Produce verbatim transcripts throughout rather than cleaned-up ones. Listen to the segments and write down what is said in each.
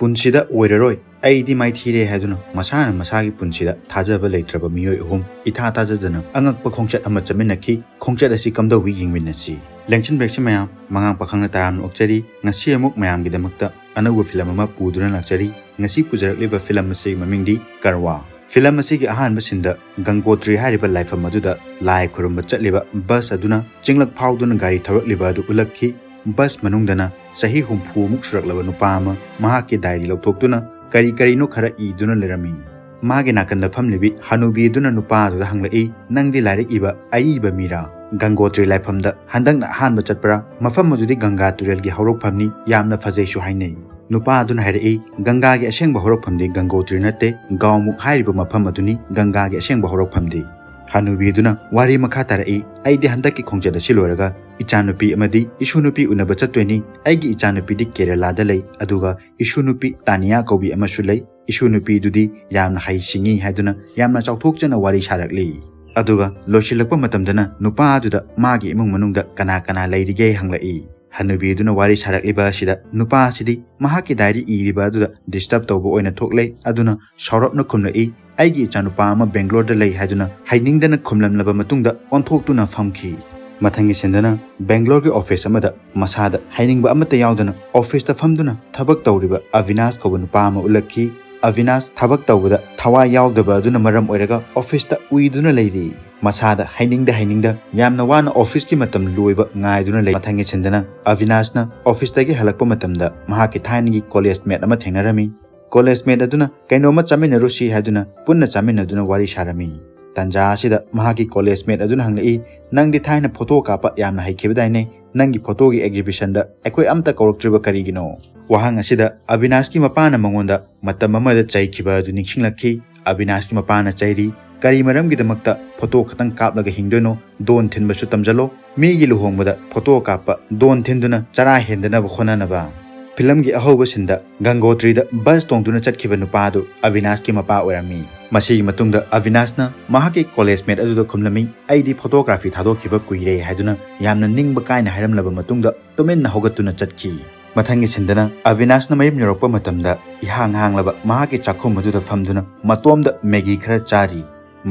"ꯄꯨꯟꯁꯤꯗ ꯑꯣꯏꯔꯔꯣꯏ, ꯑꯩꯗꯤ ꯃꯥꯏꯊꯤꯔꯦ" ꯍꯥꯏꯗꯨꯅ ꯃꯁꯥꯅ ꯃꯁꯥꯒꯤ ꯄꯨꯟꯁꯤꯗ ꯊꯥꯖꯕ ꯂꯩꯇ꯭ꯔꯕ ꯃꯤꯑꯣꯏ ꯑꯍꯨꯝ ꯏꯊꯥ ꯊꯥꯖꯗꯅ ꯑꯉꯛꯄ ꯈꯣꯡꯆꯠ ꯑꯃ ꯆꯠꯃꯤꯟꯅꯈꯤ꯫ ꯈꯣꯡꯆꯠ ꯑꯁꯤ ꯀꯝꯗꯧꯏ ꯌꯦꯡꯃꯤꯟꯅꯁꯤ꯫ ꯂꯦꯡꯁꯤꯟꯕꯤꯔꯛꯁꯤ ꯃꯌꯥꯝ, ꯃꯉꯥꯡ ꯄꯥꯈꯪꯅ ꯇꯔꯥꯝꯅ ꯑꯣꯛꯆꯔꯤ꯫ ꯉꯁꯤ ꯑꯃꯨꯛ ꯃꯌꯥꯝꯒꯤꯗꯃꯛꯇ ꯑꯅꯧꯕ ꯐꯤꯂꯝ ꯑꯃ ꯄꯨꯗꯨꯅ ꯂꯥꯛꯆꯔꯤ꯫ ꯉꯁꯤ ꯄꯨꯖꯔꯛꯂꯤꯕ ꯐꯤꯂꯝ ꯑꯁꯤꯒꯤ ꯃꯃꯤꯡꯗꯤ ꯀꯔꯋꯥ꯫ ꯐꯤꯂꯝ ꯑꯁꯤꯒꯤ ꯑꯍꯥꯟꯕ ꯁꯤꯟꯗ ꯒꯪꯒꯣꯇ꯭ꯔꯤ ꯍꯥꯏꯔꯤꯕ ꯂꯥꯏꯐꯝ ꯑꯗꯨꯗ ꯂꯥꯏ ꯈꯨꯔꯨꯝꯕ ꯆꯠꯂꯤꯕ ꯕꯁ ꯑꯗꯨꯅ ꯆꯤꯡꯂꯛ ꯐꯥꯎꯗꯨꯅ ꯒꯥꯔꯤ ꯊꯧꯔꯛꯂꯤꯕ ꯑꯗꯨ ꯎꯠꯂꯛꯈꯤ꯫ ꯕꯁ ꯃꯅꯨꯡꯗꯅ ꯆꯍꯤ ꯍꯨꯝꯐꯨꯃꯨꯛ ꯁꯨꯔꯛꯂꯕ ꯅꯨꯄꯥ ꯑꯃ ꯃꯍꯥꯛꯀꯤ ꯗꯥꯏꯔꯤ ꯂꯧꯊꯣꯛꯇꯨꯅ ꯀꯔꯤ ꯀꯔꯤꯅꯣ ꯈꯔ ꯏꯗꯨꯅ ꯂꯩꯔꯝꯃꯤ꯫ ꯃꯥꯒꯤ ꯅꯥꯀꯟꯗ ꯐꯝꯂꯤꯕꯤ ꯍꯅꯨꯕꯤ ꯑꯗꯨꯅ ꯅꯨꯄꯥ ꯑꯗꯨꯗ ꯍꯪꯂꯛꯏ, "ꯅꯪꯗꯤ ꯂꯥꯏꯔꯤꯛ ꯏꯕ ꯑꯏꯕ ꯃꯤꯔꯥ? ꯒꯪꯒꯣꯇ꯭ꯔꯤ ꯂꯥꯏꯐꯝꯗ ꯍꯟꯗꯛꯅ ꯑꯍꯥꯟꯕ ꯆꯠꯄ꯭ꯔꯥ? ꯃꯐꯝ ꯑꯗꯨꯗꯤ ꯒꯪꯒꯥ ꯇꯨꯔꯦꯜꯒꯤ ꯍꯧꯔꯛꯐꯝꯅꯤ, ꯌꯥꯝꯅ ꯐꯖꯩꯁꯨ ꯍꯥꯏꯅꯩ꯫" ꯅꯨꯄꯥ ꯑꯗꯨꯅ ꯍꯥꯏꯔꯛꯏ, "ꯒꯪꯒꯥꯒꯤ ꯑꯁꯦꯡꯕ ꯍꯧꯔꯛꯐꯝꯗꯤ ꯒꯪꯒꯣꯇ꯭ꯔꯤ ꯅꯠꯇꯦ, ꯒꯥꯎꯃꯨꯛ ꯍꯥꯏꯔꯤꯕ ꯃꯐꯝ ꯑꯗꯨꯅꯤ ꯒꯪꯒꯥꯒꯤ ꯑꯁꯦꯡꯕ ꯍꯧꯔꯛꯐꯝꯗꯤ꯫" ꯍꯅꯨꯕꯤ ꯑꯗꯨꯅ ꯋꯥꯔꯤ ꯃꯈꯥ ꯇꯥꯔꯛꯏ, "ꯑꯩꯗꯤ ꯍꯟꯗꯛꯀꯤ ꯈꯣꯡꯆꯠ ꯑꯁꯤ ꯂꯣꯏꯔꯒ ꯏꯆꯥꯅꯨꯄꯤ ꯑꯃꯗꯤ ꯏꯁꯨ ꯅꯨꯄꯤ ꯎꯅꯕ ꯆꯠꯇꯣꯏꯅꯤ꯫ ꯑꯩꯒꯤ ꯏꯆꯥꯅꯨꯄꯤꯗꯤ ꯀꯦꯔꯦꯂꯥꯗ ꯂꯩ, ꯑꯗꯨꯒ ꯏꯁꯨ ꯅꯨꯄꯤ ꯇꯥꯅꯤꯌꯥ ꯀꯧꯕꯤ ꯑꯃꯁꯨ ꯂꯩ꯫ ꯏꯁꯨ ꯅꯨꯄꯤꯗꯨꯗꯤ ꯌꯥꯝꯅ ꯍꯩ ꯁꯤꯡꯉꯤ" ꯍꯥꯏꯗꯨꯅ ꯌꯥꯝꯅ ꯆꯥꯎꯊꯣꯛꯆꯅ ꯋꯥꯔꯤ ꯁꯥꯔꯛꯂꯤ꯫ ꯑꯗꯨꯒ ꯂꯣꯏꯁꯤꯜꯂꯛꯄ ꯃꯇꯝꯗꯅ ꯅꯨꯄꯥ ꯑꯗꯨꯗ ꯃꯥꯒꯤ ꯏꯃꯨꯡ ꯃꯅꯨꯡꯗ ꯀꯅꯥ ꯀꯅꯥ ꯂꯩꯔꯤꯒꯦ ꯍꯪꯂꯛꯏ꯫ ꯍꯅꯨꯕꯤ ꯑꯗꯨꯅ ꯋꯥꯔꯤ ꯁꯥꯔꯛꯂꯤꯕ ꯑꯁꯤꯗ ꯅꯨꯄꯥ ꯑꯁꯤꯗꯤ ꯃꯍꯥꯛꯀꯤ ꯗꯥꯏꯔꯤ ꯏꯔꯤꯕ ꯑꯗꯨꯗ ꯗꯤꯁꯇꯔꯕ ꯇꯧꯕ ꯑꯣꯏꯅ ꯊꯣꯛꯂꯦ꯫ ꯑꯗꯨꯅ ꯁꯥꯎꯔꯞꯅ ꯈꯨꯝꯂꯛꯏ, "ꯑꯩꯒꯤ ꯏꯆꯥꯅꯨꯄꯥ ꯑꯃ ꯕꯦꯡꯒ꯭ꯂꯣꯔꯗ ꯂꯩ" ꯍꯥꯏꯗꯨꯅ ꯍꯥꯏꯅꯤꯡꯗꯅ ꯈꯨꯝꯂꯝꯂꯕ ꯃꯇꯨꯡꯗ ꯑꯣꯟꯊꯣꯛꯇꯨꯅ ꯐꯝꯈꯤ꯫ ꯃꯊꯪꯒꯤ ꯁꯤꯟꯗꯅ ꯕꯦꯡꯒ꯭ꯂꯣꯔꯒꯤ ꯑꯣꯐꯤꯁ ꯑꯃꯗ ꯃꯁꯥꯗ ꯍꯥꯏꯅꯤꯡꯕ ꯑꯃꯠꯇ ꯌꯥꯎꯗꯅ ꯑꯣꯐꯤꯁꯇ ꯐꯝꯗꯨꯅ ꯊꯕꯛ ꯇꯧꯔꯤꯕ ꯑꯕꯤꯅꯥꯁ ꯀꯧꯕ ꯅꯨꯄꯥ ꯑꯃ ꯎꯠꯂꯛꯈꯤ꯫ ꯑꯕꯤꯅꯥꯁ ꯊꯕꯛ ꯇꯧꯕꯗ ꯊꯋꯥꯏ ꯌꯥꯎꯗꯕ ꯑꯗꯨꯅ ꯃꯔꯝ ꯑꯣꯏꯔꯒ ꯑꯣꯐꯤꯁꯇ ꯎꯏꯗꯨꯅ ꯂꯩꯔꯤ꯫ ꯃꯁꯥꯗ ꯍꯥꯏꯅꯤꯡꯗ ꯍꯥꯏꯅꯤꯡꯗ ꯌꯥꯝꯅ ꯋꯥꯅ ꯑꯣꯐꯤꯁꯀꯤ ꯃꯇꯝ ꯂꯣꯏꯕ ꯉꯥꯏꯗꯨꯅ ꯂꯩ꯫ ꯃꯊꯪꯒꯤ ꯁꯤꯟꯗꯅ ꯑꯕꯤꯅꯥꯁꯅ ꯑꯣꯐꯤꯁꯇꯒꯤ ꯍꯜꯂꯛꯄ ꯃꯇꯝꯗ ꯃꯍꯥꯛꯀꯤ ꯊꯥꯏꯅꯒꯤ ꯀꯣꯂꯦꯖ ꯃꯦꯠ ꯑꯃ ꯊꯦꯡꯅꯔꯝꯃꯤ꯫ ꯀꯣꯂꯦꯖ ꯃꯦꯠ ꯑꯗꯨꯅ ꯀꯩꯅꯣꯝꯃ ꯆꯥꯃꯤꯟꯅꯔꯨꯁꯤ ꯍꯥꯏꯗꯨꯅ ꯄꯨꯟꯅ ꯆꯥꯃꯤꯟꯅꯗꯨꯅ ꯋꯥꯔꯤ ꯁꯥꯔꯝꯃꯤ꯫ ꯇꯟꯖꯥ ꯑꯁꯤꯗ ꯃꯍꯥꯛꯀꯤ ꯀꯣꯂꯦꯖ ꯃꯦꯠ ꯑꯗꯨꯅ ꯍꯪꯂꯛꯏ, "ꯅꯪꯗꯤ ꯊꯥꯏꯅ ꯐꯣꯇꯣ ꯀꯥꯞꯄ ꯌꯥꯝꯅ ꯍꯩꯈꯤꯕꯗꯥꯏꯅꯦ? ꯅꯪꯒꯤ ꯐꯣꯇꯣꯒꯤ ꯑꯦꯛꯖꯤꯕꯤꯁꯟꯗ ꯑꯩꯈꯣꯏ ꯑꯝꯇ ꯀꯧꯔꯛꯇ꯭ꯔꯤꯕ ꯀꯔꯤꯒꯤꯅꯣ?" ꯋꯥꯍꯪ ꯑꯁꯤꯗ ꯑꯕꯤꯅꯥꯁꯀꯤ ꯃꯄꯥꯅ ꯃꯉꯣꯟꯗ ꯃꯇꯝ ꯑꯃꯗ ꯆꯩꯈꯤꯕ ꯑꯗꯨ ꯅꯤꯡꯁꯤꯡꯂꯛꯈꯤ꯫ ꯑꯕꯤꯅꯥꯁꯀꯤ ꯃꯄꯥꯅ ꯆꯩꯔꯤ, "ꯀꯔꯤ ꯃꯔꯝꯒꯤꯗꯃꯛꯇ ꯐꯣꯇꯣ ꯈꯛꯇꯪ ꯀꯥꯞꯂꯒ ꯍꯤꯡꯗꯣꯏꯅꯣ? ꯗꯣꯟ ꯊꯤꯟꯕꯁꯨ ꯇꯝꯖꯜꯂꯣ꯫ ꯃꯤꯒꯤ ꯂꯨꯍꯣꯡꯕꯗ ꯐꯣꯇꯣ ꯀꯥꯞꯄ, ꯗꯣꯟ ꯊꯤꯟꯗꯨꯅ ꯆꯔꯥ ꯍꯦꯟꯗꯅꯕ ꯍꯣꯠꯅꯅꯕ꯫" ꯐꯤꯂꯝꯒꯤ ꯑꯍꯧꯕ ꯁꯤꯟꯗ ꯒꯪꯒꯣꯇ꯭ꯔꯤꯗ ꯕꯁ ꯇꯣꯡꯗꯨꯅ ꯆꯠꯈꯤꯕ ꯅꯨꯄꯥ ꯑꯗꯨ ꯑꯕꯤꯅꯥꯁꯀꯤ ꯃꯄꯥ ꯑꯣꯏꯔꯝꯃꯤ꯫ ꯃꯁꯤꯒꯤ ꯃꯇꯨꯡꯗ ꯑꯕꯤꯅꯥꯁꯅ ꯃꯍꯥꯛꯀꯤ ꯀꯣꯂꯦꯖ ꯃꯦꯠ ꯑꯗꯨꯗ ꯈꯨꯝꯂꯝꯃꯤ, "ꯑꯩꯗꯤ ꯐꯣꯇꯣꯒ꯭ꯔꯥꯐꯤ ꯊꯥꯗꯣꯛꯈꯤꯕ ꯀꯨꯏꯔꯦ" ꯍꯥꯏꯗꯨꯅ ꯌꯥꯝꯅ ꯅꯤꯡꯕ ꯀꯥꯏꯅ ꯍꯥꯏꯔꯝꯂꯕ ꯃꯇꯨꯡꯗ ꯇꯨꯃꯤꯟꯅ ꯍꯧꯒꯠꯇꯨꯅ ꯆꯠꯈꯤ꯫ ꯃꯊꯪꯒꯤ ꯁꯤꯟꯗꯅ ꯑꯕꯤꯅꯥꯁꯅ ꯃꯌꯨꯝ ꯌꯧꯔꯛꯄ ꯃꯇꯝꯗ ꯏꯍꯥꯡ ꯍꯥꯡꯂꯕ ꯃꯍꯥꯛꯀꯤ ꯆꯥꯛꯈꯨꯝ ꯑꯗꯨꯗ ꯐꯝꯗꯨꯅ ꯃꯇꯣꯝꯗ ꯃꯦꯒꯤ ꯈꯔ ꯆꯥꯔꯤ꯫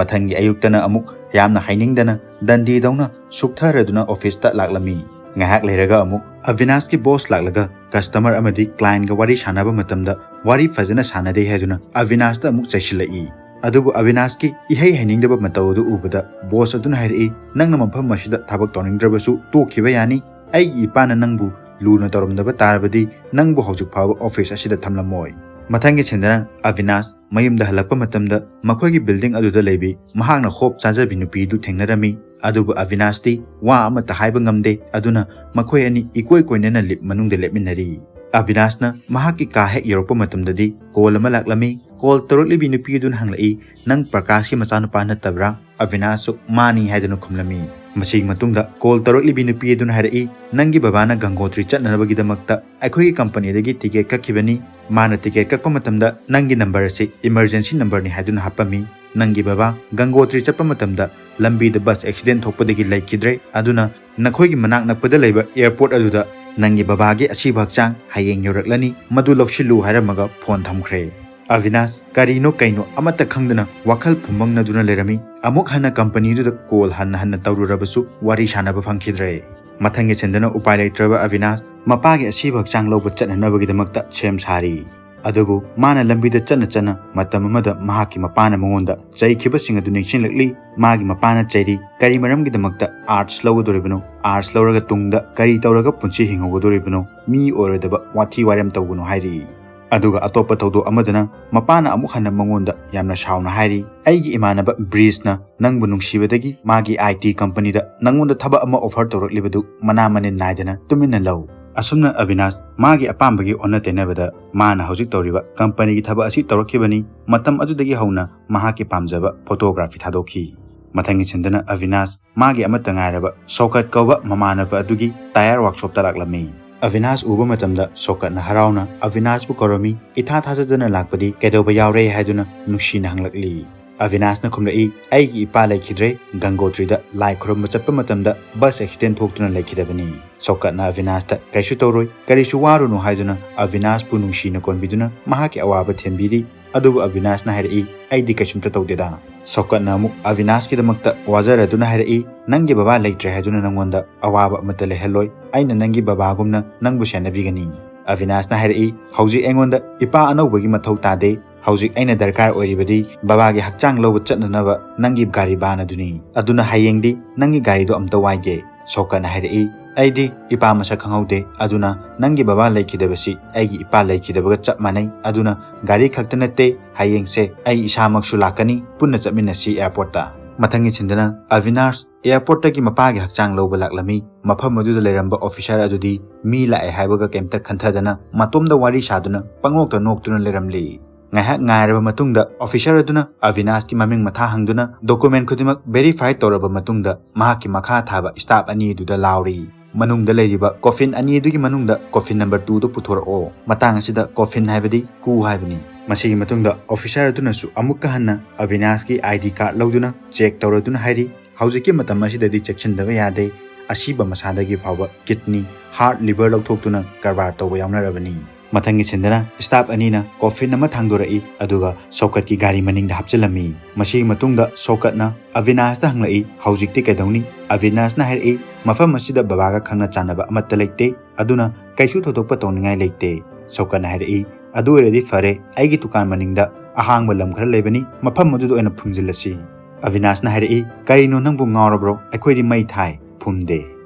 ꯃꯊꯪꯒꯤ ꯑꯌꯨꯛꯇꯅ ꯑꯃꯨꯛ ꯌꯥꯝꯅ ꯍꯥꯏꯅꯤꯡꯗꯅ ꯗꯟꯗꯤꯗꯧꯅ ꯁꯨꯛꯊꯔꯗꯨꯅ ꯑꯣꯐꯤꯁꯇ ꯂꯥꯛꯂꯝꯃꯤ꯫ ꯉꯥꯏꯍꯥꯛ ꯂꯩꯔꯒ ꯑꯃꯨꯛ ꯑꯕꯤꯅꯥꯁꯀꯤ ꯕꯣꯁ ꯂꯥꯛꯂꯒ ꯀꯁꯇꯃꯔ ꯑꯃꯗꯤ ꯀ꯭ꯂꯥꯏꯟꯒ ꯋꯥꯔꯤ ꯁꯥꯟꯅꯕ ꯃꯇꯝꯗ ꯋꯥꯔꯤ ꯐꯖꯅ ꯁꯥꯟꯅꯗꯦ ꯍꯥꯏꯗꯨꯅ ꯑꯕꯤꯅꯥꯁꯇ ꯑꯃꯨꯛ ꯆꯩꯁꯤꯜꯂꯛꯏ꯫ ꯑꯗꯨꯕꯨ ꯑꯕꯤꯅꯥꯁꯀꯤ ꯏꯍꯩ ꯍꯩꯅꯤꯡꯗꯕ ꯃꯇꯧ ꯑꯗꯨ ꯎꯕꯗ ꯕꯣꯁ ꯑꯗꯨꯅ ꯍꯥꯏꯔꯛꯏ, "ꯅꯪꯅ ꯃꯐꯝ ꯑꯁꯤꯗ ꯊꯕꯛ ꯇꯧꯅꯤꯡꯗ꯭ꯔꯕꯁꯨ ꯇꯣꯛꯈꯤꯕ ꯌꯥꯅꯤ꯫ ꯑꯩꯒꯤ ꯏꯄꯥꯅ ꯅꯪꯕꯨ ꯂꯨꯅ ꯇꯧꯔꯝꯗꯕ ꯇꯥꯔꯕꯗꯤ ꯅꯪꯕꯨ ꯍꯧꯖꯤꯛ ꯐꯥꯎꯕ ꯑꯣꯐꯤꯁ ꯑꯁꯤꯗ ꯊꯝꯂꯝꯃꯣꯏ"꯫ ꯃꯊꯪꯒꯤ ꯁꯤꯟꯗꯅ ꯑꯕꯤꯅꯥꯁ ꯃꯌꯨꯝꯗ ꯍꯜꯂꯛꯄ ꯃꯇꯝꯗ ꯃꯈꯣꯏꯒꯤ ꯕꯤꯜꯗꯤꯡ ꯑꯗꯨꯗ ꯂꯩꯕꯤ ꯃꯍꯥꯛꯅ ꯍꯣꯞ ꯆꯥꯖꯕꯤ ꯅꯨꯄꯤꯗꯨ ꯊꯦꯡꯅꯔꯝꯃꯤ꯫ ꯑꯗꯨꯕꯨ ꯑꯕꯤꯅꯥꯁꯇꯤ ꯋꯥ ꯑꯃꯠꯇ ꯍꯥꯏꯕ ꯉꯝꯗꯦ꯫ ꯑꯗꯨꯅ ꯃꯈꯣꯏ ꯑꯅꯤ ꯏꯀꯣꯏ ꯀꯣꯏꯅꯅ ꯂꯤꯞ ꯃꯅꯨꯡꯗ ꯂꯦꯞꯃꯤꯟꯅꯔꯤ꯫ ꯑꯕꯤꯅꯥꯁꯅ ꯃꯍꯥꯛꯀꯤ ꯀꯥ ꯍꯦꯛ ꯌꯧꯔꯛꯄ ꯃꯇꯝꯗꯗꯤ ꯀꯣꯜ ꯑꯃ ꯂꯥꯛꯂꯝꯃꯤ꯫ ꯀꯣꯜ ꯇꯧꯔꯛꯂꯤꯕꯤ ꯅꯨꯄꯤ ꯑꯗꯨꯅ ꯍꯪꯂꯛꯏ, "ꯅꯪ ꯄ꯭ꯔꯀꯥꯁꯀꯤ ꯃꯆꯥꯅꯨꯄꯥ ꯅꯠꯇꯕ꯭ꯔꯥ?" ꯑꯕꯤꯅꯥꯁꯁꯨ ꯃꯥꯅꯤ ꯍꯥꯏꯗꯨꯅ ꯈꯨꯝꯂꯝꯃꯤ꯫ ꯃꯁꯤꯒꯤ ꯃꯇꯨꯡꯗ ꯀꯣꯜ ꯇꯧꯔꯛꯂꯤꯕꯤ ꯅꯨꯄꯤ ꯑꯗꯨꯅ ꯍꯥꯏꯔꯛꯏ, "ꯅꯪꯒꯤ ꯕꯕꯥꯅ ꯒꯪꯒꯣꯇ꯭ꯔꯤ ꯆꯠꯅꯅꯕꯒꯤꯗꯃꯛꯇ ꯑꯩꯈꯣꯏꯒꯤ ꯀꯝꯄꯅꯤꯗꯒꯤ ꯇꯤꯀꯦꯠ ꯀꯛꯈꯤꯕꯅꯤ꯫ ꯃꯥꯅ ꯇꯤꯀꯦꯠ ꯀꯛꯄ ꯃꯇꯝꯗ ꯅꯪꯒꯤ ꯅꯝꯕꯔ ꯑꯁꯤ ꯏꯃꯔꯖꯦꯟꯁꯤ ꯅꯝꯕꯔꯅꯤ ꯍꯥꯏꯗꯨꯅ ꯍꯥꯞꯄꯝꯃꯤ꯫ ꯅꯪꯒꯤ ꯕꯕꯥ ꯒꯪꯒꯣꯇ꯭ꯔꯤ ꯆꯠꯄ ꯃꯇꯝꯗ ꯂꯝꯕꯤꯗ ꯕꯁ ꯑꯦꯛꯁꯤꯗꯦꯟ ꯊꯣꯛꯄꯗꯒꯤ ꯂꯩꯈꯤꯗ꯭ꯔꯦ꯫ ꯑꯗꯨꯅ ꯅꯈꯣꯏꯒꯤ ꯃꯅꯥꯛ ꯅꯛꯄꯗ ꯂꯩꯕ ꯑꯦꯌꯔꯄꯣꯔꯠ ꯑꯗꯨꯗ ꯅꯪꯒꯤ ꯕꯕꯥꯒꯤ ꯑꯁꯤꯕ ꯍꯛꯆꯥꯡ ꯍꯌꯦꯡ ꯌꯧꯔꯛꯂꯅꯤ, ꯃꯗꯨ ꯂꯧꯁꯤꯜꯂꯨ" ꯍꯥꯏꯔꯝꯃꯒ ꯐꯣꯟ ꯊꯝꯈ꯭ꯔꯦ꯫ ꯑꯕꯤꯅꯥꯁ ꯀꯔꯤꯅꯣ ꯀꯩꯅꯣ ꯑꯃꯠꯇ ꯈꯪꯗꯅ ꯋꯥꯈꯜ ꯐꯨꯝꯕꯪꯅꯗꯨꯅ ꯂꯩꯔꯝꯃꯤ꯫ ꯑꯃꯨꯛ ꯍꯟꯅ ꯀꯝꯄꯅꯤꯗꯨꯗ ꯀꯣꯜ ꯍꯟꯅ ꯍꯟꯅ ꯇꯧꯔꯨꯔꯕꯁꯨ ꯋꯥꯔꯤ ꯁꯥꯟꯅꯕ ꯐꯪꯈꯤꯗ꯭ꯔꯦ꯫ ꯃꯊꯪꯒꯤ ꯁꯤꯟꯗꯅ ꯎꯄꯥꯏ ꯂꯩꯇ꯭ꯔꯕ ꯑꯕꯤꯅꯥꯁ ꯃꯄꯥꯒꯤ ꯑꯁꯤꯕ ꯍꯛꯆꯥꯡ ꯂꯧꯕ ꯆꯠꯅꯅꯕꯒꯤꯗꯃꯛꯇ ꯁꯦꯝ ꯁꯥꯔꯤ꯫ ꯑꯗꯨꯕꯨ ꯃꯥꯅ ꯂꯝꯕꯤꯗ ꯆꯠꯅ ꯆꯠꯅ ꯃꯇꯝ ꯑꯃꯗ ꯃꯍꯥꯛꯀꯤ ꯃꯄꯥꯅ ꯃꯉꯣꯟꯗ ꯆꯩꯈꯤꯕꯁꯤꯡ ꯑꯗꯨ ꯅꯤꯡꯁꯤꯡꯂꯛꯂꯤ꯫ ꯃꯥꯒꯤ ꯃꯄꯥꯅ ꯆꯩꯔꯤ, "ꯀꯔꯤ ꯃꯔꯝꯒꯤꯗꯃꯛꯇ ꯑꯥꯔꯠꯁ ꯂꯧꯒꯗꯧꯔꯤꯕꯅꯣ? ꯑꯥꯔꯠꯁ ꯂꯧꯔꯒ ꯇꯨꯡꯗ ꯀꯔꯤ ꯇꯧꯔꯒ ꯄꯨꯟꯁꯤ ꯍꯤꯡꯍꯧꯒꯗꯧꯔꯤꯕꯅꯣ? ꯃꯤ ꯑꯣꯏꯔꯣꯏꯗꯕ ꯋꯥꯊꯤ ꯋꯥꯔꯦꯝ ꯇꯧꯒꯅꯨ" ꯍꯥꯏꯔꯤ꯫ ꯑꯗꯨꯒ ꯑꯇꯣꯞꯄ ꯊꯧꯗꯣꯛ ꯑꯃꯗꯅ ꯃꯄꯥꯅ ꯑꯃꯨꯛ ꯍꯟꯅ ꯃꯉꯣꯟꯗ ꯌꯥꯝꯅ ꯁꯥꯎꯅ ꯍꯥꯏꯔꯤ, "ꯑꯩꯒꯤ ꯏꯃꯥꯟꯅꯕ ꯕ꯭ꯔꯤꯖꯅ ꯅꯪꯕꯨ ꯅꯨꯡꯁꯤꯕꯗꯒꯤ ꯃꯥꯒꯤ ꯑꯥꯏ ꯇꯤ ꯀꯝꯄꯅꯤꯗ ꯅꯪꯉꯣꯟꯗ ꯊꯕꯛ ꯑꯃ ꯑꯣꯐꯔ ꯇꯧꯔꯛꯂꯤꯕꯗꯨ ꯃꯅꯥ ꯃꯅꯤꯟ ꯅꯥꯏꯗꯅ ꯇꯨꯃꯤꯟꯅ ꯂꯧ"꯫ ꯑꯁꯨꯝꯅ ꯑꯕꯤꯅꯥꯁ ꯃꯥꯒꯤ ꯑꯄꯥꯝꯕꯒꯤ ꯑꯣꯟꯅ ꯇꯩꯅꯕꯗ ꯃꯥꯅ ꯍꯧꯖꯤꯛ ꯇꯧꯔꯤꯕ ꯀꯝꯄꯅꯤꯒꯤ ꯊꯕꯛ ꯑꯁꯤ ꯇꯧꯔꯛꯈꯤꯕꯅꯤ꯫ ꯃꯇꯝ ꯑꯗꯨꯗꯒꯤ ꯍꯧꯅ ꯃꯍꯥꯛꯀꯤ ꯄꯥꯝꯖꯕ ꯐꯣꯇꯣꯒ꯭ꯔꯥꯐꯤ ꯊꯥꯗꯣꯛꯈꯤ꯫ ꯃꯊꯪꯒꯤ ꯁꯤꯟꯗꯅ ꯑꯕꯤꯅꯥꯁ ꯃꯥꯒꯤ ꯑꯃꯠꯇ ꯉꯥꯏꯔꯕ ꯁꯣꯀꯠ ꯀꯧꯕ ꯃꯃꯥꯟꯅꯕ ꯑꯗꯨꯒꯤ ꯇꯥꯌꯔ ꯋꯥꯔꯛꯁꯣꯞꯇ ꯂꯥꯛꯂꯝꯃꯤ꯫ ꯑꯕꯤꯅꯥꯁ ꯎꯕ ꯃꯇꯝꯗ ꯁꯣꯀꯠꯅ ꯍꯔꯥꯎꯅ ꯑꯕꯤꯅꯥꯁꯄꯨ ꯀꯧꯔꯝꯃꯤ꯫ "ꯏꯊꯥ ꯊꯥꯖꯗꯅ ꯂꯥꯛꯄꯗꯤ ꯀꯩꯗꯧꯕ ꯌꯥꯎꯔꯦ?" ꯍꯥꯏꯗꯨꯅ ꯅꯨꯡꯁꯤꯅ ꯍꯪꯂꯛꯂꯤ꯫ ꯑꯕꯤꯅꯥꯁꯅ ꯈꯨꯝꯂꯛꯏ, "ꯑꯩꯒꯤ ꯏꯄꯥ ꯂꯩꯈꯤꯗ꯭ꯔꯦ, ꯒꯪꯒꯣꯇ꯭ꯔꯤꯗ ꯂꯥꯏ ꯈꯨꯔꯨꯝꯕ ꯆꯠꯄ ꯃꯇꯝꯗ ꯕꯁ ꯑꯦꯛꯁꯤꯗꯦꯟ ꯊꯣꯛꯇꯨꯅ ꯂꯩꯈꯤꯗꯕꯅꯤ"꯫ ꯁꯧꯀꯠꯅ ꯑꯕꯤꯅꯥꯁꯇ, "ꯀꯩꯁꯨ ꯇꯧꯔꯣꯏ, ꯀꯔꯤꯁꯨ ꯋꯥꯔꯨꯅꯨ" ꯍꯥꯏꯗꯨꯅ ꯑꯕꯤꯅꯥꯁꯄꯨ ꯅꯨꯡꯁꯤꯅ ꯀꯣꯟꯕꯤꯗꯨꯅ ꯃꯍꯥꯛꯀꯤ ꯑꯋꯥꯕ ꯊꯦꯝꯕꯤꯔꯤ꯫ ꯑꯗꯨꯕꯨ ꯑꯕꯤꯅꯥꯁꯅ ꯍꯥꯏꯔꯛꯏ, "ꯑꯩꯗꯤ ꯀꯩꯁꯨꯝꯇ ꯇꯧꯗꯦꯗ"꯫ ꯁꯧꯀꯠꯅ ꯑꯃꯨꯛ ꯑꯕꯤꯅꯥꯁꯀꯤꯗꯃꯛꯇ ꯋꯥꯖꯔꯗꯨꯅ ꯍꯥꯏꯔꯛꯏ, "ꯅꯪꯒꯤ ꯕꯕꯥ ꯂꯩꯇ꯭ꯔꯦ ꯍꯥꯏꯗꯨꯅ ꯅꯪꯉꯣꯟꯗ ꯑꯋꯥꯕ ꯑꯃꯠꯇ ꯂꯩꯍꯜꯂꯣꯏ, ꯑꯩꯅ ꯅꯪꯒꯤ ꯕꯕꯥꯒꯨꯝꯅ ꯅꯪꯕꯨ ꯁꯦꯟꯅꯕꯤꯒꯅꯤ"꯫ ꯑꯕꯤꯅꯥꯁꯅ ꯍꯥꯏꯔꯛꯏ, "ꯍꯧꯖꯤꯛ ꯑꯩꯉꯣꯟꯗ ꯏꯄꯥ ꯑꯅꯧꯕꯒꯤ ꯃꯊꯧ ꯇꯥꯗꯦ, ꯍꯧꯖꯤꯛ ꯑꯩꯅ ꯗꯔꯀꯥꯔ ꯑꯣꯏꯔꯤꯕꯗꯤ ꯕꯕꯥꯒꯤ ꯍꯛꯆꯥꯡ ꯂꯧꯕ ꯆꯠꯅꯅꯕ ꯅꯪꯒꯤ ꯒꯥꯔꯤ ꯚꯥꯟ ꯑꯗꯨꯅꯤ꯫ ꯑꯗꯨꯅ ꯍꯌꯦꯡꯗꯤ ꯅꯪꯒꯤ ꯒꯥꯔꯤꯗꯣ ꯑꯝꯇ ꯋꯥꯏꯒꯦ"꯫ ꯁꯧꯀꯠꯅ ꯍꯥꯏꯔꯛꯏ, "ꯑꯩꯗꯤ ꯏꯄꯥ ꯃꯁꯛ ꯈꯪꯍꯧꯗꯦ, ꯑꯗꯨꯅ ꯅꯪꯒꯤ ꯕꯕꯥ ꯂꯩꯈꯤꯗꯕꯁꯤ ꯑꯩꯒꯤ ꯏꯄꯥ ꯂꯩꯈꯤꯗꯕꯒ ꯆꯞ ꯃꯥꯟꯅꯩ, ꯑꯗꯨꯅ ꯒꯥꯔꯤ ꯈꯛꯇ ꯅꯠꯇꯦ, ꯍꯌꯦꯡꯁꯦ ꯑꯩ ꯏꯁꯥꯃꯛꯁꯨ ꯂꯥꯛꯀꯅꯤ, ꯄꯨꯟꯅ ꯆꯠꯃꯤꯟꯅꯁꯤ ꯑꯦꯌꯥꯔꯄꯣꯔꯠꯇ"꯫ ꯃꯊꯪꯒꯤ ꯁꯤꯟꯗꯅ ꯑꯕꯤꯅꯥꯁ ꯑꯦꯌꯥꯔꯄꯣꯔꯠꯇꯒꯤ ꯃꯄꯥꯒꯤ ꯍꯛꯆꯥꯡ ꯂꯧꯕ ꯂꯥꯛꯂꯝꯃꯤ꯫ ꯃꯐꯝ ꯑꯗꯨꯗ ꯂꯩꯔꯝꯕ ꯑꯣꯐꯤꯁꯥꯔ ꯑꯗꯨꯗꯤ ꯃꯤ ꯂꯥꯛꯑꯦ ꯍꯥꯏꯕꯒ ꯀꯩꯝꯇ ꯈꯟꯊꯗꯅ ꯃꯇꯣꯝꯗ ꯋꯥꯔꯤ ꯁꯥꯗꯨꯅ ꯄꯪꯅꯣꯛꯇ ꯅꯣꯛꯇꯨꯅ ꯂꯩꯔꯝꯂꯤ꯫ ꯉꯥꯏꯍꯥꯛ ꯉꯥꯏꯔꯕ ꯃꯇꯨꯡꯗ ꯑꯣꯐꯤꯁꯥꯔ ꯑꯗꯨꯅ ꯑꯕꯤꯅꯥꯁꯀꯤ ꯃꯃꯤꯡ ꯃꯊꯥ ꯍꯪꯗꯨꯅ ꯗꯣꯀꯨꯃꯦꯟ ꯈꯨꯗꯤꯡꯃꯛ ꯚꯦꯔꯤꯐꯥꯏ ꯇꯧꯔꯕ ꯃꯇꯨꯡꯗ ꯃꯍꯥꯛꯀꯤ ꯃꯈꯥ ꯊꯥꯕ ꯁ꯭ꯇꯥꯐ ꯑꯅꯤ ꯑꯗꯨꯗ ꯂꯥꯎꯔꯤ, "ꯃꯅꯨꯡꯗ ꯂꯩꯔꯤꯕ ꯀꯣꯐꯤꯟ ꯑꯅꯤ ꯑꯗꯨꯒꯤ ꯃꯅꯨꯡꯗ ꯀꯣꯐꯤꯟ ꯅꯝꯕꯔ ꯇꯨꯗꯨ ꯄꯨꯊꯣꯔꯛꯑꯣ"꯫ ꯃꯇꯥꯡ ꯑꯁꯤꯗ ꯀꯣꯐꯤꯟ ꯍꯥꯏꯕꯗꯤ ꯀꯨ ꯍꯥꯏꯕꯅꯤ꯫ ꯃꯁꯤꯒꯤ ꯃꯇꯨꯡꯗ ꯑꯣꯐꯤꯁꯥꯔ ꯑꯗꯨꯅꯁꯨ ꯑꯃꯨꯛꯀ ꯍꯟꯅ ꯑꯕꯤꯅꯥꯁꯀꯤ ꯑꯥꯏ ꯗꯤ ꯀꯥꯔꯗ ꯂꯧꯗꯨꯅ ꯆꯦꯛ ꯇꯧꯔꯗꯨꯅ ꯍꯥꯏꯔꯤ, "ꯍꯧꯖꯤꯛꯀꯤ ꯃꯇꯝ ꯑꯁꯤꯗꯗꯤ ꯆꯦꯛꯁꯤꯟꯗꯕ ꯌꯥꯗꯦ꯫ ꯑꯁꯤꯕ ꯃꯁꯥꯗꯒꯤ ꯐꯥꯎꯕ ꯀꯤꯗꯅꯤ, ꯍꯥꯔꯠ, ꯂꯤꯚꯔ ꯂꯧꯊꯣꯛꯇꯨꯅ ꯀꯔꯕꯥꯔ ꯇꯧꯕ ꯌꯥꯎꯅꯔꯕꯅꯤ"꯫ ꯃꯊꯪꯒꯤ ꯁꯤꯟꯗꯅ ꯁ꯭ꯇꯥꯐ ꯑꯅꯤꯅ ꯀꯣꯐꯤꯟ ꯑꯃ ꯊꯥꯡꯗꯣꯔꯛꯏ, ꯑꯗꯨꯒ ꯁꯧꯀꯠꯀꯤ ꯒꯥꯔꯤ ꯃꯅꯤꯡꯗ ꯍꯥꯞꯆꯤꯜꯂꯝꯃꯤ꯫ ꯃꯁꯤꯒꯤ ꯃꯇꯨꯡꯗ ꯁꯧꯀꯠꯅ ꯑꯕꯤꯅꯥꯁꯇ ꯍꯪꯂꯛꯏ, "ꯍꯧꯖꯤꯛꯇꯤ ꯀꯩꯗꯧꯅꯤ?" ꯑꯕꯤꯅꯥꯁꯅ ꯍꯥꯏꯔꯛꯏ, "ꯃꯐꯝ ꯑꯁꯤꯗ ꯕꯕꯥꯒ ꯈꯪꯅ ꯆꯥꯟꯅꯕ ꯑꯃꯠꯇ ꯂꯩꯇꯦ, ꯑꯗꯨꯅ ꯀꯩꯁꯨ ꯊꯣꯏꯗꯣꯛꯄ ꯇꯧꯅꯤꯡꯉꯥꯏ ꯂꯩꯇꯦ"꯫ ꯁꯧꯀꯠꯅ ꯍꯥꯏꯔꯛꯏ, "ꯑꯗꯨ ꯑꯣꯏꯔꯗꯤ ꯐꯔꯦ, ꯑꯩꯒꯤ ꯗꯨꯀꯥꯟ ꯃꯅꯤꯡꯗ ꯑꯍꯥꯡꯕ ꯂꯝ ꯈꯔ ꯂꯩꯕꯅꯤ, ꯃꯐꯝ ꯑꯗꯨꯗ ꯑꯣꯏꯅ ꯐꯨꯝꯖꯤꯜꯂꯁꯤ"꯫ ꯑꯕꯤꯅꯥꯁꯅ ꯍꯥꯏꯔꯛꯏ, "ꯀꯔꯤꯅꯣ, ꯅꯪꯕꯨ ꯉꯥꯎꯔꯕ꯭ꯔꯣ? ꯑꯩꯈꯣꯏꯗꯤ ꯃꯩ ꯊꯥꯏ, ꯐꯨꯝꯗꯦ"꯫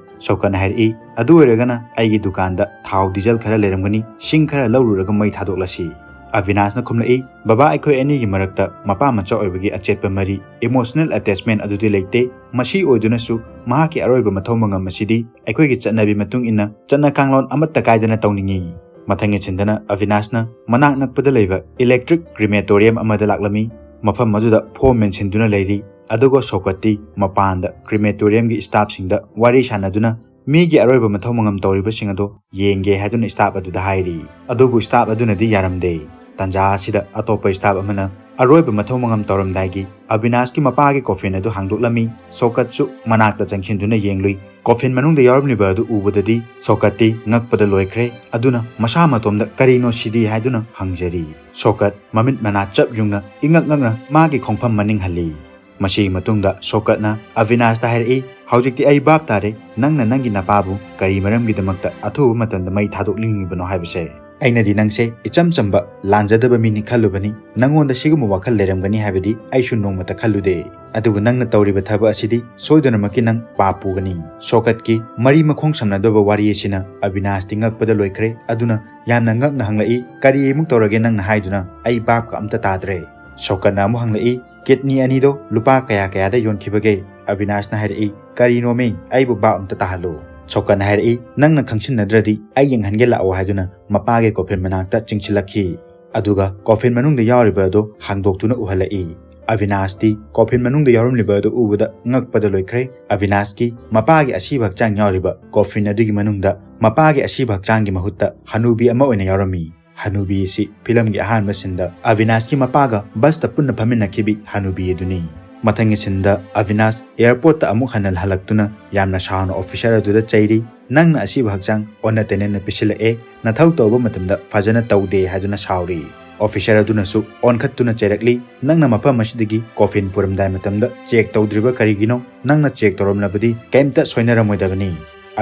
ꯁꯧꯀꯠꯅ ꯍꯥꯏꯔꯛꯏ, "ꯑꯗꯨ ꯑꯣꯏꯔꯒꯅ ꯑꯩꯒꯤ ꯗꯨꯀꯥꯟꯗ ꯊꯥꯎ ꯗꯤꯖꯜ ꯈꯔ ꯂꯩꯔꯝꯒꯅꯤ, ꯁꯤꯡ ꯈꯔ ꯂꯧꯔꯨꯔꯒ ꯃꯩ ꯊꯥꯗꯣꯛꯂꯁꯤ"꯫ ꯑꯕꯤꯅꯥꯁꯅ ꯈꯨꯝꯂꯛꯏ, "ꯕꯕꯥ, ꯑꯩꯈꯣꯏ ꯑꯅꯤꯒꯤ ꯃꯔꯛꯇ ꯃꯄꯥ ꯃꯆꯥ ꯑꯣꯏꯕꯒꯤ ꯑꯆꯦꯠꯄ ꯃꯔꯤ, ꯏꯃꯣꯁꯅꯦꯜ ꯑꯦꯇꯦꯆꯃꯦꯟ ꯑꯗꯨꯗꯤ ꯂꯩꯇꯦ꯫ ꯃꯁꯤ ꯑꯣꯏꯗꯨꯅꯁꯨ ꯃꯍꯥꯛꯀꯤ ꯑꯔꯣꯏꯕ ꯃꯊꯧ ꯃꯉꯝ ꯑꯁꯤꯗꯤ ꯑꯩꯈꯣꯏꯒꯤ ꯆꯠꯅꯕꯤ ꯃꯇꯨꯡ ꯏꯟꯅ ꯆꯠꯅ ꯀꯥꯡꯂꯣꯟ ꯑꯃꯠꯇ ꯀꯥꯏꯗꯅ ꯇꯧꯅꯤꯡꯏ"꯫ ꯃꯊꯪꯒꯤ ꯁꯤꯟꯗꯅ ꯑꯕꯤꯅꯥꯁꯅ ꯃꯅꯥꯛ ꯅꯛꯄꯗ ꯂꯩꯕ ꯏꯂꯦꯛꯇ꯭ꯔꯤꯛ ꯀ꯭ꯔꯤꯃꯦꯇꯣꯔꯤꯌꯝ ꯑꯃꯗ ꯂꯥꯛꯂꯝꯃꯤ꯫ ꯃꯐꯝ ꯑꯗꯨꯗ ꯐꯣꯝ ꯃꯦꯟꯁꯤꯟꯗꯨꯅ ꯂꯩꯔꯤ, ꯑꯗꯨꯒ ꯁꯧꯀꯠꯇꯤ ꯃꯄꯥꯟꯗ ꯀ꯭ꯔꯤꯃꯦꯇꯣꯔꯤꯌꯝꯒꯤ ꯁ꯭ꯇꯥꯐꯁꯤꯡꯗ ꯋꯥꯔꯤ ꯁꯥꯟꯅꯗꯨꯅ ꯃꯤꯒꯤ ꯑꯔꯣꯏꯕ ꯃꯊꯧ ꯃꯉꯝ ꯇꯧꯔꯤꯕꯁꯤꯡ ꯑꯗꯨ ꯌꯦꯡꯒꯦ ꯍꯥꯏꯗꯨꯅ ꯁ꯭ꯇꯥꯐ ꯑꯗꯨꯗ ꯍꯥꯏꯔꯤ꯫ ꯑꯗꯨꯕꯨ ꯁ꯭ꯇꯥꯐ ꯑꯗꯨꯅꯗꯤ ꯌꯥꯔꯝꯗꯦ꯫ ꯇꯥꯟꯖꯥ ꯑꯁꯤꯗ ꯑꯇꯣꯞꯄ ꯁ꯭ꯇꯥꯐ ꯑꯃꯅ ꯑꯔꯣꯏꯕ ꯃꯊꯧ ꯃꯉꯝ ꯇꯧꯔꯝꯗꯥꯏꯒꯤ ꯑꯕꯤꯅꯥꯁꯀꯤ ꯃꯄꯥꯒꯤ ꯀꯣꯐꯤꯟ ꯑꯗꯨ ꯍꯥꯡꯗꯣꯛꯂꯝꯃꯤ꯫ ꯁꯣꯀꯠꯁꯨ ꯃꯅꯥꯛꯇ ꯆꯪꯁꯤꯟꯗꯨꯅ ꯌꯦꯡꯂꯨꯏ꯫ ꯀꯣꯐꯤꯟ ꯃꯅꯨꯡꯗ ꯌꯥꯎꯔꯝꯂꯤꯕ ꯑꯗꯨ ꯎꯕꯗꯗꯤ ꯁꯣꯀꯠꯇꯤ ꯉꯛꯄꯗ ꯂꯣꯏꯈ꯭ꯔꯦ꯫ ꯑꯗꯨꯅ ꯃꯁꯥ ꯃꯇꯣꯝꯗ "ꯀꯔꯤꯅꯣ ꯁꯤꯗꯤ?" ꯍꯥꯏꯗꯨꯅ ꯍꯪꯖꯔꯤ꯫ ꯁꯣꯀꯠ ꯃꯃꯤꯠ ꯃꯅꯥ ꯆꯞ ꯌꯨꯡꯅ ꯏꯉꯛ ꯉꯛꯅ ꯃꯥꯒꯤ ꯈꯣꯡꯐꯝ ꯃꯅꯤꯡ ꯍꯜꯂꯤ꯫ ꯃꯁꯤꯒꯤ ꯃꯇꯨꯡꯗ ꯁꯣꯀꯠꯅ ꯑꯕꯤꯅꯥꯁꯇ ꯍꯥꯏꯔꯛꯏ, "ꯍꯧꯖꯤꯛꯇꯤ ꯑꯩ ꯚꯥꯞ ꯇꯥꯔꯦ, ꯅꯪꯅ ꯅꯪꯒꯤ ꯅꯄꯥꯕꯨ ꯀꯔꯤ ꯃꯔꯝꯒꯤꯗꯃꯛꯇ ꯑꯊꯨꯕ ꯃꯇꯝꯗ ꯃꯩ ꯊꯥꯗꯣꯛꯅꯤꯡꯉꯤꯕꯅꯣ ꯍꯥꯏꯕꯁꯦ꯫ ꯑꯩꯅꯗꯤ ꯅꯪꯁꯦ ꯏꯆꯝ ꯆꯝꯕ, ꯂꯥꯟꯖꯗꯕ ꯃꯤꯅꯤ ꯈꯜꯂꯨꯕꯅꯤ꯫ ꯅꯪꯉꯣꯟꯗ ꯁꯤꯒꯨꯝꯕ ꯋꯥꯈꯜ ꯂꯩꯔꯝꯒꯅꯤ ꯍꯥꯏꯕꯗꯤ ꯑꯩꯁꯨ ꯅꯣꯡꯃꯇ ꯈꯜꯂꯨꯗꯦ꯫ ꯑꯗꯨꯕꯨ ꯅꯪꯅ ꯇꯧꯔꯤꯕ ꯊꯕꯛ ꯑꯁꯤꯗꯤ ꯁꯣꯏꯗꯅꯃꯛꯀꯤ ꯅꯪ ꯄꯥꯞ ꯄꯨꯒꯅꯤ꯫" ꯁꯣꯀꯠꯀꯤ ꯃꯔꯤ ꯃꯈꯣꯡ ꯁꯝꯅꯗꯕ ꯋꯥꯔꯤ ꯑꯁꯤꯅ ꯑꯕꯤꯅꯥꯁꯇꯤ ꯉꯛꯄꯗ ꯂꯣꯏꯈ꯭ꯔꯦ꯫ ꯑꯗꯨꯅ ꯌꯥꯝꯅ ꯉꯛꯅ ꯍꯪꯂꯛꯏ, "ꯀꯔꯤ ꯑꯃꯨꯛ ꯇꯧꯔꯒꯦ ꯅꯪꯅ ꯍꯥꯏꯗꯨꯅ? ꯑꯩ ꯚꯥꯞꯀ ꯑꯝꯇ ꯇꯥꯗ꯭ꯔꯦ꯫" ꯁꯣꯀꯠꯅ ꯑꯃꯨꯛ ꯍꯪꯂꯛꯏ, "ꯀꯤꯗꯅꯤ ꯑꯅꯤꯗꯣ ꯂꯨꯄꯥ ꯀꯌꯥ ꯀꯌꯥꯗ ꯌꯣꯟꯈꯤꯕꯒꯦ?" ꯑꯕꯤꯅꯥꯁꯅ ꯍꯥꯏꯔꯛꯏ, "ꯀꯔꯤꯅꯣꯃꯤ? ꯑꯩꯕꯨ ꯚꯥꯞ ꯑꯝꯇ ꯇꯥꯍꯜꯂꯨ꯫" ꯁꯣꯀꯠꯅ ꯍꯥꯏꯔꯛꯏ, "ꯅꯪꯅ ꯈꯪꯁꯤꯟꯅꯗ꯭ꯔꯗꯤ ꯑꯩ ꯌꯦꯡꯍꯟꯒꯦ ꯂꯥꯛꯑꯣ" ꯍꯥꯏꯗꯨꯅ ꯃꯄꯥꯒꯤ ꯀꯣꯐꯤꯟ ꯃꯅꯥꯛꯇ ꯆꯤꯡꯁꯤꯜꯂꯛꯈꯤ꯫ ꯑꯗꯨꯒ ꯀꯣꯐꯤꯟ ꯃꯅꯨꯡꯗ ꯌꯥꯎꯔꯤꯕ ꯑꯗꯨ ꯍꯥꯡꯗꯣꯛꯇꯨꯅ ꯎꯍꯜꯂꯛꯏ꯫ ꯑꯕꯤꯅꯥꯁꯇꯤ ꯀꯣꯐꯤꯟ ꯃꯅꯨꯡꯗ ꯌꯥꯎꯔꯝꯂꯤꯕ ꯑꯗꯨ ꯎꯕꯗ ꯉꯛꯄꯗ ꯂꯣꯏꯈ꯭ꯔꯦ꯫ ꯑꯕꯤꯅꯥꯁꯀꯤ ꯃꯄꯥꯒꯤ ꯑꯁꯤꯕ ꯍꯛꯆꯥꯡ ꯌꯥꯎꯔꯤꯕ ꯀꯣꯐꯤꯟ ꯑꯗꯨꯒꯤ ꯃꯅꯨꯡꯗ ꯃꯄꯥꯒꯤ ꯑꯁꯤꯕ ꯍꯛꯆꯥꯡꯒꯤ ꯃꯍꯨꯠꯇ ꯍꯅꯨꯕꯤ ꯑꯃ ꯑꯣꯏꯅ ꯌꯥꯎꯔꯝꯃꯤ꯫ ꯍꯅꯨꯕꯤ ꯑꯁꯤ ꯐꯤꯂꯝꯒꯤ ꯑꯍꯥꯟꯕ ꯁꯤꯟꯗ ꯑꯕꯤꯅꯥꯁꯀꯤ ꯃꯄꯥꯒ ꯕꯁꯇ ꯄꯨꯟꯅ ꯐꯝꯃꯤꯟꯅꯈꯤꯕꯤ ꯍꯅꯨꯕꯤ ꯑꯗꯨꯅꯤ꯫ ꯃꯊꯪꯒꯤ ꯁꯤꯟꯗ ꯑꯕꯤꯅꯥꯁ ꯑꯦꯌꯔꯄꯣꯔꯠꯇ ꯑꯃꯨꯛ ꯍꯟꯅ ꯍꯜꯂꯛꯇꯨꯅ ꯌꯥꯝꯅ ꯁꯥꯎꯅ ꯑꯣꯐꯤꯁꯔ ꯑꯗꯨꯗ ꯆꯩꯔꯤ, "ꯅꯪꯅ ꯑꯁꯤꯕ ꯍꯛꯆꯥꯡ ꯑꯣꯟꯅ ꯇꯩꯅꯅ ꯄꯤꯁꯤꯜꯂꯛꯑꯦ, ꯅꯊꯧ ꯇꯧꯕ ꯃꯇꯝꯗ ꯐꯖꯅ ꯇꯧꯗꯦ" ꯍꯥꯏꯗꯨꯅ ꯁꯥꯎꯔꯤ꯫ ꯑꯣꯐꯤꯁꯔ ꯑꯗꯨꯅꯁꯨ ꯑꯣꯟꯈꯠꯇꯨꯅ ꯆꯩꯔꯛꯂꯤ, "ꯅꯪꯅ ꯃꯐꯝ ꯑꯁꯤꯗꯒꯤ ꯀꯣꯐꯤꯟ ꯄꯨꯔꯝꯗꯥꯏ ꯃꯇꯝꯗ ꯆꯦꯛ ꯇꯧꯗ꯭ꯔꯤꯕ ꯀꯔꯤꯒꯤꯅꯣ? ꯅꯪꯅ ꯆꯦꯛ ꯇꯧꯔꯝꯂꯕꯗꯤ ꯀꯩꯝꯇ ꯁꯣꯏꯅꯔꯝꯃꯣꯏꯗꯕꯅꯤ꯫"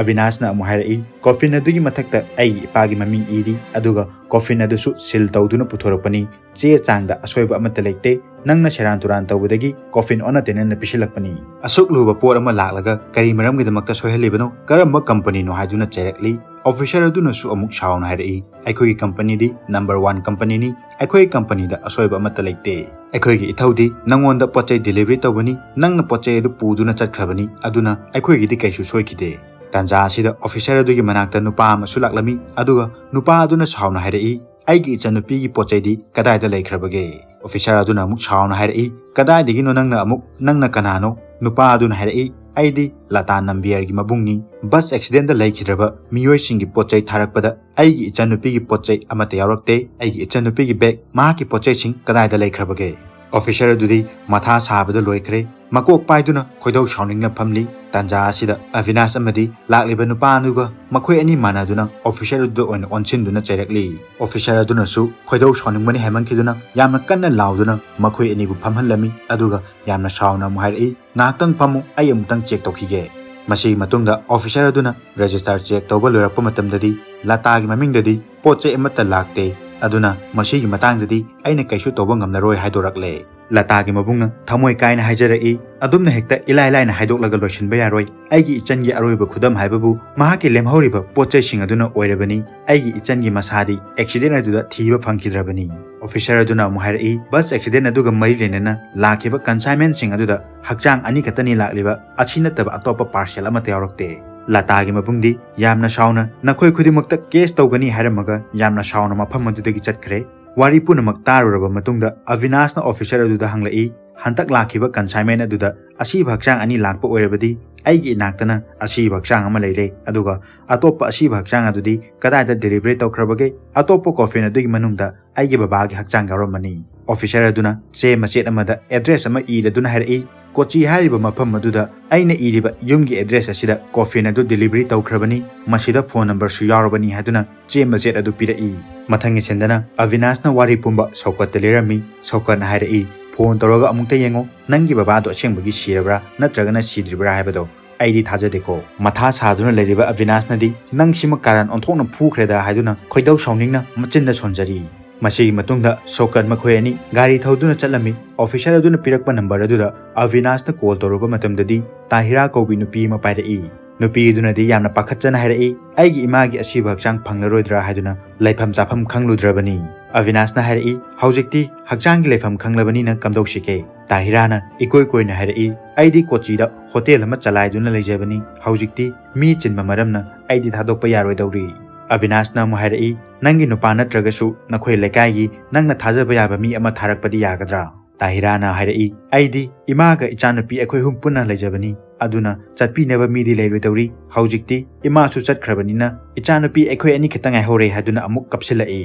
ꯑꯕꯤꯅꯥꯁꯅ ꯑꯃꯨꯛ ꯍꯥꯏꯔꯛꯏ, "ꯀꯣꯐꯤꯟ ꯑꯗꯨꯒꯤ ꯃꯊꯛꯇ ꯑꯩꯒꯤ ꯏꯄꯥꯒꯤ ꯃꯃꯤꯡ ꯏꯔꯤ, ꯑꯗꯨꯒ ꯀꯣꯐꯤꯟ ꯑꯗꯨꯁꯨ ꯁꯤꯜ ꯇꯧꯗꯨꯅ ꯄꯨꯊꯣꯔꯛꯄꯅꯤ꯫ ꯆꯦ ꯆꯥꯡꯗ ꯑꯁꯣꯏꯕ ꯑꯃꯠꯇ ꯂꯩꯇꯦ꯫ ꯅꯪꯅ ꯁꯦꯔꯥꯟ ꯇꯨꯔꯥꯟ ꯇꯧꯕꯗꯒꯤ ꯀꯣꯐꯤꯟ ꯑꯣꯟꯅ ꯇꯩꯅꯅ ꯄꯤꯁꯤꯜꯂꯛꯄꯅꯤ꯫" ꯑꯁꯨꯛ ꯂꯨꯕ ꯄꯣꯠ ꯑꯃ ꯂꯥꯛꯂꯒ ꯀꯔꯤ ꯃꯔꯝꯒꯤꯗꯃꯛꯇ ꯁꯣꯏꯍꯜꯂꯤꯕꯅꯣ? ꯀꯔꯝꯕ ꯀꯝꯄꯅꯤꯅꯣ ꯍꯥꯏꯗꯨꯅ ꯆꯩꯔꯛꯂꯤ꯫ ꯑꯣꯐꯤꯁꯔ ꯑꯗꯨꯅꯁꯨ ꯑꯃꯨꯛ ꯁꯥꯎꯅ ꯍꯥꯏꯔꯛꯏ, "ꯑꯩꯈꯣꯏꯒꯤ ꯀꯝꯄꯅꯤꯗꯤ ꯅꯝꯕꯔ ꯋꯥꯟ ꯀꯝꯄꯅꯤꯅꯤ꯫ ꯑꯩꯈꯣꯏꯒꯤ ꯀꯝꯄꯅꯤꯗ ꯑꯁꯣꯏꯕ ꯑꯃꯠꯇ ꯂꯩꯇꯦ꯫ ꯑꯩꯈꯣꯏꯒꯤ ꯏꯊꯧꯗꯤ ꯅꯪꯉꯣꯟꯗ ꯄꯣꯠ ꯆꯩ ꯗꯤꯂꯤꯚꯔꯤ ꯇꯧꯕꯅꯤ꯫ ꯅꯪꯅ ꯄꯣꯠ ꯆꯩ ꯑꯗꯨ ꯄꯨꯗꯨꯅ ꯆꯠꯈ꯭ꯔꯕꯅꯤ꯫ ꯑꯗꯨꯅ ꯑꯩꯈꯣꯏꯒꯤꯗꯤ ꯀꯩꯁꯨ ꯁꯣꯏꯈꯤꯗꯦ꯫" ꯇꯥꯟꯖꯥ ꯑꯁꯤꯗ ꯑꯣꯐꯤꯁꯔ ꯑꯗꯨꯒꯤ ꯃꯅꯥꯛꯇ ꯅꯨꯄꯥ ꯑꯃꯁꯨ ꯂꯥꯛꯂꯝꯃꯤ꯫ ꯑꯗꯨꯒ ꯅꯨꯄꯥ ꯑꯗꯨꯅ ꯁꯥꯎꯅ ꯍꯥꯏꯔꯛꯏ, "ꯑꯩꯒꯤ ꯏꯆꯟꯅꯨꯄꯤꯒꯤ ꯄꯣꯠ ꯆꯩꯗꯤ ꯀꯗꯥꯏꯗ ꯂꯩꯈ꯭ꯔꯕꯒꯦ?" ꯑꯣꯐꯤꯁꯔ ꯑꯗꯨꯅ ꯑꯃꯨꯛ ꯁꯥꯎꯅ ꯍꯥꯏꯔꯛꯏ, "ꯀꯗꯥꯏꯗꯒꯤꯅꯣ ꯅꯪꯅ ꯑꯃꯨꯛ? ꯅꯪꯅ ꯀꯅꯥꯅꯣ?" ꯅꯨꯄꯥ ꯑꯗꯨꯅ ꯍꯥꯏꯔꯛꯏ, "ꯑꯩꯗꯤ ꯂꯇꯥ ꯅꯝꯕꯤꯌꯔꯒꯤ ꯃꯕꯨꯡꯅꯤ꯫ ꯕꯁ ꯑꯦꯛꯁꯤꯗꯦꯟꯗ ꯂꯩꯈꯤꯗ꯭ꯔꯕ ꯃꯤꯑꯣꯏꯁꯤꯡꯒꯤ ꯄꯣꯠ ꯆꯩ ꯊꯥꯔꯛꯄꯗ ꯑꯩꯒꯤ ꯏꯆꯟꯅꯨꯄꯤꯒꯤ ꯄꯣꯠ ꯆꯩ ꯑꯃꯠꯇ ꯌꯥꯎꯔꯛꯇꯦ꯫ ꯑꯩꯒꯤ ꯏꯆꯟꯅꯨꯄꯤꯒꯤ ꯕꯦꯒ, ꯃꯍꯥꯛꯀꯤ ꯄꯣꯠ ꯆꯩꯁꯤꯡ ꯀꯗꯥꯏꯗ ꯂꯩꯈ꯭ꯔꯕꯒꯦ?" ꯑꯣꯐꯤꯁꯔ ꯑꯗꯨꯗꯤ ꯃꯊꯥ ꯁꯥꯕꯗ ꯂꯣꯏꯈ꯭ꯔꯦ꯫ ꯃꯀꯣꯛ ꯄꯥꯏꯗꯨꯅ ꯈꯣꯏꯗꯧ ꯁꯥꯎꯅꯤꯡꯅ ꯐꯝꯂꯤ꯫ ꯇꯥꯟꯖꯥ ꯑꯁꯤꯗ ꯑꯕꯤꯅꯥꯁ ꯑꯃꯗꯤ ꯂꯥꯛꯂꯤꯕ ꯅꯨꯄꯥ ꯑꯗꯨꯒ ꯃꯈꯣꯏ ꯑꯅꯤ ꯃꯥꯟꯅꯗꯨꯅ ꯑꯣꯐꯤꯁꯔ ꯑꯗꯨꯗ ꯑꯣꯏꯅ ꯑꯣꯟꯁꯤꯟꯗꯨꯅ ꯆꯩꯔꯛꯂꯤ꯫ ꯑꯣꯐꯤꯁꯔ ꯑꯗꯨꯅꯁꯨ ꯈꯣꯏꯗꯧ ꯁꯥꯎꯅꯤꯡꯕꯅ ꯍꯦꯟꯃꯟꯈꯤꯗꯨꯅ ꯌꯥꯝꯅ ꯀꯟꯅ ꯂꯥꯎꯗꯨꯅ ꯃꯈꯣꯏ ꯑꯅꯤꯕꯨ ꯐꯝꯍꯜꯂꯝꯃꯤ꯫ ꯑꯗꯨꯒ ꯌꯥꯝꯅ ꯁꯥꯎꯅ ꯑꯃꯨꯛ ꯍꯥꯏꯔꯛꯏ, "ꯉꯥꯏꯍꯥꯛꯇꯪ ꯐꯝꯃꯨ, ꯑꯩ ꯑꯃꯨꯛꯇꯪ ꯆꯦꯛ ꯇꯧꯈꯤꯒꯦ"꯫ ꯃꯁꯤꯒꯤ ꯃꯇꯨꯡꯗ ꯑꯣꯐꯤꯁꯔ ꯑꯗꯨꯅ ꯔꯦꯖꯤꯁꯇꯥꯔ ꯆꯦꯛ ꯇꯧꯕ ꯂꯣꯏꯔꯛꯄ ꯃꯇꯝꯗꯗꯤ ꯂꯇꯥꯒꯤ ꯃꯃꯤꯡꯗꯗꯤ ꯄꯣꯠ ꯆꯩ ꯑꯃꯠꯇ ꯂꯥꯛꯇꯦ꯫ ꯑꯗꯨꯅ ꯃꯁꯤꯒꯤ ꯃꯇꯥꯡꯗꯗꯤ ꯑꯩꯅ ꯀꯩꯁꯨ ꯇꯧꯕ ꯉꯝꯂꯔꯣꯏ ꯍꯥꯏꯗꯣꯔꯛꯂꯦ꯫ ꯂꯇꯥꯒꯤ ꯃꯕꯨꯡꯅ ꯊꯃꯣꯏ ꯀꯥꯏꯅ ꯍꯥꯏꯖꯔꯛꯏ, "ꯑꯗꯨꯝꯅ ꯍꯦꯛꯇ ꯏꯂꯥꯏ ꯂꯥꯏꯅ ꯍꯥꯏꯗꯣꯛꯂꯒ ꯂꯣꯏꯁꯤꯟꯕ ꯌꯥꯔꯣꯏ꯫ ꯑꯩꯒꯤ ꯏꯆꯟꯒꯤ ꯑꯔꯣꯏꯕ ꯈꯨꯗꯝ ꯍꯥꯏꯕꯕꯨ ꯃꯍꯥꯛꯀꯤ ꯂꯦꯝꯍꯧꯔꯤꯕ ꯄꯣꯠ ꯆꯩꯁꯤꯡ ꯑꯗꯨꯅ ꯑꯣꯏꯔꯕꯅꯤ꯫ ꯑꯩꯒꯤ ꯏꯆꯟꯒꯤ ꯃꯁꯥꯗꯤ ꯑꯦꯛꯁꯤꯗꯦꯟ ꯑꯗꯨꯗ ꯊꯤꯕ ꯐꯪꯈꯤꯗ꯭ꯔꯕꯅꯤ"꯫ ꯑꯣꯐꯤꯁꯔ ꯑꯗꯨꯅ ꯑꯃꯨꯛ ꯍꯥꯏꯔꯛꯏ, "ꯕꯁ ꯑꯦꯛꯁꯤꯗꯦꯟ ꯑꯗꯨꯒ ꯃꯔꯤ ꯂꯩꯅꯅ ꯂꯥꯛꯈꯤꯕ ꯀꯟꯁꯥꯏꯟꯃꯦꯟꯁꯤꯡ ꯑꯗꯨꯗ ꯍꯛꯆꯥꯡ ꯑꯅꯤꯈꯛꯇꯅꯤ ꯂꯥꯛꯂꯤꯕ, ꯑꯁꯤ ꯅꯠꯇꯕ ꯑꯇꯣꯞꯄ ꯄꯥꯔꯁꯦꯜ ꯑꯃꯠꯇ ꯌꯥꯎꯔꯛꯇꯦ"꯫ ꯂꯇꯥꯒꯤ ꯃꯕꯨꯡꯗꯤ ꯌꯥꯝꯅ ꯁꯥꯎꯅ "ꯅꯈꯣꯏ ꯈꯨꯗꯤꯡꯃꯛꯇ ꯀꯦꯁ ꯇꯧꯒꯅꯤ" ꯍꯥꯏꯔꯝꯃꯒ ꯌꯥꯝꯅ ꯁꯥꯎꯅ ꯃꯐꯝ ꯑꯗꯨꯗꯒꯤ ꯆꯠꯈ꯭ꯔꯦ꯫ ꯋꯥꯔꯤ ꯄꯨꯝꯅꯃꯛ ꯇꯥꯔꯨꯔꯕ ꯃꯇꯨꯡꯗ ꯑꯕꯤꯅꯥꯁꯅ ꯑꯣꯐꯤꯁꯔ ꯑꯗꯨꯗ ꯍꯪꯂꯛꯏ, "ꯍꯟꯗꯛ ꯂꯥꯛꯈꯤꯕ ꯀꯟꯁꯥꯏꯟꯃꯦꯟ ꯑꯗꯨꯗ ꯑꯁꯤꯕ ꯍꯛꯆꯥꯡ ꯑꯅꯤ ꯂꯥꯛꯄ ꯑꯣꯏꯔꯕꯗꯤ ꯑꯩꯒꯤ ꯏꯅꯥꯛꯇꯅ ꯑꯁꯤꯕ ꯍꯛꯆꯥꯡ ꯑꯃ ꯂꯩꯔꯦ, ꯑꯗꯨꯒ ꯑꯇꯣꯞꯄ ꯑꯁꯤꯕ ꯍꯛꯆꯥꯡ ꯑꯗꯨꯗꯤ ꯀꯗꯥꯏꯗ ꯗꯦꯂꯤꯚꯔꯤ ꯇꯧꯈ꯭ꯔꯕꯒꯦ? ꯑꯇꯣꯞꯄ ꯀꯣꯐꯤꯟ ꯑꯗꯨꯒꯤ ꯃꯅꯨꯡꯗ ꯑꯩꯒꯤ ꯕꯕꯥꯒꯤ ꯍꯛꯆꯥꯡ ꯌꯥꯎꯔꯝꯃꯅꯤ"꯫ ꯑꯣꯐꯤꯁꯔ ꯑꯗꯨꯅ ꯆꯦ ꯃꯆꯦꯠ ꯑꯃꯗ ꯑꯦꯗ꯭ꯔꯦꯁ ꯑꯃ ꯏꯔꯗꯨꯅ ꯍꯥꯏꯔꯛꯏ, "ꯀꯣꯆꯤ ꯍꯥꯏꯔꯤꯕ ꯃꯐꯝ ꯑꯗꯨꯗ ꯑꯩꯅ ꯏꯔꯤꯕ ꯌꯨꯝꯒꯤ ꯑꯦꯗ꯭ꯔꯦꯁ ꯑꯁꯤꯗ ꯀꯣꯐꯤꯟ ꯑꯗꯨ ꯗꯦꯂꯤꯚꯔꯤ ꯇꯧꯈ꯭ꯔꯕꯅꯤ, ꯃꯁꯤꯗ ꯐꯣꯟ ꯅꯝꯕꯔꯁꯨ ꯌꯥꯎꯔꯕꯅꯤ" ꯍꯥꯏꯗꯨꯅ ꯆꯦ ꯃꯆꯦꯠ ꯑꯗꯨ ꯄꯤꯔꯛꯏ꯫ ꯃꯊꯪꯒꯤ ꯁꯤꯟꯗꯅ ꯑꯕꯤꯅꯥꯁꯅ ꯋꯥꯔꯤ ꯄꯨꯝꯕ ꯁꯧꯀꯠꯇ ꯂꯤꯔꯝꯃꯤ꯫ ꯁꯧꯀꯠꯅ ꯍꯥꯏꯔꯛꯏ, "ꯐꯣꯟ ꯇꯧꯔꯒ ꯑꯃꯨꯛꯇ ꯌꯦꯡꯉꯣ, ꯅꯪꯒꯤ ꯕꯕꯥꯗꯣ ꯑꯁꯦꯡꯕꯒꯤ ꯁꯤꯔꯕ꯭ꯔꯥ ꯅꯠꯇ꯭ꯔꯒꯅ ꯁꯤꯗ꯭ꯔꯤꯕ꯭ꯔꯥ ꯍꯥꯏꯕꯗꯣ ꯑꯩꯗꯤ ꯊꯥꯖꯗꯦꯀꯣ"꯫ ꯃꯊꯥ ꯁꯥꯗꯨꯅ ꯂꯩꯔꯤꯕ ꯑꯕꯤꯅꯥꯁꯅꯗꯤ, "ꯅꯪ ꯁꯤꯃ ꯀꯥꯔꯟ ꯑꯣꯟꯊꯣꯛꯅ ꯐꯨꯈ꯭ꯔꯦꯗ" ꯍꯥꯏꯗꯨꯅ ꯈꯣꯏꯗꯧ ꯁꯥꯎꯅꯤꯡꯅ ꯃꯆꯤꯟꯗ ꯁꯣꯟꯖꯔꯤ꯫ ꯃꯁꯤꯒꯤ ꯃꯇꯨꯡꯗ ꯁꯧꯀꯠ ꯃꯈꯣꯏ ꯑꯅꯤ ꯒꯥꯔꯤ ꯊꯧꯗꯨꯅ ꯆꯠꯂꯝꯃꯤ꯫ ꯑꯣꯐꯤꯁꯔ ꯑꯗꯨꯅ ꯄꯤꯔꯛꯄ ꯅꯝꯕꯔ ꯑꯗꯨꯗ ꯑꯕꯤꯅꯥꯁꯅ ꯀꯣꯜ ꯇꯧꯔꯨꯕ ꯃꯇꯝꯗꯗꯤ ꯇꯥꯍꯤꯔꯥ ꯀꯧꯕꯤ ꯅꯨꯄꯤ ꯑꯃ ꯄꯥꯏꯔꯛꯏ꯫ ꯅꯨꯄꯤ ꯑꯗꯨꯅꯗꯤ ꯌꯥꯝꯅ ꯄꯥꯈꯠꯆꯅ ꯍꯥꯏꯔꯛꯏ, "ꯑꯩꯒꯤ ꯏꯃꯥꯒꯤ ꯑꯁꯤꯕ ꯍꯛꯆꯥꯡ ꯐꯪꯂꯔꯣꯏꯗ꯭ꯔꯥ" ꯍꯥꯏꯗꯨꯅ ꯂꯩꯐꯝ ꯆꯥꯐꯝ ꯈꯪꯂꯨꯗ꯭ꯔꯕꯅꯤ꯫ ꯑꯕꯤꯅꯥꯁꯅ ꯍꯥꯏꯔꯛꯏ, "ꯍꯧꯖꯤꯛꯇꯤ ꯍꯛꯆꯥꯡꯒꯤ ꯂꯩꯐꯝ ꯈꯪꯂꯕꯅꯤꯅ ꯀꯝꯗꯧꯁꯤꯒꯦ?" ꯇꯥꯍꯤꯔꯥꯅ ꯏꯀꯣꯏ ꯀꯣꯏꯅ ꯍꯥꯏꯔꯛꯏ, "ꯑꯩꯗꯤ ꯀꯣꯆꯤꯗ ꯍꯣꯇꯦꯜ ꯑꯃ ꯆꯂꯥꯏꯗꯨꯅ ꯂꯩꯖꯕꯅꯤ꯫ ꯍꯧꯖꯤꯛꯇꯤ ꯃꯤ ꯆꯤꯟꯕ ꯃꯔꯝꯅ ꯑꯩꯗꯤ ꯊꯥꯗꯣꯛꯄ ꯌꯥꯔꯣꯏꯗꯧꯔꯤ"꯫ ꯑꯕꯤꯅꯥꯁꯅ ꯑꯃꯨꯛ ꯍꯥꯏꯔꯛꯏ, "ꯅꯪꯒꯤ ꯅꯨꯄꯥ ꯅꯠꯇ꯭ꯔꯒꯁꯨ ꯅꯈꯣꯏ ꯂꯩꯀꯥꯏꯒꯤ ꯅꯪꯅ ꯊꯥꯖꯕ ꯌꯥꯕ ꯃꯤ ꯑꯃ ꯊꯥꯔꯛꯄꯗꯤ ꯌꯥꯒꯗ꯭ꯔꯥ?" ꯇꯥꯍꯤꯔꯥꯅ ꯍꯥꯏꯔꯛꯏ, "ꯑꯩꯗꯤ ꯏꯃꯥꯒ ꯏꯆꯥꯅꯨꯄꯤ ꯑꯩꯈꯣꯏ ꯑꯍꯨꯝ ꯄꯨꯟꯅ ꯂꯩꯖꯕꯅꯤ꯫ ꯑꯗꯨꯅ ꯆꯠꯄꯤꯅꯕ ꯃꯤꯗꯤ ꯂꯩꯔꯣꯏꯗꯧꯔꯤ꯫ ꯍꯧꯖꯤꯛꯇꯤ ꯏꯃꯥꯁꯨ ꯆꯠꯈ꯭ꯔꯕꯅꯤꯅ ꯏꯆꯥꯅꯨꯄꯤ ꯑꯩꯈꯣꯏ ꯑꯅꯤ ꯈꯛꯇ ꯉꯥꯏꯍꯧꯔꯦ" ꯍꯥꯏꯗꯨꯅ ꯑꯃꯨꯛ ꯀꯞꯁꯤꯜꯂꯛꯏ꯫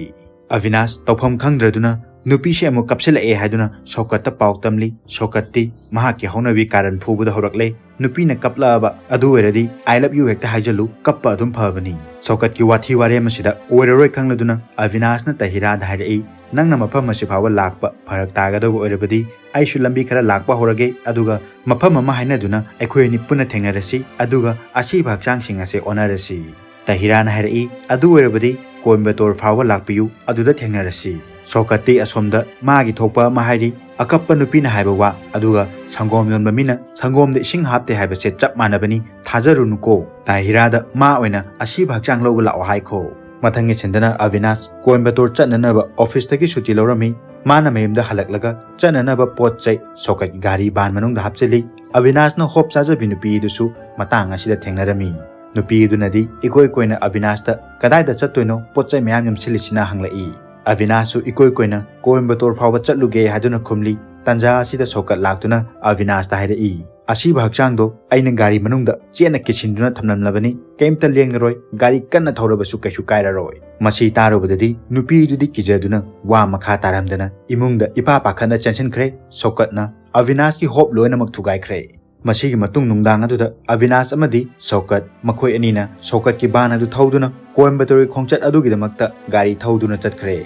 ꯑꯕꯤꯅꯥꯁ ꯇꯧꯐꯝ ꯈꯪꯗ꯭ꯔꯗꯨꯅ ꯅꯨꯄꯤꯁꯦ ꯑꯃꯨꯛ ꯀꯞꯁꯤꯜꯂꯛꯑꯦ ꯍꯥꯏꯗꯨꯅ ꯁꯧꯀꯠꯇ ꯄꯥꯎ ꯇꯝꯂꯤ꯫ ꯁꯧꯀꯠꯇꯤ ꯃꯍꯥꯛꯀꯤ ꯍꯧꯅꯕꯤ ꯀꯥꯔꯟ ꯐꯨꯕꯗ ꯍꯧꯔꯛꯂꯦ꯫ "ꯅꯨꯄꯤꯅ ꯀꯞꯂꯛꯑꯕ ꯑꯗꯨ ꯑꯣꯏꯔꯗꯤ "I love you" ꯍꯦꯛꯇ ꯍꯥꯏꯖꯜꯂꯨ, ꯀꯞꯄ ꯑꯗꯨꯝ ꯐꯕꯅꯤ꯫ ꯁꯧꯀꯠꯀꯤ ꯋꯥꯊꯤ ꯋꯥꯔꯦꯝ ꯑꯁꯤꯗ ꯑꯣꯏꯔꯔꯣꯏ ꯈꯪꯂꯗꯨꯅ ꯑꯕꯤꯅꯥꯁꯅ ꯇꯍꯤꯔꯥꯗ ꯍꯥꯏꯔꯛꯏ, "ꯅꯪꯅ ꯃꯐꯝ ꯑꯁꯤ ꯐꯥꯎꯕ ꯂꯥꯛꯄ ꯐꯔꯛ ꯇꯥꯒꯗꯧꯕ ꯑꯣꯏꯔꯕꯗꯤ ꯑꯩꯁꯨ ꯂꯝꯕꯤ ꯈꯔ ꯂꯥꯛꯄ ꯍꯧꯔꯒꯦ, ꯑꯗꯨꯒ ꯃꯐꯝ ꯑꯃ ꯍꯥꯏꯅꯗꯨꯅ ꯑꯩꯈꯣꯏ ꯑꯅꯤ ꯄꯨꯟꯅ ꯊꯦꯡꯅꯔꯁꯤ, ꯑꯗꯨꯒ ꯑꯁꯤꯕ ꯍꯛꯆꯥꯡꯁꯤꯡ ꯑꯁꯦ ꯑꯣꯟꯅꯔꯁꯤ"꯫ ꯇꯍꯤꯔꯥꯅ ꯍꯥꯏꯔꯛꯏ, "ꯑꯗꯨ ꯑꯣꯏꯔꯕꯗꯤ ꯀꯣꯏꯝꯕꯇꯣꯔ ꯐꯥꯎꯕ ꯂꯥꯛꯄꯤꯌꯨ, ꯑꯗꯨꯗ ꯊꯦꯡꯅꯔꯁꯤ"꯫ ꯁꯧꯀꯠꯇꯤ ꯑꯁꯣꯝꯗ ꯃꯥꯒꯤ ꯊꯣꯛꯄ ꯑꯃ ꯍꯥꯏꯔꯤ, "ꯑꯀꯞꯄ ꯅꯨꯄꯤꯅ ꯍꯥꯏꯕ ꯋꯥ, ꯑꯗꯨꯒ ꯁꯪꯒꯣꯝ ꯌꯣꯟꯕ ꯃꯤꯅ ꯁꯪꯒꯣꯝꯗ ꯏꯁꯤꯡ ꯍꯥꯞꯇꯦ ꯍꯥꯏꯕꯁꯦ ꯆꯞ ꯃꯥꯟꯅꯕꯅꯤ, ꯊꯥꯖꯔꯨꯅꯨꯀꯣ꯫ ꯇꯍꯤꯔꯥꯗ ꯃꯥ ꯑꯣꯏꯅ ꯑꯁꯤꯕ ꯍꯛꯆꯥꯡ ꯂꯧꯕ ꯂꯥꯛꯑꯣ ꯍꯥꯏꯈꯣ"꯫ ꯃꯊꯪꯒꯤ ꯁꯤꯟꯗꯅ ꯑꯕꯤꯅꯥꯁ ꯀꯣꯏꯝꯕꯇꯣꯔ ꯆꯠꯅꯅꯕ ꯑꯣꯐꯤꯁꯇꯒꯤ ꯁꯨꯇꯤ ꯂꯧꯔꯝꯃꯤ꯫ ꯃꯥꯅ ꯃꯌꯨꯝꯗ ꯍꯜꯂꯛꯂꯒ ꯆꯠꯅꯅꯕ ꯄꯣꯠ ꯆꯩ ꯁꯧꯀꯠꯀꯤ ꯒꯥꯔꯤ ꯚꯥꯟ ꯃꯅꯨꯡꯗ ꯍꯥꯞꯆꯤꯜꯂꯤ꯫ ꯑꯕꯤꯅꯥꯁꯅ ꯍꯣꯞ ꯆꯥꯖꯕꯤ ꯅꯨꯄꯤ ꯑꯗꯨꯁꯨ ꯃꯇꯥꯡ ꯑꯁꯤꯗ ꯊꯦꯡꯅꯔꯝꯃꯤ꯫ ꯅꯨꯄꯤ ꯑꯗꯨꯅꯗꯤ ꯏꯀꯣꯏ ꯀꯣꯏꯅ ꯑꯕꯤꯅꯥꯁꯇ "ꯀꯗꯥꯏꯗ ꯆꯠꯇꯣꯏꯅꯣ, ꯄꯣꯠ ꯆꯩ ꯃꯌꯥꯝ ꯌꯣꯝꯁꯤꯜꯂꯤꯁꯤꯅ?" ꯍꯪꯂꯛꯏ꯫ ꯑꯕꯤꯅꯥꯁꯁꯨ ꯏꯀꯣꯏ ꯀꯣꯏꯅ "ꯀꯣꯏꯝꯕꯇꯣꯔ ꯐꯥꯎꯕ ꯆꯠꯂꯨꯒꯦ" ꯍꯥꯏꯗꯨꯅ ꯈꯨꯝꯂꯤ꯫ ꯇꯟꯖꯥ ꯑꯁꯤꯗ ꯁꯧꯀꯠ ꯂꯥꯛꯇꯨꯅ ꯑꯕꯤꯅꯥꯁꯇ ꯍꯥꯏꯔꯛꯏ, "ꯑꯁꯤꯕ ꯍꯛꯆꯥꯡꯗꯣ ꯑꯩꯅ ꯒꯥꯔꯤ ꯃꯅꯨꯡꯗ ꯆꯦꯠꯅ ꯀꯤꯁꯤꯟꯗꯨꯅ ꯊꯝꯂꯝꯂꯕꯅꯤ, ꯀꯩꯝꯇ ꯂꯦꯡꯂꯔꯣꯏ, ꯒꯥꯔꯤ ꯀꯟꯅ ꯊꯧꯔꯕꯁꯨ ꯀꯩꯁꯨ ꯀꯥꯏꯔꯔꯣꯏ"꯫ ꯃꯁꯤ ꯇꯥꯔꯨꯕꯗꯗꯤ ꯅꯨꯄꯤꯗꯨꯗꯤ ꯀꯤꯖꯗꯨꯅ ꯋꯥ ꯃꯈꯥ ꯇꯥꯔꯝꯗꯅ ꯏꯃꯨꯡꯗ ꯏꯄꯥ ꯄꯥꯈꯠꯅ ꯆꯦꯟꯁꯤꯟꯈ꯭ꯔꯦ꯫ ꯁꯧꯀꯠꯅ ꯑꯕꯤꯅꯥꯁꯀꯤ ꯍꯣꯞ ꯂꯣꯏꯅꯃꯛ ꯊꯨꯒꯥꯏꯈ꯭ꯔꯦ꯫ ꯃꯁꯤꯒꯤ ꯃꯇꯨꯡ ꯅꯨꯡꯗꯥꯡ ꯑꯗꯨꯗ ꯑꯕꯤꯅꯥꯁ ꯑꯃꯗꯤ ꯁꯧꯀꯠ, ꯃꯈꯣꯏ ꯑꯅꯤꯅ ꯁꯧꯀꯠꯀꯤ ꯚꯥꯟ ꯑꯗꯨ ꯊꯧꯗꯨꯅ ꯀꯣꯏꯝꯕꯇꯣꯔꯒꯤ ꯈꯣꯡꯆꯠ ꯑꯗꯨꯒꯤꯗꯃꯛꯇ ꯒꯥꯔꯤ ꯊꯧꯗꯨꯅ ꯆꯠꯈ꯭ꯔꯦ꯫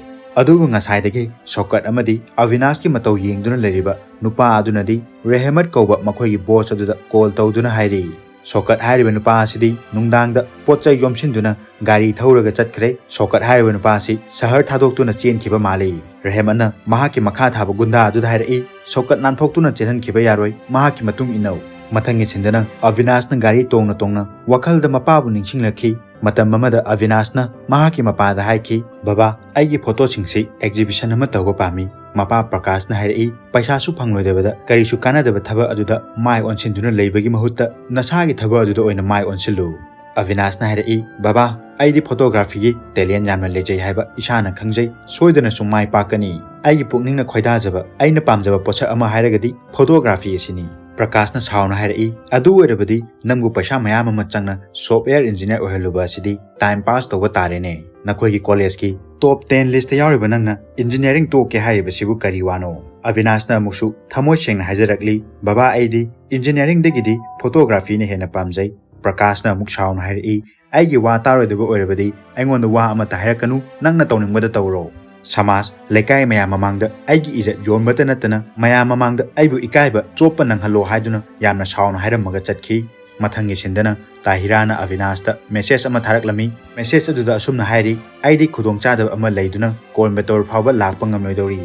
ꯑꯗꯨꯕꯨ ꯉꯁꯥꯏꯗꯒꯤ ꯁꯧꯀꯠ ꯑꯃꯗꯤ ꯑꯕꯤꯅꯥꯁꯀꯤ ꯃꯇꯧ ꯌꯦꯡꯗꯨꯅ ꯂꯩꯔꯤꯕ ꯅꯨꯄꯥ ꯑꯗꯨꯅꯗꯤ ꯔꯦꯍꯃꯠ ꯀꯧꯕ ꯃꯈꯣꯏꯒꯤ ꯕꯣꯁ ꯑꯗꯨꯗ ꯀꯣꯜ ꯇꯧꯗꯨꯅ ꯍꯥꯏꯔꯤ꯫ ꯁꯧꯀꯠ ꯍꯥꯏꯔꯤꯕ ꯅꯨꯄꯥ ꯑꯁꯤꯗꯤ ꯅꯨꯡꯗꯥꯡꯗ ꯄꯣꯠ ꯆꯩ ꯌꯣꯝꯁꯤꯟꯗꯨꯅ ꯒꯥꯔꯤ ꯊꯧꯔꯒ ꯆꯠꯈ꯭ꯔꯦ꯫ ꯁꯧꯀꯠ ꯍꯥꯏꯔꯤꯕ ꯅꯨꯄꯥ ꯑꯁꯤ ꯁꯍꯔ ꯊꯥꯗꯣꯛꯇꯨꯅ ꯆꯦꯟꯈꯤꯕ ꯃꯥꯜꯂꯤ꯫ ꯔꯦꯍꯃꯠꯅ ꯃꯍꯥꯛꯀꯤ ꯃꯈꯥ ꯊꯥꯕ ꯒꯨꯟꯗꯥ ꯑꯗꯨꯗ ꯍꯥꯏꯔꯛꯏ, "ꯁꯧꯀꯠ ꯅꯥꯟꯊꯣꯛꯇꯨꯅ ꯆꯦꯜꯍꯟꯈꯤꯕ ꯌꯥꯔꯣꯏ, ꯃꯍꯥꯛꯀꯤ ꯃꯇꯨꯡ ꯏꯟꯅꯧ"꯫ ꯃꯊꯪꯒꯤ ꯁꯤꯟꯗꯅ ꯑꯕꯤꯅꯥꯁꯅ ꯒꯥꯔꯤ ꯇꯣꯡꯅ ꯇꯣꯡꯅ ꯋꯥꯈꯜꯗ ꯃꯄꯥꯕꯨ ꯅꯤꯡꯁꯤꯡꯂꯛꯈꯤ꯫ ꯃꯇꯝ ꯑꯃꯗ ꯑꯕꯤꯅꯥꯁꯅ ꯃꯍꯥꯛꯀꯤ ꯃꯄꯥꯗ ꯍꯥꯏꯈꯤ, "ꯕꯕꯥ, ꯑꯩꯒꯤ ꯐꯣꯇꯣꯁꯤꯡꯁꯤ ꯑꯦꯛꯖꯤꯕꯤꯁꯟ ꯑꯃ ꯇꯧꯕ ꯄꯥꯝꯃꯤ꯫ ꯃꯄꯥ ꯄ꯭ꯔꯀꯥꯁꯅ ꯍꯥꯏꯔꯛꯏ, ꯄꯩꯁꯥꯁꯨ ꯐꯪꯂꯣꯏꯗꯕꯗ ꯀꯔꯤꯁꯨ ꯀꯥꯟꯅꯗꯕ ꯊꯕꯛ ꯑꯗꯨꯗ ꯃꯥꯏ ꯑꯣꯟꯁꯤꯟꯗꯨꯅ ꯂꯩꯕꯒꯤ ꯃꯍꯨꯠꯇ ꯅꯁꯥꯒꯤ ꯊꯕꯛ ꯑꯗꯨꯗ ꯑꯣꯏꯅ ꯃꯥꯏ ꯑꯣꯟꯁꯤꯜꯂꯨ"꯫ ꯑꯕꯤꯅꯥꯁꯅ ꯍꯥꯏꯔꯛꯏ, "ꯕꯕꯥ, ꯑꯩꯗꯤ ꯐꯣꯇꯣꯒ꯭ꯔꯥꯐꯤꯒꯤ ꯇꯦꯂꯦꯟ ꯌꯥꯝꯅ ꯂꯩꯖꯩ ꯍꯥꯏꯕ ꯏꯁꯥꯅ ꯈꯪꯖꯩ꯫ ꯁꯣꯏꯗꯅꯁꯨ ꯃꯥꯏ ꯄꯥꯛꯀꯅꯤ꯫ ꯑꯩꯒꯤ ꯄꯨꯛꯅꯤꯡꯅ ꯈꯣꯏꯗꯥꯖꯕ, ꯑꯩꯅ ꯄꯥꯝꯖꯕ ꯄꯣꯠꯁꯛ ꯑꯃ ꯍꯥꯏꯔꯒꯗꯤ ꯐꯣꯇꯣꯒ꯭ꯔꯥꯐꯤ ꯑꯁꯤꯅꯤ"꯫ ꯄ꯭ꯔꯀꯥꯁꯅ ꯁꯥꯎꯅ ꯍꯥꯏꯔꯛꯏ, "ꯑꯗꯨ ꯑꯣꯏꯔꯕꯗꯤ ꯅꯪꯕꯨ ꯄꯩꯁꯥ ꯃꯌꯥꯝ ꯑꯃ ꯆꯪꯅ software engineer ꯑꯣꯏꯍꯜꯂꯨꯕ ꯑꯁꯤꯗꯤ time pass ꯇꯧꯕ ꯇꯥꯔꯦꯅꯦ꯫ ꯅꯈꯣꯏꯒꯤ college ꯀꯤ top ten list ꯇ ꯌꯥꯎꯔꯤꯕ ꯅꯪꯅ engineering ꯇꯣꯛꯀꯦ ꯍꯥꯏꯔꯤꯕꯁꯤꯕꯨ ꯀꯔꯤ ꯋꯥꯅꯣ?" ꯑꯕꯤꯅꯥꯁꯅ ꯑꯃꯨꯛꯁꯨ ꯊꯃꯣꯏ ꯁꯦꯡꯅ ꯍꯥꯏꯖꯔꯛꯂꯤ, "ꯕꯕꯥ, ꯑꯩꯗꯤ engineering ꯗꯒꯤꯗꯤ photography ꯅ ꯍꯦꯟꯅ ꯄꯥꯝꯖꯩ꯫" ꯄ꯭ꯔꯀꯥꯁꯅ ꯑꯃꯨꯛ ꯁꯥꯎꯅ ꯍꯥꯏꯔꯛꯏ, "ꯑꯩꯒꯤ ꯋꯥ ꯇꯥꯔꯣꯏꯗꯕ ꯑꯣꯏꯔꯕꯗꯤ ꯑꯩꯉꯣꯟꯗ ꯋꯥ ꯑꯃꯠꯇ ꯍꯥꯏꯔꯛꯀꯅꯨ, ꯅꯪꯅ ꯇꯧꯅꯤꯡꯕꯗ ꯇꯧꯔꯣ꯫ ꯁꯃꯥꯖ, ꯂꯩꯀꯥꯏ ꯃꯌꯥꯝ ꯃꯃꯥꯡꯗ ꯑꯩꯒꯤ ꯏꯖꯠ ꯌꯣꯟꯕꯇ ꯅꯠꯇꯅ ꯃꯌꯥꯝ ꯃꯃꯥꯡꯗ ꯑꯩꯕꯨ ꯏꯀꯥꯏꯕ ꯆꯣꯞꯄ ꯅꯪꯍꯜꯂꯣ" ꯍꯥꯏꯗꯨꯅ ꯌꯥꯝꯅ ꯁꯥꯎꯅ ꯍꯥꯏꯔꯝꯃꯒ ꯆꯠꯈꯤ꯫ ꯃꯊꯪꯒꯤ ꯁꯤꯟꯗꯅ ꯇꯥꯍꯤꯔꯥꯅ ꯑꯕꯤꯅꯥꯁꯇ message ꯑꯃ ꯊꯥꯔꯛꯂꯝꯃꯤ꯫ Message ꯑꯗꯨꯗ ꯑꯁꯨꯝꯅ ꯍꯥꯏꯔꯤ, "ꯑꯩꯗꯤ ꯈꯨꯗꯣꯡꯆꯥꯗꯕ ꯑꯃ ꯂꯩꯗꯨꯅ ꯀꯣꯏꯝꯕꯇꯣꯔ ꯐꯥꯎꯕ ꯂꯥꯛꯄ ꯉꯝꯂꯣꯏꯗꯧꯔꯤ꯫"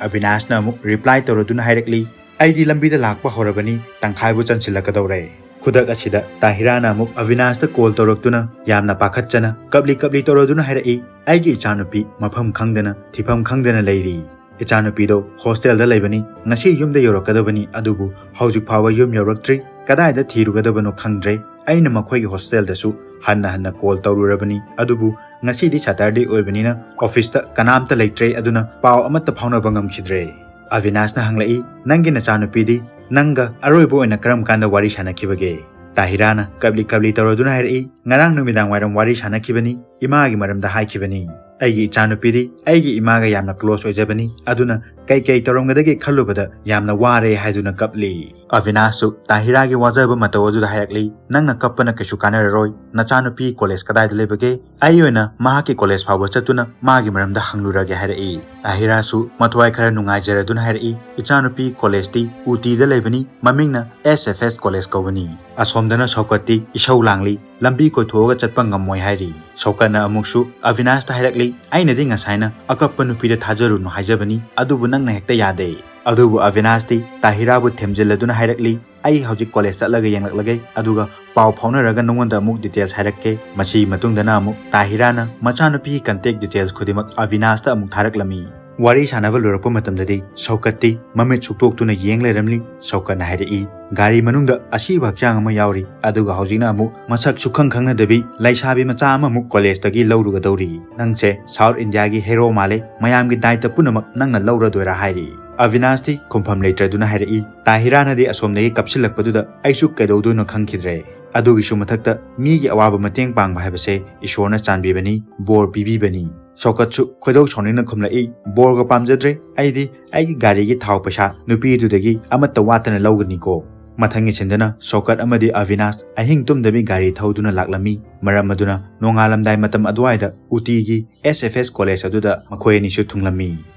ꯑꯕꯤꯅꯥꯁꯅ ꯑꯃꯨꯛ reply ꯇꯧꯔꯗꯨꯅ ꯍꯥꯏꯔꯛꯂꯤ, "ꯑꯩꯗꯤ ꯂꯝꯕꯤꯗ ꯂꯥꯛꯄ ꯍꯧꯔꯕꯅꯤ, ꯇꯪꯈꯥꯏꯕꯨ ꯆꯟꯁꯤꯜꯂꯛꯀꯗꯧꯔꯦ꯫" ꯈꯨꯗꯛ ꯑꯁꯤꯗ ꯇꯥꯍꯤꯔꯥꯅ ꯑꯃꯨꯛ ꯑꯕꯤꯅꯥꯁꯇ call ꯇꯧꯔꯛꯇꯨꯅ ꯌꯥꯝꯅ ꯄꯥꯈꯠꯆꯅ ꯀꯞꯂꯤ ꯀꯞꯂꯤ ꯇꯧꯔꯗꯨꯅ ꯍꯥꯏꯔꯛꯏ, "ꯑꯩꯒꯤ ꯏꯆꯥꯅꯨꯄꯤ ꯃꯐꯝ ꯈꯪꯗꯅ, ꯊꯤꯐꯝ ꯈꯪꯗꯅ ꯂꯩꯔꯤ꯫ ꯏꯆꯥꯅꯨꯄꯤꯗꯣ hostel ꯗ ꯂꯩꯕꯅꯤ, ꯉꯁꯤ ꯌꯨꯝꯗ ꯌꯧꯔꯛꯀꯗꯕꯅꯤ, ꯑꯗꯨꯕꯨ ꯍꯧꯖꯤꯛ ꯐꯥꯎꯕ ꯌꯨꯝ ꯌꯧꯔꯛꯇ꯭ꯔꯤ꯫ ꯀꯗꯥꯏꯗ ꯊꯤꯔꯨꯒꯗꯕꯅꯣ ꯈꯪꯗ꯭ꯔꯦ꯫ ꯑꯩꯅ ꯃꯈꯣꯏꯒꯤ hostel ꯗꯁꯨ ꯍꯟꯅ ꯍꯟꯅ call ꯇꯧꯔꯨꯔꯕꯅꯤ, ꯑꯗꯨꯕꯨ ꯉꯁꯤꯗꯤ Saturday ꯑꯣꯏꯕꯅꯤꯅ office ꯇ ꯀꯅꯥꯝꯇ ꯂꯩꯇ꯭ꯔꯦ, ꯑꯗꯨꯅ ꯄꯥꯎ ꯑꯃꯠꯇ ꯐꯥꯎꯅꯕ ꯉꯝꯈꯤꯗ꯭ꯔꯦ꯫" ꯑꯕꯤꯅꯥꯁꯅ ꯍꯪꯂꯛꯏ, "ꯅꯪꯒꯤ ꯅꯆꯥꯅꯨꯄꯤꯗꯤ ꯅꯪꯒ ꯑꯔꯣꯏꯕ ꯑꯣꯏꯅ ꯀꯔꯝ ꯀꯥꯟꯗ ꯋꯥꯔꯤ ꯁꯥꯟꯅꯈꯤꯕꯒꯦ?" ꯇꯥꯍꯤꯔꯥꯅ ꯀꯞꯂꯤ ꯀꯞꯂꯤ ꯇꯧꯔꯗꯨꯅ ꯍꯥꯏꯔꯛꯏ, "ꯉꯔꯥꯡ ꯅꯨꯃꯤꯗꯥꯡ ꯋꯥꯏꯔꯝ ꯋꯥꯔꯤ ꯁꯥꯟꯅꯈꯤꯕꯅꯤ, ꯏꯃꯥꯒꯤ ꯃꯔꯝꯗ ꯍꯥꯏꯈꯤꯕꯅꯤ꯫ ꯑꯩꯒꯤ ꯏꯆꯥꯅꯨꯄꯤꯗꯤ ꯑꯩꯒꯤ ꯏꯃꯥꯒ ꯌꯥꯝꯅ close ꯑꯣꯏꯖꯕꯅꯤ, ꯑꯗꯨꯅ ꯀꯩꯀꯩ ꯇꯧꯔꯝꯒꯗꯒꯦ ꯈꯜꯂꯨꯕꯗ ꯌꯥꯝꯅ ꯋꯥꯔꯦ" ꯍꯥꯏꯗꯨꯅ ꯀꯞꯂꯤ꯫ ꯑꯕꯤꯅꯥꯁꯁꯨ ꯇꯥꯍꯤꯔꯥꯒꯤ ꯋꯥꯖꯕ ꯃꯇꯧ ꯑꯗꯨꯗ ꯍꯥꯏꯔꯛꯂꯤ, "ꯅꯪꯅ ꯀꯞꯄꯅ ꯀꯩꯁꯨ ꯀꯥꯟꯅꯔꯔꯣꯏ, ꯅꯆꯥꯅꯨꯄꯤ college ꯀꯗꯥꯏꯗ ꯂꯩꯕꯒꯦ? ꯑꯩ ꯑꯣꯏꯅ ꯃꯍꯥꯛꯀꯤ college ꯐꯥꯎꯕ ꯆꯠꯇꯨꯅ ꯃꯥꯒꯤ ꯃꯔꯝꯗ ꯍꯪꯂꯨꯔꯒꯦ" ꯍꯥꯏꯔꯛꯏ꯫ ꯇꯥꯍꯤꯔꯥꯁꯨ ꯃꯊ꯭ꯋꯥꯏ ꯈꯔ ꯅꯨꯡꯉꯥꯏꯖꯔꯗꯨꯅ ꯍꯥꯏꯔꯛꯏ, "ꯏꯆꯥꯅꯨꯄꯤ college ꯇꯤ ꯎꯇꯤꯗ ꯂꯩꯕꯅꯤ, ꯃꯃꯤꯡꯅ S F S college ꯀꯧꯕꯅꯤ꯫" ꯑꯁꯣꯝꯗꯅ ꯁꯧꯀꯠꯇꯤ ꯏꯁꯧ ꯂꯥꯡꯂꯤ, "ꯂꯝꯕꯤ ꯀꯣꯏꯊꯣꯛꯑꯒ ꯆꯠꯄ ꯉꯝꯃꯣꯏ" ꯍꯥꯏꯔꯤ꯫ ꯁꯧꯀꯠꯅ ꯑꯃꯨꯛꯁꯨ ꯑꯕꯤꯅꯥꯁꯇ ꯍꯥꯏꯔꯛꯂꯤ, "ꯑꯩꯅꯗꯤ ꯉꯁꯥꯏꯅ ꯑꯀꯞꯄ ꯅꯨꯄꯤꯗ ꯊꯥꯖꯔꯨꯅꯨ ꯍꯥꯏꯖꯕꯅꯤ, ꯑꯗꯨꯕꯨ ꯅꯪꯅ ꯍꯦꯛꯇ ꯌꯥꯗꯦ꯫" ꯑꯗꯨꯕꯨ ꯑꯕꯤꯅꯥꯁꯇꯤ ꯇꯥꯍꯤꯔꯥꯕꯨ ꯊꯦꯝꯖꯤꯜꯂꯗꯨꯅ ꯍꯥꯏꯔꯛꯂꯤ, "ꯑꯩ ꯍꯧꯖꯤꯛ college ꯆꯠꯂꯒ ꯌꯦꯡꯂꯛꯂꯒꯦ, ꯑꯗꯨꯒ ꯄꯥꯎ ꯐꯥꯎꯅꯔꯒ ꯅꯉꯣꯟꯗ ꯑꯃꯨꯛ details ꯍꯥꯏꯔꯛꯀꯦ꯫" ꯃꯁꯤꯒꯤ ꯃꯇꯨꯡꯗꯅ ꯑꯃꯨꯛ ꯇꯥꯍꯤꯔꯥꯅ ꯃꯆꯥꯅꯨꯄꯤꯒꯤ contact details ꯈꯨꯗꯤꯡꯃꯛ ꯑꯕꯤꯅꯥꯁꯇ ꯑꯃꯨꯛ ꯊꯥꯔꯛꯂꯝꯃꯤ꯫ ꯋꯥꯔꯤ ꯁꯥꯟꯅꯕ ꯂꯣꯏꯔꯛꯄ ꯃꯇꯝꯗꯗꯤ ꯁꯧꯀꯠꯇꯤ ꯃꯃꯤꯠ ꯁꯨꯛꯇꯣꯛꯇꯨꯅ ꯌꯦꯡ ꯂꯩꯔꯝꯂꯤ꯫ ꯁꯧꯀꯠꯅ ꯍꯥꯏꯔꯛꯏ, "ꯒꯥꯔꯤ ꯃꯅꯨꯡꯗ ꯑꯁꯤꯕ ꯍꯛꯆꯥꯡ ꯑꯃ ꯌꯥꯎꯔꯤ, ꯑꯗꯨꯒ ꯍꯧꯖꯤꯛꯅ ꯑꯃꯨꯛ ꯃꯁꯛ ꯁꯨꯛꯈꯪ ꯈꯪꯅꯗꯕꯤ ꯂꯩꯁꯥꯕꯤ ꯃꯆꯥ ꯑꯃꯃꯨꯛ ꯀꯣꯂꯦꯖꯇꯒꯤ ꯂꯧꯔꯨꯒꯗꯧꯔꯤ꯫ ꯅꯪꯁꯦ ꯁꯥꯎꯠ ꯏꯟꯗꯤꯌꯥꯒꯤ ꯍꯦꯔꯣ ꯃꯥꯜꯂꯦ, ꯃꯌꯥꯝꯒꯤ ꯗꯥꯏꯇ ꯄꯨꯝꯅꯃꯛ ꯅꯪꯅ ꯂꯧꯔꯗꯣꯏꯔꯥ?" ꯍꯥꯏꯔꯤ꯫ ꯑꯕꯤꯅꯥꯁꯇꯤ ꯈꯨꯝꯐꯝ ꯂꯩꯇ꯭ꯔꯗꯨꯅ ꯍꯥꯏꯔꯛꯏ, "ꯇꯥꯍꯤꯔꯥꯅꯗꯤ ꯑꯁꯣꯝꯗꯒꯤ ꯀꯞꯁꯤꯜꯂꯛꯄꯗꯨꯗ ꯑꯩꯁꯨ ꯀꯩꯗꯧꯗꯣꯏꯅꯣ ꯈꯪꯈꯤꯗ꯭ꯔꯦ꯫ ꯑꯗꯨꯒꯤꯁꯨ ꯃꯊꯛꯇ ꯃꯤꯒꯤ ꯑꯋꯥꯕ ꯃꯇꯦꯡ ꯄꯥꯡꯕ ꯍꯥꯏꯕꯁꯦ ꯏꯁꯣꯔꯅ ꯆꯥꯟꯕꯤꯕꯅꯤ, ꯕꯣꯔ ꯄꯤꯕꯤꯕꯅꯤ"꯫ ꯁꯧꯀꯠꯁꯨ ꯈꯣꯏꯗꯧ ꯁꯥꯎꯅꯤꯡꯅ ꯈꯨꯝꯂꯛꯏ, "ꯕꯣꯔꯒ ꯄꯥꯝꯖꯗ꯭ꯔꯦ, ꯑꯩꯗꯤ ꯑꯩꯒꯤ ꯒꯥꯔꯤꯒꯤ ꯊꯥꯎ ꯄꯩꯁꯥ ꯅꯨꯄꯤꯗꯨꯗꯒꯤ ꯑꯃꯠꯇ ꯋꯥꯠꯇꯅ ꯂꯧꯒꯅꯤꯀꯣ"꯫ ꯃꯊꯪꯒꯤ ꯁꯤꯟꯗꯅ ꯁꯧꯀꯠ ꯑꯃꯗꯤ ꯑꯕꯤꯅꯥꯁ ꯑꯍꯤꯡ ꯇꯨꯝꯗꯕꯤ ꯒꯥꯔꯤ ꯊꯧꯗꯨꯅ ꯂꯥꯛꯂꯝꯃꯤ꯫ ꯃꯔꯝ ꯑꯗꯨꯅ ꯅꯣꯡꯉꯥꯜꯂꯝꯗꯥꯏ ꯃꯇꯝ ꯑꯗꯨꯋꯥꯏꯗ ꯎꯇꯤꯒꯤ ꯑꯦꯁ ꯑꯦꯐ ꯑꯦꯁ ꯀꯣꯂꯦꯖ ꯑꯗꯨꯗ ꯃꯈꯣꯏ ꯑꯅꯤꯁꯨ ꯊꯨꯡꯂꯝꯃꯤ꯫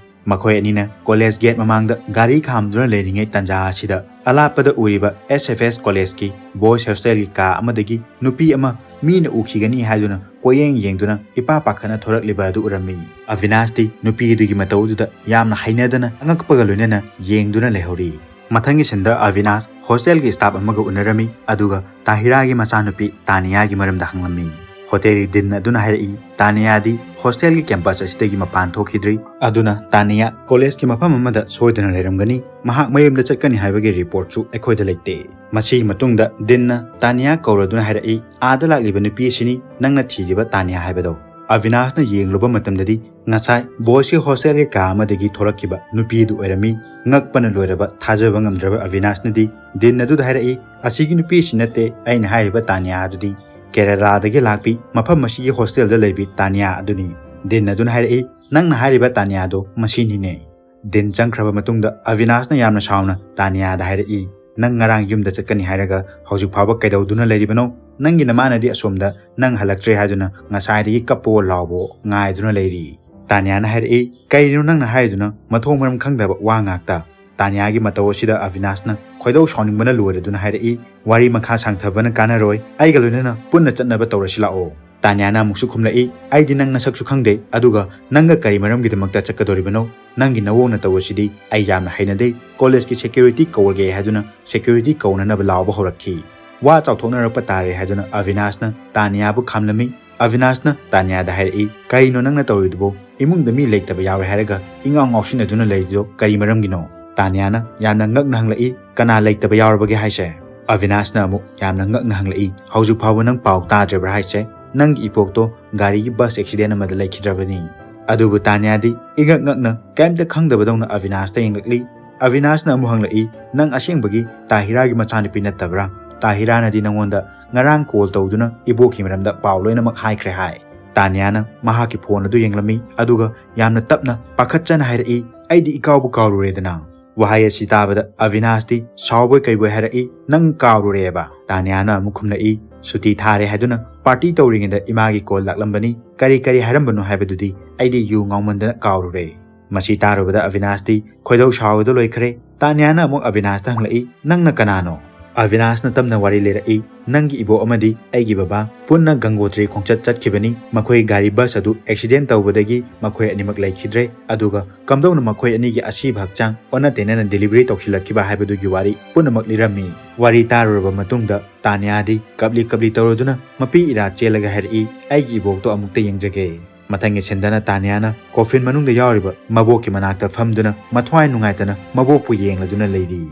ꯃꯈꯣꯏ ꯑꯅꯤꯅ ꯀꯣꯂꯦꯖ ꯒꯦꯠ ꯃꯃꯥꯡꯗ ꯒꯥꯔꯤ ꯈꯥꯝꯗꯨꯅ ꯂꯩꯔꯤꯉꯩ ꯇꯥꯟꯖꯥ ꯑꯁꯤꯗ ꯑꯂꯥꯞꯄꯗ ꯎꯔꯤꯕ ꯑꯦꯁ ꯑꯦꯐ ꯑꯦꯁ ꯀꯣꯂꯦꯖꯀꯤ ꯕꯣꯏꯁ ꯍꯣꯁꯇꯦꯜꯒꯤ ꯀꯥ ꯑꯃꯗꯒꯤ ꯅꯨꯄꯤ ꯑꯃ ꯃꯤꯅ ꯎꯈꯤꯒꯅꯤ ꯍꯥꯏꯗꯨꯅ ꯀꯣꯏꯌꯦꯡ ꯌꯦꯡꯗꯨꯅ ꯏꯄꯥ ꯄꯥꯈꯠꯅ ꯊꯣꯔꯛꯂꯤꯕ ꯑꯗꯨ ꯎꯔꯝꯃꯤ꯫ ꯑꯕꯤꯅꯥꯁꯇꯤ ꯅꯨꯄꯤꯗꯨꯒꯤ ꯃꯇꯧ ꯑꯗꯨꯗ ꯌꯥꯝꯅ ꯍꯩꯅꯗꯅ ꯑꯉꯛꯄꯒ ꯂꯣꯏꯅꯅ ꯌꯦꯡꯗꯨꯅ ꯂꯩꯍꯧꯔꯤ꯫ ꯃꯊꯪꯒꯤ ꯁꯤꯟꯗ ꯑꯕꯤꯅꯥꯁ ꯍꯣꯁꯇꯦꯜꯒꯤ ꯁ꯭ꯇꯥꯐ ꯑꯃꯒ ꯎꯅꯔꯝꯃꯤ, ꯑꯗꯨꯒ ꯇꯥꯍꯤꯔꯥꯒꯤ ꯃꯆꯥꯅꯨꯄꯤ ꯇꯥꯅꯤꯌꯥꯒꯤ ꯃꯔꯝꯗ ꯍꯪꯂꯝꯃꯤ꯫ ꯍꯣꯇꯦꯜꯒꯤ ꯗꯤꯟ ꯑꯗꯨꯅ ꯍꯥꯏꯔꯛꯏ, "ꯇꯥꯅꯤꯌꯥꯗꯤ ꯍꯣꯁꯇꯦꯜꯒꯤ ꯀꯦꯝꯄꯁ ꯑꯁꯤꯗꯒꯤ ꯃꯄꯥꯟ ꯊꯣꯛꯈꯤꯗ꯭ꯔꯤ, ꯑꯗꯨꯅ ꯇꯥꯅꯤꯌꯥ ꯀꯣꯂꯦꯖꯀꯤ ꯃꯐꯝ ꯑꯃꯗ ꯁꯣꯏꯗꯅ ꯂꯩꯔꯝꯒꯅꯤ꯫ ꯃꯍꯥꯛ ꯃꯌꯨꯝꯗ ꯆꯠꯀꯅꯤ ꯍꯥꯏꯕꯒꯤ ꯔꯤꯄꯣꯔꯠꯁꯨ ꯑꯩꯈꯣꯏꯗ ꯂꯩꯇꯦ"꯫ ꯃꯁꯤꯒꯤ ꯃꯇꯨꯡꯗ ꯗꯤꯟꯅ ꯇꯥꯅꯤꯌꯥ ꯀꯧꯔꯗꯨꯅ ꯍꯥꯏꯔꯛꯏ, "ꯑꯥꯗ ꯂꯥꯛꯂꯤꯕ ꯅꯨꯄꯤ ꯑꯁꯤꯅꯤ ꯅꯪꯅ ꯊꯤꯔꯤꯕ ꯇꯥꯅꯤꯌꯥ ꯍꯥꯏꯕꯗꯣ"꯫ ꯑꯕꯤꯅꯥꯁꯅ ꯌꯦꯡꯂꯨꯕ ꯃꯇꯝꯗꯗꯤ ꯉꯁꯥꯏ ꯕꯣꯏꯁꯀꯤ ꯍꯣꯁꯇꯦꯜꯒꯤ ꯀꯥ ꯑꯃꯗꯒꯤ ꯊꯣꯔꯛꯈꯤꯕ ꯅꯨꯄꯤꯗꯨ ꯑꯣꯏꯔꯝꯃꯤ꯫ ꯉꯛꯄꯅ ꯂꯣꯏꯔꯕ ꯊꯥꯖꯕ ꯉꯝꯗ꯭ꯔꯕ ꯑꯕꯤꯅꯥꯁꯅꯗꯤ ꯗꯤꯟ ꯑꯗꯨꯗ ꯍꯥꯏꯔꯛꯏ, "ꯑꯁꯤꯒꯤ ꯅꯨꯄꯤ ꯑꯁꯤ ꯅꯠꯇꯦ ꯑꯩꯅ ꯍꯥꯏꯔꯤꯕ ꯇꯥꯅꯤꯌꯥ ꯑꯗꯨꯗꯤ꯫ ꯀꯦꯔꯂꯥꯗꯒꯤ ꯂꯥꯛꯄꯤ, ꯃꯐꯝ ꯑꯁꯤꯒꯤ ꯍꯣꯁꯇꯦꯜꯗ ꯂꯩꯕꯤ ꯇꯥꯅꯤꯌꯥ ꯑꯗꯨꯅꯤ"꯫ ꯗꯤꯟ ꯑꯗꯨꯅ ꯍꯥꯏꯔꯛꯏ, "ꯅꯪꯅ ꯍꯥꯏꯔꯤꯕ ꯇꯥꯅꯤꯌꯥꯗꯣ ꯃꯁꯤꯅꯤꯅꯦ"꯫ ꯗꯤꯟ ꯆꯪꯈ꯭ꯔꯕ ꯃꯇꯨꯡꯗ ꯑꯕꯤꯅꯥꯁꯅ ꯌꯥꯝꯅ ꯁꯥꯎꯅ ꯇꯥꯅꯤꯌꯥꯗ ꯍꯥꯏꯔꯛꯏ, "ꯅꯪ ꯉꯔꯥꯡ ꯌꯨꯝꯗ ꯆꯠꯀꯅꯤ ꯍꯥꯏꯔꯒ ꯍꯧꯖꯤꯛ ꯐꯥꯎꯕ ꯀꯩꯗꯧꯗꯨꯅ ꯂꯩꯔꯤꯕꯅꯣ? ꯅꯪꯒꯤ ꯅꯃꯥꯅꯗꯤ ꯑꯁꯣꯝꯗ ꯅꯪ ꯍꯜꯂꯛꯇ꯭ꯔꯦ ꯍꯥꯏꯗꯨꯅ ꯉꯁꯥꯏꯗꯒꯤ ꯀꯞꯄꯣ ꯂꯥꯎꯕꯣ ꯉꯥꯏꯗꯨꯅ ꯂꯩꯔꯤ"꯫ ꯇꯥꯅꯤꯌꯥꯅ ꯍꯥꯏꯔꯛꯏ, "ꯀꯩꯅꯣ ꯅꯪꯅ ꯍꯥꯏꯔꯤꯗꯨꯅ? ꯃꯊꯣꯡ ꯃꯔꯝ ꯈꯪꯗꯕ ꯋꯥ ꯉꯥꯛꯇ"꯫ ꯇꯥꯅꯤꯌꯥꯒꯤ ꯃꯇꯧ ꯑꯁꯤꯗ ꯑꯕꯤꯅꯥꯁꯅ ꯈꯣꯏꯗꯧ ꯁꯥꯎꯅꯤꯡꯕꯅ ꯂꯣꯏꯔꯗꯨꯅ ꯍꯥꯏꯔꯛꯏ, "ꯋꯥꯔꯤ ꯃꯈꯥ ꯁꯥꯡꯊꯕꯅ ꯀꯥꯟꯅꯔꯣꯏ, ꯑꯩꯒ ꯂꯣꯏꯅꯅ ꯄꯨꯟꯅ ꯆꯠꯅꯕ ꯇꯧꯔꯁꯤ ꯂꯥꯛꯑꯣ"꯫ ꯇꯥꯅꯤꯌꯥꯅ ꯑꯃꯨꯛꯁꯨ ꯈꯨꯝꯂꯛꯏ, "ꯑꯩꯗꯤ ꯅꯪ ꯅꯁꯛꯁꯨ ꯈꯪꯗꯦ, ꯑꯗꯨꯒ ꯅꯪꯒ ꯀꯔꯤ ꯃꯔꯝꯒꯤꯗꯃꯛꯇ ꯆꯠꯀꯗꯧꯔꯤꯕꯅꯣ? ꯅꯪꯒꯤ ꯅꯑꯣꯡ ꯅꯇꯧ ꯑꯁꯤꯗꯤ ꯑꯩ ꯌꯥꯝꯅ ꯍꯩꯅꯗꯦ꯫ ꯀꯣꯂꯦꯖꯀꯤ ꯁꯦꯀ꯭ꯌꯨꯔꯤꯇꯤ ꯀꯧꯔꯒꯦ ꯍꯥꯏꯗꯨꯅ ꯁꯦꯀ꯭ꯌꯨꯔꯤꯇꯤ ꯀꯧꯅꯅꯕ ꯂꯥꯎꯕ ꯍꯧꯔꯛꯈꯤ"꯫ ꯋꯥ ꯆꯥꯎꯊꯣꯛꯅꯔꯛꯄ ꯇꯥꯔꯦ ꯍꯥꯏꯗꯨꯅ ꯑꯕꯤꯅꯥꯁꯅ ꯇꯥꯅꯤꯌꯥꯕꯨ ꯈꯥꯝꯂꯝꯃꯤ꯫ ꯑꯕꯤꯅꯥꯁꯅ ꯇꯥꯅꯤꯌꯥꯗ ꯍꯥꯏꯔꯛꯏ, "ꯀꯩꯅꯣ ꯅꯪꯅ ꯇꯧꯔꯤꯗꯨꯕꯣ? ꯏꯃꯨꯡꯗ ꯃꯤ ꯂꯩꯇꯕ ꯌꯥꯎꯔꯦ ꯍꯥꯏꯔꯒ ꯏꯉꯥꯎ ꯉꯥꯎꯁꯤꯟꯅꯗꯨꯅ ꯂꯩꯔꯤꯗꯣ ꯀꯔꯤ ꯃꯔꯝꯒꯤꯅꯣ?" ꯇꯥꯅꯤꯌꯥꯅ ꯌꯥꯝꯅ ꯉꯛꯅ ꯍꯪꯂꯛꯏ, "ꯀꯅꯥ ꯂꯩꯇꯕ ꯌꯥꯎꯔꯕꯒꯦ ꯍꯥꯏꯁꯦ?" ꯑꯕꯤꯅꯥꯁꯅ ꯑꯃꯨꯛ ꯌꯥꯝꯅ ꯉꯛꯅ ꯍꯪꯂꯛꯏ, "ꯍꯧꯖꯤꯛ ꯐꯥꯎꯕ ꯅꯪ ꯄꯥꯎ ꯇꯥꯗ꯭ꯔꯤꯕ꯭ꯔꯥ ꯍꯥꯏꯁꯦ? ꯅꯪꯒꯤ ꯏꯄꯣꯛꯇꯣ ꯒꯥꯔꯤꯒꯤ ꯕꯁ ꯑꯦꯛꯁꯤꯗꯦꯟ ꯑꯃꯗ ꯂꯩꯈꯤꯗ꯭ꯔꯕꯅꯤ꯫" ꯑꯗꯨꯕꯨ ꯇꯥꯅꯤꯌꯥꯗꯤ ꯏꯉꯛ ꯉꯛꯅ ꯀꯩꯝꯇ ꯈꯪꯗꯕꯗꯧꯅ ꯑꯕꯤꯅꯥꯁꯇ ꯌꯦꯡꯂꯛꯂꯤ꯫ ꯑꯕꯤꯅꯥꯁꯅ ꯑꯃꯨꯛ ꯍꯪꯂꯛꯏ, "ꯅꯪ ꯑꯁꯦꯡꯕꯒꯤ ꯇꯥꯍꯤꯔꯥꯒꯤ ꯃꯆꯥꯅꯨꯄꯤ ꯅꯠꯇꯕ꯭ꯔꯥ? ꯇꯥꯍꯤꯔꯥꯅꯗꯤ ꯅꯉꯣꯟꯗ ꯉꯔꯥꯡ ꯀꯣꯜ ꯇꯧꯗꯨꯅ ꯏꯕꯣꯛꯀꯤ ꯃꯔꯝꯗ ꯄꯥꯎ ꯂꯣꯏꯅꯃꯛ ꯍꯥꯏꯈ꯭ꯔꯦ ꯍꯥꯏ꯫" ꯇꯥꯅꯤꯌꯥꯅ ꯃꯍꯥꯛꯀꯤ ꯐꯣꯟ ꯑꯗꯨ ꯌꯦꯡꯂꯝꯃꯤ, ꯑꯗꯨꯒ ꯌꯥꯝꯅ ꯇꯞꯅ ꯄꯥꯈꯠꯆꯅ ꯍꯥꯏꯔꯛꯏ, "ꯑꯩꯗꯤ ꯏꯀꯥꯎꯕꯨ ꯀꯥꯎꯔꯨꯔꯦꯗꯅ꯫" ꯋꯥꯍꯩ ꯑꯁꯤ ꯇꯥꯕꯗ ꯑꯕꯤꯅꯥꯁꯇꯤ ꯁꯥꯎꯕꯣꯏ ꯀꯩꯕꯣꯏ ꯍꯥꯏꯔꯛꯏ, "ꯅꯪ ꯀꯥꯎꯔꯨꯔꯦꯕ?" ꯇꯥꯅꯤꯌꯥꯅ ꯑꯃꯨꯛ ꯈꯨꯝꯂꯛꯏ, "ꯁꯨꯇꯤ ꯊꯥꯔꯦ ꯍꯥꯏꯗꯨꯅ ꯄꯥꯔꯇꯤ ꯇꯧꯔꯤꯉꯩꯗ ꯏꯃꯥꯒꯤ ꯀꯣꯜ ꯂꯥꯛꯂꯝꯕꯅꯤ, ꯀꯔꯤ ꯀꯔꯤ ꯍꯥꯏꯔꯝꯕꯅꯣ ꯍꯥꯏꯕꯗꯨꯗꯤ ꯑꯩꯗꯤ ꯌꯨ ꯉꯥꯎꯃꯟꯗꯅ ꯀꯥꯎꯔꯨꯔꯦ꯫" ꯃꯁꯤ ꯇꯥꯔꯨꯕꯗ ꯑꯕꯤꯅꯥꯁꯇꯤ ꯈꯣꯏꯗꯧ ꯁꯥꯎꯕꯗ ꯂꯣꯏꯈ꯭ꯔꯦ꯫ ꯇꯥꯅꯤꯌꯥꯅ ꯑꯃꯨꯛ ꯑꯕꯤꯅꯥꯁꯇ ꯍꯪꯂꯛꯏ, "ꯅꯪꯅ ꯀꯅꯥꯅꯣ?" ꯑꯕꯤꯅꯥꯁꯅ ꯇꯞꯅ ꯋꯥꯔꯤ ꯂꯤꯔꯛꯏ, "ꯅꯪꯒꯤ ꯏꯕꯣꯛ ꯑꯃꯗꯤ ꯑꯩꯒꯤ ꯕꯕꯥ ꯄꯨꯟꯅ ꯒꯪꯒꯣꯇ꯭ꯔꯤ ꯈꯣꯡꯆꯠ ꯆꯠꯈꯤꯕꯅꯤ꯫ ꯃꯈꯣꯏ ꯒꯥꯔꯤ ꯕꯁ ꯑꯗꯨ ꯑꯦꯛꯁꯤꯗꯦꯟ ꯇꯧꯕꯗꯒꯤ ꯃꯈꯣꯏ ꯑꯅꯤꯃꯛ ꯂꯩꯈꯤꯗ꯭ꯔꯦ꯫ ꯑꯗꯨꯒ ꯀꯝꯗꯧꯅ ꯃꯈꯣꯏ ꯑꯅꯤꯒꯤ ꯑꯁꯤꯕ ꯍꯛꯆꯥꯡ ꯑꯣꯟꯅ ꯇꯩꯅꯅ ꯗꯦꯂꯤꯚꯔꯤ ꯇꯧꯁꯤꯜꯂꯛꯈꯤꯕ ꯍꯥꯏꯕꯗꯨꯒꯤ ꯋꯥꯔꯤ ꯄꯨꯝꯅꯃꯛ ꯂꯤꯔꯝꯃꯤ꯫" ꯋꯥꯔꯤ ꯇꯥꯔꯨꯔꯕ ꯃꯇꯨꯡꯗ ꯇꯥꯅꯤꯌꯥꯗꯤ ꯀꯞꯂꯤ ꯀꯞꯂꯤ ꯇꯧꯔꯗꯨꯅ ꯃꯄꯤ ꯏꯔꯥ ꯆꯦꯜꯂꯒ ꯍꯥꯏꯔꯛꯏ, "ꯑꯩꯒꯤ ꯏꯕꯣꯛꯇꯣ ꯑꯃꯨꯛꯇ ꯌꯦꯡꯖꯒꯦ꯫" ꯃꯊꯪꯒꯤ ꯁꯤꯟꯗꯅ ꯇꯥꯅꯤꯌꯥꯅ ꯀꯣꯐꯤꯟ ꯃꯅꯨꯡꯗ ꯌꯥꯎꯔꯤꯕ ꯃꯕꯣꯛꯀꯤ ꯃꯅꯥꯛꯇ ꯐꯝꯗꯨꯅ ꯃꯊ꯭ꯋꯥꯏ ꯅꯨꯡꯉꯥꯏꯇꯅ ꯃꯕꯣꯛꯄꯨ ꯌꯦꯡꯂꯗꯨꯅ ꯂꯩꯔꯤ꯫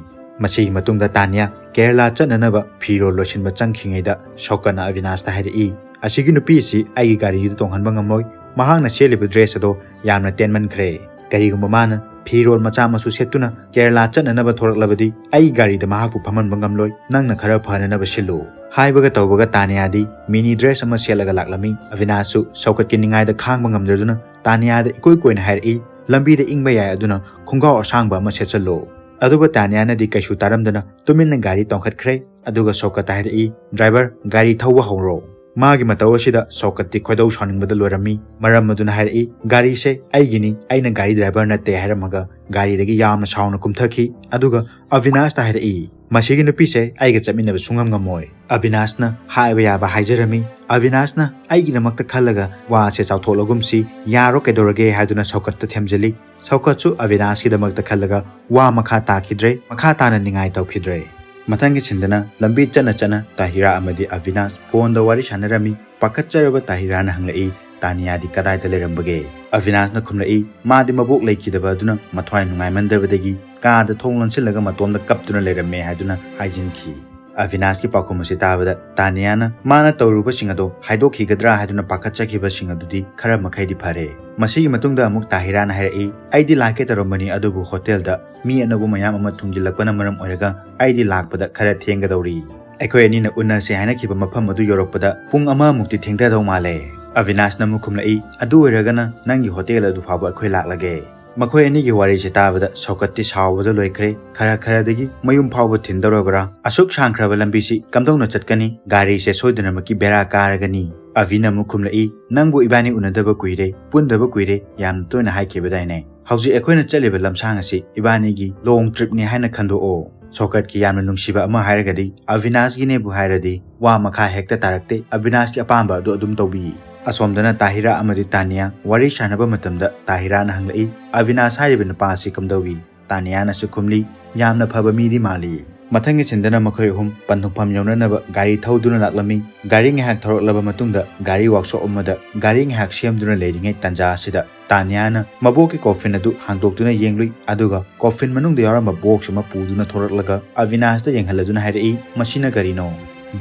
ꯃꯁꯤꯒꯤ ꯃꯇꯨꯡꯗ ꯇꯥꯅꯤꯌꯥ ꯀꯦꯔꯂꯥ ꯆꯠꯅꯅꯕ ꯐꯤꯔꯣꯜ ꯂꯣꯏꯁꯤꯟꯕ ꯆꯪꯈꯤꯉꯩꯗ ꯁꯧꯀꯠꯅ ꯑꯕꯤꯅꯥꯁꯇ ꯍꯥꯏꯔꯛꯏ, "ꯑꯁꯤꯒꯤ ꯅꯨꯄꯤ ꯑꯁꯤ ꯑꯩꯒꯤ ꯒꯥꯔꯤꯗ ꯇꯣꯡꯍꯟꯕ ꯉꯝꯂꯣꯏ꯫ ꯃꯍꯥꯛꯅ ꯁꯦꯠꯂꯤꯕ ꯗ꯭ꯔꯦꯁ ꯑꯗꯣ ꯌꯥꯝꯅ ꯇꯦꯟꯃꯟꯈ꯭ꯔꯦ꯫ ꯀꯔꯤꯒꯨꯝꯕ ꯃꯥꯅ ꯐꯤꯔꯣꯜ ꯃꯆꯥ ꯃꯁꯨ ꯁꯦꯠꯇꯨꯅ ꯀꯦꯔꯂꯥ ꯆꯠꯅꯅꯕ ꯊꯣꯔꯛꯂꯕꯗꯤ ꯑꯩꯒꯤ ꯒꯥꯔꯤꯗ ꯃꯍꯥꯛꯄꯨ ꯐꯝꯍꯟꯕ ꯉꯝꯂꯣꯏ꯫ ꯅꯪꯅ ꯈꯔ ꯐꯅꯅꯕ ꯁꯤꯜꯂꯨ꯫" ꯍꯥꯏꯕꯒ ꯇꯧꯕꯒ ꯇꯥꯅꯤꯌꯥꯗꯤ ꯃꯤꯅꯤ ꯗ꯭ꯔꯦꯁ ꯑꯃ ꯁꯦꯠꯂꯒ ꯂꯥꯛꯂꯝꯃꯤ꯫ ꯑꯕꯤꯅꯥꯁꯁꯨ ꯁꯧꯀꯠꯀꯤ ꯅꯤꯡꯉꯥꯏꯗ ꯈꯥꯡꯕ ꯉꯝꯗ꯭ꯔꯗꯨꯅ ꯇꯥꯅꯤꯌꯥꯗ ꯏꯀꯣꯏ ꯀꯣꯏꯅ ꯍꯥꯏꯔꯛꯏ, "ꯂꯝꯕꯤꯗ ꯏꯪꯕ ꯌꯥꯏ, ꯑꯗꯨꯅ ꯈꯣꯡꯒ꯭ꯔꯥꯎ ꯑꯁꯥꯡꯕ ꯑꯃ ꯁꯦꯠꯆꯜꯂꯣ꯫" ꯑꯗꯨꯕꯨ ꯇꯥꯅꯤꯌꯥꯅꯗꯤ ꯀꯩꯁꯨ ꯇꯥꯔꯝꯗꯅ ꯇꯨꯃꯤꯟꯅ ꯒꯥꯔꯤ ꯇꯣꯡꯈꯠꯈ꯭ꯔꯦ꯫ ꯑꯗꯨꯒ ꯁꯧꯀꯠꯇ ꯍꯥꯏꯔꯛꯏ, "ꯗ꯭ꯔꯥꯏꯚꯔ, ꯒꯥꯔꯤ ꯊꯧꯕ ꯍꯧꯔꯣ꯫" ꯃꯥꯒꯤ ꯃꯇꯧ ꯑꯁꯤꯗ ꯁꯧꯀꯠꯇꯤ ꯈꯣꯏꯗꯧ ꯁꯥꯎꯅꯤꯡꯕꯗ ꯂꯣꯏꯔꯝꯃꯤ꯫ ꯃꯔꯝ ꯑꯗꯨꯅ ꯍꯥꯏꯔꯛꯏ, "ꯒꯥꯔꯤꯁꯦ ꯑꯩꯒꯤꯅꯤ, ꯑꯩꯅ ꯒꯥꯔꯤ ꯗ꯭ꯔꯥꯏꯚꯔ ꯅꯠꯇꯦ" ꯍꯥꯏꯔꯝꯃꯒ ꯒꯥꯔꯤꯗꯒꯤ ꯌꯥꯝꯅ ꯁꯥꯎꯅ ꯀꯨꯝꯊꯈꯤ꯫ ꯑꯗꯨꯒ ꯑꯕꯤꯅꯥꯁꯇ ꯍꯥꯏꯔꯛꯏ, "ꯃꯁꯤꯒꯤ ꯅꯨꯄꯤꯁꯦ ꯑꯩꯒ ꯆꯠꯃꯤꯟꯅꯕ ꯁꯨꯡꯉꯝ ꯉꯝꯃꯣꯏ꯫" ꯑꯕꯤꯅꯥꯁꯅ ꯍꯥꯏꯕ ꯌꯥꯕ ꯍꯥꯏꯖꯔꯝꯃꯤ꯫ ꯑꯕꯤꯅꯥꯁꯅ ꯑꯩꯒꯤꯗꯃꯛꯇ ꯈꯜꯂꯒ ꯋꯥꯁꯦ ꯆꯥꯎꯊꯣꯛꯂꯒꯨꯝꯁꯤ, ꯌꯥꯔꯣ, ꯀꯩꯗꯧꯔꯒꯦ ꯍꯥꯏꯗꯨꯅ ꯁꯧꯀꯠꯇ ꯊꯦꯝꯖꯤꯜꯂꯤ꯫ ꯁꯧꯀꯠꯁꯨ ꯑꯕꯤꯅꯥꯁꯀꯤꯗꯃꯛꯇ ꯈꯜꯂꯒ ꯋꯥ ꯃꯈꯥ ꯇꯥꯈꯤꯗ꯭ꯔꯦ, ꯃꯈꯥ ꯇꯥꯅ ꯅꯤꯡꯉꯥꯏ ꯇꯧꯈꯤꯗ꯭ꯔꯦ꯫ ꯃꯊꯪꯒꯤ ꯁꯤꯟꯗꯅ ꯂꯝꯕꯤ ꯆꯠꯅ ꯆꯠꯅ ꯇꯥꯍꯤꯔꯥ ꯑꯃꯗꯤ ꯑꯕꯤꯅꯥꯁ ꯐꯣꯟꯗ ꯋꯥꯔꯤ ꯁꯥꯟꯅꯔꯝꯃꯤ꯫ ꯄꯥꯈꯠꯆꯔꯕ ꯇꯥꯍꯤꯔꯥꯅ ꯍꯪꯂꯛꯏ, "ꯇꯥꯅꯤꯌꯥꯗꯤ ꯀꯗꯥꯏꯗ ꯂꯩꯔꯝꯕꯒꯦ?" ꯑꯕꯤꯅꯥꯁꯅ ꯈꯨꯝꯂꯛꯏ, "ꯃꯥꯗꯤ ꯃꯕꯣꯛ ꯂꯩꯈꯤꯗꯕ ꯑꯗꯨꯅ ꯃꯊ꯭ꯋꯥꯏ ꯅꯨꯡꯉꯥꯏꯃꯟꯗꯕꯗꯒꯤ ꯀꯥꯗ ꯊꯣꯡ ꯂꯣꯟꯁꯤꯜꯂꯒ ꯃꯇꯣꯝꯗ ꯀꯞꯇꯨꯅ ꯂꯩꯔꯝꯃꯦ" ꯍꯥꯏꯗꯨꯅ ꯍꯥꯏꯖꯤꯟꯈꯤ꯫ ꯑꯕꯤꯅꯥꯁꯀꯤ ꯄꯥꯎꯈꯨꯝ ꯑꯁꯤ ꯇꯥꯕꯗ ꯇꯥꯅꯤꯌꯥꯅ ꯃꯥꯅ ꯇꯧꯔꯨꯕꯁꯤꯡ ꯑꯗꯣ ꯍꯥꯏꯗꯣꯛꯈꯤꯒꯗ꯭ꯔꯥ ꯍꯥꯏꯗꯨꯅ ꯄꯥꯈꯠꯆꯈꯤꯕꯁꯤꯡ ꯑꯗꯨꯗꯤ ꯈꯔ ꯃꯈꯩꯗꯤ ꯐꯔꯦ꯫ ꯃꯁꯤꯒꯤ ꯃꯇꯨꯡꯗ ꯑꯃꯨꯛ ꯇꯥꯍꯤꯔꯥꯅ ꯍꯥꯏꯔꯛꯏ, "ꯑꯩꯗꯤ ꯂꯥꯛꯀꯦ ꯇꯧꯔꯝꯕꯅꯤ, ꯑꯗꯨꯕꯨ ꯍꯣꯇꯦꯜꯗ ꯃꯤ ꯑꯅꯧꯕ ꯃꯌꯥꯝ ꯑꯃ ꯊꯨꯡꯖꯤꯜꯂꯛꯄꯅ ꯃꯔꯝ ꯑꯣꯏꯔꯒ ꯑꯩꯗꯤ ꯂꯥꯛꯄꯗ ꯈꯔ ꯊꯦꯡꯒꯗꯧꯔꯤ꯫ ꯑꯩꯈꯣꯏ ꯑꯅꯤꯅ ꯎꯅꯁꯦ ꯍꯥꯏꯅꯈꯤꯕ ꯃꯐꯝ ꯑꯗꯨ ꯌꯧꯔꯛꯄꯗ ꯄꯨꯡ ꯑꯃꯃꯨꯛꯇꯤ ꯊꯦꯡꯊꯗꯧ ꯃꯥꯜꯂꯦ꯫" ꯑꯕꯤꯅꯥꯁꯅ ꯑꯃꯨꯛ ꯈꯨꯝꯂꯛꯏ, "ꯑꯗꯨ ꯑꯣꯏꯔꯒꯅ ꯅꯪꯒꯤ ꯍꯣꯇꯦꯜ ꯑꯗꯨ ꯐꯥꯎꯕ ꯑꯩꯈꯣꯏ ꯂꯥꯛꯂꯒꯦ꯫" ꯃꯈꯣꯏ ꯑꯅꯤꯒꯤ ꯋꯥꯔꯤꯁꯦ ꯇꯥꯕꯗ ꯁꯧꯀꯠꯇꯤ ꯁꯥꯎꯕꯗ ꯂꯣꯏꯈ꯭ꯔꯦ꯫ ꯈꯔ ꯈꯔꯗꯒꯤ ꯃꯌꯨꯝ ꯐꯥꯎꯕ ꯊꯤꯟꯗꯧꯔꯕ꯭ꯔꯥ? ꯑꯁꯨꯛ ꯁꯥꯡꯈ꯭ꯔꯕ ꯂꯝꯕꯤꯁꯤ ꯀꯝꯗꯧꯅ ꯆꯠꯀꯅꯤ? ꯒꯥꯔꯤꯁꯦ ꯁꯣꯏꯗꯅꯃꯛꯀꯤ ꯕꯦꯔꯥ ꯀꯥꯔꯒꯅꯤ꯫ ꯑꯕꯤꯅ ꯑꯃꯨꯛ ꯈꯨꯝꯂꯛꯏ, "ꯅꯪꯕꯨ ꯏꯕꯥꯅꯤ ꯎꯅꯗꯕ ꯀꯨꯏꯔꯦ, ꯄꯨꯟꯗꯕ ꯀꯨꯏꯔꯦ, ꯌꯥꯝꯅ ꯇꯣꯏꯅ ꯍꯥꯏꯈꯤꯕꯗꯥꯏꯅꯦ? ꯍꯧꯖꯤꯛ ꯑꯩꯈꯣꯏꯅ ꯆꯠꯂꯤꯕ ꯂꯝꯁꯥꯡ ꯑꯁꯤ ꯏꯕꯥꯅꯤꯒꯤ ꯂꯣꯡ ꯇ꯭ꯔꯤꯞꯅꯤ ꯍꯥꯏꯅ ꯈꯟꯗꯣꯛꯑꯣ꯫" ꯁꯧꯀꯠꯀꯤ ꯌꯥꯝꯅ ꯅꯨꯡꯁꯤꯕ ꯑꯃ ꯍꯥꯏꯔꯒꯗꯤ ꯑꯕꯤꯅꯥꯁꯀꯤꯅꯦꯕꯨ ꯍꯥꯏꯔꯗꯤ ꯋꯥ ꯃꯈꯥ ꯍꯦꯛꯇ ꯇꯥꯔꯛꯇꯦ꯫ ꯑꯕꯤꯅꯥꯁꯀꯤ ꯑꯄꯥꯝꯕ ꯑꯗꯨ ꯑꯗꯨꯝ ꯇꯧꯕꯤ꯫ ꯑꯁꯣꯝꯗꯅ ꯇꯥꯍꯤꯔꯥ ꯑꯃꯗꯤ ꯇꯥꯅꯤꯌꯥ ꯋꯥꯔꯤ ꯁꯥꯟꯅꯕ ꯃꯇꯝꯗ ꯇꯥꯍꯤꯔꯥꯅ ꯍꯪꯂꯛꯏ, "ꯑꯕꯤꯅꯥꯁ ꯍꯥꯏꯔꯤꯕ ꯅꯨꯄꯥ ꯑꯁꯤ ꯀꯝꯗꯧꯏ?" ꯇꯥꯅꯤꯌꯥꯅꯁꯨ ꯈꯨꯝꯂꯤ, "ꯌꯥꯝꯅ ꯐꯕ ꯃꯤꯗꯤ ꯃꯥꯜꯂꯤ꯫" ꯃꯊꯪꯒꯤ ꯁꯤꯟꯗꯅ ꯃꯈꯣꯏ ꯑꯍꯨꯝ ꯄꯟꯊꯨꯡꯐꯝ ꯌꯧꯅꯅꯕ ꯒꯥꯔꯤ ꯊꯧꯗꯨꯅ ꯂꯥꯛꯂꯝꯃꯤ꯫ ꯒꯥꯔꯤ ꯉꯥꯏꯍꯥꯛ ꯊꯧꯔꯛꯂꯕ ꯃꯇꯨꯡꯗ ꯒꯥꯔꯤ ꯋꯥꯛꯁꯣꯞ ꯑꯃꯗ ꯒꯥꯔꯤ ꯉꯥꯏꯍꯥꯛ ꯁꯦꯝꯗꯨꯅ ꯂꯩꯔꯤꯉꯩ ꯇꯥꯟꯖꯥ ꯑꯁꯤꯗ ꯇꯥꯅꯤꯌꯥꯅ ꯃꯕꯣꯛꯀꯤ ꯀꯣꯐꯤꯟ ꯑꯗꯨ ꯍꯥꯡꯗꯣꯛꯇꯨꯅ ꯌꯦꯡꯂꯨꯏ, ꯑꯗꯨꯒ ꯀꯣꯐꯤꯟ ꯃꯅꯨꯡꯗ ꯌꯥꯎꯔꯝꯕ ꯕꯣꯛꯁ ꯑꯃ ꯄꯨꯗꯨꯅ ꯊꯣꯔꯛꯂꯒ ꯑꯕꯤꯅꯥꯁꯇ ꯌꯦꯡꯍꯜꯂꯗꯨꯅ ꯍꯥꯏꯔꯛꯏ, "ꯃꯁꯤꯅ ꯀꯔꯤꯅꯣ?"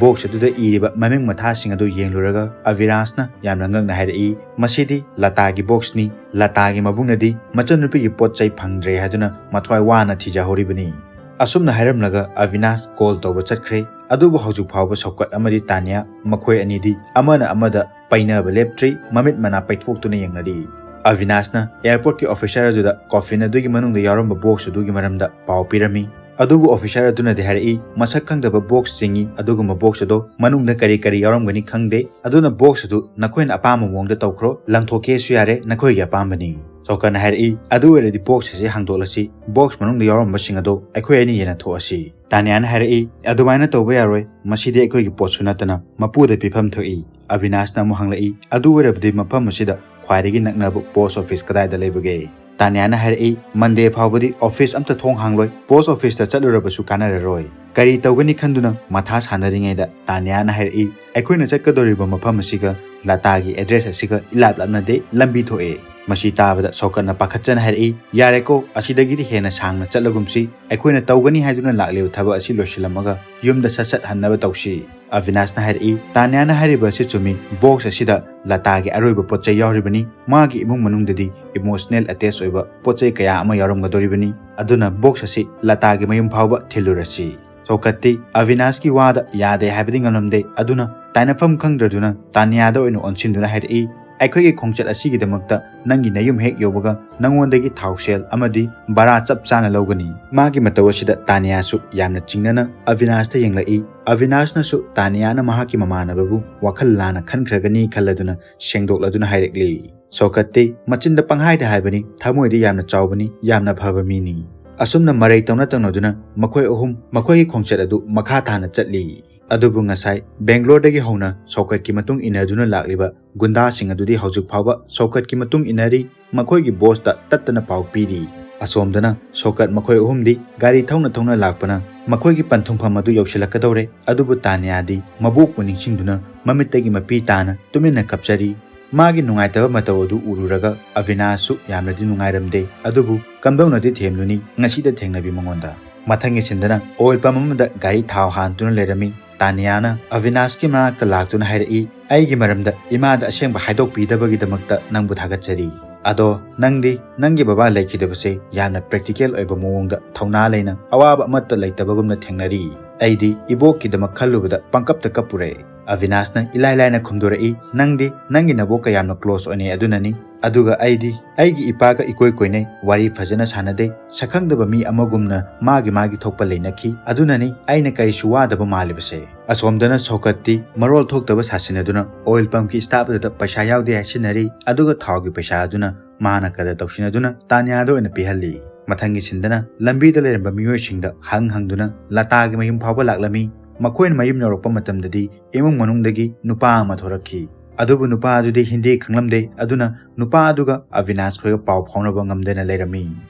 ꯕꯣꯛꯁ ꯑꯗꯨꯗ ꯏꯔꯤꯕ ꯃꯃꯤꯡ ꯃꯊꯥꯁꯤꯡ ꯑꯗꯨ ꯌꯦꯡꯂꯨꯔꯒ ꯑꯕꯤꯅꯥꯁꯅ ꯌꯥꯝꯅ ꯉꯛꯅ ꯍꯥꯏꯔꯛꯏ, "ꯃꯁꯤꯗꯤ ꯂꯇꯥꯒꯤ ꯕꯣꯛꯁꯅꯤ꯫ ꯂꯇꯥꯒꯤ ꯃꯕꯨꯡꯅꯗꯤ ꯃꯆꯟꯅꯨꯄꯤꯒꯤ ꯄꯣꯠ ꯆꯩ ꯐꯪꯗ꯭ꯔꯦ ꯍꯥꯏꯗꯨꯅ ꯃꯊ꯭ꯋꯥꯏ ꯋꯥꯅ ꯊꯤꯖꯍꯧꯔꯤꯕꯅꯤ꯫" ꯑꯁꯨꯝꯅ ꯍꯥꯏꯔꯝꯂꯒ ꯑꯕꯤꯅꯥꯁ ꯀꯣꯜ ꯇꯧꯕ ꯆꯠꯈ꯭ꯔꯦ꯫ ꯑꯗꯨꯕꯨ ꯍꯧꯖꯤꯛ ꯐꯥꯎꯕ ꯁꯧꯀꯠ ꯑꯃꯗꯤ ꯇꯥꯅꯤꯌꯥ ꯃꯈꯣꯏ ꯑꯅꯤꯗꯤ ꯑꯃꯅ ꯑꯃꯗ ꯄꯩꯅꯕ ꯂꯦꯞꯇ꯭ꯔꯤ, ꯃꯃꯤꯠ ꯃꯅꯥ ꯄꯩꯊꯣꯛꯇꯨꯅ ꯌꯦꯡꯅꯔꯤ꯫ ꯑꯕꯤꯅꯥꯁꯅ ꯑꯦꯌꯥꯔꯄꯣꯔꯠꯀꯤ ꯑꯣꯐꯤꯁꯥꯔ ꯑꯗꯨꯗ ꯀꯣꯐꯤꯟ ꯑꯗꯨꯒꯤ ꯃꯅꯨꯡꯗ ꯌꯥꯎꯔꯝꯕ ꯕꯣꯛꯁ ꯑꯗꯨꯒꯤ ꯃꯔꯝꯗ ꯄꯥꯎ ꯄꯤꯔꯝꯃꯤ꯫ ꯑꯗꯨꯕꯨ ꯑꯣꯐꯤꯁꯥꯔ ꯑꯗꯨꯅꯗꯤ ꯍꯥꯏꯔꯛꯏ, ꯃꯁꯛ ꯈꯪꯗꯕ ꯕꯣꯛꯁ ꯆꯤꯡꯏ, ꯑꯗꯨꯒꯨꯝꯕ ꯕꯣꯛꯁ ꯑꯗꯣ ꯃꯅꯨꯡꯗ ꯀꯔꯤ ꯀꯔꯤ ꯌꯥꯎꯔꯝꯒꯅꯤ ꯈꯪꯗꯦ, ꯑꯗꯨꯅ ꯕꯣꯛꯁ ꯑꯗꯨ ꯅꯈꯣꯏꯅ ꯑꯄꯥꯝꯕ ꯃꯑꯣꯡꯗ ꯇꯧꯈ꯭ꯔꯣ, ꯂꯪꯊꯣꯛꯀꯦꯁꯨ ꯌꯥꯔꯦ, ꯅꯈꯣꯏꯒꯤ ꯑꯄꯥꯝꯕꯅꯤ꯫ ꯁꯧꯀꯠꯅ ꯍꯥꯏꯔꯛꯏ, "ꯑꯗꯨ ꯑꯣꯏꯔꯗꯤ ꯕꯣꯛꯁ ꯑꯁꯤ ꯍꯥꯡꯗꯣꯛꯂꯁꯤ, ꯕꯣꯛꯁ ꯃꯅꯨꯡꯗ ꯌꯥꯎꯔꯝꯕꯁꯤꯡ ꯑꯗꯣ ꯑꯩꯈꯣꯏ ꯑꯅꯤ ꯌꯦꯟꯅꯊꯣꯛꯑꯁꯤ꯫" ꯇꯥꯅꯤꯌꯥꯅ ꯍꯥꯏꯔꯛꯏ, "ꯑꯗꯨꯃꯥꯏꯅ ꯇꯧꯕ ꯌꯥꯔꯣꯏ, ꯃꯁꯤꯗꯤ ꯑꯩꯈꯣꯏꯒꯤ ꯄꯣꯠꯁꯨ ꯅꯠꯇꯅ ꯃꯄꯨꯗ ꯄꯤꯐꯝ ꯊꯣꯛꯏ꯫" ꯑꯕꯤꯅꯥꯁꯅ ꯑꯃꯨꯛ ꯍꯪꯂꯛꯏ, "ꯑꯗꯨ ꯑꯣꯏꯔꯕꯗꯤ ꯃꯐꯝ ꯑꯁꯤꯗ ꯈ꯭ꯋꯥꯏꯗꯒꯤ ꯅꯛꯅꯕ ꯄꯣꯁ ꯑꯣꯐꯤꯁ ꯀꯗꯥꯏꯗ ꯂꯩꯕꯒꯦ?" ꯇꯥꯅꯤꯌꯥꯅ ꯍꯥꯏꯔꯛꯏ, "ꯃꯟꯗꯦ ꯐꯥꯎꯕꯗꯤ ꯑꯣꯐꯤꯁ ꯑꯝꯇ ꯊꯣꯡ ꯍꯥꯡꯂꯣꯏ, ꯄꯣꯁ ꯑꯣꯐꯤꯁꯇ ꯆꯠꯂꯨꯔꯕꯁꯨ ꯀꯥꯟꯅꯔꯔꯣꯏ꯫ ꯀꯔꯤ ꯇꯧꯒꯅꯤ?" ꯈꯟꯗꯨꯅ ꯃꯊꯥ ꯁꯥꯟꯅꯔꯤꯉꯩꯗ ꯇꯥꯅꯤꯌꯥꯅ ꯍꯥꯏꯔꯛꯏ, "ꯑꯩꯈꯣꯏꯅ ꯆꯠꯀꯗꯧꯔꯤꯕ ꯃꯐꯝ ꯑꯁꯤꯒ ꯂꯇꯥꯒꯤ ꯑꯦꯗ꯭ꯔꯦꯁ ꯑꯁꯤꯒ ꯏꯂꯥꯞ ꯂꯥꯞꯅꯗꯦ, ꯂꯝꯕꯤ ꯊꯣꯛꯑꯦ꯫" ꯃꯁꯤ ꯇꯥꯕꯗ ꯁꯧꯀꯠꯅ ꯄꯥꯈꯠꯆꯅ ꯍꯥꯏꯔꯛꯏ, "ꯌꯥꯔꯦꯀꯣ, ꯑꯁꯤꯗꯒꯤꯗꯤ ꯍꯦꯟꯅ ꯁꯥꯡꯅ ꯆꯠꯂꯒꯨꯝꯁꯤ, ꯑꯩꯈꯣꯏꯅ ꯇꯧꯒꯅꯤ ꯍꯥꯏꯗꯨꯅ ꯂꯥꯛꯂꯤꯕ ꯊꯕꯛ ꯑꯁꯤ ꯂꯣꯏꯁꯤꯜꯂꯝꯃꯒ ꯌꯨꯝꯗ ꯁꯠ ꯁꯠ ꯍꯟꯅꯕ ꯇꯧꯁꯤ꯫" ꯑꯕꯤꯅꯥꯁꯅ ꯍꯥꯏꯔꯛꯏ, "ꯇꯥꯅꯤꯌꯥꯅ ꯍꯥꯏꯔꯤꯕ ꯑꯁꯤ ꯆꯨꯝꯃꯤ, ꯕꯣꯛꯁ ꯑꯁꯤꯗ ꯂꯇꯥꯒꯤ ꯑꯔꯣꯏꯕ ꯄꯣꯠ ꯆꯩ ꯌꯥꯎꯔꯤꯕꯅꯤ, ꯃꯥꯒꯤ ꯏꯃꯨꯡ ꯃꯅꯨꯡꯗꯗꯤ ꯏꯃꯣꯁꯅꯦꯜ ꯑꯦꯇꯦꯆ ꯑꯣꯏꯕ ꯄꯣꯠ ꯆꯩ ꯀꯌꯥ ꯑꯃ ꯌꯥꯎꯔꯝꯒꯗꯧꯔꯤꯕꯅꯤ, ꯑꯗꯨꯅ ꯕꯣꯛꯁ ꯑꯁꯤ ꯂꯇꯥꯒꯤ ꯃꯌꯨꯝ ꯐꯥꯎꯕ ꯊꯤꯜꯂꯨꯔꯁꯤ꯫" ꯁꯧꯀꯠꯇꯤ ꯑꯕꯤꯅꯥꯁꯀꯤ ꯋꯥꯗ ꯌꯥꯗꯦ ꯍꯥꯏꯕꯗꯤ ꯉꯝꯂꯝꯗꯦ, ꯑꯗꯨꯅ ꯇꯥꯏꯅꯐꯝ ꯈꯪꯗ꯭ꯔꯗꯨꯅ ꯇꯥꯅꯤꯌꯥꯗ ꯑꯣꯏꯅ ꯑꯣꯟꯁꯤꯟꯗꯨꯅ ꯍꯥꯏꯔꯛꯏ, "ꯑꯩꯈꯣꯏꯒꯤ ꯈꯣꯡꯆꯠ ꯑꯁꯤꯒꯤꯗꯃꯛꯇ ꯅꯪꯒꯤ ꯅꯌꯨꯝ ꯍꯦꯛ ꯌꯧꯕꯒ ꯅꯉꯣꯟꯗꯒꯤ ꯊꯥꯎ ꯁꯦꯜ ꯑꯃꯗꯤ ꯚꯔꯥ ꯆꯞ ꯆꯥꯅ ꯂꯧꯒꯅꯤ꯫" ꯃꯥꯒꯤ ꯃꯇꯧ ꯑꯁꯤꯗ ꯇꯥꯅꯤꯌꯥꯁꯨ ꯌꯥꯝꯅ ꯆꯤꯡꯅꯅ ꯑꯕꯤꯅꯥꯁꯇ ꯌꯦꯡꯂꯛꯏ꯫ ꯑꯕꯤꯅꯥꯁꯅꯁꯨ ꯇꯥꯅꯤꯌꯥꯅ ꯃꯍꯥꯛꯀꯤ ꯃꯃꯥꯟꯅꯕꯕꯨ ꯋꯥꯈꯜ ꯂꯥꯟꯅ ꯈꯟꯈ꯭ꯔꯒꯅꯤ ꯈꯜꯂꯗꯨꯅ ꯁꯦꯡꯗꯣꯛꯂꯗꯨꯅ ꯍꯥꯏꯔꯛꯂꯤ, "ꯁꯧꯀꯠꯇꯤ ꯃꯆꯤꯟꯗ ꯄꯪꯍꯥꯏꯗ ꯍꯥꯏꯕꯅꯤ, ꯊꯃꯣꯏꯗꯤ ꯌꯥꯝꯅ ꯆꯥꯎꯕꯅꯤ, ꯌꯥꯝꯅ ꯐꯕ ꯃꯤꯅꯤ꯫" ꯑꯁꯨꯝꯅ ꯃꯔꯩ ꯇꯧꯅ ꯇꯧꯅꯗꯨꯅ ꯃꯈꯣꯏ ꯑꯍꯨꯝ ꯃꯈꯣꯏꯒꯤ ꯈꯣꯡꯆꯠ ꯑꯗꯨ ꯃꯈꯥ ꯇꯥꯅ ꯆꯠꯂꯤ꯫ ꯑꯗꯨꯕꯨ ꯉꯁꯥꯏ ꯕꯦꯡꯒ꯭ꯂꯣꯔꯗꯒꯤ ꯍꯧꯅ ꯁꯧꯀꯠꯀꯤ ꯃꯇꯨꯡ ꯏꯟꯅꯗꯨꯅ ꯂꯥꯛꯂꯤꯕ ꯒꯨꯟꯗꯥꯁꯤꯡ ꯑꯗꯨꯗꯤ ꯍꯧꯖꯤꯛ ꯐꯥꯎꯕ ꯁꯧꯀꯠꯀꯤ ꯃꯇꯨꯡ ꯏꯟꯅꯔꯤ, ꯃꯈꯣꯏꯒꯤ ꯕꯣꯁꯇ ꯇꯠꯇꯅ ꯄꯥꯎ ꯄꯤꯔꯤ꯫ ꯑꯁꯣꯝꯗꯅ ꯁꯧꯀꯠ ꯃꯈꯣꯏ ꯑꯍꯨꯝꯗꯤ ꯒꯥꯔꯤ ꯊꯧꯅ ꯊꯧꯅ ꯂꯥꯛꯄꯅ ꯃꯈꯣꯏꯒꯤ ꯄꯟꯊꯨꯡꯐꯝ ꯑꯗꯨ ꯌꯧꯁꯤꯜꯂꯛꯀꯗꯧꯔꯦ꯫ ꯑꯗꯨꯕꯨ ꯇꯥꯅꯤꯌꯥꯗꯤ ꯃꯕꯣꯛꯄꯨ ꯅꯤꯡꯁꯤꯡꯗꯨꯅ ꯃꯃꯤꯠꯇꯒꯤ ꯃꯄꯤ ꯇꯥꯅ ꯇꯨꯃꯤꯟꯅ ꯀꯞꯆꯔꯤ꯫ ꯃꯥꯒꯤ ꯅꯨꯡꯉꯥꯏꯇꯕ ꯃꯇꯧ ꯑꯗꯨ ꯎꯔꯨꯔꯒ ꯑꯕꯤꯅꯥꯁꯁꯨ ꯌꯥꯝꯅꯗꯤ ꯅꯨꯡꯉꯥꯏꯔꯝꯗꯦ, ꯑꯗꯨꯕꯨ ꯀꯝꯗꯧꯅꯗꯤ ꯊꯦꯝꯂꯨꯅꯤ ꯉꯁꯤꯗ ꯊꯦꯡꯅꯕꯤ ꯃꯉꯣꯟꯗ꯫ ꯃꯊꯪꯒꯤ ꯁꯤꯟꯗꯅ ꯑꯣꯏꯜ ꯄꯝ ꯑꯃꯗ ꯒꯥꯔꯤ ꯊꯥꯎ ꯍꯥꯟꯗꯨꯅ ꯂꯩꯔꯝꯃꯤ꯫ ꯇꯥꯅꯤꯌꯥꯅ ꯑꯕꯤꯅꯥꯁꯀꯤ ꯃꯅꯥꯛꯇ ꯂꯥꯛꯇꯨꯅ ꯍꯥꯏꯔꯛꯏ, "ꯑꯩꯒꯤ ꯃꯔꯝꯗ ꯏꯃꯥꯗ ꯑꯁꯦꯡꯕ ꯍꯥꯏꯗꯣꯛꯄꯤꯗꯕꯒꯤꯗꯃꯛꯇ ꯅꯪꯕꯨ ꯊꯥꯒꯠꯆꯔꯤ꯫ ꯑꯗꯣ ꯅꯪꯗꯤ ꯅꯪꯒꯤ ꯕꯕꯥ ꯂꯩꯈꯤꯗꯕꯁꯦ ꯌꯥꯝꯅ ꯄ꯭ꯔꯦꯛꯇꯤꯀꯦꯜ ꯑꯣꯏꯕ ꯃꯑꯣꯡꯗ ꯊꯧꯅꯥ ꯂꯩꯅ ꯑꯋꯥꯕ ꯑꯃꯠꯇ ꯂꯩꯇꯕꯒꯨꯝꯅ ꯊꯦꯡꯅꯔꯤ꯫ ꯑꯩꯗꯤ ꯏꯕꯣꯛꯀꯤꯗꯃꯛ ꯈꯜꯂꯨꯕꯗ ꯄꯪꯀꯞꯇ ꯀꯞꯄꯨꯔꯦ꯫" ꯑꯕꯤꯅꯥꯁꯅ ꯏꯂꯥꯏ ꯂꯥꯏꯅ ꯈꯨꯝꯗꯣꯔꯛꯏ, "ꯅꯪꯗꯤ ꯅꯪꯒꯤ ꯅꯕꯣꯛꯀ ꯌꯥꯝꯅ ꯀ꯭ꯂꯣꯁ ꯑꯣꯏꯅꯩ ꯑꯗꯨꯅꯅꯤ꯫ ꯑꯗꯨꯒ ꯑꯩꯗꯤ ꯑꯩꯒꯤ ꯏꯄꯥꯒ ꯏꯀꯣꯏ ꯀꯣꯏꯅꯩ, ꯋꯥꯔꯤ ꯐꯖꯅ ꯁꯥꯟꯅꯗꯦ, ꯁꯛꯈꯪꯗꯕ ꯃꯤ ꯑꯃꯒꯨꯝꯅ ꯃꯥꯒꯤ ꯃꯥꯒꯤ ꯊꯣꯛꯄ ꯂꯩꯅꯈꯤ꯫ ꯑꯗꯨꯅꯅꯤ ꯑꯩꯅ ꯀꯔꯤꯁꯨ ꯋꯥꯗꯕ ꯃꯥꯜꯂꯤꯕꯁꯦ꯫" ꯑꯁꯣꯝꯗꯅ ꯁꯧꯀꯠꯇꯤ ꯃꯔꯣꯜ ꯊꯣꯛꯇꯕ ꯁꯥꯁꯤꯟꯅꯗꯨꯅ ꯑꯣꯏꯜ ꯄꯝꯒꯤ ꯁ꯭ꯇꯥꯐ ꯑꯗꯨꯗ ꯄꯩꯁꯥ ꯌꯥꯎꯗꯦ ꯍꯥꯏꯁꯤꯟꯅꯔꯤ, ꯑꯗꯨꯒ ꯊꯥꯎꯒꯤ ꯄꯩꯁꯥ ꯑꯗꯨꯅ ꯃꯥꯅ ꯀꯗꯔ ꯇꯧꯁꯤꯟꯅꯗꯨꯅ ꯇꯥꯅꯤꯌꯥꯗ ꯑꯣꯏꯅ ꯄꯤꯍꯜꯂꯤ꯫ ꯃꯊꯪꯒꯤ ꯁꯤꯟꯗꯅ ꯂꯝꯕꯤꯗ ꯂꯩꯔꯝꯕ ꯃꯤꯑꯣꯏꯁꯤꯡꯗ ꯍꯪ ꯍꯪꯗꯨꯅ ꯂꯇꯥꯒꯤ ꯃꯌꯨꯝ ꯐꯥꯎꯕ ꯂꯥꯛꯂꯝꯃꯤ꯫ ꯃꯈꯣꯏꯅ ꯃꯌꯨꯝ ꯌꯧꯔꯛꯄ ꯃꯇꯝꯗꯗꯤ ꯏꯃꯨꯡ ꯃꯅꯨꯡꯗꯒꯤ ꯅꯨꯄꯥ ꯑꯃ ꯊꯣꯔꯛꯈꯤ꯫ ꯑꯗꯨꯕꯨ ꯅꯨꯄꯥ ꯑꯗꯨꯗꯤ ꯍꯤꯟꯗꯤ ꯈꯪꯂꯝꯗꯦ, ꯑꯗꯨꯅ ꯅꯨꯄꯥ ꯑꯗꯨꯒ ꯑꯕꯤꯅꯥꯁ ꯈꯣꯏꯒ ꯄꯥꯎ ꯐꯥꯎꯅꯕ ꯉꯝꯗꯅ ꯂꯩꯔꯝꯃꯤ꯫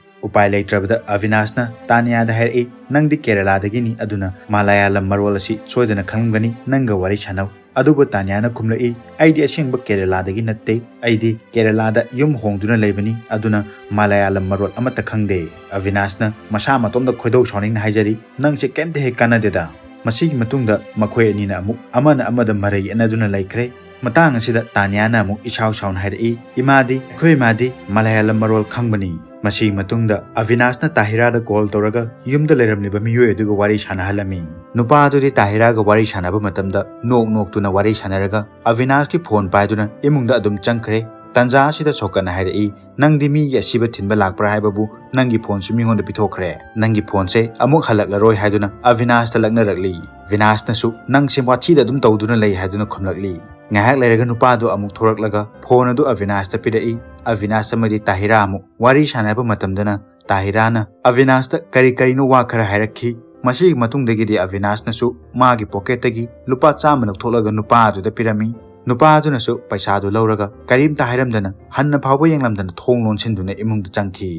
ꯎꯄꯥꯏ ꯂꯩꯇ꯭ꯔꯕꯗ ꯑꯕꯤꯅꯥꯁꯅ ꯇꯥꯅꯤꯌꯥꯗ ꯍꯥꯏꯔꯛꯏ, "ꯅꯪꯗꯤ ꯀꯦꯔꯂꯥꯗꯒꯤꯅꯤ, ꯑꯗꯨꯅ ꯃꯂꯥꯌꯥꯂꯝ ꯃꯔꯣꯜ ꯑꯁꯤ ꯁꯣꯏꯗꯅ ꯈꯪꯂꯝꯒꯅꯤ, ꯅꯪꯒ ꯋꯥꯔꯤ ꯁꯥꯟꯅꯧ"꯫ ꯑꯗꯨꯕꯨ ꯇꯥꯅꯤꯌꯥꯅ ꯈꯨꯝꯂꯛꯏ, "ꯑꯩꯗꯤ ꯑꯁꯦꯡꯕ ꯀꯦꯔꯂꯥꯗꯒꯤ ꯅꯠꯇꯦ, ꯑꯩꯗꯤ ꯀꯦꯔꯂꯥꯗ ꯌꯨꯝ ꯍꯣꯡꯗꯨꯅ ꯂꯩꯕꯅꯤ, ꯑꯗꯨꯅ ꯃꯂꯥꯌꯥꯂꯝ ꯃꯔꯣꯜ ꯑꯃꯠꯇ ꯈꯪꯗꯦ"꯫ ꯑꯕꯤꯅꯥꯁꯅ ꯃꯁꯥ ꯃꯇꯣꯝꯗ ꯈꯣꯏꯗꯧ ꯁꯥꯎꯅꯤꯡꯅ ꯍꯥꯏꯖꯔꯤ, "ꯅꯪꯁꯦ ꯀꯩꯝꯇ ꯍꯦꯛ ꯀꯥꯟꯅꯗꯦꯗ"꯫ ꯃꯁꯤꯒꯤ ꯃꯇꯨꯡꯗ ꯃꯈꯣꯏ ꯑꯅꯤꯅ ꯑꯃꯨꯛ ꯑꯃꯅ ꯑꯃꯗ ꯃꯔꯩ ꯌꯦꯠꯅꯗꯨꯅ ꯂꯩꯈ꯭ꯔꯦ꯫ ꯃꯇꯥꯡ ꯑꯁꯤꯗ ꯇꯥꯅꯤꯌꯥꯅ ꯑꯃꯨꯛ ꯏꯁꯥꯎ ꯁꯥꯎꯅ ꯍꯥꯏꯔꯛꯏ, "ꯏꯃꯥꯗꯤ, ꯑꯩꯈꯣꯏ ꯏꯃꯥꯗꯤ ꯃꯂꯥꯌꯥꯂꯝ ꯃꯔꯣꯜ ꯈꯪꯕꯅꯤ"꯫ ꯃꯁꯤꯒꯤ ꯃꯇꯨꯡꯗ ꯑꯕꯤꯅꯥꯁꯅ ꯇꯥꯍꯤꯔꯥꯗ ꯀꯣꯜ ꯇꯧꯔꯒ ꯌꯨꯝꯗ ꯂꯩꯔꯝꯂꯤꯕ ꯃꯤꯑꯣꯏ ꯑꯗꯨꯒ ꯋꯥꯔꯤ ꯁꯥꯟꯅꯍꯜꯂꯝꯃꯤ꯫ ꯅꯨꯄꯥ ꯑꯗꯨꯗꯤ ꯇꯥꯍꯤꯔꯥꯒ ꯋꯥꯔꯤ ꯁꯥꯟꯅꯕ ꯃꯇꯝꯗ ꯅꯣꯛ ꯅꯣꯛꯇꯨꯅ ꯋꯥꯔꯤ ꯁꯥꯟꯅꯔꯒ ꯑꯕꯤꯅꯥꯁꯀꯤ ꯐꯣꯟ ꯄꯥꯏꯗꯨꯅ ꯏꯃꯨꯡꯗ ꯑꯗꯨꯝ ꯆꯪꯈ꯭ꯔꯦ꯫ ꯇꯟꯖꯥ ꯑꯁꯤꯗ ꯁꯣꯀꯠꯅ ꯍꯥꯏꯔꯛꯏ, "ꯅꯪꯗꯤ ꯃꯤꯒꯤ ꯑꯁꯤꯕ ꯊꯤꯟꯕ ꯂꯥꯛꯄ꯭ꯔꯥ ꯍꯥꯏꯕꯕꯨ ꯅꯪꯒꯤ ꯐꯣꯟꯁꯨ ꯃꯤꯉꯣꯟꯗ ꯄꯤꯊꯣꯛꯈ꯭ꯔꯦ꯫ ꯅꯪꯒꯤ ꯐꯣꯟꯁꯦ ꯑꯃꯨꯛ ꯍꯜꯂꯛꯂꯔꯣꯏ" ꯍꯥꯏꯗꯨꯅ ꯑꯕꯤꯅꯥꯁꯇ ꯂꯛꯅꯔꯛꯂꯤ꯫ ꯕꯤꯅꯥꯁꯅꯁꯨ, "ꯅꯪꯁꯦ ꯋꯥꯊꯤꯗ ꯑꯗꯨꯝ ꯇꯧꯗꯨꯅ ꯂꯩ" ꯍꯥꯏꯗꯨꯅ ꯈꯨꯝꯂꯛꯂꯤ꯫ ꯉꯥꯏꯍꯥꯛ ꯂꯩꯔꯒ ꯅꯨꯄꯥꯗꯨ ꯑꯃꯨꯛ ꯊꯣꯔꯛꯂꯒ ꯐꯣꯟ ꯑꯗꯨ ꯑꯕꯤꯅꯥꯁꯇ ꯄꯤꯔꯛꯏ꯫ ꯑꯕꯤꯅꯥꯁ ꯑꯃꯗꯤ ꯇꯥꯍꯤꯔꯥ ꯑꯃꯨꯛ ꯋꯥꯔꯤ ꯁꯥꯟꯅꯕ ꯃꯇꯝꯗꯅ ꯇꯥꯍꯤꯔꯥꯅ ꯑꯕꯤꯅꯥꯁꯇ ꯀꯔꯤ ꯀꯔꯤꯅꯣ ꯋꯥ ꯈꯔ ꯍꯥꯏꯔꯛꯈꯤ꯫ ꯃꯁꯤꯒꯤ ꯃꯇꯨꯡꯗꯒꯤꯗꯤ ꯑꯕꯤꯅꯥꯁꯅꯁꯨ ꯃꯥꯒꯤ ꯄꯣꯀꯦꯠꯇꯒꯤ ꯂꯨꯄꯥ ꯆꯥꯝꯃ ꯂꯧꯊꯣꯛꯂꯒ ꯅꯨꯄꯥ ꯑꯗꯨꯗ ꯄꯤꯔꯝꯃꯤ꯫ ꯅꯨꯄꯥ ꯑꯗꯨꯅꯁꯨ ꯄꯩꯁꯥꯗꯨ ꯂꯧꯔꯒ ꯀꯔꯤꯝꯇ ꯍꯥꯏꯔꯝꯗꯅ ꯍꯟꯅ ꯐꯥꯎꯕ ꯌꯦꯡꯂꯝꯗꯅ ꯊꯣꯡ ꯂꯣꯟꯁꯤꯟꯗꯨꯅ ꯏꯃꯨꯡꯗ ꯆꯪꯈꯤ꯫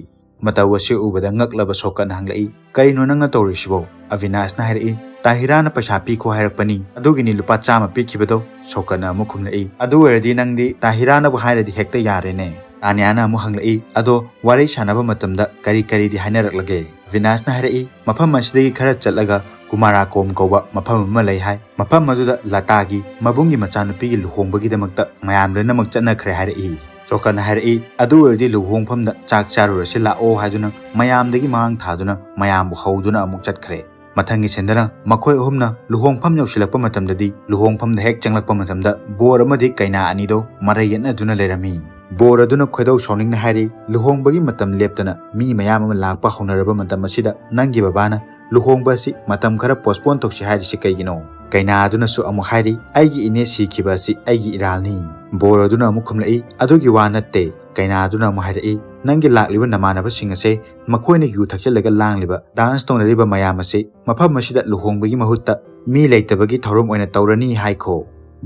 ꯃꯇꯧ ꯑꯁꯤ ꯎꯕꯗ ꯉꯛꯂꯕ ꯁꯣꯀꯠꯅ ꯍꯪꯂꯛꯏ, "ꯀꯔꯤꯅꯣ ꯅꯪꯅ ꯇꯧꯔꯤꯁꯤꯕꯣ?" ꯑꯕꯤꯅꯥꯁꯅ ꯍꯥꯏꯔꯛꯏ, "ꯇꯥꯍꯤꯔꯥꯅ ꯄꯩꯁꯥ ꯄꯤꯈꯣ ꯍꯥꯏꯔꯛꯄꯅꯤ, ꯑꯗꯨꯒꯤꯅꯤ ꯂꯨꯄꯥ ꯆꯥꯝꯃ ꯄꯤꯈꯤꯕꯗꯣ"꯫ ꯁꯣꯀꯠꯅ ꯑꯃꯨꯛ ꯈꯨꯝꯂꯛꯏ, "ꯑꯗꯨ ꯑꯣꯏꯔꯗꯤ ꯅꯪꯗꯤ ꯇꯥꯍꯤꯔꯥꯅꯕꯨ ꯍꯥꯏꯔꯗꯤ ꯍꯦꯛꯇ ꯌꯥꯔꯦꯅꯦ꯫ ꯇꯥꯅꯤꯌꯥꯅ ꯑꯃꯨꯛ ꯍꯪꯂꯛꯏ, "ꯑꯗꯣ ꯋꯥꯔꯤ ꯁꯥꯟꯅꯕ ꯃꯇꯝꯗ ꯀꯔꯤ ꯀꯔꯤꯗꯤ ꯍꯥꯏꯅꯔꯛꯂꯒꯦ?" ꯕꯤꯅꯥꯁꯅ ꯍꯥꯏꯔꯛꯏ, "ꯃꯐꯝ ꯑꯁꯤꯗꯒꯤ ꯈꯔ ꯆꯠꯂꯒ ꯀꯨꯃꯥꯔꯥꯀꯣꯝ ꯀꯧꯕ ꯃꯐꯝ ꯑꯃ ꯂꯩ ꯍꯥꯏ꯫ ꯃꯐꯝ ꯑꯗꯨꯗ ꯂꯇꯥꯒꯤ ꯃꯕꯨꯡꯒꯤ ꯃꯆꯥꯅꯨꯄꯤꯒꯤ ꯂꯨꯍꯣꯡꯕꯒꯤꯗꯃꯛꯇ ꯃꯌꯥꯝ ꯂꯣꯏꯅꯃꯛ ꯆꯠꯅꯈ꯭ꯔꯦ" ꯍꯥꯏꯔꯛꯏ꯫ ꯁꯣꯀꯠꯅ ꯍꯥꯏꯔꯛꯏ, "ꯑꯗꯨ ꯑꯣꯏꯔꯗꯤ ꯂꯨꯍꯣꯡꯐꯝꯗ ꯆꯥꯛ ꯆꯥꯔꯨꯔꯁꯤ ꯂꯥꯛꯑꯣ" ꯍꯥꯏꯗꯨꯅ ꯃꯌꯥꯝꯗꯒꯤ ꯃꯥꯡ ꯊꯥꯗꯨꯅ ꯃꯌꯥꯝꯕꯨ ꯍꯧꯗꯨꯅ ꯑꯃꯨꯛ ꯆꯠꯈ꯭ꯔꯦ꯫ ꯃꯊꯪꯒꯤ ꯁꯤꯟꯗꯅ ꯃꯈꯣꯏ ꯑꯍꯨꯝꯅ ꯂꯨꯍꯣꯡꯐꯝ ꯌꯧꯁꯤꯜꯂꯛꯄ ꯃꯇꯝꯗꯗꯤ ꯂꯨꯍꯣꯡꯐꯝꯗ ꯍꯦꯛ ꯆꯪꯂꯛꯄ ꯃꯇꯝꯗ ꯕꯣꯔ ꯑꯃꯗꯤ ꯀꯩꯅꯥ ꯑꯅꯤꯗꯣ ꯃꯔꯩ ꯌꯦꯠꯅꯗꯨꯅ ꯂꯩꯔꯝꯃꯤ꯫ ꯕꯣꯔ ꯑꯗꯨꯅ ꯈꯣꯏꯗꯧ ꯁꯥꯎꯅꯤꯡꯅ ꯍꯥꯏꯔꯤ, "ꯂꯨꯍꯣꯡꯕꯒꯤ ꯃꯇꯝ ꯂꯦꯞꯇꯅ ꯃꯤ ꯃꯌꯥꯝ ꯑꯃ ꯂꯥꯛꯄ ꯍꯧꯅꯔꯕ ꯃꯇꯝ ꯑꯁꯤꯗ ꯅꯪꯒꯤ ꯕꯕꯥꯅ ꯂꯨꯍꯣꯡꯕ ꯑꯁꯤ ꯃꯇꯝ ꯈꯔ ꯄꯣꯁꯄꯣꯟ ꯇꯧꯁꯤ ꯍꯥꯏꯔꯤꯁꯤ ꯀꯩꯒꯤꯅꯣ?" ꯀꯩꯅꯥ ꯑꯗꯨꯅꯁꯨ ꯑꯃꯨꯛ ꯍꯥꯏꯔꯤ, "ꯑꯩꯒꯤ ꯏꯅꯦ ꯁꯤꯈꯤꯕ ꯑꯁꯤ ꯑꯩꯒꯤ ꯏꯔꯥꯜꯅꯤ"꯫ ꯕꯣꯔ ꯑꯗꯨꯅ ꯑꯃꯨꯛ ꯈꯨꯝꯂꯛꯏ, "ꯑꯗꯨꯒꯤ ꯋꯥ ꯅꯠꯇꯦ"꯫ ꯀꯩꯅꯥ ꯑꯗꯨꯅ ꯑꯃꯨꯛ ꯍꯥꯏꯔꯛꯏ, "ꯅꯪꯒꯤ ꯂꯥꯛꯂꯤꯕ ꯅꯃꯥꯟꯅꯕꯁꯤꯡ ꯑꯁꯦ ꯃꯈꯣꯏꯅ ꯌꯨ ꯊꯛꯆꯜꯂꯒ ꯂꯥꯡꯂꯤꯕ, ꯗꯥꯟꯁ ꯇꯧꯅꯔꯤꯕ ꯃꯌꯥꯝ ꯑꯁꯤ ꯃꯐꯝ ꯑꯁꯤꯗ ꯂꯨꯍꯣꯡꯕꯒꯤ ꯃꯍꯨꯠꯇ ꯃꯤ ꯂꯩꯇꯕꯒꯤ ꯊꯧꯔꯝ ꯑꯣꯏꯅ ꯇꯧꯔꯅꯤ ꯍꯥꯏꯈꯣ"꯫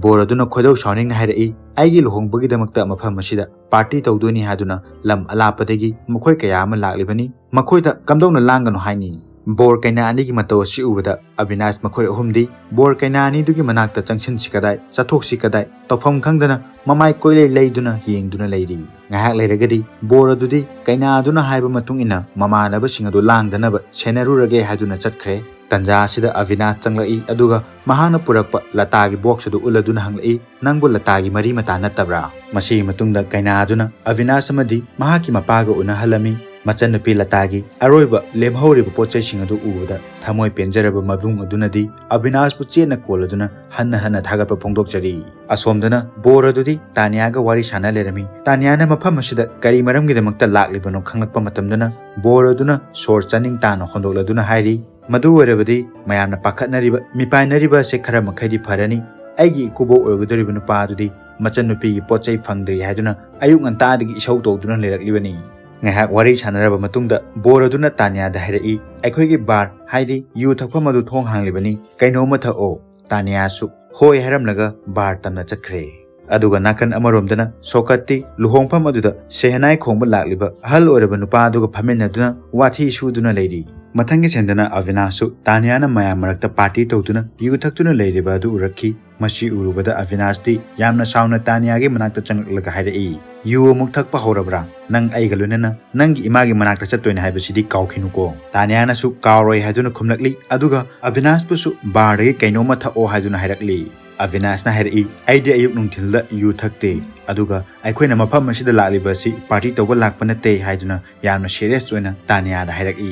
ꯕꯣꯔ ꯑꯗꯨꯅ ꯈꯣꯏꯗꯧ ꯁꯥꯎꯅꯤꯡꯅ ꯍꯥꯏꯔꯛꯏ, "ꯑꯩꯒꯤ ꯂꯨꯍꯣꯡꯕꯒꯤꯗꯃꯛꯇ ꯃꯐꯝ ꯑꯁꯤꯗ ꯄꯥꯔꯇꯤ ꯇꯧꯗꯣꯏꯅꯤ ꯍꯥꯏꯗꯨꯅ ꯂꯝ ꯑꯂꯥꯞꯄꯗꯒꯤ ꯃꯈꯣꯏ ꯀꯌꯥ ꯑꯃ ꯂꯥꯛꯂꯤꯕꯅꯤ, ꯃꯈꯣꯏꯗ ꯀꯝꯗꯧꯅ ꯂꯥꯡꯒꯅꯨ ꯍꯥꯏꯅꯤ?" ꯕꯣꯔ ꯀꯩꯅꯥ ꯑꯅꯤꯒꯤ ꯃꯇꯧ ꯑꯁꯤ ꯎꯕꯗ ꯑꯕꯤꯅꯥꯁ ꯃꯈꯣꯏ ꯑꯍꯨꯝꯗꯤ ꯕꯣꯔ ꯀꯩꯅꯥ ꯑꯅꯤꯗꯨꯒꯤ ꯃꯅꯥꯛꯇ ꯆꯪꯁꯤꯟꯁꯤ ꯀꯗꯥꯏ, ꯆꯠꯊꯣꯛꯁꯤ ꯀꯗꯥꯏ, ꯇꯧꯐꯝ ꯈꯪꯗꯅ ꯃꯃꯥꯏ ꯀꯣꯏꯂꯩ ꯂꯩꯗꯨꯅ ꯌꯦꯡꯗꯨꯅ ꯂꯩꯔꯤ꯫ ꯉꯥꯏꯍꯥꯛ ꯂꯩꯔꯒꯗꯤ ꯕꯣꯔ ꯑꯗꯨꯗꯤ ꯀꯩꯅꯥ ꯑꯗꯨꯅ ꯍꯥꯏꯕ ꯃꯇꯨꯡ ꯏꯟꯅ ꯃꯃꯥꯟꯅꯕꯁꯤꯡ ꯑꯗꯨ ꯂꯥꯡꯗꯅꯕ ꯁꯦꯟꯅꯔꯨꯔꯒꯦ ꯍꯥꯏꯗꯨꯅ ꯆꯠꯈ꯭ꯔꯦ꯫ ꯇꯟꯖꯥ ꯑꯁꯤꯗ ꯑꯕꯤꯅꯥꯁ ꯆꯪꯂꯛꯏ, ꯑꯗꯨꯒ ꯃꯍꯥꯛꯅ ꯄꯨꯔꯛꯄ ꯂꯇꯥꯒꯤ ꯕꯣꯛꯁ ꯑꯗꯨ ꯎꯠꯂꯗꯨꯅ ꯍꯪꯂꯛꯏ, "ꯅꯪꯕꯨ ꯂꯇꯥꯒꯤ ꯃꯔꯤ ꯃꯇꯥ ꯅꯠꯇꯕ꯭ꯔꯥ?" ꯃꯁꯤꯒꯤ ꯃꯇꯨꯡꯗ ꯀꯩꯅꯥ ꯑꯗꯨꯅ ꯑꯕꯤꯅꯥꯁ ꯑꯃꯗꯤ ꯃꯍꯥꯛꯀꯤ ꯃꯄꯥꯒ ꯎꯅꯍꯜꯂꯝꯃꯤ꯫ ꯃꯆꯟꯅꯨꯄꯤ ꯂꯇꯥꯒꯤ ꯑꯔꯣꯏꯕ ꯂꯦꯝꯍꯧꯔꯤꯕ ꯄꯣꯠ ꯆꯩꯁꯤꯡ ꯑꯗꯨ ꯎꯕꯗ ꯊꯃꯣꯏ ꯄꯦꯟꯖꯔꯕ ꯃꯕꯨꯡ ꯑꯗꯨꯅꯗꯤ ꯑꯕꯤꯅꯥꯁꯄꯨ ꯆꯦꯠꯅ ꯀꯣꯜꯂꯗꯨꯅ ꯍꯟꯅ ꯍꯟꯅ ꯊꯥꯒꯠꯄ ꯐꯣꯡꯗꯣꯛꯆꯔꯤ꯫ ꯑꯁꯣꯝꯗꯅ ꯕꯣꯔ ꯑꯗꯨꯗꯤ ꯇꯥꯅꯤꯌꯥꯒ ꯋꯥꯔꯤ ꯁꯥꯟꯅ ꯂꯩꯔꯝꯃꯤ꯫ ꯇꯥꯅꯤꯌꯥꯅ ꯃꯐꯝ ꯑꯁꯤꯗ ꯀꯔꯤ ꯃꯔꯝꯒꯤꯗꯃꯛꯇ ꯂꯥꯛꯂꯤꯕꯅꯣ ꯈꯪꯂꯛꯄ ꯃꯇꯝꯗꯅ ꯕꯣꯔ ꯑꯗꯨꯅ ꯁꯣꯔ ꯆꯥꯅꯤꯡ ꯇꯥꯅ ꯍꯣꯟꯗꯣꯛꯂꯗꯨꯅ ꯍꯥꯏꯔꯤ, "ꯃꯗꯨ ꯑꯣꯏꯔꯕꯗꯤ ꯃꯌꯥꯝꯅ ꯄꯥꯈꯠꯅꯔꯤꯕ, ꯃꯤꯄꯥꯏꯅꯔꯤꯕ ꯑꯁꯤ ꯈꯔ ꯃꯈꯩꯗꯤ ꯐꯔꯅꯤ꯫ ꯑꯩꯒꯤ ꯏꯀꯨꯕꯣꯛ ꯑꯣꯏꯒꯗꯧꯔꯤꯕ ꯅꯨꯄꯥ ꯑꯗꯨꯗꯤ ꯃꯆꯟꯅꯨꯄꯤꯒꯤ ꯄꯣꯠ ꯆꯩ ꯐꯪꯗ꯭ꯔꯤ ꯍꯥꯏꯗꯨꯅ ꯑꯌꯨꯛ ꯉꯟꯇꯥꯗꯒꯤ ꯏꯁꯧ ꯇꯧꯗꯨꯅ ꯂꯩꯔꯛꯂꯤꯕꯅꯤ"꯫ ꯉꯥꯏꯍꯥꯛ ꯋꯥꯔꯤ ꯁꯥꯟꯅꯔꯕ ꯃꯇꯨꯡꯗ ꯕꯣꯔ ꯑꯗꯨꯅ ꯇꯥꯅꯤꯌꯥꯗ ꯍꯥꯏꯔꯛꯏ, "ꯑꯩꯈꯣꯏꯒꯤ ꯕꯥꯔ, ꯍꯥꯏꯗꯤ ꯌꯨ ꯊꯛꯐꯝ ꯑꯗꯨ ꯊꯣꯡ ꯍꯥꯡꯂꯤꯕꯅꯤ, ꯀꯩꯅꯣꯝꯃ ꯊꯛꯑꯣ"꯫ ꯇꯥꯅꯤꯌꯥꯁꯨ ꯍꯣꯏ ꯍꯥꯏꯔꯝꯂꯒ ꯕꯥꯔ ꯇꯝꯅ ꯆꯠꯈ꯭ꯔꯦ꯫ ꯑꯗꯨꯒ ꯅꯥꯀꯟ ꯑꯃꯔꯣꯝꯗꯅ ꯁꯣꯀꯠꯇꯤ ꯂꯨꯍꯣꯡꯐꯝ ꯑꯗꯨꯗ ꯁꯦꯍꯅꯥꯏ ꯈꯣꯡꯕ ꯂꯥꯛꯂꯤꯕ ꯑꯍꯜ ꯑꯣꯏꯔꯕ ꯅꯨꯄꯥ ꯑꯗꯨꯒ ꯐꯝꯃꯤꯟꯅꯗꯨꯅ ꯋꯥꯊꯤ ꯁꯨꯗꯨꯅ ꯂꯩꯔꯤ꯫ ꯃꯊꯪꯒꯤ ꯁꯦꯟꯗꯅ ꯑꯕꯤꯅꯥꯁꯁꯨ ꯇꯥꯅꯤꯌꯥꯅ ꯃꯌꯥꯝ ꯃꯔꯛꯇ ꯄꯥꯔꯇꯤ ꯇꯧꯗꯨꯅ ꯌꯨ ꯊꯛꯇꯨꯅ ꯂꯩꯔꯤꯕ ꯑꯗꯨ ꯎꯔꯛꯈꯤ꯫ ꯃꯁꯤ ꯎꯔꯨꯕꯗ ꯑꯕꯤꯅꯥꯁꯇꯤ ꯌꯥꯝꯅ ꯁꯥꯎꯅ ꯇꯥꯅꯤꯌꯥꯒꯤ ꯃꯅꯥꯛꯇ ꯆꯪꯂꯛꯂꯒ ꯍꯥꯏꯔꯛꯏ, "ꯌꯨ ꯑꯃꯨꯛ ꯊꯛꯄ ꯍꯧꯔꯕ꯭ꯔꯥ? ꯅꯪ ꯑꯩꯒ ꯂꯣꯏꯅꯅ ꯅꯪꯒꯤ ꯏꯃꯥꯒꯤ ꯃꯅꯥꯛꯇ ꯆꯠꯇꯣꯏꯅꯦ ꯍꯥꯏꯕꯁꯤꯗꯤ ꯀꯥꯎꯈꯤꯅꯨꯀꯣ"꯫ ꯇꯥꯅꯤꯌꯥꯅꯁꯨ ꯀꯥꯎꯔꯣꯏ ꯍꯥꯏꯗꯨꯅ ꯈꯨꯝꯂꯛꯂꯤ, ꯑꯗꯨꯒ ꯑꯕꯤꯅꯥꯁꯄꯨꯁꯨ ꯕꯥꯔꯗꯒꯤ ꯀꯩꯅꯣꯝꯃ ꯊꯛꯑꯣ ꯍꯥꯏꯗꯨꯅ ꯍꯥꯏꯔꯛꯂꯤ꯫ ꯑꯕꯤꯅꯥꯁꯅ ꯍꯥꯏꯔꯛꯏ, "ꯑꯩꯗꯤ ꯑꯌꯨꯛ ꯅꯨꯡꯊꯤꯜꯗ ꯌꯨ ꯊꯛꯇꯦ, ꯑꯗꯨꯒ ꯑꯩꯈꯣꯏꯅ ꯃꯐꯝ ꯑꯁꯤꯗ ꯂꯥꯛꯂꯤꯕ ꯑꯁꯤ ꯄꯥꯔꯇꯤ ꯇꯧꯕ ꯂꯥꯛꯄ ꯅꯠꯇꯦ" ꯍꯥꯏꯗꯨꯅ ꯌꯥꯝꯅ ꯁꯤꯔꯤꯌꯁ ꯑꯣꯏꯅ ꯇꯥꯅꯤꯌꯥꯗ ꯍꯥꯏꯔꯛꯏ꯫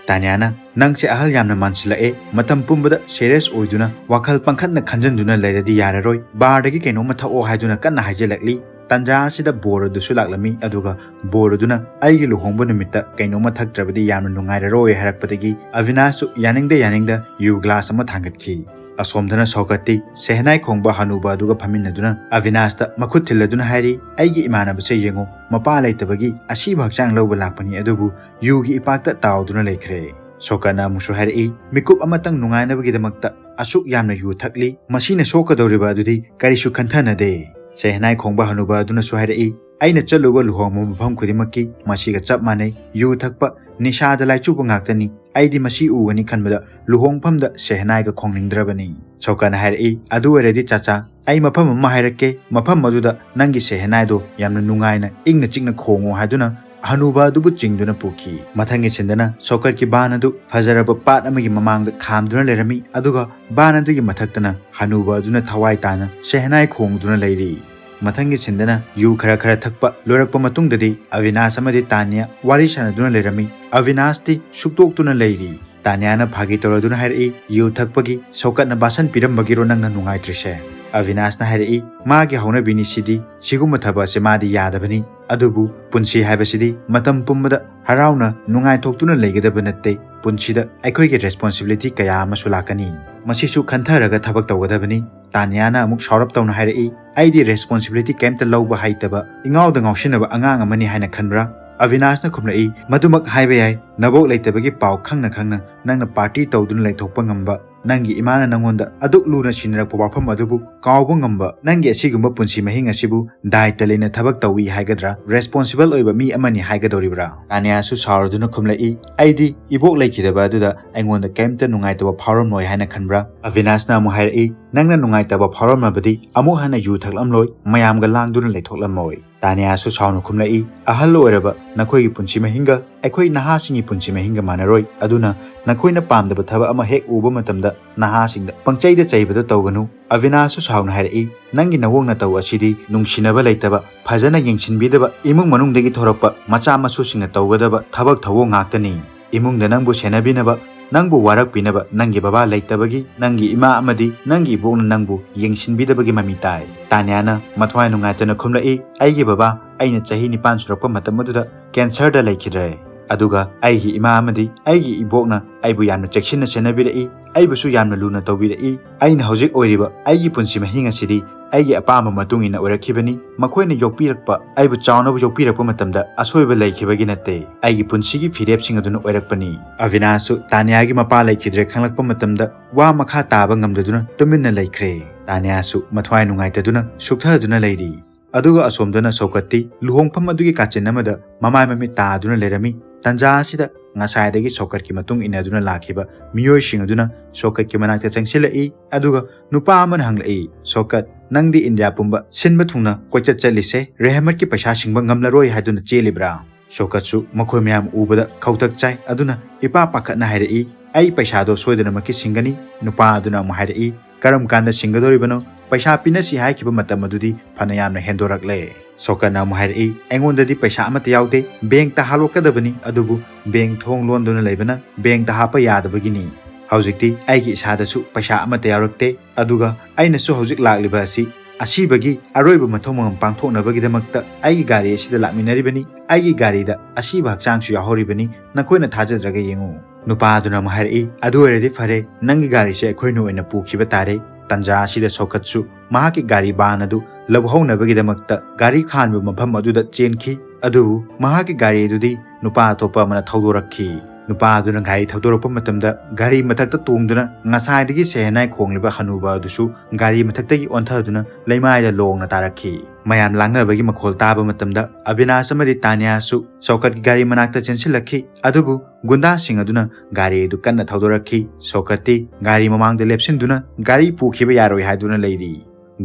ꯇꯥꯅꯤꯌꯥꯅ, "ꯅꯪꯁꯦ ꯑꯍꯜ ꯌꯥꯝꯅ ꯃꯥꯟꯁꯤꯜꯂꯛꯑꯦ, ꯃꯇꯝ ꯄꯨꯝꯕꯗ ꯁꯤꯔꯤꯌꯁ ꯑꯣꯏꯗꯨꯅ ꯋꯥꯈꯜ ꯄꯪꯈꯟꯗ ꯈꯟꯖꯟꯗꯨꯅ ꯂꯩꯔꯗꯤ ꯌꯥꯔꯔꯣꯏ, ꯕꯥꯔꯗꯒꯤ ꯀꯩꯅꯣꯝꯃ ꯊꯛꯑꯣ" ꯍꯥꯏꯗꯨꯅ ꯀꯟꯅ ꯍꯥꯏꯖꯤꯜꯂꯛꯂꯤ꯫ ꯇꯟꯖꯥ ꯑꯁꯤꯗ ꯕꯣꯔ ꯑꯗꯨꯁꯨ ꯂꯥꯛꯂꯝꯃꯤ, ꯑꯗꯨꯒ ꯕꯣꯔ ꯑꯗꯨꯅ "ꯑꯩꯒꯤ ꯂꯨꯍꯣꯡꯕ ꯅꯨꯃꯤꯠꯇ ꯀꯩꯅꯣꯝꯃ ꯊꯛꯇ꯭ꯔꯕꯗꯤ ꯌꯥꯝꯅ ꯅꯨꯡꯉꯥꯏꯔꯔꯣꯏ" ꯍꯥꯏꯔꯛꯄꯗꯒꯤ ꯑꯕꯤꯅꯥꯁꯁꯨ ꯌꯥꯅꯤꯡꯗ ꯌꯥꯅꯤꯡꯗ ꯌꯨ ꯒ꯭ꯂꯥꯁ ꯑꯃ ꯊꯥꯡꯒꯠꯈꯤ꯫ ꯑꯁꯣꯝꯗꯅ ꯁꯧꯀꯠꯇꯤ ꯁꯦꯍꯅꯥꯏ ꯈꯣꯡꯕ ꯍꯅꯨꯕ ꯑꯗꯨꯒ ꯐꯝꯃꯤꯟꯅꯗꯨꯅ ꯑꯕꯤꯅꯥꯁꯇ ꯃꯈꯨꯠ ꯊꯤꯜꯂꯗꯨꯅ ꯍꯥꯏꯔꯤ, "ꯑꯩꯒꯤ ꯏꯃꯥꯟꯅꯕꯁꯦ ꯌꯦꯡꯉꯨ, ꯃꯄꯥ ꯂꯩꯇꯕꯒꯤ ꯑꯁꯤꯕ ꯍꯛꯆꯥꯡ ꯂꯧꯕ ꯂꯥꯛꯄꯅꯤ, ꯑꯗꯨꯕꯨ ꯌꯨꯒꯤ ꯏꯄꯥꯛꯇ ꯇꯥꯎꯗꯨꯅ ꯂꯩꯈ꯭ꯔꯦ"꯫ ꯁꯣꯀꯠꯅ ꯑꯃꯨꯛꯁꯨ ꯍꯥꯏꯔꯛꯏ, "ꯃꯤꯀꯨꯞ ꯑꯃꯇꯪ ꯅꯨꯡꯉꯥꯏꯅꯕꯒꯤꯗꯃꯛꯇ ꯑꯁꯨꯛ ꯌꯥꯝꯅ ꯌꯨ ꯊꯛꯂꯤ, ꯃꯁꯤꯅ ꯁꯣꯛꯀꯗꯧꯔꯤꯕ ꯑꯗꯨꯗꯤ ꯀꯔꯤꯁꯨ ꯈꯟꯊꯅꯗꯦ"꯫ ꯁꯦꯍꯅꯥꯏ ꯈꯣꯡꯕ ꯍꯅꯨꯕ ꯑꯗꯨꯅꯁꯨ ꯍꯥꯏꯔꯛꯏ, "ꯑꯩꯅ ꯆꯠꯂꯨꯕ ꯂꯨꯍꯣꯡꯕ ꯃꯐꯝ ꯈꯨꯗꯤꯡꯃꯛꯀꯤ ꯃꯁꯤꯒ ꯆꯞ ꯃꯥꯟꯅꯩ, ꯌꯨ ꯊꯛꯄ, ꯅꯤꯁꯥꯗ ꯂꯥꯏꯆꯨꯕ ꯉꯥꯛꯇꯅꯤ꯫ ꯑꯩꯗꯤ ꯃꯁꯤ ꯎꯒꯅꯤ ꯈꯟꯕꯗ ꯂꯨꯍꯣꯡꯐꯝꯗ ꯁꯦꯍꯅꯥꯏꯒ ꯈꯣꯡꯅꯤꯡꯗ꯭ꯔꯕꯅꯤ"꯫ ꯁꯣꯀꯠꯅ ꯍꯥꯏꯔꯛꯏ, "ꯑꯗꯨ ꯑꯣꯏꯔꯗꯤ ꯆꯥꯆꯥ, ꯑꯩ ꯃꯐꯝ ꯑꯃ ꯍꯥꯏꯔꯛꯀꯦ, ꯃꯐꯝ ꯑꯗꯨꯗ ꯅꯪꯒꯤ ꯁꯦꯍꯅꯥꯏꯗꯣ ꯌꯥꯝꯅ ꯅꯨꯡꯉꯥꯏꯅ ꯏꯪꯅ ꯆꯤꯛꯅ ꯈꯣꯡꯉꯨ" ꯍꯥꯏꯗꯨꯅ ꯍꯅꯨꯕ ꯑꯗꯨꯕꯨ ꯆꯤꯡꯗꯨꯅ ꯄꯨꯈꯤ꯫ ꯃꯊꯪꯒꯤ ꯁꯤꯟꯗꯅ ꯁꯣꯀꯠꯀꯤ ꯚꯥꯟ ꯑꯗꯨ ꯐꯖꯔꯕ ꯄꯥꯠ ꯑꯃꯒꯤ ꯃꯃꯥꯡꯗ ꯈꯥꯝꯗꯨꯅ ꯂꯩꯔꯝꯃꯤ, ꯑꯗꯨꯒ ꯚꯥꯟ ꯑꯗꯨꯒꯤ ꯃꯊꯛꯇꯅ ꯍꯅꯨꯕ ꯑꯗꯨꯅ ꯊꯋꯥꯏ ꯇꯥꯅ ꯁꯦꯍꯅꯥꯏ ꯈꯣꯡꯗꯨꯅ ꯂꯩꯔꯤ꯫ ꯃꯊꯪꯒꯤ ꯁꯤꯟꯗꯅ ꯌꯨ ꯈꯔ ꯈꯔ ꯊꯛꯄ ꯂꯣꯏꯔꯛꯄ ꯃꯇꯨꯡꯗꯗꯤ ꯑꯕꯤꯅꯥꯁ ꯑꯃꯗꯤ ꯇꯥꯅꯤꯌꯥ ꯋꯥꯔꯤ ꯁꯥꯟꯅꯗꯨꯅ ꯂꯩꯔꯝꯃꯤ꯫ ꯑꯕꯤꯅꯥꯁꯇꯤ ꯁꯨꯛꯇꯣꯛꯇꯨꯅ ꯂꯩꯔꯤ꯫ ꯇꯥꯅꯤꯌꯥꯅ ꯐꯥꯒꯤ ꯇꯧꯔꯗꯨꯅ ꯍꯥꯏꯔꯛꯏ, "ꯌꯨ ꯊꯛꯄꯒꯤ ꯁꯣꯀꯠꯅ ꯕꯥꯁꯟ ꯄꯤꯔꯝꯕꯒꯤꯔꯣ ꯅꯪꯅ ꯅꯨꯡꯉꯥꯏꯇ꯭ꯔꯤꯁꯦ?" ꯑꯕꯤꯅꯥꯁꯅ ꯍꯥꯏꯔꯛꯏ, "ꯃꯥꯒꯤ ꯍꯧꯅꯕꯤꯅꯤ ꯁꯤꯗꯤ, ꯁꯤꯒꯨꯝꯕ ꯊꯕꯛ ꯑꯁꯦ ꯃꯥꯗꯤ ꯌꯥꯗꯕꯅꯤ꯫ ꯑꯗꯨꯕꯨ ꯄꯨꯟꯁꯤ ꯍꯥꯏꯕꯁꯤꯗꯤ ꯃꯇꯝ ꯄꯨꯝꯕꯗ ꯍꯔꯥꯎꯅ ꯅꯨꯡꯉꯥꯏꯊꯣꯛꯇꯨꯅ ꯂꯩꯒꯗꯕ ꯅꯠꯇꯦ꯫ ꯄꯨꯟꯁꯤꯗ ꯑꯩꯈꯣꯏꯒꯤ ꯔꯦꯁꯄꯣꯟꯁꯤꯕꯤꯂꯤꯇꯤ ꯀꯌꯥ ꯑꯃꯁꯨ ꯂꯥꯛꯀꯅꯤ꯫ ꯃꯁꯤꯁꯨ ꯈꯟꯊꯔꯒ ꯊꯕꯛ ꯇꯧꯒꯗꯕꯅꯤ"꯫ ꯇꯥꯅꯤꯌꯥꯅ ꯑꯃꯨꯛ ꯁꯥꯎꯔꯞ ꯇꯧꯅ ꯍꯥꯏꯔꯛꯏ, "ꯑꯩꯗꯤ ꯔꯦꯁꯄꯣꯟꯁꯤꯕꯤꯂꯤꯇꯤ ꯀꯩꯝꯇ ꯂꯧꯕ ꯍꯩꯇꯕ, ꯏꯉꯥꯎꯗ ꯉꯥꯎꯁꯤꯟꯅꯕ ꯑꯉꯥꯡ ꯑꯃꯅꯤ ꯍꯥꯏꯅ ꯈꯟꯕ꯭ꯔꯥ?" ꯑꯕꯤꯅꯥꯁꯅ ꯈꯨꯝꯂꯛꯏ, "ꯃꯗꯨꯃꯛ ꯍꯥꯏꯕ ꯌꯥꯏ꯫ ꯅꯕꯣꯛ ꯂꯩꯇꯕꯒꯤ ꯄꯥꯎ ꯈꯪꯅ ꯈꯪꯅ ꯅꯪꯅ ꯄꯥꯔꯇꯤ ꯇꯧꯗꯨꯅ ꯂꯩꯊꯣꯛꯄ ꯉꯝꯕ, ꯅꯪꯒꯤ ꯏꯃꯥꯅ ꯅꯪꯉꯣꯟꯗ ꯑꯗꯨꯛ ꯂꯨꯅ ꯁꯤꯟꯅꯔꯛꯄ ꯋꯥꯐꯝ ꯑꯗꯨꯕꯨ ꯀꯥꯎꯕ ꯉꯝꯕ, ꯅꯪꯒꯤ ꯑꯁꯤꯒꯨꯝꯕ ꯄꯨꯟꯁꯤ ꯃꯍꯤꯡ ꯑꯁꯤꯕꯨ ꯗꯥꯏꯇ ꯂꯩꯅ ꯊꯕꯛ ꯇꯧꯏ ꯍꯥꯏꯒꯗ꯭ꯔꯥ, ꯔꯦꯁꯄꯣꯟꯁꯤꯕꯜ ꯑꯣꯏꯕ ꯃꯤ ꯑꯃꯅꯤ ꯍꯥꯏꯒꯗꯧꯔꯤꯕ꯭ꯔꯥ?" ꯇꯥꯅꯤꯌꯥꯁꯨ ꯁꯥꯎꯔꯗꯨꯅ ꯈꯨꯝꯂꯛꯏ, "ꯑꯩꯗꯤ ꯏꯕꯣꯛ ꯂꯩꯈꯤꯗꯕ ꯑꯗꯨꯗ ꯑꯩꯉꯣꯟꯗ ꯀꯩꯝꯇ ꯅꯨꯡꯉꯥꯏꯇꯕ ꯐꯥꯎꯔꯝꯂꯣꯏ ꯍꯥꯏꯅ ꯈꯟꯕ꯭ꯔꯥ?" ꯑꯕꯤꯅꯥꯁꯅ ꯑꯃꯨꯛ ꯍꯥꯏꯔꯛꯏ, "ꯅꯪꯅ ꯅꯨꯡꯉꯥꯏꯇꯕ ꯐꯥꯎꯔꯝꯂꯕꯗꯤ ꯑꯃꯨꯛ ꯍꯟꯅ ꯌꯨ ꯊꯛꯂꯝꯂꯣꯏ, ꯃꯌꯥꯝꯒ ꯂꯥꯡꯗꯨꯅ ꯂꯩꯊꯣꯛꯂꯝꯂꯣꯏ"꯫ ꯇꯥꯅꯤꯌꯥꯁꯨ ꯁꯥꯎꯅ ꯈꯨꯝꯂꯛꯏ, "ꯑꯍꯜ ꯑꯣꯏꯔꯕ ꯅꯈꯣꯏꯒꯤ ꯄꯨꯟꯁꯤ ꯃꯍꯤꯡꯒ ꯑꯩꯈꯣꯏ ꯅꯍꯥꯁꯤꯡꯒꯤ ꯄꯨꯟꯁꯤ ꯃꯍꯤꯡꯒ ꯃꯥꯟꯅꯔꯣꯏ꯫ ꯑꯗꯨꯅ ꯅꯈꯣꯏꯅ ꯄꯥꯝꯗꯕ ꯊꯕꯛ ꯑꯃ ꯍꯦꯛ ꯎꯕ ꯃꯇꯝꯗ ꯅꯍꯥꯁꯤꯡꯗ ꯄꯪꯆꯩꯗ ꯆꯩꯕꯗ ꯇꯧꯒꯅꯨ"꯫ ꯑꯕꯤꯅꯥꯁꯁꯨ ꯁꯥꯎꯅ ꯍꯥꯏꯔꯛꯏ, "ꯅꯪꯒꯤ ꯅꯋꯣꯡ ꯅꯇꯧ ꯑꯁꯤꯗꯤ ꯅꯨꯡꯁꯤꯅꯕ ꯂꯩꯇꯕ, ꯐꯖꯅ ꯌꯦꯡꯁꯤꯟꯕꯤꯗꯕ, ꯏꯃꯨꯡ ꯃꯅꯨꯡꯗꯒꯤ ꯊꯣꯔꯛꯄ ꯃꯆꯥ ꯃꯁꯨꯁꯤꯡꯅ ꯇꯧꯒꯗꯕ ꯊꯕꯛ ꯊꯧꯑꯣꯡ ꯉꯥꯛꯇꯅꯤ꯫ ꯏꯃꯨꯡꯗ ꯅꯪꯕꯨ ꯁꯦꯟꯅꯕꯤꯅꯕ, ꯅꯪꯕꯨ ꯋꯥꯔꯛꯄꯤꯅꯕ ꯅꯪꯒꯤ ꯕꯕꯥ ꯂꯩꯇꯕꯒꯤ, ꯅꯪꯒꯤ ꯏꯃꯥ ꯑꯃꯗꯤ ꯅꯪꯒꯤ ꯏꯕꯣꯛꯅ ꯅꯪꯕꯨ ꯌꯦꯡꯁꯤꯟꯕꯤꯗꯕꯒꯤ ꯃꯃꯤ ꯇꯥꯏ"꯫ ꯇꯥꯅꯤꯌꯥꯅ ꯃꯊ꯭ꯋꯥꯏ ꯅꯨꯡꯉꯥꯏꯇꯅ ꯈꯨꯝꯂꯛꯏ, "ꯑꯩꯒꯤ ꯕꯕꯥ ꯑꯩꯅ ꯆꯍꯤ ꯅꯤꯄꯥꯟ ꯁꯨꯔꯛꯄ ꯃꯇꯝ ꯑꯗꯨꯗ ꯀꯦꯟꯁꯔꯗ ꯂꯩꯈꯤꯗ꯭ꯔꯦ꯫ ꯑꯗꯨꯒ ꯑꯩꯒꯤ ꯏꯃꯥ ꯑꯃꯗꯤ ꯑꯩꯒꯤ ꯏꯕꯣꯛꯅ ꯑꯩꯕꯨ ꯌꯥꯝꯅ ꯆꯦꯛꯁꯤꯟꯅ ꯁꯦꯟꯅꯕꯤꯔꯛꯏ, ꯑꯩꯕꯨꯁꯨ ꯌꯥꯝꯅ ꯂꯨꯅ ꯇꯧꯕꯤꯔꯛꯏ꯫ ꯑꯩꯅ ꯍꯧꯖꯤꯛ ꯑꯣꯏꯔꯤꯕ ꯑꯩꯒꯤ ꯄꯨꯟꯁꯤ ꯃꯍꯤꯡ ꯑꯁꯤꯗꯤ ꯑꯩꯒꯤ ꯑꯄꯥꯝꯕ ꯃꯇꯨꯡ ꯏꯟꯅ ꯑꯣꯏꯔꯛꯈꯤꯕꯅꯤ꯫ ꯃꯈꯣꯏꯅ ꯌꯣꯛꯄꯤꯔꯛꯄ, ꯑꯩꯕꯨ ꯆꯥꯎꯅꯕ ꯌꯣꯛꯄꯤꯔꯛꯄ ꯃꯇꯝꯗ ꯑꯁꯣꯏꯕ ꯂꯩꯈꯤꯕꯒꯤ ꯅꯠꯇꯦ, ꯑꯩꯒꯤ ꯄꯨꯟꯁꯤꯒꯤ ꯐꯤꯔꯦꯞꯁꯤꯡ ꯑꯗꯨꯅ ꯑꯣꯏꯔꯛꯄꯅꯤ꯫ ꯑꯕꯤꯅꯥꯁꯁꯨ ꯇꯥꯅꯤꯌꯥꯒꯤ ꯃꯄꯥ ꯂꯩꯈꯤꯗ꯭ꯔꯦ ꯈꯪꯂꯛꯄ ꯃꯇꯝꯗ ꯋꯥ ꯃꯈꯥ ꯇꯥꯕ ꯉꯝꯗꯗꯨꯅ ꯇꯨꯃꯤꯟꯅ ꯂꯩꯈ꯭ꯔꯦ꯫ ꯇꯥꯅꯤꯌꯥꯁꯨ ꯃꯊ꯭ꯋꯥꯏ ꯅꯨꯡꯉꯥꯏꯇꯗꯨꯅ ꯁꯨꯛꯊꯗꯨꯅ ꯂꯩꯔꯤ꯫ ꯑꯗꯨꯒ ꯑꯁꯣꯝꯗꯅ ꯁꯧꯀꯠꯇꯤ ꯂꯨꯍꯣꯡꯐꯝ ꯑꯗꯨꯒꯤ ꯀꯥꯆꯤꯟ ꯑꯃꯗ ꯃꯃꯥꯏ ꯃꯃꯤꯠ ꯇꯥꯗꯨꯅ ꯂꯩꯔꯝꯃꯤ꯫ ꯇꯟꯖꯥ ꯑꯁꯤꯗ ꯉꯁꯥꯏꯗꯒꯤ ꯁꯧꯀꯠꯀꯤ ꯃꯇꯨꯡ ꯏꯟꯅꯗꯨꯅ ꯂꯥꯛꯈꯤꯕ ꯃꯤꯑꯣꯏꯁꯤꯡ ꯑꯗꯨꯅ ꯁꯧꯀꯠꯀꯤ ꯃꯅꯥꯛꯇ ꯆꯪꯁꯤꯜꯂꯛꯏ꯫ ꯑꯗꯨꯒ ꯅꯨꯄꯥ ꯑꯃꯅ ꯍꯪꯂꯛꯏ, "ꯁꯧꯀꯠ, ꯅꯪꯗꯤ ꯏꯟꯗꯤꯌꯥ ꯄꯨꯝꯕ ꯁꯤꯟꯕ ꯊꯨꯡꯅ ꯀꯣꯏꯆꯠ ꯆꯠꯂꯤꯁꯦ ꯔꯦꯍꯃꯠꯀꯤ ꯄꯩꯁꯥ ꯁꯤꯡꯕ ꯉꯝꯂꯔꯣꯏ ꯍꯥꯏꯗꯨꯅ ꯆꯦꯜꯂꯤꯕ꯭ꯔꯥ?" ꯁꯧꯀꯠꯁꯨ ꯃꯈꯣꯏ ꯃꯌꯥꯝ ꯎꯕꯗ ꯈꯧꯇꯛ ꯆꯥꯏ꯫ ꯑꯗꯨꯅ ꯏꯄꯥ ꯄꯥꯈꯠꯅ ꯍꯥꯏꯔꯛꯏ, "ꯑꯩ ꯄꯩꯁꯥꯗꯣ ꯁꯣꯏꯗꯅꯃꯛꯀꯤ ꯁꯤꯡꯒꯅꯤ꯫" ꯅꯨꯄꯥ ꯑꯗꯨꯅ ꯑꯃꯨꯛ ꯍꯥꯏꯔꯛꯏ, "ꯀꯔꯝ ꯀꯥꯟꯗ ꯁꯤꯡꯒꯗꯧꯔꯤꯕꯅꯣ? ꯄꯩꯁꯥ ꯄꯤꯅꯁꯤ ꯍꯥꯏꯈꯤꯕ ꯃꯇꯝ ꯑꯗꯨꯗꯤ ꯐꯅ ꯌꯥꯝꯅ ꯍꯦꯟꯗꯣꯔꯛꯂꯦ꯫" ꯁꯧꯀꯠꯅ ꯑꯃꯨꯛ ꯍꯥꯏꯔꯛꯏ, "ꯑꯩꯉꯣꯟꯗꯗꯤ ꯄꯩꯁꯥ ꯑꯃꯠꯇ ꯌꯥꯎꯗꯦ, ꯕꯦꯡꯛꯇ ꯍꯥꯞꯂꯛꯀꯗꯕꯅꯤ, ꯑꯗꯨꯕꯨ ꯕꯦꯡꯛ ꯊꯣꯡ ꯂꯣꯟꯗꯨꯅ ꯂꯩꯕꯅ ꯕꯦꯡꯛꯇ ꯍꯥꯞꯄ ꯌꯥꯗꯕꯒꯤꯅꯤ꯫ ꯍꯧꯖꯤꯛꯇꯤ ꯑꯩꯒꯤ ꯏꯁꯥꯗꯁꯨ ꯄꯩꯁꯥ ꯑꯃꯠꯇ ꯌꯥꯎꯔꯛꯇꯦ, ꯑꯗꯨꯒ ꯑꯩꯅꯁꯨ ꯍꯧꯖꯤꯛ ꯂꯥꯛꯂꯤꯕ ꯑꯁꯤ ꯑꯁꯤꯕꯒꯤ ꯑꯔꯣꯏꯕ ꯃꯊꯧ ꯃꯉꯝ ꯄꯥꯡꯊꯣꯛꯅꯕꯒꯤꯗꯃꯛꯇ ꯑꯩꯒꯤ ꯒꯥꯔꯤ ꯑꯁꯤꯗ ꯂꯥꯛꯃꯤꯟꯅꯔꯤꯕꯅꯤ꯫ ꯑꯩꯒꯤ ꯒꯥꯔꯤꯗ ꯑꯁꯤꯕ ꯍꯛꯆꯥꯡꯁꯨ ꯌꯥꯎꯍꯧꯔꯤꯕꯅꯤ, ꯅꯈꯣꯏꯅ ꯊꯥꯖꯗ꯭ꯔꯒ ꯌꯦꯡꯉꯨ꯫" ꯅꯨꯄꯥ ꯑꯗꯨꯅ ꯑꯃꯨꯛ ꯍꯥꯏꯔꯛꯏ, "ꯑꯗꯨ ꯑꯣꯏꯔꯗꯤ ꯐꯔꯦ, ꯅꯪꯒꯤ ꯒꯥꯔꯤꯁꯦ ꯑꯩꯈꯣꯏꯅ ꯑꯣꯏꯅ ꯄꯨꯈꯤꯕ ꯇꯥꯔꯦ꯫" ꯇꯟꯖꯥ ꯑꯁꯤꯗ ꯁꯧꯀꯠꯁꯨ ꯃꯍꯥꯛꯀꯤ ꯒꯥꯔꯤ ꯕꯥꯟ ꯑꯗꯨ ꯂꯧꯍꯧꯅꯕꯒꯤꯗꯃꯛꯇ ꯒꯥꯔꯤ ꯈꯥꯟꯕ ꯃꯐꯝ ꯑꯗꯨꯗ ꯆꯦꯟꯈꯤ꯫ ꯑꯗꯨꯕꯨ ꯃꯍꯥꯛꯀꯤ ꯒꯥꯔꯤ ꯑꯗꯨꯗꯤ ꯅꯨꯄꯥ ꯑꯇꯣꯞꯄ ꯑꯃꯅ ꯊꯧꯗꯣꯔꯛꯈꯤ꯫ ꯅꯨꯄꯥ ꯑꯗꯨꯅ ꯒꯥꯔꯤ ꯊꯧꯗꯣꯔꯛꯄ ꯃꯇꯝꯗ ꯒꯥꯔꯤ ꯃꯊꯛꯇ ꯇꯣꯡꯗꯨꯅ ꯉꯁꯥꯏꯗꯒꯤ ꯁꯦꯍꯅꯥꯏ ꯈꯣꯡꯂꯤꯕ ꯍꯅꯨꯕ ꯑꯗꯨꯁꯨ ꯒꯥꯔꯤ ꯃꯊꯛꯇꯒꯤ ꯑꯣꯟꯊꯗꯨꯅ ꯂꯩꯃꯥꯏꯗ ꯂꯣꯡꯅ ꯇꯥꯔꯛꯈꯤ꯫ ꯃꯌꯥꯝ ꯂꯥꯡꯅꯕꯒꯤ ꯃꯈꯣꯜ ꯇꯥꯕ ꯃꯇꯝꯗ ꯑꯕꯤꯅꯥꯁ ꯑꯃꯗꯤ ꯇꯥꯅꯤꯌꯥꯁꯨ ꯁꯧꯀꯠꯀꯤ ꯒꯥꯔꯤ ꯃꯅꯥꯛꯇ ꯆꯦꯟꯁꯤꯜꯂꯛꯈꯤ꯫ ꯑꯗꯨꯕꯨ ꯒꯨꯟꯗꯥꯁꯤꯡ ꯑꯗꯨꯅ ꯒꯥꯔꯤ ꯑꯗꯨ ꯀꯟꯅ ꯊꯧꯗꯣꯔꯛꯈꯤ꯫ ꯁꯧꯀꯠꯇꯤ ꯒꯥꯔꯤ ꯃꯃꯥꯡꯗ ꯂꯦꯞꯁꯤꯟꯗꯨꯅ ꯒꯥꯔꯤ ꯄꯨꯈꯤꯕ ꯌꯥꯔꯣꯏ ꯍꯥꯏꯗꯨꯅ ꯂꯩꯔꯤ꯫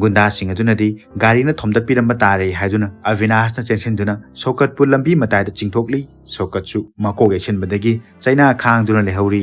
ꯒꯨꯟꯗꯥꯁꯤꯡ ꯑꯗꯨꯅꯗꯤ ꯒꯥꯔꯤꯅ ꯊꯣꯝꯗꯠꯄꯤꯔꯝꯕ ꯇꯥꯔꯦ ꯍꯥꯏꯗꯨꯅ ꯑꯕꯤꯅꯥꯁꯅ ꯆꯦꯟꯁꯤꯟꯗꯨꯅ ꯁꯧꯀꯠꯄꯨ ꯂꯝꯕꯤ ꯃꯇꯥꯏꯗ ꯆꯤꯡꯊꯣꯛꯂꯤ꯫ ꯁꯧꯀꯠꯁꯨ ꯃꯀꯣꯛ ꯌꯩꯁꯤꯟꯕꯗꯒꯤ ꯆꯩꯅꯥ ꯈꯥꯡꯗꯨꯅ ꯂꯩꯍꯧꯔꯤ꯫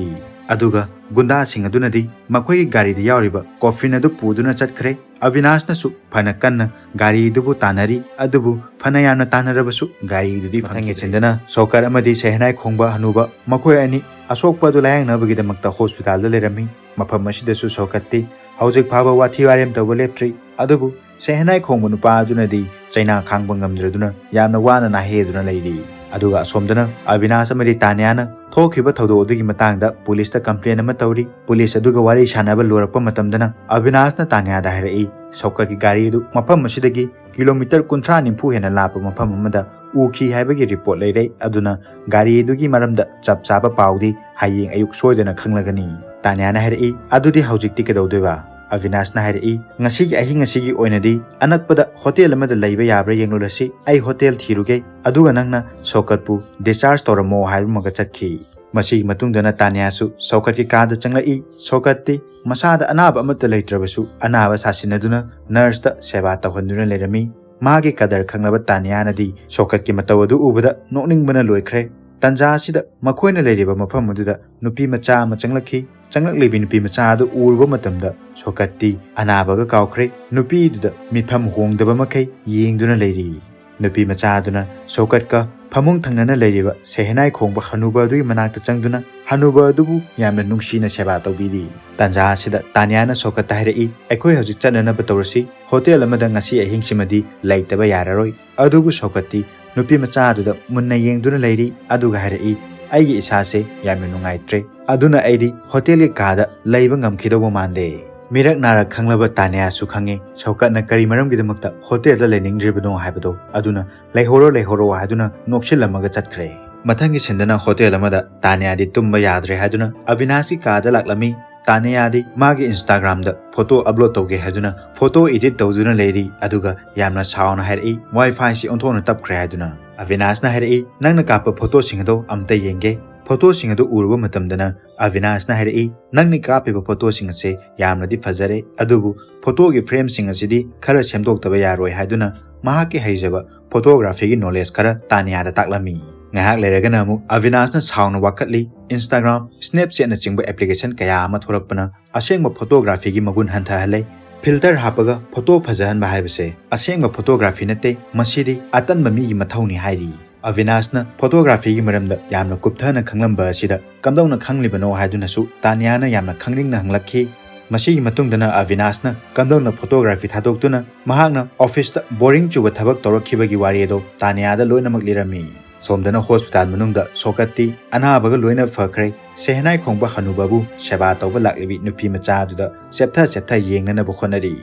ꯑꯗꯨꯒ ꯒꯨꯟꯗꯥꯁꯤꯡ ꯑꯗꯨꯅꯗꯤ ꯃꯈꯣꯏꯒꯤ ꯒꯥꯔꯤꯗ ꯌꯥꯎꯔꯤꯕ ꯀꯣꯐꯤꯟ ꯑꯗꯨ ꯄꯨꯗꯨꯅ ꯆꯠꯈ꯭ꯔꯦ꯫ ꯑꯕꯤꯅꯥꯁꯅꯁꯨ ꯐꯅ ꯀꯟꯅ ꯒꯥꯔꯤꯗꯨꯕꯨ ꯇꯥꯟꯅꯔꯤ꯫ ꯑꯗꯨꯕꯨ ꯐꯅ ꯌꯥꯝꯅ ꯇꯥꯟꯅꯔꯕꯁꯨ ꯒꯥꯔꯤꯗꯨꯗꯤ ꯃꯊꯪꯒꯤ ꯐꯪꯈꯤꯗ꯭ꯔꯦ꯫ ꯁꯤꯟꯗꯅ ꯁꯧꯀꯠ ꯑꯃꯗꯤ ꯁꯦꯍꯅꯥꯏ ꯈꯣꯡꯕ ꯍꯅꯨꯕ ꯃꯈꯣꯏ ꯑꯅꯤ ꯑꯁꯣꯛꯄ ꯑꯗꯨ ꯂꯥꯌꯦꯡꯅꯕꯒꯤꯗꯃꯛꯇ ꯍꯣꯁꯄꯤꯇꯥꯜꯗ ꯂꯩꯔꯝꯃꯤ꯫ ꯃꯐꯝ ꯑꯁꯤꯗꯁꯨ ꯁꯧꯀꯠꯇꯤ ꯍꯧꯖꯤꯛ ꯐꯥꯎꯕ ꯋꯥꯊꯤ ꯋꯥꯔꯦꯝ ꯇꯧꯕ ꯂꯦꯞꯇ꯭ꯔꯤ꯫ ꯑꯗꯨꯕꯨ ꯁꯦꯍꯅꯥꯏ ꯈꯣꯡꯕ ꯅꯨꯄꯥ ꯑꯗꯨꯅꯗꯤ ꯆꯩꯅꯥ ꯈꯥꯡꯕ ꯉꯝꯗ꯭ꯔꯗꯨꯅ ꯌꯥꯝꯅ ꯋꯥꯅ ꯅꯥꯍꯦꯗꯨꯅ ꯂꯩꯔꯤ꯫ ꯑꯗꯨꯒ ꯑꯁꯣꯝꯗꯅ ꯑꯕꯤꯅꯥꯁ ꯑꯃꯗꯤ ꯇꯥꯅꯤꯌꯥꯅ ꯊꯣꯛꯈꯤꯕ ꯊꯧꯗꯣꯛ ꯑꯗꯨꯒꯤ ꯃꯇꯥꯡꯗ ꯄꯨꯂꯤꯁꯇ ꯀꯝꯄ꯭ꯂꯦꯟ ꯑꯃ ꯇꯧꯔꯤ꯫ ꯄꯨꯂꯤꯁ ꯑꯗꯨꯒ ꯋꯥꯔꯤ ꯁꯥꯟꯅꯕ ꯂꯣꯏꯔꯛꯄ ꯃꯇꯝꯗꯅ ꯑꯕꯤꯅꯥꯁꯅ ꯇꯥꯅꯤꯌꯥꯗ ꯍꯥꯏꯔꯛꯏ, "ꯁꯧꯀꯠꯀꯤ ꯒꯥꯔꯤ ꯑꯗꯨ ꯃꯐꯝ ꯑꯁꯤꯗꯒꯤ ꯀꯤꯂꯣꯃꯤꯇꯔ ꯀꯨꯟꯊ꯭ꯔꯥ ꯅꯤꯐꯨ ꯍꯦꯟꯅ ꯂꯥꯞꯄ ꯃꯐꯝ ꯑꯃꯗ ꯎꯈꯤ ꯍꯥꯏꯕꯒꯤ ꯔꯤꯄꯣꯔꯠ ꯂꯩꯔꯦ꯫ ꯑꯗꯨꯅ ꯒꯥꯔꯤ ꯑꯗꯨꯒꯤ ꯃꯔꯝꯗ ꯆꯞ ꯆꯥꯕ ꯄꯥꯎꯗꯤ ꯍꯌꯦꯡ ꯑꯌꯨꯛ ꯁꯣꯏꯗꯅ ꯈꯪꯂꯒꯅꯤ"꯫ ꯇꯥꯅꯤꯌꯥꯅ ꯍꯥꯏꯔꯛꯏ, "ꯑꯗꯨꯗꯤ ꯍꯧꯖꯤꯛꯇꯤ ꯀꯩꯗꯧꯗꯣꯏꯕ?" ꯑꯕꯤꯅꯥꯁꯅ ꯍꯥꯏꯔꯛꯏ, "ꯉꯁꯤꯒꯤ ꯑꯍꯤꯡ ꯑꯁꯤꯒꯤ ꯑꯣꯏꯅꯗꯤ ꯑꯅꯛꯄꯗ ꯍꯣꯇꯦꯜ ꯑꯃꯗ ꯂꯩꯕ ꯌꯥꯕ꯭ꯔꯥ ꯌꯦꯡꯂꯨꯔꯁꯤ꯫ ꯑꯩ ꯍꯣꯇꯦꯜ ꯊꯤꯔꯨꯒꯦ, ꯑꯗꯨꯒ ꯅꯪꯅ ꯁꯧꯀꯠꯄꯨ ꯗꯤꯁꯆꯥꯔꯖ ꯇꯧꯔꯝꯃꯣ" ꯍꯥꯏꯔꯝꯃꯒ ꯆꯠꯈꯤ꯫ ꯃꯁꯤꯒꯤ ꯃꯇꯨꯡꯗꯅ ꯇꯥꯅꯤꯌꯥꯁꯨ ꯁꯧꯀꯠꯀꯤ ꯀꯥꯗ ꯆꯪꯂꯛꯏ꯫ ꯁꯧꯀꯠꯇꯤ ꯃꯁꯥꯗ ꯑꯅꯥꯕ ꯑꯃꯠꯇ ꯂꯩꯇ꯭ꯔꯕꯁꯨ ꯑꯅꯥꯕ ꯁꯥꯁꯤꯟꯅꯗꯨꯅ ꯅꯔꯁꯇ ꯁꯦꯕꯥ ꯇꯧꯍꯟꯗꯨꯅ ꯂꯩꯔꯝꯃꯤ꯫ ꯃꯥꯒꯤ ꯀꯗꯔ ꯈꯪꯂꯕ ꯇꯥꯅꯤꯌꯥꯅꯗꯤ ꯁꯧꯀꯠꯀꯤ ꯃꯇꯧ ꯑꯗꯨ ꯎꯕꯗ ꯅꯣꯛꯅꯤꯡꯕꯅ ꯂꯣꯏꯈ꯭ꯔꯦ꯫ ꯇꯟꯖꯥ ꯑꯁꯤꯗ ꯃꯈꯣꯏꯅ ꯂꯩꯔꯤꯕ ꯃꯐꯝ ꯑꯗꯨꯗ ꯅꯨꯄꯤ ꯃꯆꯥ ꯑꯃ ꯆꯪꯂꯛꯈꯤ꯫ ꯆꯪꯂꯛꯂꯤꯕꯤ ꯅꯨꯄꯤ ꯃꯆꯥ ꯑꯗꯨ ꯎꯔꯨꯕ ꯃꯇꯝꯗ ꯁꯣꯀꯠꯇꯤ ꯑꯅꯥꯕꯒ ꯀꯥꯎꯈ꯭ꯔꯦ꯫ ꯅꯨꯄꯤꯗꯨꯗ ꯃꯤꯐꯝ ꯍꯣꯡꯗꯕ ꯃꯈꯩ ꯌꯦꯡꯗꯨꯅ ꯂꯩꯔꯤ꯫ ꯅꯨꯄꯤ ꯃꯆꯥ ꯑꯗꯨꯅ ꯁꯣꯀꯠꯀ ꯐꯃꯨꯡ ꯊꯪꯅꯅ ꯂꯩꯔꯤꯕ ꯁꯦꯍꯦꯅꯥꯏ ꯈꯣꯡꯕ ꯍꯅꯨꯕ ꯑꯗꯨꯒꯤ ꯃꯅꯥꯛꯇ ꯆꯪꯗꯨꯅ ꯍꯅꯨꯕ ꯑꯗꯨꯕꯨ ꯌꯥꯝꯅ ꯅꯨꯡꯁꯤꯅ ꯁꯦꯕꯥ ꯇꯧꯕꯤꯔꯤ꯫ ꯇꯥꯟꯖꯥ ꯑꯁꯤꯗ ꯇꯥꯅꯤꯌꯥꯅ ꯁꯣꯀꯠꯇ ꯍꯥꯏꯔꯛꯏ, "ꯑꯩꯈꯣꯏ ꯍꯧꯖꯤꯛ ꯆꯠꯅꯅꯕ ꯇꯧꯔꯁꯤ꯫ ꯍꯣꯇꯦꯜ ꯑꯃꯗ ꯉꯁꯤ ꯑꯍꯤꯡꯁꯤꯃꯗꯤ ꯂꯩꯇꯕ ꯌꯥꯔꯔꯣꯏ"꯫ ꯑꯗꯨꯕꯨ ꯁꯣꯀꯠꯇꯤ ꯅꯨꯄꯤ ꯃꯆꯥ ꯑꯗꯨꯗ ꯃꯨꯟꯅ ꯌꯦꯡꯗꯨꯅ ꯂꯩꯔꯤ, ꯑꯗꯨꯒ ꯍꯥꯏꯔꯛꯏ, "ꯑꯩꯒꯤ ꯏꯁꯥꯁꯦ ꯌꯥꯝꯅ ꯅꯨꯡꯉꯥꯏꯇ꯭ꯔꯦ, ꯑꯗꯨꯅ ꯑꯩꯗꯤ ꯍꯣꯇꯦꯜꯒꯤ ꯀꯥꯗ ꯂꯩꯕ ꯉꯝꯈꯤꯗꯧꯕ ꯃꯥꯟꯗꯦ"꯫ ꯃꯤꯔꯛ ꯅꯥꯔꯛ ꯈꯪꯂꯕ ꯇꯥꯅꯤꯌꯥꯁꯨ ꯈꯪꯉꯤ ꯁꯣꯀꯠꯅ ꯀꯔꯤ ꯃꯔꯝꯒꯤꯗꯃꯛꯇ ꯍꯣꯇꯦꯜꯗ ꯂꯩꯅꯤꯡꯗ꯭ꯔꯤꯕꯅꯣ ꯍꯥꯏꯕꯗꯣ, ꯑꯗꯨꯅ "ꯂꯩꯍꯧꯔꯣ, ꯂꯩꯍꯧꯔꯣ" ꯍꯥꯏꯗꯨꯅ ꯅꯣꯛꯁꯤꯜꯂꯝꯃꯒ ꯆꯠꯈ꯭ꯔꯦ꯫ ꯃꯊꯪꯒꯤ ꯁꯤꯟꯗꯅ ꯍꯣꯇꯦꯜ ꯑꯃꯗ ꯇꯥꯅꯤꯌꯥꯗꯤ ꯇꯨꯝꯕ ꯌꯥꯗ꯭ꯔꯦ ꯍꯥꯏꯗꯨꯅ ꯑꯕꯤꯅꯥꯁꯀꯤ ꯀꯥꯗ ꯂꯥꯛꯂꯝꯃꯤ꯫ ꯇꯥꯅꯤꯌꯥꯗꯤ ꯃꯥꯒꯤ Instagram-ꯗ ꯐꯣꯇꯣ ꯑꯞꯂꯣꯗ ꯇꯧꯒꯦ ꯍꯥꯏꯗꯨꯅ ꯐꯣꯇꯣ ꯏꯗꯤꯠ ꯇꯧꯗꯨꯅ ꯂꯩꯔꯤ, ꯑꯗꯨꯒ ꯌꯥꯝꯅ ꯁꯥꯎꯅ ꯍꯥꯏꯔꯛꯏ, "WiFi-ꯁꯤ ꯑꯣꯟꯊꯣꯛꯅ ꯇꯞꯈ꯭ꯔꯦ" ꯍꯥꯏꯗꯨꯅ꯫ ꯑꯕꯤꯅꯥꯁꯅ ꯍꯥꯏꯔꯛꯏ, "ꯅꯪꯅ ꯀꯥꯞꯄ ꯐꯣꯇꯣꯁꯤꯡ ꯑꯗꯣ ꯑꯝꯇ ꯌꯦꯡꯒꯦ"꯫ ꯐꯣꯇꯣꯁꯤꯡ ꯑꯗꯨ ꯎꯔꯨꯕ ꯃꯇꯝꯗꯅ ꯑꯕꯤꯅꯥꯁꯅ ꯍꯥꯏꯔꯛꯏ, "ꯅꯪꯅ ꯀꯥꯞꯄꯤꯕ ꯐꯣꯇꯣꯁꯤꯡ ꯑꯁꯦ ꯌꯥꯝꯅꯗꯤ ꯐꯖꯔꯦ, ꯑꯗꯨꯕꯨ ꯐꯣꯇꯣꯒꯤ ꯐ꯭ꯔꯦꯝꯁꯤꯡ ꯑꯁꯤꯗꯤ ꯈꯔ ꯁꯦꯝꯗꯣꯛꯇꯕ ꯌꯥꯔꯣꯏ" ꯍꯥꯏꯗꯨꯅ ꯃꯍꯥꯛꯀꯤ ꯍꯩꯖꯕ ꯐꯣꯇꯣꯒ꯭ꯔꯥꯐꯤꯒꯤ ꯅꯣꯂꯦꯖ ꯈꯔ ꯇꯥꯅꯤꯌꯥꯗ ꯇꯥꯛꯂꯝꯃꯤ꯫ ꯉꯥꯏꯍꯥꯛ ꯂꯩꯔꯒꯅ ꯑꯃꯨꯛ ꯑꯕꯤꯅꯥꯁꯅ ꯁꯥꯎꯅ ꯋꯥꯀꯠꯂꯤ꯫ Instagram, Snapchat-ꯅꯆꯤꯡꯕ ꯑꯦꯄ꯭ꯂꯤꯀꯦꯁꯟ ꯀꯌꯥ ꯑꯃ ꯊꯣꯔꯛꯄꯅ ꯑꯁꯦꯡꯕ ꯐꯣꯇꯣꯒ꯭ꯔꯥꯐꯤꯒꯤ ꯃꯒꯨꯟ ꯍꯟꯊꯍꯜꯂꯦ꯫ ꯐꯤꯜꯇꯔ ꯍꯥꯞꯄꯒ ꯐꯣꯇꯣ ꯐꯖꯍꯟꯕ ꯍꯥꯏꯕꯁꯦ ꯑꯁꯦꯡꯕ ꯐꯣꯇꯣꯒ꯭ꯔꯥꯐꯤ ꯅꯠꯇꯦ, ꯃꯁꯤꯗꯤ ꯑꯇꯟꯕ ꯃꯤꯒꯤ ꯃꯊꯧꯅꯤ ꯍꯥꯏꯔꯤ꯫ ꯑꯕꯤꯅꯥꯁꯅ ꯐꯣꯇꯣꯒ꯭ꯔꯥꯐꯤꯒꯤ ꯃꯔꯝꯗ ꯌꯥꯝꯅ ꯀꯨꯞꯊꯅ ꯈꯪꯂꯝꯕ ꯑꯁꯤꯗ ꯀꯝꯗꯧꯅ ꯈꯪꯂꯤꯕꯅꯣ ꯍꯥꯏꯗꯨꯅꯁꯨ ꯇꯥꯅꯤꯌꯥꯅ ꯌꯥꯝꯅ ꯈꯪꯅꯤꯡꯅ ꯍꯪꯂꯛꯈꯤ꯫ ꯃꯁꯤꯒꯤ ꯃꯇꯨꯡꯗꯅ ꯑꯕꯤꯅꯥꯁꯅ ꯀꯝꯗꯧꯅ ꯐꯣꯇꯣꯒ꯭ꯔꯥꯐꯤ ꯊꯥꯗꯣꯛꯇꯨꯅ ꯃꯍꯥꯛꯅ ꯑꯣꯐꯤꯁꯇ ꯕꯣꯔꯤꯡ ꯆꯨꯕ ꯊꯕꯛ ꯇꯧꯔꯛꯈꯤꯕꯒꯤ ꯋꯥꯔꯤ ꯑꯗꯨ ꯇꯥꯅꯤꯌꯥꯗ ꯂꯣꯏꯅꯃꯛ ꯂꯤꯔꯝꯃꯤ꯫ ꯁꯣꯝꯗꯅ ꯍꯣꯁꯄꯤꯇꯥꯜ ꯃꯅꯨꯡꯗ ꯁꯣꯀꯠꯇꯤ ꯑꯅꯥꯕꯒ ꯂꯣꯏꯅ ꯐꯈ꯭ꯔꯦ꯫ ꯁꯦꯍꯅꯥꯏ ꯈꯣꯡꯕ ꯍꯅꯨꯕꯕꯨ ꯁꯦꯕꯥ ꯇꯧꯕ ꯂꯥꯛꯂꯤꯕꯤ ꯅꯨꯄꯤ ꯃꯆꯥ ꯑꯗꯨꯗ ꯆꯦꯞꯊ ꯆꯦꯞꯊ ꯌꯦꯡꯅꯅꯕ ꯍꯣꯠꯅꯔꯤ꯫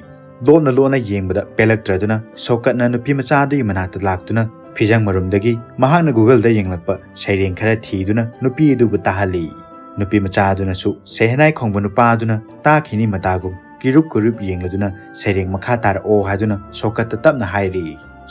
ꯂꯣꯟꯅ ꯂꯣꯟꯅ ꯌꯦꯡꯕꯗ ꯄꯦꯜꯂꯛꯇ꯭ꯔꯗꯨꯅ ꯁꯣꯀꯠꯅ ꯅꯨꯄꯤ ꯃꯆꯥ ꯑꯗꯨꯒꯤ ꯃꯅꯥꯛꯇ ꯂꯥꯛꯇꯨꯅ ꯐꯤꯖꯪ ꯃꯔꯨꯝꯗꯒꯤ ꯃꯍꯥꯛꯅ ꯒꯨꯒꯜꯗ ꯌꯦꯡꯂꯛꯄ ꯁꯩꯔꯦꯡ ꯈꯔ ꯊꯤꯗꯨꯅ ꯅꯨꯄꯤ ꯑꯗꯨꯕꯨ ꯇꯥꯍꯜꯂꯤ꯫ ꯅꯨꯄꯤ ꯃꯆꯥ ꯑꯗꯨꯅꯁꯨ ꯁꯦꯍꯅꯥꯏ ꯈꯣꯡꯕ ꯅꯨꯄꯥ ꯑꯗꯨꯅ ꯇꯥꯈꯤꯅꯤ ꯃꯇꯥꯒꯨꯝ ꯀꯤꯔꯨꯞ ꯀꯤꯔꯨꯞ ꯌꯦꯡꯂꯗꯨꯅ ꯁꯩꯔꯦꯡ ꯃꯈꯥ ꯇꯥꯔꯛꯑꯣ ꯍꯥꯏꯗꯨꯅ ꯁꯣꯀꯠꯇ ꯇꯞꯅ ꯍꯥꯏꯔꯤ꯫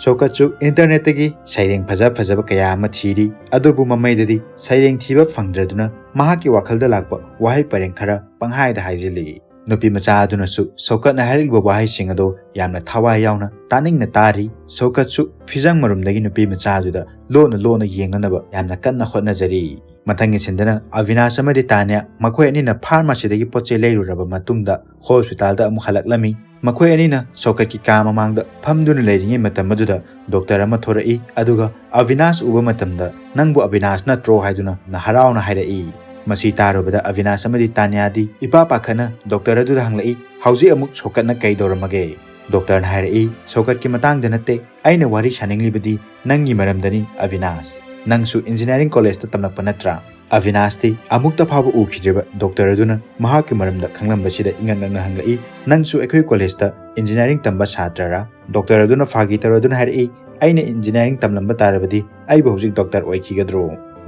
ꯁꯣꯀꯠꯁꯨ ꯏꯟꯇꯔꯅꯦꯠꯇꯒꯤ ꯁꯩꯔꯦꯡ ꯐꯖ ꯐꯖꯕ ꯀꯌꯥ ꯑꯃ ꯊꯤꯔꯤ꯫ ꯑꯗꯨꯕꯨ ꯃꯃꯩꯗꯗꯤ ꯁꯩꯔꯦꯡ ꯊꯤꯕ ꯐꯪꯗ꯭ꯔꯗꯨꯅ ꯃꯍꯥꯛꯀꯤ ꯋꯥꯈꯜꯗ ꯂꯥꯛꯄ ꯋꯥꯍꯩ ꯄꯔꯦꯡ ꯈꯔ ꯄꯪꯍꯥꯏꯗ ꯍꯥꯏꯖꯤꯜꯂꯤ꯫ ꯅꯨꯄꯤ ꯃꯆꯥ ꯑꯗꯨꯅꯁꯨ ꯁꯣꯀꯠꯅ ꯍꯥꯏꯔꯛꯂꯤꯕ ꯋꯥꯍꯩꯁꯤꯡ ꯑꯗꯨ ꯌꯥꯝꯅ ꯊꯋꯥꯏ ꯌꯥꯎꯅ ꯇꯥꯅꯤꯡꯅ ꯇꯥꯔꯤ꯫ ꯁꯣꯀꯠꯁꯨ ꯐꯤꯖꯪ ꯃꯔꯨꯝꯗꯒꯤ ꯅꯨꯄꯤ ꯃꯆꯥ ꯑꯗꯨꯗ ꯂꯣꯟꯅ ꯂꯣꯟꯅ ꯌꯦꯡꯅꯅꯕ ꯌꯥꯝꯅ ꯀꯟꯅ ꯍꯣꯠꯅꯖꯔꯤ꯫ ꯃꯊꯪꯒꯤ ꯁꯤꯟꯗꯅ ꯑꯕꯤꯅꯥꯁ ꯑꯃꯗꯤ ꯇꯥꯅꯤꯌꯥ ꯃꯈꯣꯏ ꯑꯅꯤꯅ ꯐꯥꯔꯃꯥꯁꯤꯗꯒꯤ ꯄꯣꯠ ꯆꯩ ꯂꯩꯔꯨꯔꯕ ꯃꯇꯨꯡꯗ ꯍꯣꯁꯄꯤꯇꯥꯜꯗ ꯑꯃꯨꯛ ꯍꯜꯂꯛꯂꯝꯃꯤ꯫ ꯃꯈꯣꯏ ꯑꯅꯤꯅ ꯁꯣꯀꯠꯀꯤ ꯀꯥ ꯃꯃꯥꯡꯗ ꯐꯝꯗꯨꯅ ꯂꯩꯔꯤꯉꯩ ꯃꯇꯝ ꯑꯗꯨꯗ ꯗꯣꯛꯇꯔ ꯑꯃ ꯊꯣꯔꯛꯏ, ꯑꯗꯨꯒ ꯑꯕꯤꯅꯥꯁ ꯎꯕ ꯃꯇꯝꯗ, "ꯅꯪꯕꯨ ꯑꯕꯤꯅꯥꯁ ꯅꯠꯇ꯭ꯔꯣ?" ꯍꯥꯏꯗꯨꯅ ꯍꯔꯥꯎꯅ ꯍꯥꯏꯔꯛꯏ꯫ ꯃꯁꯤ ꯇꯥꯔꯨꯕꯗ ꯑꯕꯤꯅꯥꯁ ꯑꯃꯗꯤ ꯇꯥꯅꯤꯌꯥꯗꯤ ꯏꯄꯥ ꯄꯥꯈꯠꯅ ꯗꯣꯛꯇꯔ ꯑꯗꯨꯗ ꯍꯪꯂꯛꯏ, "ꯍꯧꯖꯤꯛ ꯑꯃꯨꯛ ꯁꯣꯀꯠꯅ ꯀꯩꯗꯧꯔꯝꯃꯒꯦ?" ꯗꯣꯛꯇꯔꯅ ꯍꯥꯏꯔꯛꯏ, "ꯁꯣꯀꯠꯀꯤ ꯃꯇꯥꯡꯗ ꯅꯠꯇꯦ, ꯑꯩꯅ ꯋꯥꯔꯤ ꯁꯥꯅꯤꯡꯂꯤꯕꯗꯤ ꯅꯪꯒꯤ ꯃꯔꯝꯗꯅꯤ ꯑꯕꯤꯅꯥꯁ꯫ ꯅꯪꯁꯨ ꯏꯟꯖꯤꯅꯤꯌꯥꯔꯤꯡ ꯀꯣꯂꯦꯖꯇ ꯇꯝꯂꯛꯄ ꯅꯠꯇ꯭ꯔꯥ?" ꯑꯕꯤꯅꯥꯁꯇꯤ ꯑꯃꯨꯛꯇ ꯐꯥꯎꯕ ꯎꯈꯤꯗ꯭ꯔꯤꯕ ꯗꯣꯛꯇꯔ ꯑꯗꯨꯅ ꯃꯍꯥꯛꯀꯤ ꯃꯔꯝꯗ ꯈꯪꯂꯝꯕꯁꯤꯗ ꯏꯉꯛ ꯉꯛꯅ ꯍꯪꯂꯛꯏ, "ꯅꯪꯁꯨ ꯑꯩꯈꯣꯏ ꯀꯣꯂꯦꯖꯇ ꯏꯟꯖꯤꯅꯤꯌꯥꯔꯤꯡ ꯇꯝꯕ ꯁꯥꯇ꯭ꯔꯔꯥ?" ꯗꯣꯛꯇꯔ ꯑꯗꯨꯅ ꯐꯥꯒꯤ ꯇꯧꯔꯗꯨꯅ ꯍꯥꯏꯔꯛꯏ, "ꯑꯩꯅ ꯏꯟꯖꯤꯅꯤꯌꯥꯔꯤꯡ ꯇꯝꯂꯝꯕ ꯇꯥꯔꯕꯗꯤ ꯑꯩꯕꯨ ꯍꯧꯖꯤꯛ ꯗꯣꯛꯇꯔ ꯑꯣꯏꯈꯤꯒꯗ꯭ꯔꯣ?"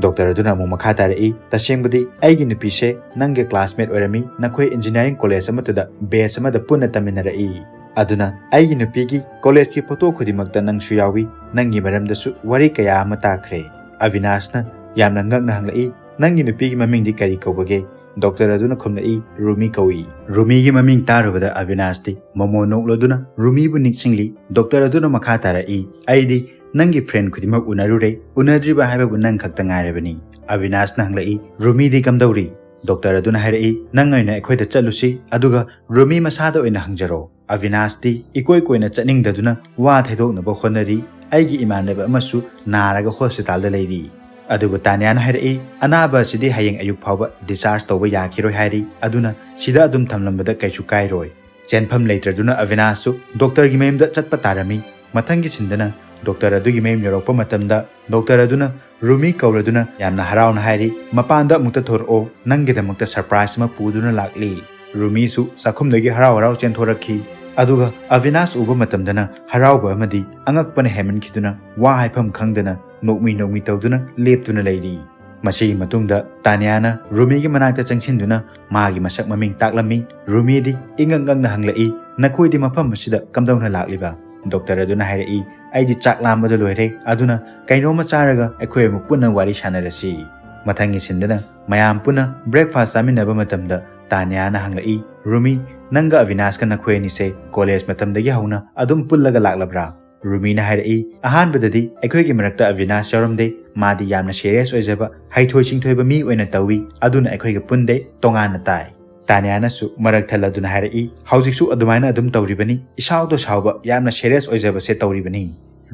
ꯗꯣꯛꯇꯔ ꯑꯗꯨꯅ ꯑꯃꯨꯛ ꯃꯈꯥ ꯇꯥꯔꯛꯏ, "ꯇꯁꯦꯡꯕꯗꯤ ꯑꯩꯒꯤ ꯅꯨꯄꯤꯁꯦ ꯅꯪꯒ ꯀ꯭ꯂꯥꯁꯃꯦꯠ ꯑꯣꯏꯔꯝꯃꯤ, ꯅꯈꯣꯏ ꯏꯟꯖꯤꯅꯤꯌꯥꯔꯤꯡ ꯀꯣꯂꯦꯖ ꯑꯃꯠꯇꯗ ꯕꯦꯆ ꯑꯃꯗ ꯄꯨꯟꯅ ꯇꯝꯃꯤꯟꯅꯔꯛꯏ꯫ ꯑꯗꯨꯅ ꯑꯩꯒꯤ ꯅꯨꯄꯤꯒꯤ ꯀꯣꯂꯦꯖꯀꯤ ꯐꯣꯇꯣ ꯈꯨꯗꯤꯡꯃꯛꯇ ꯅꯪꯁꯨ ꯌꯥꯎꯏ, ꯅꯪꯒꯤ ꯃꯔꯝꯗꯁꯨ ꯋꯥꯔꯤ ꯀꯌꯥ ꯑꯃ ꯇꯥꯈ꯭ꯔꯦ꯫" ꯑꯕꯤꯅꯥꯁꯅ ꯌꯥꯝꯅ ꯉꯛꯅ ꯍꯪꯂꯛꯏ, "ꯅꯪꯒꯤ ꯅꯨꯄꯤꯒꯤ ꯃꯃꯤꯡꯗꯤ ꯀꯔꯤ ꯀꯧꯕꯒꯦ?" ꯗꯣꯛꯇꯔ ꯑꯗꯨꯅ ꯈꯨꯝꯂꯛꯏ, "ꯔꯨꯃꯤ ꯀꯧꯏ꯫" ꯔꯨꯃꯤꯒꯤ ꯃꯃꯤꯡ ꯇꯥꯔꯨꯕꯗ ꯑꯕꯤꯅꯥꯁꯇꯤ ꯃꯣꯃꯣ ꯅꯣꯛꯂꯗꯨꯅ ꯔꯨꯃꯤꯕꯨ ꯅꯤꯡꯁꯤꯡꯂꯤ꯫ ꯗꯣꯛꯇꯔ ꯑꯗꯨꯅ ꯃꯈꯥ ꯇꯥꯔꯛꯏ, "ꯑꯩꯗꯤ ꯅꯪꯒꯤ ꯐ꯭ꯔꯦꯟ ꯈꯨꯗꯤꯡꯃꯛ ꯎꯅꯔꯨꯔꯦ, ꯎꯅꯗ꯭ꯔꯤꯕ ꯍꯥꯏꯕꯕꯨ ꯅꯪ ꯈꯛꯇ ꯉꯥꯏꯔꯕꯅꯤ꯫" ꯑꯕꯤꯅꯥꯁꯅ ꯍꯪꯂꯛꯏ, "ꯔꯨꯃꯤꯗꯤ ꯀꯝꯗꯧꯔꯤ?" ꯗꯣꯛꯇꯔ ꯑꯗꯨꯅ ꯍꯥꯏꯔꯛꯏ, "ꯅꯪ ꯑꯣꯏꯅ ꯑꯩꯈꯣꯏꯗ ꯆꯠꯂꯨꯁꯤ, ꯑꯗꯨꯒ ꯔꯨꯃꯤ ꯃꯁꯥꯗ ꯑꯣꯏꯅ ꯍꯪꯖꯔꯣ꯫" ꯑꯕꯤꯅꯥꯁꯇꯤ ꯏꯀꯣꯏ ꯀꯣꯏꯅ ꯆꯠꯅꯤꯡꯗꯗꯨꯅ ꯋꯥ ꯊꯩꯗꯣꯛꯅꯕ ꯍꯣꯠꯅꯔꯤ꯫ "ꯑꯩꯒꯤ ꯏꯃꯥꯟꯅꯕ ꯑꯃꯁꯨ ꯅꯥꯔꯒ ꯍꯣꯁꯄꯤꯇꯥꯜꯗ ꯂꯩꯔꯤ꯫" ꯑꯗꯨꯕꯨ ꯇꯥꯅꯤꯌꯥꯅ ꯍꯥꯏꯔꯛꯏ, "ꯑꯅꯥꯕ ꯑꯁꯤꯗꯤ ꯍꯌꯦꯡ ꯑꯌꯨꯛ ꯐꯥꯎꯕ ꯗꯤꯁꯆꯥꯔꯖ ꯇꯧꯕ ꯌꯥꯈꯤꯔꯣꯏ ꯍꯥꯏꯔꯤ, ꯑꯗꯨꯅ ꯁꯤꯗ ꯑꯗꯨꯝ ꯊꯝꯂꯝꯕꯗ ꯀꯩꯁꯨ ꯀꯥꯏꯔꯣꯏ꯫" ꯆꯦꯟꯐꯝ ꯂꯩꯇ꯭ꯔꯗꯨꯅ ꯑꯕꯤꯅꯥꯁꯁꯨ ꯗꯣꯛꯇꯔꯒꯤ ꯃꯌꯨꯝꯗ ꯆꯠꯄ ꯇꯥꯔꯝꯃꯤ꯫ ꯃꯊꯪꯒꯤ ꯁꯤꯟꯗꯅ ꯗꯣꯛꯇꯔ ꯑꯗꯨꯒꯤ ꯃꯌꯨꯝ ꯌꯧꯔꯛꯄ ꯃꯇꯝꯗ ꯗꯣꯛꯇꯔ ꯑꯗꯨꯅ ꯔꯨꯃꯤ ꯀꯧꯔꯗꯨꯅ ꯌꯥꯝꯅ ꯍꯔꯥꯎꯅ ꯍꯥꯏꯔꯤ, "ꯃꯄꯥꯟꯗ ꯑꯃꯨꯛꯇ ꯊꯣꯔꯛꯑꯣ, ꯅꯪꯒꯤꯗꯃꯛꯇ ꯁꯔꯄ꯭ꯔꯥꯏꯖ ꯑꯃ ꯄꯨꯗꯨꯅ ꯂꯥꯛꯂꯤ꯫" ꯔꯨꯃꯤꯁꯨ ꯆꯥꯛꯈꯨꯝꯗꯒꯤ ꯍꯔꯥꯎ ꯍꯔꯥꯎ ꯆꯦꯟꯊꯣꯔꯛꯈꯤ꯫ ꯑꯗꯨꯒ ꯑꯕꯤꯅꯥꯁ ꯎꯕ ꯃꯇꯝꯗꯅ ꯍꯔꯥꯎꯕ ꯑꯃꯗꯤ ꯑꯉꯛꯄꯅ ꯍꯦꯟꯃꯟꯈꯤꯗꯨꯅ ꯋꯥ ꯍꯥꯏꯐꯝ ꯈꯪꯗꯅ ꯅꯣꯛꯃꯤ ꯅꯣꯛꯃꯤ ꯇꯧꯗꯨꯅ ꯂꯦꯞꯇꯨꯅ ꯂꯩꯔꯤ꯫ ꯃꯁꯤꯒꯤ ꯃꯇꯨꯡꯗ ꯇꯥꯅꯤꯌꯥꯅ ꯔꯨꯃꯤꯒꯤ ꯃꯅꯥꯛꯇ ꯆꯪꯁꯤꯟꯗꯨꯅ ꯃꯥꯒꯤ ꯃꯁꯛ ꯃꯃꯤꯡ ꯇꯥꯛꯂꯝꯃꯤ꯫ ꯔꯨꯃꯤꯗꯤ ꯏꯉꯛ ꯉꯛꯅ ꯍꯪꯂꯛꯏ, "ꯅꯈꯣꯏꯗꯤ ꯃꯐꯝ ꯑꯁꯤꯗ ꯀꯝꯗꯧꯅ ꯂꯥꯛꯂꯤꯕ?" ꯗꯣꯛꯇꯔ ꯑꯗꯨꯅ ꯍꯥꯏꯔꯛꯏ, "ꯑꯩꯗꯤ ꯆꯥꯛ ꯂꯥꯝꯕꯗ ꯂꯣꯏꯔꯦ, ꯑꯗꯨꯅ ꯀꯩꯅꯣꯝꯃ ꯆꯥꯔꯒ ꯑꯩꯈꯣꯏ ꯑꯃꯨꯛ ꯄꯨꯟꯅ ꯋꯥꯔꯤ ꯁꯥꯟꯅꯔꯁꯤ꯫" ꯃꯊꯪꯒꯤ ꯁꯤꯟꯗꯅ ꯃꯌꯥꯝ ꯄꯨꯟꯅ ꯕ꯭ꯔꯦꯛꯐꯥꯁ ꯆꯥꯃꯤꯟꯅꯕ ꯃꯇꯝꯗ ꯇꯥꯅꯤꯌꯥꯅ ꯍꯪꯂꯛꯏ, "ꯔꯨꯃꯤ, ꯅꯪꯒ ꯑꯕꯤꯅꯥꯁꯀ ꯅꯈꯣꯏ ꯑꯅꯤꯁꯦ ꯀꯣꯂꯦꯖ ꯃꯇꯝꯗꯒꯤ ꯍꯧꯅ ꯑꯗꯨꯝ ꯄꯨꯜꯂꯒ ꯂꯥꯛꯂꯕ꯭ꯔꯥ?" ꯔꯨꯃꯤꯅ ꯍꯥꯏꯔꯛꯏ, "ꯑꯍꯥꯟꯕꯗꯗꯤ ꯑꯩꯈꯣꯏꯒꯤ ꯃꯔꯛꯇ ꯑꯕꯤꯅꯥꯁ ꯌꯥꯎꯔꯝꯗꯦ꯫ ꯃꯥꯗꯤ ꯌꯥꯝꯅ ꯁꯦꯔꯤꯌꯁ ꯑꯣꯏꯖꯕ, ꯍꯩꯊꯣꯏ ꯁꯤꯡꯊꯣꯏꯕ ꯃꯤ ꯑꯣꯏꯅ ꯇꯧꯏ, ꯑꯗꯨꯅ ꯑꯩꯈꯣꯏꯒ ꯄꯨꯟꯗꯦ, ꯇꯣꯉꯥꯟꯅ ꯇꯥꯏ꯫" ꯇꯥꯅꯤꯌꯥꯅꯁꯨ ꯃꯔꯛ ꯊꯜꯂꯗꯨꯅ ꯍꯥꯏꯔꯛꯏ, "ꯍꯧꯖꯤꯛꯁꯨ ꯑꯗꯨꯃꯥꯏꯅ ꯑꯗꯨꯝ ꯇꯧꯔꯤꯕꯅꯤ, ꯏꯁꯥꯎꯗ ꯁꯥꯎꯕ, ꯌꯥꯝꯅ ꯁꯦꯔꯤꯌꯁ ꯑꯣꯏꯖꯕꯁꯦ ꯇꯧꯔꯤꯕꯅꯤ꯫"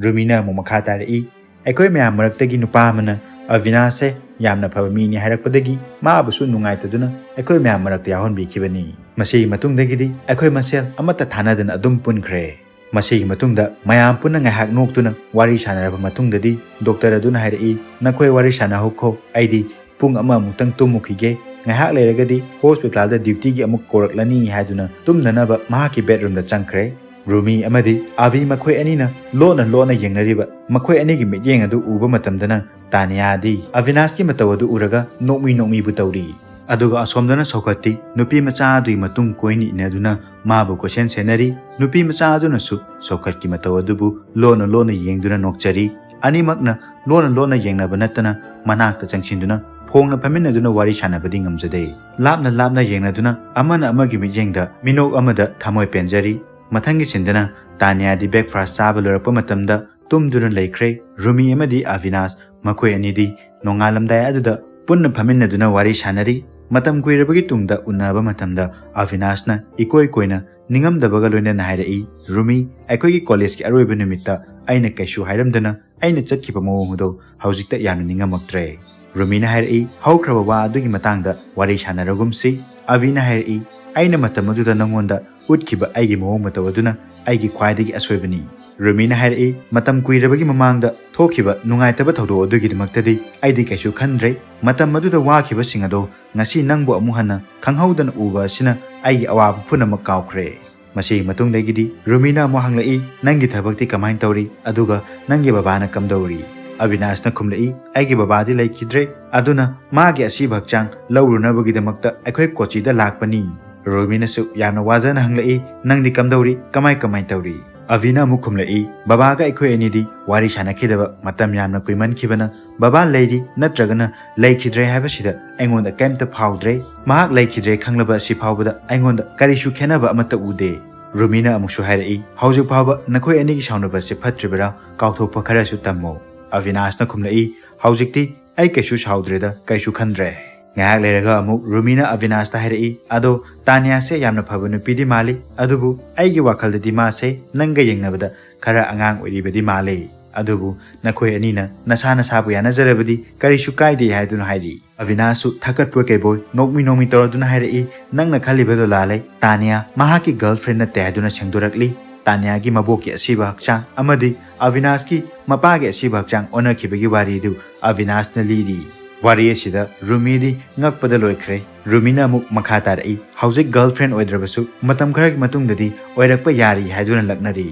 ꯔꯨꯃꯤꯅ ꯑꯃꯨꯛ ꯃꯈꯥ ꯇꯥꯔꯛꯏ, "ꯑꯩꯈꯣꯏ ꯃꯌꯥꯝ ꯃꯔꯛꯇꯒꯤ ꯅꯨꯄꯥ ꯑꯃꯅ ꯑꯕꯤꯅꯥꯁꯁꯦ ꯌꯥꯝꯅ ꯐꯕ ꯃꯤꯅꯤ ꯍꯥꯏꯔꯛꯄꯗꯒꯤ ꯃꯥꯕꯨꯁꯨ ꯅꯨꯡꯉꯥꯏꯇꯗꯨꯅ ꯑꯩꯈꯣꯏ ꯃꯌꯥꯝ ꯃꯔꯛꯇ ꯌꯥꯎꯍꯟꯕꯤꯈꯤꯕꯅꯤ꯫ ꯃꯁꯤꯒꯤ ꯃꯇꯨꯡꯗꯒꯤꯗꯤ ꯑꯩꯈꯣꯏ ꯃꯁꯦꯜ ꯑꯃꯠꯇ ꯊꯥꯅꯗꯅ ꯑꯗꯨꯝ ꯄꯨꯟꯈ꯭ꯔꯦ꯫" ꯃꯁꯤꯒꯤ ꯃꯇꯨꯡꯗ ꯃꯌꯥꯝ ꯄꯨꯟꯅ ꯉꯥꯏꯍꯥꯛ ꯅꯣꯛꯇꯨꯅ ꯋꯥꯔꯤ ꯁꯥꯟꯅꯔꯕ ꯃꯇꯨꯡꯗꯗꯤ ꯗꯣꯛꯇꯔ ꯑꯗꯨꯅ ꯍꯥꯏꯔꯛꯏ, "ꯅꯈꯣꯏ ꯋꯥꯔꯤ ꯁꯥꯟꯅꯍꯧꯈꯣ, ꯑꯩꯗꯤ ꯄꯨꯡ ꯑꯃꯃꯨꯛꯇꯪ ꯇꯨꯝꯃꯨꯈꯤꯒꯦ꯫ ꯉꯥꯏꯍꯥꯛ ꯂꯩꯔꯒꯗꯤ ꯍꯣꯁꯄꯤꯇꯥꯜꯗ ꯗ꯭ꯌꯨꯇꯤꯒꯤ ꯑꯃꯨꯛ ꯀꯧꯔꯛꯂꯅꯤ," ꯍꯥꯏꯗꯨꯅ ꯇꯨꯝꯅꯅꯕ ꯃꯍꯥꯛꯀꯤ ꯕꯦꯗꯔꯨꯝꯗ ꯆꯪꯈ꯭ꯔꯦ꯫ ꯔꯨꯃꯤ ꯑꯃꯗꯤ ꯑꯥꯕꯤ ꯃꯈꯣꯏ ꯑꯅꯤꯅ ꯂꯣꯟꯅ ꯂꯣꯟꯅ ꯌꯦꯡꯅꯔꯤꯕ ꯃꯈꯣꯏ ꯑꯅꯤꯒꯤ ꯃꯤꯠꯌꯦꯡ ꯑꯗꯨ ꯎꯕ ꯃꯇꯝꯗꯅ ꯇꯥꯅꯤꯌꯥꯗꯤ ꯑꯕꯤꯅꯥꯁꯀꯤ ꯃꯇꯧ ꯑꯗꯨ ꯎꯔꯒ ꯅꯣꯛꯃꯤ ꯅꯣꯛꯃꯤꯕꯨ ꯇꯧꯔꯤ꯫ ꯑꯗꯨꯒ ꯑꯁꯣꯝꯗꯅ ꯁꯧꯀꯠꯇꯤ ꯅꯨꯄꯤ ꯃꯆꯥ ꯑꯗꯨꯒꯤ ꯃꯇꯨꯡ ꯀꯣꯏꯅ ꯏꯟꯅꯗꯨꯅ ꯃꯥꯕꯨ ꯀꯣꯏꯁꯦꯟ ꯁꯦꯟꯅꯔꯤ꯫ ꯅꯨꯄꯤ ꯃꯆꯥ ꯑꯗꯨꯅꯁꯨ ꯁꯧꯀꯠꯀꯤ ꯃꯇꯧ ꯑꯗꯨꯕꯨ ꯂꯣꯟꯅ ꯂꯣꯟꯅ ꯌꯦꯡꯗꯨꯅ ꯅꯣꯛꯆꯔꯤ꯫ ꯑꯅꯤꯃꯛꯅ ꯂꯣꯟꯅ ꯂꯣꯟꯅ ꯌꯦꯡꯅꯕ ꯅꯠꯇꯅ ꯃꯅꯥꯛꯇ ꯆꯪꯁꯤꯟꯗꯨꯅ ꯐꯣꯡꯅ ꯐꯝꯃꯤꯟꯅꯗꯨꯅ ꯋꯥꯔꯤ ꯁꯥꯟꯅꯕꯗꯤ ꯉꯝꯖꯗꯦ꯫ ꯂꯥꯞꯅ ꯂꯥꯞꯅ ꯌꯦꯡꯅꯗꯨꯅ ꯑꯃꯅ ꯑꯃꯒꯤ ꯃꯤꯠꯌꯦꯡꯗ ꯃꯤꯅꯣꯛ ꯑꯃꯗ ꯊꯃꯣꯏ ꯄꯦꯟꯖꯔꯤ꯫ ꯃꯊꯪꯒꯤ ꯁꯤꯟꯗꯅ ꯇꯥꯅꯤꯌꯥꯗꯤ ꯕ꯭ꯔꯦꯛꯐꯥꯁ ꯆꯥꯕ ꯂꯣꯏꯔꯛꯄ ꯃꯇꯝꯗ ꯇꯨꯝꯗꯨꯅ ꯂꯩꯈ꯭ꯔꯦ꯫ ꯔꯨꯃꯤ ꯑꯃꯗꯤ ꯑꯕꯤꯅꯥꯁ ꯃꯈꯣꯏ ꯑꯅꯤꯗꯤ ꯅꯣꯡꯉꯥꯜꯂꯝꯗꯥꯏ ꯑꯗꯨꯗ ꯄꯨꯟꯅ ꯐꯝꯃꯤꯟꯅꯗꯨꯅ ꯋꯥꯔꯤ ꯁꯥꯟꯅꯔꯤ꯫ ꯃꯇꯝ ꯀꯨꯏꯔꯕꯒꯤ ꯇꯨꯡꯗ ꯎꯅꯕ ꯃꯇꯝꯗ ꯑꯕꯤꯅꯥꯁꯅ ꯏꯀꯣꯏ ꯀꯣꯏꯅ ꯅꯤꯡꯉꯝꯗꯕꯒ ꯂꯣꯏꯅꯅ ꯍꯥꯏꯔꯛꯏ, "ꯔꯨꯃꯤ, ꯑꯩꯈꯣꯏꯒꯤ ꯀꯣꯂꯦꯖꯀꯤ ꯑꯔꯣꯏꯕ ꯅꯨꯃꯤꯠꯇ ꯑꯩꯅ ꯀꯩꯁꯨ ꯍꯥꯏꯔꯝꯗꯅ ꯑꯩꯅ ꯆꯠꯈꯤꯕ ꯃꯑꯣꯡ ꯑꯗꯣ ꯍꯧꯖꯤꯛꯇ ꯌꯥꯝꯅ ꯅꯤꯡꯉꯝꯃꯛꯇ꯭ꯔꯦ꯫" ꯔꯨꯃꯤꯅ ꯍꯥꯏꯔꯛꯏ, "ꯍꯧꯈ꯭ꯔꯕ ꯋꯥ ꯑꯗꯨꯒꯤ ꯃꯇꯥꯡꯗ ꯋꯥꯔꯤ ꯁꯥꯟꯅꯔꯒꯨꯝꯁꯤ꯫ ꯑꯕꯤꯅ ꯍꯥꯏꯔꯛꯏ, "ꯑꯩꯅ ꯃꯇꯝ ꯑꯗꯨꯗ ꯅꯪꯉꯣꯟꯗ ꯎꯠꯈꯤꯕ ꯑꯩꯒꯤ ꯃꯑꯣꯡ ꯃꯇꯧ ꯑꯗꯨꯅ ꯑꯩꯒꯤ ꯈ꯭ꯋꯥꯏꯗꯒꯤ ꯑꯁꯣꯏꯕꯅꯤ꯫" ꯔꯨꯃꯤꯅ ꯍꯥꯏꯔꯛꯏ, "ꯃꯇꯝ ꯀꯨꯏꯔꯕꯒꯤ ꯃꯃꯥꯡꯗ ꯊꯣꯛꯈꯤꯕ ꯅꯨꯡꯉꯥꯏꯇꯕ ꯊꯧꯗꯣꯛ ꯑꯗꯨꯒꯤꯗꯃꯛꯇꯗꯤ ꯑꯩꯗꯤ ꯀꯩꯁꯨ ꯈꯟꯗ꯭ꯔꯦ꯫ ꯃꯇꯝ ꯑꯗꯨꯗ ꯋꯥꯈꯤꯕꯁꯤꯡ ꯑꯗꯣ ꯉꯁꯤ ꯅꯪꯕꯨ ꯑꯃꯨꯛ ꯍꯟꯅ ꯈꯪꯍꯧꯗꯅ ꯎꯕ ꯑꯁꯤꯅ ꯑꯩꯒꯤ ꯑꯋꯥꯕ ꯄꯨꯝꯅꯃꯛ ꯀꯥꯎꯈ꯭ꯔꯦ꯫" ꯃꯁꯤꯒꯤ ꯃꯇꯨꯡꯗꯒꯤꯗꯤ ꯔꯨꯃꯤꯅ ꯑꯃꯨꯛ ꯍꯪꯂꯛꯏ, "ꯅꯪꯒꯤ ꯊꯕꯛꯇꯤ ꯀꯃꯥꯏꯅ ꯇꯧꯔꯤ? ꯑꯗꯨꯒ ꯅꯪꯒꯤ ꯕꯕꯥꯅ ꯀꯝꯗꯧꯔꯤ?" ꯑꯕꯤꯅꯥꯁꯅ ꯈꯨꯝꯂꯛꯏ, "ꯑꯩꯒꯤ ꯕꯕꯥꯗꯤ ꯂꯩꯈꯤꯗ꯭ꯔꯦ, ꯑꯗꯨꯅ ꯃꯥꯒꯤ ꯑꯁꯤꯕ ꯍꯛꯆꯥꯡ ꯂꯧꯔꯨꯅꯕꯒꯤꯗꯃꯛꯇ ꯑꯩꯈꯣꯏ ꯀꯣꯆꯤꯗ ꯂꯥꯛꯄꯅꯤ꯫" ꯔꯨꯃꯤꯅꯁꯨ ꯌꯥꯝꯅ ꯋꯥꯖꯅ ꯍꯪꯂꯛꯏ, "ꯅꯪꯗꯤ ꯀꯝꯗꯧꯔꯤ? ꯀꯃꯥꯏ ꯀꯃꯥꯏ ꯇꯧꯔꯤ?" ꯑꯕꯤꯅ ꯑꯃꯨꯛ ꯈꯨꯝꯂꯛꯏ, "ꯕꯕꯥꯒ ꯑꯩꯈꯣꯏ ꯑꯅꯤꯗꯤ ꯋꯥꯔꯤ ꯁꯥꯟꯅꯈꯤꯗꯕ ꯃꯇꯝ ꯌꯥꯝꯅ ꯀꯨꯏꯃꯟꯈꯤꯕꯅ ꯕꯕꯥ ꯂꯩꯔꯤ ꯅꯠꯇ꯭ꯔꯒꯅ ꯂꯩꯈꯤꯗ꯭ꯔꯦ ꯍꯥꯏꯕꯁꯤꯗ ꯑꯩꯉꯣꯟꯗ ꯀꯩꯝꯇ ꯐꯥꯎꯗ꯭ꯔꯦ꯫ ꯃꯍꯥꯛ ꯂꯩꯈꯤꯗ꯭ꯔꯦ ꯈꯪꯂꯕ ꯑꯁꯤ ꯐꯥꯎꯕꯗ ꯑꯩꯉꯣꯟꯗ ꯀꯔꯤꯁꯨ ꯈꯦꯠꯅꯕ ꯑꯃꯠꯇ ꯎꯗꯦ꯫" ꯔꯨꯃꯤꯅ ꯑꯃꯨꯛꯁꯨ ꯍꯥꯏꯔꯛꯏ, "ꯍꯧꯖꯤꯛ ꯐꯥꯎꯕ ꯅꯈꯣꯏ ꯑꯅꯤꯒꯤ ꯁꯥꯎꯅꯕꯁꯦ ꯐꯠꯇ꯭ꯔꯤꯕꯔꯥ? ꯀꯥꯎꯊꯣꯛꯄ ꯈꯔꯁꯨ ꯇꯝꯃꯣ꯫" ꯑꯕꯤꯅꯥꯁꯅ ꯈꯨꯝꯂꯛꯏ, "ꯍꯧꯖꯤꯛꯇꯤ ꯑꯩ ꯀꯩꯁꯨ ꯁꯥꯎꯗ꯭ꯔꯦꯗ, ꯀꯩꯁꯨ ꯈꯟꯗ꯭ꯔꯦ꯫" ꯉꯥꯏꯍꯥꯛ ꯂꯩꯔꯒ ꯑꯃꯨꯛ ꯔꯨꯃꯤꯅ ꯑꯕꯤꯅꯥꯁꯇ ꯍꯥꯏꯔꯛꯏ, "ꯑꯗꯣ ꯇꯥꯅꯤꯌꯥꯁꯦ ꯌꯥꯝꯅ ꯐꯕ ꯅꯨꯄꯤꯗꯤ ꯃꯥꯜꯂꯤ, ꯑꯗꯨꯕꯨ ꯑꯩꯒꯤ ꯋꯥꯈꯜꯗꯗꯤ ꯃꯥꯁꯦ ꯅꯪꯒ ꯌꯦꯡꯅꯕꯗ ꯈꯔ ꯑꯉꯥꯡ ꯑꯣꯏꯔꯤꯕꯗꯤ ꯃꯥꯜꯂꯤ꯫ ꯑꯗꯨꯕꯨ ꯅꯈꯣꯏ ꯑꯅꯤꯅ ꯅꯁꯥ ꯅꯁꯥꯕꯨ ꯌꯥꯅꯖꯔꯕꯗꯤ ꯀꯔꯤꯁꯨ ꯀꯥꯏꯗꯦ" ꯍꯥꯏꯗꯨꯅ ꯍꯥꯏꯔꯤ꯫ ꯑꯕꯤꯅꯥꯁꯁꯨ ꯊꯀꯠꯄꯣꯏ ꯀꯩꯕꯣꯏ ꯅꯣꯛꯃꯤ ꯅꯣꯛꯃꯤ ꯇꯧꯔꯗꯨꯅ ꯍꯥꯏꯔꯛꯏ, "ꯅꯪꯅ ꯈꯜꯂꯤꯕꯗꯣ ꯂꯥꯜꯂꯦ꯫ ꯇꯥꯅꯤꯌꯥ ꯃꯍꯥꯛꯀꯤ ꯒꯔꯜꯐ꯭ꯔꯦꯟ ꯅꯠꯇꯦ" ꯍꯥꯏꯗꯨꯅ ꯁꯦꯡꯗꯣꯔꯛꯂꯤ꯫ ꯇꯥꯅꯤꯌꯥꯒꯤ ꯃꯕꯣꯛꯀꯤ ꯑꯁꯤꯕ ꯍꯛꯆꯥꯡ ꯑꯃꯗꯤ ꯑꯕꯤꯅꯥꯁꯀꯤ ꯃꯄꯥꯒꯤ ꯑꯁꯤꯕ ꯍꯛꯆꯥꯡ ꯑꯣꯟꯅꯈꯤꯕꯒꯤ ꯋꯥꯔꯤꯗꯨ ꯑꯕꯤꯅꯥꯁꯅ ꯂꯤꯔꯤ꯫ ꯋꯥꯔꯤ ꯑꯁꯤꯗ ꯔꯨꯃꯤꯗꯤ ꯉꯛꯄꯗ ꯂꯣꯏꯈ꯭ꯔꯦ꯫ ꯔꯨꯃꯤꯅ ꯑꯃꯨꯛ ꯃꯈꯥ ꯇꯥꯔꯛꯏ, "ꯍꯧꯖꯤꯛ ꯒꯔꯜꯐ꯭ꯔꯦꯟ ꯑꯣꯏꯗ꯭ꯔꯕꯁꯨ ꯃꯇꯝ ꯈꯔꯒꯤ ꯃꯇꯨꯡꯗꯗꯤ ꯑꯣꯏꯔꯛꯄ ꯌꯥꯔꯤ" ꯍꯥꯏꯗꯨꯅ ꯂꯛꯅꯔꯤ꯫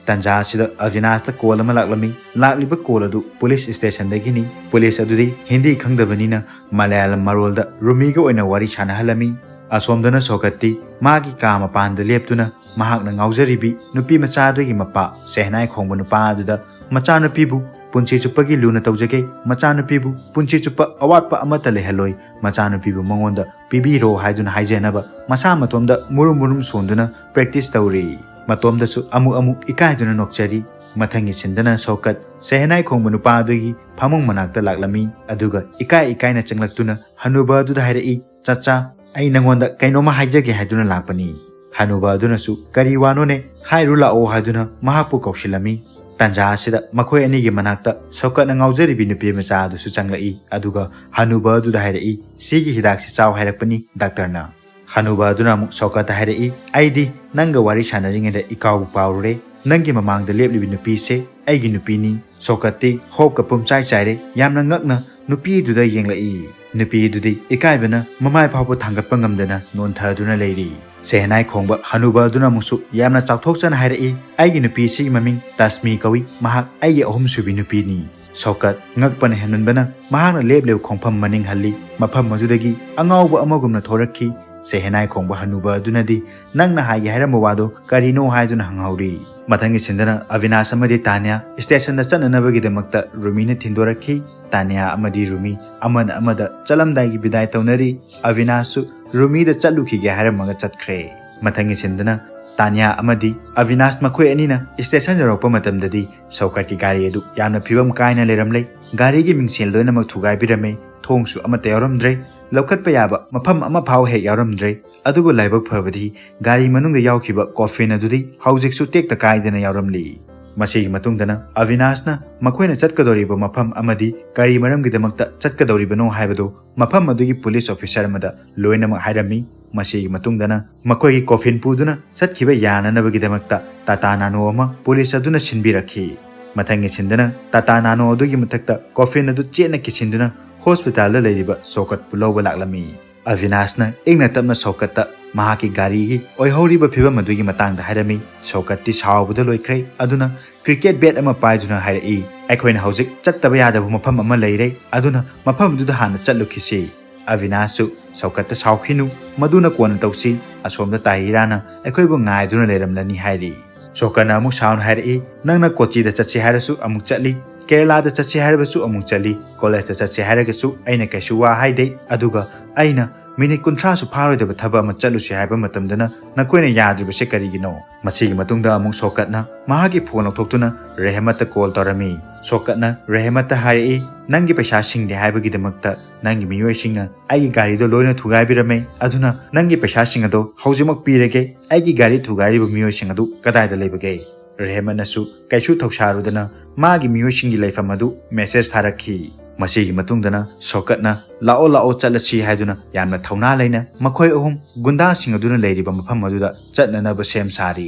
ꯇꯟꯖꯥ ꯑꯁꯤꯗ ꯑꯕꯤꯅꯥꯁꯇ ꯀꯣꯜ ꯑꯃ ꯂꯥꯛꯂꯝꯃꯤ꯫ ꯂꯥꯛꯂꯤꯕ ꯀꯣꯜ ꯑꯗꯨ ꯄꯨꯂꯤꯁ ꯁ꯭ꯇꯦꯁꯟꯗꯒꯤꯅꯤ꯫ ꯄꯨꯂꯤꯁ ꯑꯗꯨꯗꯤ ꯍꯤꯟꯗꯤ ꯈꯪꯗꯕꯅꯤꯅ ꯃꯂꯌꯥꯂꯝ ꯃꯔꯣꯜꯗ ꯔꯨꯃꯤꯒ ꯑꯣꯏꯅ ꯋꯥꯔꯤ ꯁꯥꯟꯅꯍꯜꯂꯝꯃꯤ꯫ ꯑꯁꯣꯝꯗꯅ ꯁꯣꯀꯠꯇꯤ ꯃꯥꯒꯤ ꯀꯥ ꯃꯄꯥꯟꯗ ꯂꯦꯞꯇꯨꯅ ꯃꯍꯥꯛꯅ ꯉꯥꯎꯖꯔꯤꯕꯤ ꯅꯨꯄꯤ ꯃꯆꯥ ꯑꯗꯨꯒꯤ ꯃꯄꯥ ꯁꯦꯍꯅꯥꯏ ꯈꯣꯡꯕ ꯅꯨꯄꯥ ꯑꯗꯨꯗ ꯃꯆꯥꯅꯨꯄꯤꯕꯨ ꯄꯨꯟꯁꯤ ꯆꯨꯞꯄꯒꯤ ꯂꯨꯅ ꯇꯧꯖꯒꯦ, ꯃꯆꯥꯅꯨꯄꯤꯕꯨ ꯄꯨꯟꯁꯤ ꯆꯨꯞꯄ ꯑꯋꯥꯠꯄ ꯑꯃꯠꯇ ꯂꯩꯍꯜꯂꯣꯏ, ꯃꯆꯥꯅꯨꯄꯤꯕꯨ ꯃꯉꯣꯟꯗ ꯄꯤꯕꯤꯔꯣ ꯍꯥꯏꯗꯨꯅ ꯍꯥꯏꯖꯅꯕ ꯃꯁꯥ ꯃꯇꯣꯝꯗ ꯃꯨꯔꯨꯝ ꯃꯨꯔꯨꯝ ꯁꯣꯟꯗꯨꯅ ꯄ꯭ꯔꯦꯛꯇꯤꯁ ꯇꯧꯔꯤ꯫ ꯃꯇꯣꯝꯗꯁꯨ ꯑꯃꯨꯛ ꯑꯃꯨꯛ ꯏꯀꯥꯏꯗꯨꯅ ꯅꯣꯛꯆꯔꯤ꯫ ꯃꯊꯪꯒꯤ ꯁꯤꯟꯗꯅ ꯁꯣꯀꯠ ꯁꯦꯍꯅꯥꯏ ꯈꯣꯡꯕ ꯅꯨꯄꯥ ꯑꯗꯨꯒꯤ ꯐꯃꯨꯡ ꯃꯅꯥꯛꯇ ꯂꯥꯛꯂꯝꯃꯤ꯫ ꯑꯗꯨꯒ ꯏꯀꯥꯏ ꯏꯀꯥꯏꯅ ꯆꯪꯂꯛꯇꯨꯅ ꯍꯅꯨꯕ ꯑꯗꯨꯗ ꯍꯥꯏꯔꯛꯏ, "ꯆꯆꯥ, ꯑꯩ ꯅꯉꯣꯟꯗ ꯀꯩꯅꯣꯝꯃ ꯍꯥꯏꯖꯒꯦ" ꯍꯥꯏꯗꯨꯅ ꯂꯥꯛꯄꯅꯤ꯫ ꯍꯅꯨꯕ ꯑꯗꯨꯅꯁꯨ, "ꯀꯔꯤ ꯋꯥꯅꯣꯅꯦ? ꯍꯥꯏꯔꯨ ꯂꯥꯛꯑꯣ" ꯍꯥꯏꯗꯨꯅ ꯃꯍꯥꯛꯄꯨ ꯀꯧꯁꯤꯜꯂꯝꯃꯤ꯫ ꯇꯟꯖꯥ ꯑꯁꯤꯗ ꯃꯈꯣꯏ ꯑꯅꯤꯒꯤ ꯃꯅꯥꯛꯇ ꯁꯣꯀꯠꯅ ꯉꯥꯎꯖꯔꯤꯕꯤ ꯅꯨꯄꯤ ꯃꯆꯥ ꯑꯗꯨꯁꯨ ꯆꯪꯂꯛꯏ꯫ ꯑꯗꯨꯒ ꯍꯅꯨꯕ ꯑꯗꯨꯗ ꯍꯥꯏꯔꯛꯏ, "ꯁꯤꯒꯤ ꯍꯤꯗꯥꯛꯁꯤ ꯆꯥꯎ ꯍꯥꯏꯔꯛꯄꯅꯤ ꯗꯥꯛꯇꯔꯅ"꯫ ꯍꯅꯨꯕ ꯑꯗꯨꯅ ꯑꯃꯨꯛ ꯁꯧꯀꯠꯇ ꯍꯥꯏꯔꯛꯏ, "ꯑꯩꯗꯤ ꯅꯪꯒ ꯋꯥꯔꯤ ꯁꯥꯟꯅꯔꯤꯉꯩꯗ ꯏꯀꯥꯎꯕꯨ ꯀꯥꯎꯔꯨꯔꯦ꯫ ꯅꯪꯒꯤ ꯃꯃꯥꯡꯗ ꯂꯦꯞꯂꯤꯕꯤ ꯅꯨꯄꯤꯁꯦ ꯑꯩꯒꯤ ꯅꯨꯄꯤꯅꯤ꯫" ꯁꯧꯀꯠꯇꯤ ꯍꯣꯞꯀ ꯄꯨꯝꯆꯥꯏ ꯆꯥꯏꯔꯦ꯫ ꯌꯥꯝꯅ ꯉꯛꯅ ꯅꯨꯄꯤꯗꯨꯗ ꯌꯦꯡꯂꯛꯏ꯫ ꯅꯨꯄꯤꯗꯨꯗꯤ ꯏꯀꯥꯏꯕꯅ ꯃꯃꯥꯏ ꯐꯥꯎꯕ ꯊꯥꯡꯒꯠꯄ ꯉꯝꯗꯅ ꯅꯣꯟꯊꯗꯨꯅ ꯂꯩꯔꯤ꯫ ꯁꯦꯍꯅꯥꯏ ꯈꯣꯡꯕ ꯍꯅꯨꯕ ꯑꯗꯨꯅ ꯑꯃꯨꯛꯁꯨ ꯌꯥꯝꯅ ꯆꯥꯎꯊꯣꯛꯆꯅ ꯍꯥꯏꯔꯛꯏ, "ꯑꯩꯒꯤ ꯅꯨꯄꯤꯁꯤꯒꯤ ꯃꯃꯤꯡ ꯇꯁꯃꯤ ꯀꯧꯏ꯫ ꯃꯍꯥꯛ ꯑꯩꯒꯤ ꯑꯍꯨꯝꯁꯨꯕꯤ ꯅꯨꯄꯤꯅꯤ꯫" ꯁꯧꯀꯠ ꯉꯛꯄꯅ ꯍꯦꯟꯃꯟꯕꯅ ꯃꯍꯥꯛꯅ ꯂꯦꯞꯂꯤꯕ ꯈꯣꯡꯐꯝ ꯃꯅꯤꯡ ꯍꯜꯂꯤ꯫ ꯃꯐꯝ ꯑꯗꯨꯗꯒꯤ ꯑꯉꯥꯎꯕ ꯑꯃꯒꯨꯝꯅ ꯊꯣꯔꯛꯈꯤ꯫ ꯁꯦꯍꯅꯥꯏ ꯈꯣꯡꯕ ꯍꯅꯨꯕ ꯑꯗꯨꯅꯗꯤ ꯅꯪꯅ ꯍꯥꯏꯒꯦ ꯍꯥꯏꯔꯝꯕ ꯋꯥꯗꯣ ꯀꯔꯤꯅꯣ ꯍꯥꯏꯗꯨꯅ ꯍꯪꯍꯧꯔꯤ꯫ ꯃꯊꯪꯒꯤ ꯁꯤꯟꯗꯅ ꯑꯕꯤꯅꯥꯁ ꯑꯃꯗꯤ ꯇꯥꯅꯤꯌꯥ ꯁ꯭ꯇꯦꯁꯟꯗ ꯆꯠꯅꯅꯕꯒꯤꯗꯃꯛꯇ ꯔꯨꯃꯤꯅ ꯊꯤꯟꯗꯣꯔꯛꯈꯤ꯫ ꯇꯥꯅꯤꯌꯥ ꯑꯃꯗꯤ ꯔꯨꯃꯤ ꯑꯃꯅ ꯑꯃꯗ ꯆꯠꯂꯝꯗꯥꯏꯒꯤ ꯕꯤꯗꯥꯏ ꯇꯧꯅꯔꯤ꯫ ꯑꯕꯤꯅꯥꯁꯁꯨ ꯔꯨꯃꯤꯗ ꯆꯠꯂꯨꯈꯤꯒꯦ ꯍꯥꯏꯔꯝꯃꯒ ꯆꯠꯈ꯭ꯔꯦ꯫ ꯃꯊꯪꯒꯤ ꯁꯤꯟꯗꯅ ꯇꯥꯅꯤꯌꯥ ꯑꯃꯗꯤ ꯑꯕꯤꯅꯥꯁ ꯃꯈꯣꯏ ꯑꯅꯤꯅ ꯁ꯭ꯇꯦꯁꯟ ꯌꯧꯔꯛꯄ ꯃꯇꯝꯗꯗꯤ ꯁꯧꯀꯠꯀꯤ ꯒꯥꯔꯤ ꯑꯗꯨ ꯌꯥꯝꯅ ꯐꯤꯕꯝ ꯀꯥꯏꯅ ꯂꯩꯔꯝꯂꯦ꯫ ꯒꯥꯔꯤꯒꯤ ꯃꯤꯡꯁꯦꯜ ꯂꯣꯏꯅꯃꯛ ꯊꯨꯒꯥꯏꯕꯤꯔꯝꯃꯦ꯫ ꯊꯣꯡꯁꯨ ꯑꯃꯠꯇ ꯌꯥꯎꯔꯝꯗ꯭ꯔꯦ꯫ ꯂꯧꯈꯠꯄ ꯌꯥꯕ ꯃꯐꯝ ꯑꯃ ꯐꯥꯎ ꯍꯦꯛ ꯌꯥꯎꯔꯝꯗ꯭ꯔꯦ꯫ ꯑꯗꯨꯕꯨ ꯂꯥꯏꯕꯛ ꯐꯕꯗꯤ ꯒꯥꯔꯤ ꯃꯅꯨꯡꯗ ꯌꯥꯎꯈꯤꯕ ꯀꯣꯐꯤꯟ ꯑꯗꯨꯗꯤ ꯍꯧꯖꯤꯛꯁꯨ ꯇꯦꯛꯇ ꯀꯥꯏꯗꯅ ꯌꯥꯎꯔꯝꯂꯤ꯫ ꯃꯁꯤꯒꯤ ꯃꯇꯨꯡꯗꯅ ꯑꯕꯤꯅꯥꯁꯅ ꯃꯈꯣꯏꯅ ꯆꯠꯀꯗꯧꯔꯤꯕ ꯃꯐꯝ ꯑꯃꯗꯤ ꯀꯔꯤ ꯃꯔꯝꯒꯤꯗꯃꯛꯇ ꯆꯠꯀꯗꯧꯔꯤꯕꯅꯣ ꯍꯥꯏꯕꯗꯨ ꯃꯐꯝ ꯑꯗꯨꯒꯤ ꯄꯨꯂꯤꯁ ꯑꯣꯐꯤꯁꯥꯔ ꯑꯃꯗ ꯂꯣꯏꯅꯃꯛ ꯍꯥꯏꯔꯝꯃꯤ꯫ ꯃꯁꯤꯒꯤ ꯃꯇꯨꯡꯗꯅ ꯃꯈꯣꯏꯒꯤ ꯀꯣꯐꯤꯟ ꯄꯨꯗꯨꯅ ꯆꯠꯈꯤꯕ ꯌꯥꯅꯅꯕꯒꯤꯗꯃꯛꯇ ꯇꯥꯇꯥ ꯅꯥꯅꯣ ꯑꯃ ꯄꯨꯂꯤꯁ ꯑꯗꯨꯅ ꯁꯤꯟꯕꯤꯔꯛꯈꯤ꯫ ꯃꯊꯪꯒꯤ ꯁꯤꯟꯗꯅ ꯇꯥꯇꯥ ꯅꯥꯅꯣ ꯑꯗꯨꯒꯤ ꯃꯊꯛꯇ ꯀꯣꯐꯤꯟ ꯑꯗꯨ ꯆꯦꯠꯅ ꯀꯤꯁꯤꯟꯗꯨꯅ ꯍꯣꯁꯄꯤꯇꯥꯜꯗ ꯂꯩꯔꯤꯕ ꯁꯧꯀꯠꯄꯨ ꯂꯧꯕ ꯂꯥꯛꯂꯝꯃꯤ꯫ ꯑꯕꯤꯅꯥꯁꯅ ꯏꯪꯅ ꯇꯞꯅ ꯁꯧꯀꯠꯇ ꯃꯍꯥꯛꯀꯤ ꯒꯥꯔꯤꯒꯤ ꯑꯣꯏꯍꯧꯔꯤꯕ ꯐꯤꯕꯝ ꯑꯗꯨꯒꯤ ꯃꯇꯥꯡꯗ ꯍꯥꯏꯔꯝꯃꯤ꯫ ꯁꯧꯀꯠꯇꯤ ꯁꯥꯎꯕꯗ ꯂꯣꯏꯈ꯭ꯔꯦ꯫ ꯑꯗꯨꯅ ꯀ꯭ꯔꯤꯀꯦꯠ ꯕꯦꯠ ꯑꯃ ꯄꯥꯏꯗꯨꯅ ꯍꯥꯏꯔꯛꯏ, "ꯑꯩꯈꯣꯏꯅ ꯍꯧꯖꯤꯛ ꯆꯠꯇꯕ ꯌꯥꯗꯕ ꯃꯐꯝ ꯑꯃ ꯂꯩꯔꯦ, ꯑꯗꯨꯅ ꯃꯐꯝꯗꯨꯗ ꯍꯥꯟꯅ ꯆꯠꯂꯨꯈꯤꯁꯤ꯫" ꯑꯕꯤꯅꯥꯁꯁꯨ ꯁꯧꯀꯠꯇ ꯁꯥꯎꯈꯤꯅꯨ, ꯃꯗꯨꯅ ꯀꯣꯟꯅ ꯇꯧꯁꯤ, ꯑꯁꯣꯝꯗ ꯇꯥꯍꯤꯔꯥꯅ ꯑꯩꯈꯣꯏꯕꯨ ꯉꯥꯏꯗꯨꯅ ꯂꯩꯔꯝꯂꯅꯤ ꯍꯥꯏꯔꯤ꯫ ꯁꯧꯀꯠꯅ ꯑꯃꯨꯛ ꯁꯥꯎꯅ ꯍꯥꯏꯔꯛꯏ, "ꯅꯪꯅ ꯀꯣꯆꯤꯗ ꯆꯠꯁꯤ ꯍꯥꯏꯔꯁꯨ ꯑꯃꯨꯛ ꯆꯠꯂꯤ, ꯀꯦꯔꯂꯥꯗ ꯆꯠꯁꯤ ꯍꯥꯏꯔꯕꯁꯨ ꯑꯃꯨꯛ ꯆꯠꯂꯤ, ꯀꯣꯂꯦꯖꯇ ꯆꯠꯁꯤ ꯍꯥꯏꯔꯒꯁꯨ ꯑꯩꯅ ꯀꯩꯁꯨ ꯋꯥ ꯍꯥꯏꯗꯦ, ꯑꯗꯨꯒ ꯑꯩꯅ ꯃꯤꯅꯤꯠ ꯀꯨꯟꯊ꯭ꯔꯥꯁꯨ ꯐꯥꯔꯣꯏꯗꯕ ꯊꯕꯛ ꯑꯃ ꯆꯠꯂꯨꯁꯤ ꯍꯥꯏꯕ ꯃꯇꯝꯗꯅ ꯅꯈꯣꯏꯅ ꯌꯥꯗ꯭ꯔꯤꯕꯁꯦ ꯀꯔꯤꯒꯤꯅꯣ?" ꯃꯁꯤꯒꯤ ꯃꯇꯨꯡꯗ ꯑꯃꯨꯛ ꯁꯧꯀꯠꯅ ꯃꯍꯥꯛꯀꯤ ꯐꯣꯟ ꯂꯧꯊꯣꯛꯇꯨꯅ ꯔꯦꯍꯃꯠꯇ ꯀꯣꯜ ꯇꯧꯔꯝꯃꯤ꯫ ꯁꯧꯀꯠꯅ ꯔꯦꯍꯃꯠꯇ ꯍꯥꯏꯔꯛꯏ, "ꯅꯪꯒꯤ ꯄꯩꯁꯥ ꯁꯤꯡꯗꯦ ꯍꯥꯏꯕꯒꯤꯗꯃꯛꯇ ꯅꯪꯒꯤ ꯃꯤꯑꯣꯏꯁꯤꯡꯅ ꯑꯩꯒꯤ ꯒꯥꯔꯤꯗꯣ ꯂꯣꯏꯅ ꯊꯨꯒꯥꯏꯕꯤꯔꯝꯃꯦ, ꯑꯗꯨꯅ ꯅꯪꯒꯤ ꯄꯩꯁꯥꯁꯤꯡ ꯑꯗꯣ ꯍꯧꯖꯤꯛꯃꯛ ꯄꯤꯔꯒꯦ꯫ ꯑꯩꯒꯤ ꯒꯥꯔꯤ ꯊꯨꯒꯥꯏꯔꯤꯕ ꯃꯤꯑꯣꯏꯁꯤꯡ ꯑꯗꯨ ꯀꯗꯥꯏꯗ ꯂꯩꯕꯒꯦ?" ꯔꯦꯍꯃꯠꯅꯁꯨ ꯀꯩꯁꯨ ꯊꯧꯁꯥꯔꯨꯗꯅ ꯃꯥꯒꯤ ꯃꯤꯑꯣꯏꯁꯤꯡꯒꯤ ꯂꯩꯐꯝ ꯑꯗꯨ ꯃꯦꯁꯦꯖ ꯊꯥꯔꯛꯈꯤ꯫ ꯃꯁꯤꯒꯤ ꯃꯇꯨꯡꯗꯅ ꯁꯣꯀꯠꯅ "ꯂꯥꯛꯑꯣ, ꯂꯥꯛꯑꯣ, ꯆꯠꯂꯁꯤ" ꯍꯥꯏꯗꯨꯅ ꯌꯥꯝꯅ ꯊꯧꯅꯥ ꯂꯩꯅ ꯃꯈꯣꯏ ꯑꯍꯨꯝ ꯒꯨꯟꯗꯥꯁꯤꯡ ꯑꯗꯨꯅ ꯂꯩꯔꯤꯕ ꯃꯐꯝ ꯑꯗꯨꯗ ꯆꯠꯅꯅꯕ ꯁꯦꯝ ꯁꯥꯔꯤ꯫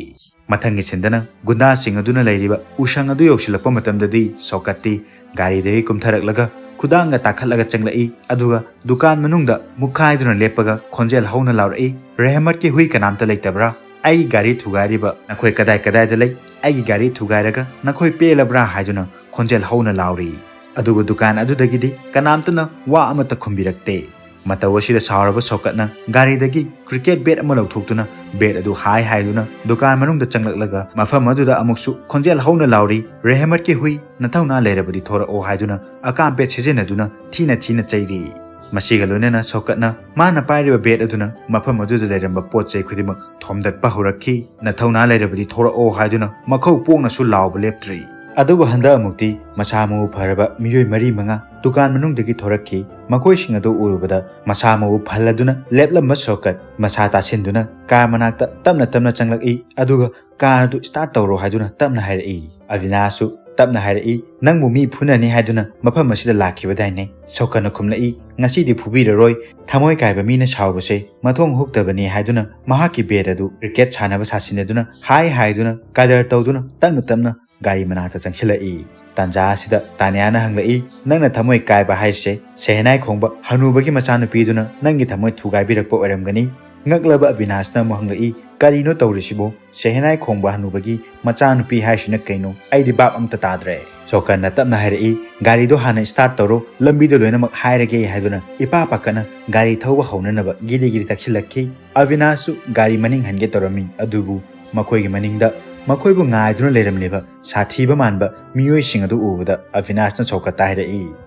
ꯃꯊꯪꯒꯤ ꯁꯤꯟꯗꯅ ꯒꯨꯟꯗꯥꯁꯤꯡ ꯑꯗꯨꯅ ꯂꯩꯔꯤꯕ ꯎꯁꯪ ꯑꯗꯨ ꯌꯧꯁꯤꯜꯂꯛꯄ ꯃꯇꯝꯗꯗꯤ ꯁꯣꯀꯠꯇꯤ ꯒꯥꯔꯤꯗꯒꯤ ꯀꯨꯝꯊꯔꯛꯂꯒ ꯈꯨꯗꯥꯡꯒ ꯇꯥꯈꯠꯂꯒ ꯆꯪꯂꯛꯏ, ꯑꯗꯨꯒ ꯗꯨꯀꯥꯟ ꯃꯅꯨꯡꯗ ꯃꯨꯛꯈꯥꯏꯗꯨꯅ ꯂꯦꯞꯄꯒ ꯈꯣꯟꯖꯦꯜ ꯍꯧꯅ ꯂꯥꯎꯔꯛꯏ, "ꯔꯦꯍꯃꯠꯀꯤ ꯍꯨꯏ ꯀꯅꯥꯝꯇ ꯂꯩꯇꯕ꯭ꯔꯥ? ꯑꯩꯒꯤ ꯒꯥꯔꯤ ꯊꯨꯒꯥꯏꯔꯤꯕ ꯅꯈꯣꯏ ꯀꯗꯥꯏ ꯀꯗꯥꯏꯗ ꯂꯩ? ꯑꯩꯒꯤ ꯒꯥꯔꯤ ꯊꯨꯒꯥꯏꯔꯒ ꯅꯈꯣꯏ ꯄꯦꯜꯂꯕ꯭ꯔꯥ?" ꯍꯥꯏꯗꯨꯅ ꯈꯣꯟꯖꯦꯜ ꯍꯧꯅ ꯂꯥꯎꯔꯤ꯫ ꯑꯗꯨꯒ ꯗꯨꯀꯥꯟ ꯑꯗꯨꯗꯒꯤꯗꯤ ꯀꯅꯥꯝꯇꯅ ꯋꯥ ꯑꯃꯠꯇ ꯈꯨꯝꯕꯤꯔꯛꯇꯦ꯫ ꯃꯇꯧ ꯑꯁꯤꯗ ꯁꯥꯎꯔꯕ ꯁꯣꯀꯠꯅ ꯒꯥꯔꯤꯗꯒꯤ ꯀ꯭ꯔꯤꯀꯦꯠ ꯕꯦꯠ ꯑꯃ ꯂꯧꯊꯣꯛꯇꯨꯅ ꯕꯦꯠ ꯑꯗꯨ ꯍꯥꯏ ꯍꯥꯏꯗꯨꯅ ꯗꯨꯀꯥꯟ ꯃꯅꯨꯡꯗ ꯆꯪꯂꯛꯂꯒ ꯃꯐꯝ ꯑꯗꯨꯗ ꯑꯃꯨꯛꯁꯨ ꯈꯣꯟꯖꯦꯜ ꯍꯧꯅ ꯂꯥꯎꯔꯤ, "ꯔꯦꯍꯃꯠꯀꯤ ꯍꯨꯏ, ꯅꯊꯧꯅꯥ ꯂꯩꯔꯕꯗꯤ ꯊꯣꯔꯛꯑꯣ" ꯍꯥꯏꯗꯨꯅ ꯑꯀꯥꯝ ꯄꯦꯠ ꯁꯤꯖꯤꯟꯅꯗꯨꯅ ꯊꯤꯅ ꯊꯤꯅ ꯆꯩꯔꯤ꯫ ꯃꯁꯤꯒ ꯂꯣꯏꯅꯅ ꯁꯣꯀꯠꯅ ꯃꯥꯅ ꯄꯥꯏꯔꯤꯕ ꯕꯦꯠ ꯑꯗꯨꯅ ꯃꯐꯝ ꯑꯗꯨꯗ ꯂꯩꯔꯝꯕ ꯄꯣꯠ ꯆꯩ ꯈꯨꯗꯤꯡꯃꯛ ꯊꯣꯝꯗꯠꯄ ꯍꯧꯔꯛꯈꯤ꯫ "ꯅꯊꯧꯅꯥ ꯂꯩꯔꯕꯗꯤ ꯊꯣꯔꯛꯑꯣ" ꯍꯥꯏꯗꯨꯅ ꯃꯈꯧ ꯄꯣꯛꯅꯁꯨ ꯂꯥꯎꯕ ꯂꯦꯞꯇ꯭ꯔꯤ꯫ ꯑꯗꯨꯕꯨ ꯍꯟꯗꯛ ꯑꯃꯨꯛꯇꯤ ꯃꯁꯥ ꯃꯎ ꯐꯔꯕ ꯃꯤꯑꯣꯏ ꯃꯔꯤ ꯃꯉꯥ ꯗꯨꯀꯥꯟ ꯃꯅꯨꯡꯗꯒꯤ ꯊꯣꯔꯛꯈꯤ꯫ ꯃꯈꯣꯏꯁꯤꯡ ꯑꯗꯨ ꯎꯔꯨꯕꯗ ꯃꯁꯥ ꯃꯎ ꯐꯍꯜꯂꯗꯨꯅ ꯂꯦꯞꯂꯝꯕ ꯁꯣꯀꯠ ꯃꯁꯥ ꯇꯥꯁꯤꯟꯗꯨꯅ ꯀꯥꯔ ꯃꯅꯥꯛꯇ ꯇꯞꯅ ꯇꯞꯅ ꯆꯪꯂꯛꯏ, ꯑꯗꯨꯒ "ꯀꯥꯔ ꯑꯗꯨ ꯁ꯭ꯇꯥꯔꯠ ꯇꯧꯔꯣ" ꯍꯥꯏꯗꯨꯅ ꯇꯞꯅ ꯍꯥꯏꯔꯛꯏ꯫ ꯑꯕꯤꯅꯥꯁꯁꯨ ꯇꯞꯅ ꯍꯥꯏꯔꯛꯏ, "ꯅꯪꯕꯨ ꯃꯤ ꯐꯨꯅꯅꯤ ꯍꯥꯏꯗꯨꯅ ꯃꯐꯝ ꯑꯁꯤꯗ ꯂꯥꯛꯈꯤꯕꯗꯥꯏꯅꯦ?" ꯁꯣꯀꯠꯅ ꯈꯨꯝꯂꯛꯏ, "ꯉꯁꯤꯗꯤ ꯐꯨꯕꯤꯔꯔꯣꯏ꯫ ꯊꯃꯣꯏ ꯀꯥꯏꯕ ꯃꯤꯅ ꯁꯥꯎꯕꯁꯦ ꯃꯊꯣꯡ ꯍꯨꯛꯇꯕꯅꯤ" ꯍꯥꯏꯗꯨꯅ ꯃꯍꯥꯛꯀꯤ ꯕꯦꯠ ꯑꯗꯨ ꯀ꯭ꯔꯤꯀꯦꯠ ꯁꯥꯟꯅꯕ ꯁꯥꯁꯤꯟꯅꯗꯨꯅ ꯍꯥꯏ ꯍꯥꯏꯗꯨꯅ ꯀꯗꯔ ꯇꯧꯗꯨꯅ ꯇꯞꯅ ꯇꯞꯅ ꯒꯥꯔꯤ ꯃꯅꯥꯛꯇ ꯆꯪꯁꯤꯜꯂꯛꯏ꯫ ꯇꯥꯟꯖꯥ ꯑꯁꯤꯗ ꯇꯥꯅꯤꯌꯥꯅ ꯍꯪꯂꯛꯏ, "ꯅꯪꯅ ꯊꯃꯣꯏ ꯀꯥꯏꯕ ꯍꯥꯏꯔꯤꯁꯦ ꯁꯦꯍꯦꯅꯥꯏ ꯈꯣꯡꯕ ꯍꯅꯨꯕꯒꯤ ꯃꯆꯥꯅꯨꯄꯤꯗꯨꯅ ꯅꯪꯒꯤ ꯊꯃꯣꯏ ꯊꯨꯒꯥꯏꯕꯤꯔꯛꯄ ꯑꯣꯏꯔꯝꯒꯅꯤ?" ꯉꯛꯂꯕ ꯑꯕꯤꯅꯥꯁꯅ ꯑꯃꯨꯛ ꯍꯪꯂꯛꯏ, "ꯀꯔꯤꯅꯣ ꯇꯧꯔꯤꯁꯤꯕꯣ? ꯁꯦꯍꯦꯅꯥꯏ ꯈꯣꯡꯕ ꯍꯅꯨꯕꯒꯤ ꯃꯆꯥꯅꯨꯄꯤ ꯍꯥꯏꯁꯤꯅ ꯀꯩꯅꯣ? ꯑꯩꯗꯤ ꯚꯥꯞ ꯑꯝꯇ ꯇꯥꯗ꯭ꯔꯦ"꯫ ꯁꯣꯀꯠꯅ ꯇꯞꯅ ꯍꯥꯏꯔꯛꯏ, "ꯒꯥꯔꯤꯗꯣ ꯍꯥꯟꯅ ꯁ꯭ꯇꯥꯔꯠ ꯇꯧꯔꯣ, ꯂꯝꯕꯤꯗꯣ ꯂꯣꯏꯅꯃꯛ ꯍꯥꯏꯔꯒꯦ" ꯍꯥꯏꯗꯨꯅ ꯏꯄꯥ ꯄꯥꯈꯠꯅ ꯒꯥꯔꯤ ꯊꯧꯕ ꯍꯧꯅꯅꯕ ꯒꯤꯔꯤ ꯒꯤꯔꯤ ꯇꯛꯁꯤꯜꯂꯛꯈꯤ꯫ ꯑꯕꯤꯅꯥꯁꯁꯨ ꯒꯥꯔꯤ ꯃꯅꯤꯡ ꯍꯟꯒꯦ ꯇꯧꯔꯝꯃꯤ, ꯑꯗꯨꯕꯨ ꯃꯈꯣꯏꯒꯤ ꯃꯅꯤꯡꯗ ꯃꯈꯣꯏꯕꯨ ꯉꯥꯏꯗꯨꯅ ꯂꯩꯔꯝꯂꯤꯕ ꯁꯥꯊꯤꯕ ꯃꯥꯟꯕ ꯃꯤꯑꯣꯏꯁꯤꯡ ꯑꯗꯨ ꯎꯕꯗ ꯑꯕꯤꯅꯥꯁꯅ ꯁꯣꯀꯠꯇ ꯍꯥꯏꯔꯛꯏ,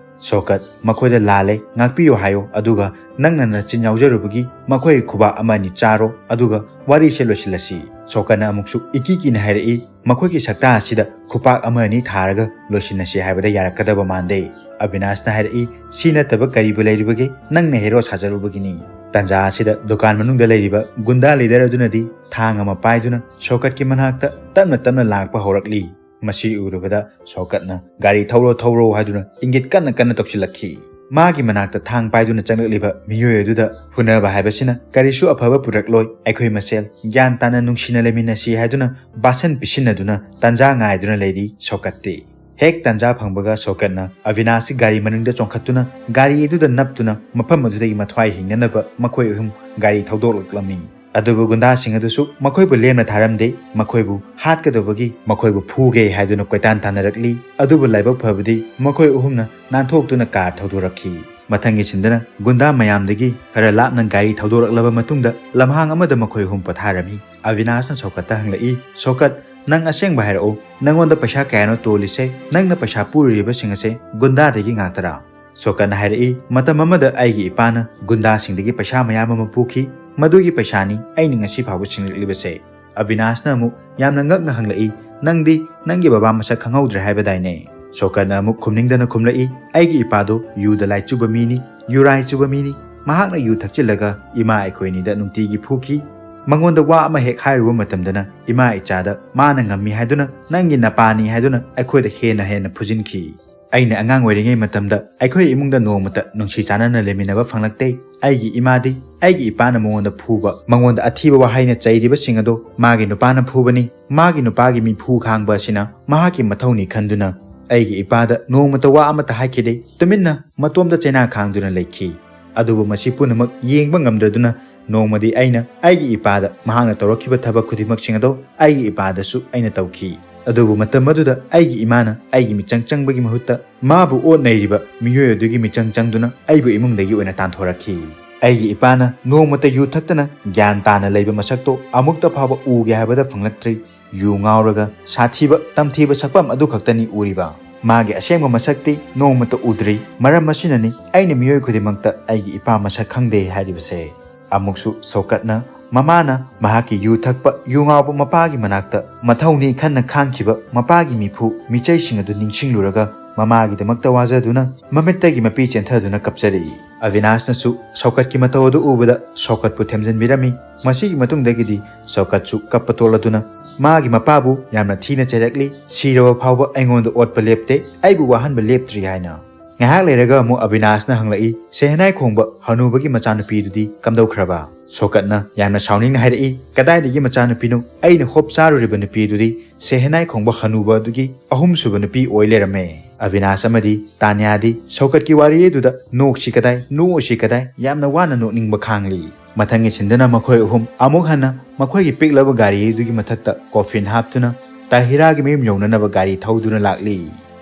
"ꯁꯣꯀꯠ, ꯃꯈꯣꯏꯗ ꯂꯥꯜꯂꯦ, ꯉꯥꯛꯄꯤꯌꯨ ꯍꯥꯏꯌꯣ, ꯑꯗꯨꯒ ꯅꯪꯅ ꯅꯆꯤꯟ ꯌꯥꯎꯖꯔꯨꯕꯒꯤ ꯃꯈꯣꯏꯒꯤ ꯈꯨꯕꯥꯛ ꯑꯃ ꯑꯅꯤ ꯆꯥꯔꯣ, ꯑꯗꯨꯒ ꯋꯥꯔꯤꯁꯦ ꯂꯣꯏꯁꯤꯜꯂꯁꯤ"꯫ ꯁꯣꯀꯠꯅ ꯑꯃꯨꯛꯁꯨ ꯏꯀꯤ ꯀꯤꯅ ꯍꯥꯏꯔꯛꯏ, "ꯃꯈꯣꯏꯒꯤ ꯁꯛꯇꯥ ꯑꯁꯤꯗ ꯈꯨꯄꯥꯛ ꯑꯃ ꯑꯅꯤ ꯊꯥꯔꯒ ꯂꯣꯏꯁꯤꯟꯅꯁꯤ ꯍꯥꯏꯕꯗ ꯌꯥꯔꯛꯀꯗꯕ ꯃꯥꯟꯗꯦ"꯫ ꯑꯕꯤꯅꯥꯁꯅ ꯍꯥꯏꯔꯛꯏ, "ꯁꯤ ꯅꯠꯇꯕ ꯀꯔꯤꯕꯨ ꯂꯩꯔꯤꯕꯒꯦ? ꯅꯪꯅ ꯍꯦꯔꯣ ꯁꯥꯖꯔꯨꯕꯒꯤꯅꯤ"꯫ ꯇꯥꯟꯖꯥ ꯑꯁꯤꯗ ꯗꯨꯀꯥꯟ ꯃꯅꯨꯡꯗ ꯂꯩꯔꯤꯕ ꯒꯨꯟꯗꯥ ꯂꯤꯗꯔ ꯑꯗꯨꯅꯗꯤ ꯊꯥꯡ ꯑꯃ ꯄꯥꯏꯗꯨꯅ ꯁꯣꯀꯠꯀꯤ ꯃꯅꯥꯛꯇ ꯇꯞꯅ ꯇꯞꯅ ꯂꯥꯛꯄ ꯍꯧꯔꯛꯂꯤ꯫ ꯃꯁꯤ ꯎꯔꯨꯕꯗ ꯁꯣꯀꯠꯅ "ꯒꯥꯔꯤ ꯊꯧꯔꯣ, ꯊꯧꯔꯣ" ꯍꯥꯏꯗꯨꯅ ꯏꯪꯒꯤꯠ ꯀꯟꯅ ꯀꯟꯅ ꯇꯧꯁꯤꯜꯂꯛꯈꯤ꯫ ꯃꯥꯒꯤ ꯃꯅꯥꯛꯇ ꯊꯥꯡ ꯄꯥꯏꯗꯨꯅ ꯆꯪꯂꯛꯂꯤꯕ ꯃꯤꯑꯣꯏ ꯑꯗꯨꯗ ꯐꯨꯅꯕ ꯍꯥꯏꯕꯁꯤꯅ ꯀꯔꯤꯁꯨ ꯑꯐꯕ ꯄꯨꯔꯛꯂꯣꯏ, ꯑꯩꯈꯣꯏ ꯃꯁꯦꯜ ꯒ꯭ꯌꯥꯟ ꯇꯥꯅ ꯅꯨꯡꯁꯤꯅ ꯂꯩꯃꯤꯟꯅꯁꯤ ꯍꯥꯏꯗꯨꯅ ꯕꯥꯁꯟ ꯄꯤꯁꯤꯟꯅꯗꯨꯅ ꯇꯥꯟꯖꯥ ꯉꯥꯏꯗꯨꯅ ꯂꯩꯔꯤ ꯁꯣꯀꯠꯇꯤ꯫ ꯍꯦꯛ ꯇꯥꯟꯖꯥ ꯐꯪꯕꯒ ꯁꯣꯀꯠꯅ ꯑꯕꯤꯅꯥꯁꯀꯤ ꯒꯥꯔꯤ ꯃꯅꯤꯡꯗ ꯆꯣꯡꯈꯠꯇꯨꯅ ꯒꯥꯔꯤ ꯑꯗꯨꯗ ꯅꯞꯇꯨꯅ ꯃꯐꯝ ꯑꯗꯨꯗꯒꯤ ꯃꯊ꯭ꯋꯥꯏ ꯍꯤꯡꯅꯅꯕ ꯃꯈꯣꯏ ꯑꯍꯨꯝ ꯒꯥꯔꯤ ꯊꯧꯗꯣꯛꯂꯛꯂꯝꯃꯤ꯫ ꯑꯗꯨꯕꯨ ꯒꯨꯟꯗꯥꯁꯤꯡ ꯑꯗꯨꯁꯨ ꯃꯈꯣꯏꯕꯨ ꯂꯦꯝꯅ ꯊꯥꯔꯝꯗꯦ, ꯃꯈꯣꯏꯕꯨ ꯍꯥꯠꯀꯗꯧꯕꯒꯤ, ꯃꯈꯣꯏꯕꯨ ꯐꯨꯒꯦ ꯍꯥꯏꯗꯨꯅ ꯀꯣꯏꯇꯥꯟ ꯇꯥꯟꯅꯔꯛꯂꯤ꯫ ꯑꯗꯨꯕꯨ ꯂꯥꯏꯕꯛ ꯐꯕꯗꯤ ꯃꯈꯣꯏ ꯑꯍꯨꯝꯅ ꯅꯥꯟꯊꯣꯛꯇꯨꯅ ꯀꯥꯔ ꯊꯧꯗꯣꯔꯛꯈꯤ꯫ ꯃꯊꯪꯒꯤ ꯁꯤꯟꯗꯅ ꯒꯨꯟꯗꯥ ꯃꯌꯥꯝꯗꯒꯤ ꯈꯔ ꯂꯥꯞꯅ ꯒꯥꯔꯤ ꯊꯧꯗꯣꯔꯛꯂꯕ ꯃꯇꯨꯡꯗ ꯂꯝꯍꯥꯡ ꯑꯃꯗ ꯃꯈꯣꯏ ꯑꯍꯨꯝ ꯄꯣꯊꯥꯔꯝꯃꯤ꯫ ꯑꯕꯤꯅꯥꯁꯅ ꯁꯣꯀꯠꯇ ꯍꯪꯂꯛꯏ, "ꯁꯣꯀꯠ, ꯅꯪ ꯑꯁꯦꯡꯕ ꯍꯥꯏꯔꯛꯎ, ꯅꯪꯉꯣꯟꯗ ꯄꯩꯁꯥ ꯀꯌꯥꯅꯣ ꯇꯣꯜꯂꯤꯁꯦ? ꯅꯪꯅ ꯄꯩꯁꯥ ꯄꯨꯔꯤꯕꯁꯤꯡ ꯑꯁꯦ ꯒꯨꯟꯗꯥꯗꯒꯤ ꯉꯥꯛꯇꯔꯥ?" ꯁꯣꯀꯠꯅ ꯍꯥꯏꯔꯛꯏ, "ꯃꯇꯝ ꯑꯃꯗ ꯑꯩꯒꯤ ꯏꯄꯥꯅ ꯒꯨꯟꯗꯥꯁꯤꯡꯗꯒꯤ ꯄꯩꯁꯥ ꯃꯌꯥꯝ ꯑꯃ ꯄꯨꯈꯤ, ꯃꯗꯨꯒꯤ ꯄꯩꯁꯥꯅꯤ ꯑꯩꯅ ꯉꯁꯤ ꯐꯥꯎꯕ ꯁꯤꯡꯂꯛꯂꯤꯕꯁꯦ꯫" ꯑꯕꯤꯅꯥꯁꯅ ꯑꯃꯨꯛ ꯌꯥꯝꯅ ꯉꯛꯅ ꯍꯪꯂꯛꯏ, "ꯅꯪꯗꯤ ꯅꯪꯒꯤ ꯕꯕꯥ ꯃꯁꯛ ꯈꯪꯍꯧꯗ꯭ꯔꯦ ꯍꯥꯏꯕꯗꯥꯏꯅꯦ?" ꯁꯣꯀꯠꯅ ꯑꯃꯨꯛ ꯈꯨꯝꯅꯤꯡꯗꯅ ꯈꯨꯝꯂꯛꯏ, "ꯑꯩꯒꯤ ꯏꯄꯥꯗꯣ ꯌꯨꯗ ꯂꯥꯏꯆꯨꯕ ꯃꯤꯅꯤ, ꯌꯨꯔꯥꯏ ꯆꯨꯕ ꯃꯤꯅꯤ꯫ ꯃꯍꯥꯛꯅ ꯌꯨ ꯊꯛꯆꯤꯜꯂꯒ ꯏꯃꯥ ꯑꯩꯈꯣꯏ ꯑꯅꯤꯗ ꯅꯨꯡꯇꯤꯒꯤ ꯐꯨꯈꯤ꯫ ꯃꯉꯣꯟꯗ ꯋꯥ ꯑꯃ ꯍꯦꯛ ꯍꯥꯏꯔꯨꯕ ꯃꯇꯝꯗꯅ ꯏꯃꯥ ꯏꯆꯥꯗ ꯃꯥꯅ ꯉꯝꯃꯤ ꯍꯥꯏꯗꯨꯅ, ꯅꯪꯒꯤ ꯅꯄꯥꯅꯤ ꯍꯥꯏꯗꯨꯅ ꯑꯩꯈꯣꯏꯗ ꯍꯦꯟꯅ ꯍꯦꯟꯅ ꯐꯨꯖꯤꯟꯈꯤ꯫ ꯑꯩꯅ ꯑꯉꯥꯡ ꯑꯣꯏꯔꯤꯉꯩ ꯃꯇꯝꯗ ꯑꯩꯈꯣꯏ ꯏꯃꯨꯡꯗ ꯅꯣꯡꯃꯇ ꯅꯨꯡꯁꯤ ꯆꯥꯟꯅꯅ ꯂꯩꯃꯤꯟꯅꯕ ꯐꯪꯂꯛꯇꯦ꯫ ꯑꯩꯒꯤ ꯏꯃꯥꯗꯤ ꯑꯩꯒꯤ ꯏꯄꯥꯅ ꯃꯉꯣꯟꯗ ꯐꯨꯕ, ꯃꯉꯣꯟꯗ ꯑꯊꯤꯕ ꯋꯥꯍꯩꯅ ꯆꯩꯔꯤꯕꯁꯤꯡ ꯑꯗꯣ ꯃꯥꯒꯤ ꯅꯨꯄꯥꯅ ꯐꯨꯕꯅꯤ꯫ ꯃꯥꯒꯤ ꯅꯨꯄꯥꯒꯤ ꯃꯤꯐꯨ ꯈꯥꯡꯕ ꯑꯁꯤꯅ ꯃꯍꯥꯛꯀꯤ ꯃꯊꯧꯅꯤ ꯈꯟꯗꯨꯅ ꯑꯩꯒꯤ ꯏꯄꯥꯗ ꯅꯣꯡꯃꯇ ꯋꯥ ꯑꯃꯠꯇ ꯍꯥꯏꯈꯤꯗꯦ꯫ ꯇꯨꯃꯤꯟꯅ ꯃꯇꯣꯝꯇ ꯆꯩꯅꯥ ꯈꯥꯡꯗꯨꯅ ꯂꯩꯈꯤ꯫ ꯑꯗꯨꯕꯨ ꯃꯁꯤ ꯄꯨꯝꯅꯃꯛ ꯌꯦꯡꯕ ꯉꯝꯗ꯭ꯔꯗꯨꯅ ꯅꯣꯡꯃꯗꯤ ꯑꯩꯅ ꯑꯩꯒꯤ ꯏꯄꯥꯗ ꯃꯍꯥꯛꯅ ꯇꯧꯔꯛꯈꯤꯕ ꯊꯕꯛ ꯈꯨꯗꯤꯡꯃꯛꯁꯤꯡ ꯑꯗꯣ ꯑꯩꯒꯤ ꯏꯄꯥꯗꯁꯨ ꯑꯩꯅ ꯇꯧꯈꯤ꯫ ꯑꯗꯨꯕꯨ ꯃꯇꯝ ꯑꯗꯨꯗ ꯑꯩꯒꯤ ꯏꯃꯥꯅ ꯑꯩꯒꯤ ꯃꯤꯆꯪ ꯆꯪꯕꯒꯤ ꯃꯍꯨꯠꯇ ꯃꯥꯕꯨ ꯑꯣꯠ ꯅꯩꯔꯤꯕ ꯃꯤꯑꯣꯏ ꯑꯗꯨꯒꯤ ꯃꯤꯆꯪ ꯆꯪꯗꯨꯅ ꯑꯩꯕꯨ ꯏꯃꯨꯡꯗꯒꯤ ꯑꯣꯏꯅ ꯇꯥꯟꯊꯣꯔꯛꯈꯤ꯫ ꯑꯩꯒꯤ ꯏꯄꯥꯅ ꯅꯣꯡꯃꯇ ꯌꯨ ꯊꯛꯇꯅ ꯒ꯭ꯌꯥꯟ ꯇꯥꯅ ꯂꯩꯕ ꯃꯁꯛꯇꯣ ꯑꯃꯨꯛꯇ ꯐꯥꯎꯕ ꯎꯒꯦ ꯍꯥꯏꯕꯗ ꯐꯪꯂꯛꯇ꯭ꯔꯤ꯫ ꯌꯨ ꯉꯥꯎꯔꯒ ꯁꯥꯊꯤꯕ, ꯇꯝꯊꯤꯕ ꯁꯛꯐꯝ ꯑꯗꯨ ꯈꯛꯇꯅꯤ ꯎꯔꯤꯕ꯫ ꯃꯥꯒꯤ ꯑꯁꯦꯡꯕ ꯃꯁꯛꯇꯤ ꯅꯣꯡꯃꯇ ꯎꯗ꯭ꯔꯤ꯫ ꯃꯔꯝ ꯑꯁꯤꯅꯅꯤ ꯑꯩꯅ ꯃꯤꯑꯣꯏ ꯈꯨꯗꯤꯡꯃꯛꯇ ꯑꯩꯒꯤ ꯏꯄꯥ ꯃꯁꯛ ꯈꯪꯗꯦ ꯍꯥꯏꯔꯤꯕꯁꯦ꯫ ꯑꯃꯨꯛꯁꯨ ꯁꯣꯀꯠꯅ ꯃꯃꯥꯅ ꯃꯍꯥꯛꯀꯤ ꯌꯨ ꯊꯛꯄ, ꯌꯨ ꯉꯥꯎꯕ ꯃꯄꯥꯒꯤ ꯃꯅꯥꯛꯇ ꯃꯊꯧꯅꯤ ꯈꯟꯅ ꯈꯥꯡꯈꯤꯕ ꯃꯄꯥꯒꯤ ꯃꯤꯐꯨ ꯃꯤꯆꯩꯁꯤꯡ ꯑꯗꯨ ꯅꯤꯡꯁꯤꯡꯂꯨꯔꯒ ꯃꯃꯥꯒꯤꯗꯃꯛꯇ ꯋꯥꯖꯗꯨꯅ ꯃꯃꯤꯠꯇꯒꯤ ꯃꯄꯤ ꯆꯦꯟꯊꯗꯨꯅ ꯀꯞꯆꯔꯛꯏ꯫ ꯑꯕꯤꯅꯥꯁꯅꯁꯨ ꯁꯧꯀꯠꯀꯤ ꯃꯇꯧ ꯑꯗꯨ ꯎꯕꯗ ꯁꯧꯀꯠꯄꯨ ꯊꯦꯝꯖꯤꯟꯕꯤꯔꯝꯃꯤ꯫ ꯃꯁꯤꯒꯤ ꯃꯇꯨꯡꯗꯒꯤꯗꯤ ꯁꯧꯀꯠꯁꯨ ꯀꯞꯄ ꯇꯣꯛꯂꯗꯨꯅ ꯃꯥꯒꯤ ꯃꯄꯥꯕꯨ ꯌꯥꯝꯅ ꯊꯤꯅ ꯆꯩꯔꯛꯂꯤ꯫ "ꯁꯤꯔꯕ ꯐꯥꯎꯕ ꯑꯩꯉꯣꯟꯗ ꯑꯣꯠꯄ ꯂꯦꯞꯇꯦ, ꯑꯩꯕꯨ ꯋꯥꯍꯟꯕ ꯂꯦꯞꯇ꯭ꯔꯤ" ꯍꯥꯏꯅ꯫ ꯉꯥꯏꯍꯥꯛ ꯂꯩꯔꯒ ꯑꯃꯨꯛ ꯑꯕꯤꯅꯥꯁꯅ ꯍꯪꯂꯛꯏ, "ꯁꯦꯍꯅꯥꯏ ꯈꯣꯡꯕ ꯍꯅꯨꯕꯒꯤ ꯃꯆꯥꯅꯨꯄꯤꯗꯨꯗꯤ ꯀꯝꯗꯧꯈ꯭ꯔꯕ?" ꯁꯧꯀꯠꯅ ꯌꯥꯝꯅ ꯁꯥꯎꯅꯤꯡꯅ ꯍꯥꯏꯔꯛꯏ, "ꯀꯗꯥꯏꯗꯒꯤ ꯃꯆꯥꯅꯨꯄꯤꯅꯣ? ꯑꯩꯅ ꯍꯣꯞ ꯆꯥꯔꯨꯔꯤꯕ ꯅꯨꯄꯤ ꯑꯗꯨꯗꯤ ꯁꯦꯍꯅꯥꯏ ꯈꯣꯡꯕ ꯍꯅꯨꯕ ꯑꯗꯨꯒꯤ ꯑꯍꯨꯝꯁꯨꯕ ꯅꯨꯄꯤ ꯑꯣꯏ ꯂꯩꯔꯝꯃꯦ"꯫ ꯑꯕꯤꯅꯥꯁ ꯑꯃꯗꯤ ꯇꯥꯅꯤꯌꯥꯗꯤ ꯁꯧꯀꯠꯀꯤ ꯋꯥꯔꯤ ꯑꯗꯨꯗ ꯅꯣꯛꯁꯤ ꯀꯗꯥꯏ, ꯅꯣꯛꯑꯣꯏꯁꯤ ꯀꯗꯥꯏ, ꯌꯥꯝꯅ ꯋꯥꯅ ꯅꯣꯛꯅꯤꯡꯕ ꯈꯥꯡꯂꯤ꯫ ꯃꯊꯪꯒꯤ ꯁꯤꯟꯗꯅ ꯃꯈꯣꯏ ꯑꯍꯨꯝ ꯑꯃꯨꯛ ꯍꯟꯅ ꯃꯈꯣꯏꯒꯤ ꯄꯤꯛꯂꯕ ꯒꯥꯔꯤ ꯑꯗꯨꯒꯤ ꯃꯊꯛꯇ ꯀꯣꯐꯤꯟ ꯍꯥꯞꯇꯨꯅ ꯇꯥꯍꯤꯔꯥꯒꯤ ꯃꯌꯨꯝ ꯌꯧꯅꯅꯕ ꯒꯥꯔꯤ ꯊꯧꯗꯨꯅ ꯂꯥꯛꯂꯤ꯫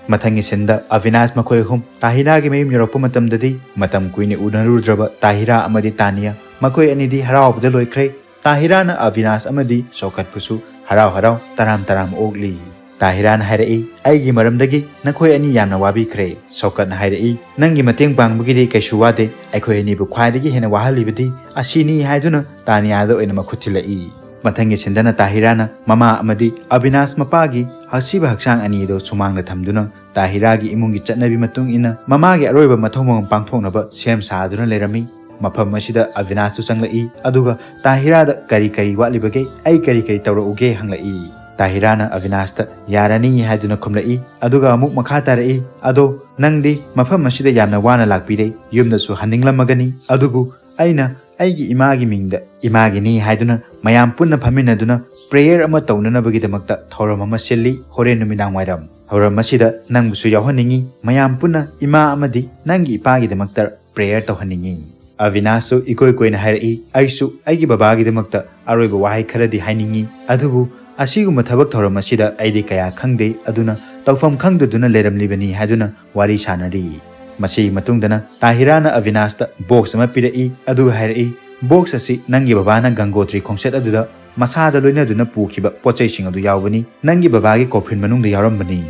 ꯃꯊꯪꯒꯤ ꯁꯤꯟꯗ ꯑꯕꯤꯅꯥꯁ ꯃꯈꯣꯏ ꯑꯍꯨꯝ ꯇꯥꯍꯤꯔꯥꯒꯤ ꯃꯌꯨꯝ ꯌꯧꯔꯛꯄ ꯃꯇꯝꯗꯗꯤ ꯃꯇꯝ ꯀꯨꯏꯅ ꯎꯅꯔꯨꯗ꯭ꯔꯕ ꯇꯥꯍꯤꯔꯥ ꯑꯃꯗꯤ ꯇꯥꯅꯤꯌꯥ ꯃꯈꯣꯏ ꯑꯅꯤꯗꯤ ꯍꯔꯥꯎꯕꯗ ꯂꯣꯏꯈ꯭ꯔꯦ꯫ ꯇꯥꯍꯤꯔꯥꯅ ꯑꯕꯤꯅꯥꯁ ꯑꯃꯗꯤ ꯁꯧꯀꯠꯄꯨꯁꯨ ꯍꯔꯥꯎ ꯍꯔꯥꯎ ꯇꯔꯥꯝ ꯇꯔꯥꯝ ꯑꯣꯛꯂꯤ꯫ ꯇꯥꯍꯤꯔꯥꯅ ꯍꯥꯏꯔꯛꯏ, "ꯑꯩꯒꯤ ꯃꯔꯝꯗꯒꯤ ꯅꯈꯣꯏ ꯑꯅꯤ ꯌꯥꯝꯅ ꯋꯥꯕꯤꯈ꯭ꯔꯦ"꯫ ꯁꯧꯀꯠꯅ ꯍꯥꯏꯔꯛꯏ, "ꯅꯪꯒꯤ ꯃꯇꯦꯡ ꯄꯥꯡꯕꯒꯤꯗꯤ ꯀꯩꯁꯨ ꯋꯥꯗꯦ, ꯑꯩꯈꯣꯏ ꯑꯅꯤꯕꯨ ꯈ꯭ꯋꯥꯏꯗꯒꯤ ꯍꯦꯟꯅ ꯋꯥꯍꯜꯂꯤꯕꯗꯤ ꯑꯁꯤꯅꯤ" ꯍꯥꯏꯗꯨꯅ ꯇꯥꯅꯤꯌꯥꯗ ꯑꯣꯏꯅ ꯃꯈꯨꯠ ꯊꯤꯜꯂꯛꯏ꯫ ꯃꯊꯪꯒꯤ ꯁꯤꯟꯗꯅ ꯇꯥꯍꯤꯔꯥꯅ ꯃꯃꯥ ꯑꯃꯗꯤ ꯑꯕꯤꯅꯥꯁ ꯃꯄꯥꯒꯤ ꯑꯁꯤꯕ ꯍꯛꯆꯥꯡ ꯑꯅꯤ ꯑꯗꯨ ꯁꯨꯃꯥꯡꯗ ꯊꯝꯗꯨꯅ ꯇꯥꯍꯤꯔꯥꯒꯤ ꯏꯃꯨꯡꯒꯤ ꯆꯠꯅꯕꯤ ꯃꯇꯨꯡ ꯏꯟꯅ ꯃꯃꯥꯒꯤ ꯑꯔꯣꯏꯕ ꯃꯊꯧ ꯃꯉꯝ ꯄꯥꯡꯊꯣꯛꯅꯕ ꯁꯦꯝ ꯁꯥꯗꯨꯅ ꯂꯩꯔꯝꯃꯤ꯫ ꯃꯐꯝ ꯑꯁꯤꯗ ꯑꯕꯤꯅꯥꯁꯁꯨ ꯆꯪꯂꯛꯏ, ꯑꯗꯨꯒ ꯇꯥꯍꯤꯔꯥꯗ "ꯀꯔꯤ ꯀꯔꯤ ꯋꯥꯠꯂꯤꯕꯒꯦ? ꯑꯩ ꯀꯔꯤ ꯀꯔꯤ ꯇꯧꯔꯛꯎꯒꯦ?" ꯍꯪꯂꯛꯏ꯫ ꯇꯥꯍꯤꯔꯥꯅ ꯑꯕꯤꯅꯥꯁꯇ "ꯌꯥꯔꯅꯤ" ꯍꯥꯏꯗꯨꯅ ꯈꯨꯝꯂꯛꯏ, ꯑꯗꯨꯒ ꯑꯃꯨꯛ ꯃꯈꯥ ꯇꯥꯔꯛꯏ, "ꯑꯗꯣ ꯅꯪꯗꯤ ꯃꯐꯝ ꯑꯁꯤꯗ ꯌꯥꯝꯅ ꯋꯥꯅ ꯂꯥꯛꯄꯤꯔꯦ, ꯌꯨꯝꯗꯁꯨ ꯍꯟꯅꯤꯡꯂꯝꯃꯒꯅꯤ, ꯑꯗꯨꯕꯨ ꯑꯩꯅ ꯑꯩꯒꯤ ꯏꯃꯥꯒꯤ ꯃꯤꯡꯗ ꯏꯃꯥꯒꯤꯅꯤ ꯍꯥꯏꯗꯨꯅ ꯃꯌꯥꯝ ꯄꯨꯟꯅ ꯐꯝꯃꯤꯟꯅꯗꯨꯅ ꯄ꯭ꯔꯦꯌꯔ ꯑꯃ ꯇꯧꯅꯅꯕꯒꯤꯗꯃꯛꯇ ꯊꯧꯔꯝ ꯑꯃ ꯁꯤꯜꯂꯤ꯫ ꯍꯣꯔꯦꯟ ꯅꯨꯃꯤꯗꯥꯡ ꯋꯥꯏꯔꯝ ꯊꯧꯔꯝ ꯑꯁꯤꯗ ꯅꯪꯕꯨꯁꯨ ꯌꯥꯎꯍꯟꯅꯤꯡꯏ꯫ ꯃꯌꯥꯝ ꯄꯨꯟꯅ ꯏꯃꯥ ꯑꯃꯗꯤ ꯅꯪꯒꯤ ꯏꯄꯥꯒꯤꯗꯃꯛꯇ ꯄ꯭ꯔꯦꯌꯔ ꯇꯧꯍꯟꯅꯤꯡꯏ"꯫ ꯑꯕꯤꯅꯥꯁꯁꯨ ꯏꯀꯣꯏ ꯀꯣꯏꯅ ꯍꯥꯏꯔꯛꯏ, "ꯑꯩꯁꯨ ꯑꯩꯒꯤ ꯕꯕꯥꯒꯤꯗꯃꯛꯇ ꯑꯔꯣꯏꯕ ꯋꯥꯍꯩ ꯈꯔꯗꯤ ꯍꯥꯏꯅꯤꯡꯏ, ꯑꯗꯨꯕꯨ ꯑꯁꯤꯒꯨꯝꯕ ꯊꯕꯛ ꯊꯧꯔꯝ ꯑꯁꯤꯗ ꯑꯩꯗꯤ ꯀꯌꯥ ꯈꯪꯗꯦ, ꯑꯗꯨꯅ ꯇꯧꯐꯝ ꯈꯪꯗꯗꯨꯅ ꯂꯩꯔꯝꯂꯤꯕꯅꯤ" ꯍꯥꯏꯗꯨꯅ ꯋꯥꯔꯤ ꯁꯥꯅꯔꯤ꯫ ꯃꯁꯤꯒꯤ ꯃꯇꯨꯡꯗꯅ ꯇꯥꯍꯤꯔꯥꯅ ꯑꯕꯤꯅꯥꯁꯇ ꯕꯣꯛꯁ ꯑꯃ ꯄꯤꯔꯛꯏ, ꯑꯗꯨꯒ ꯍꯥꯏꯔꯛꯏ, "ꯕꯣꯛꯁ ꯑꯁꯤ ꯅꯪꯒꯤ ꯕꯕꯥꯅ ꯒꯪꯒꯣꯇ꯭ꯔꯤ ꯈꯣꯡꯆꯠ ꯑꯗꯨꯗ ꯃꯁꯥꯗ ꯂꯣꯏꯅꯗꯨꯅ ꯄꯨꯈꯤꯕ ꯄꯣꯠꯆꯩꯁꯤꯡ ꯑꯗꯨ ꯌꯥꯎꯕꯅꯤ꯫ ꯅꯪꯒꯤ ꯕꯕꯥꯒꯤ ꯀꯣꯐꯤꯟ ꯃꯅꯨꯡꯗ ꯌꯥꯎꯔꯝꯕꯅꯤ"꯫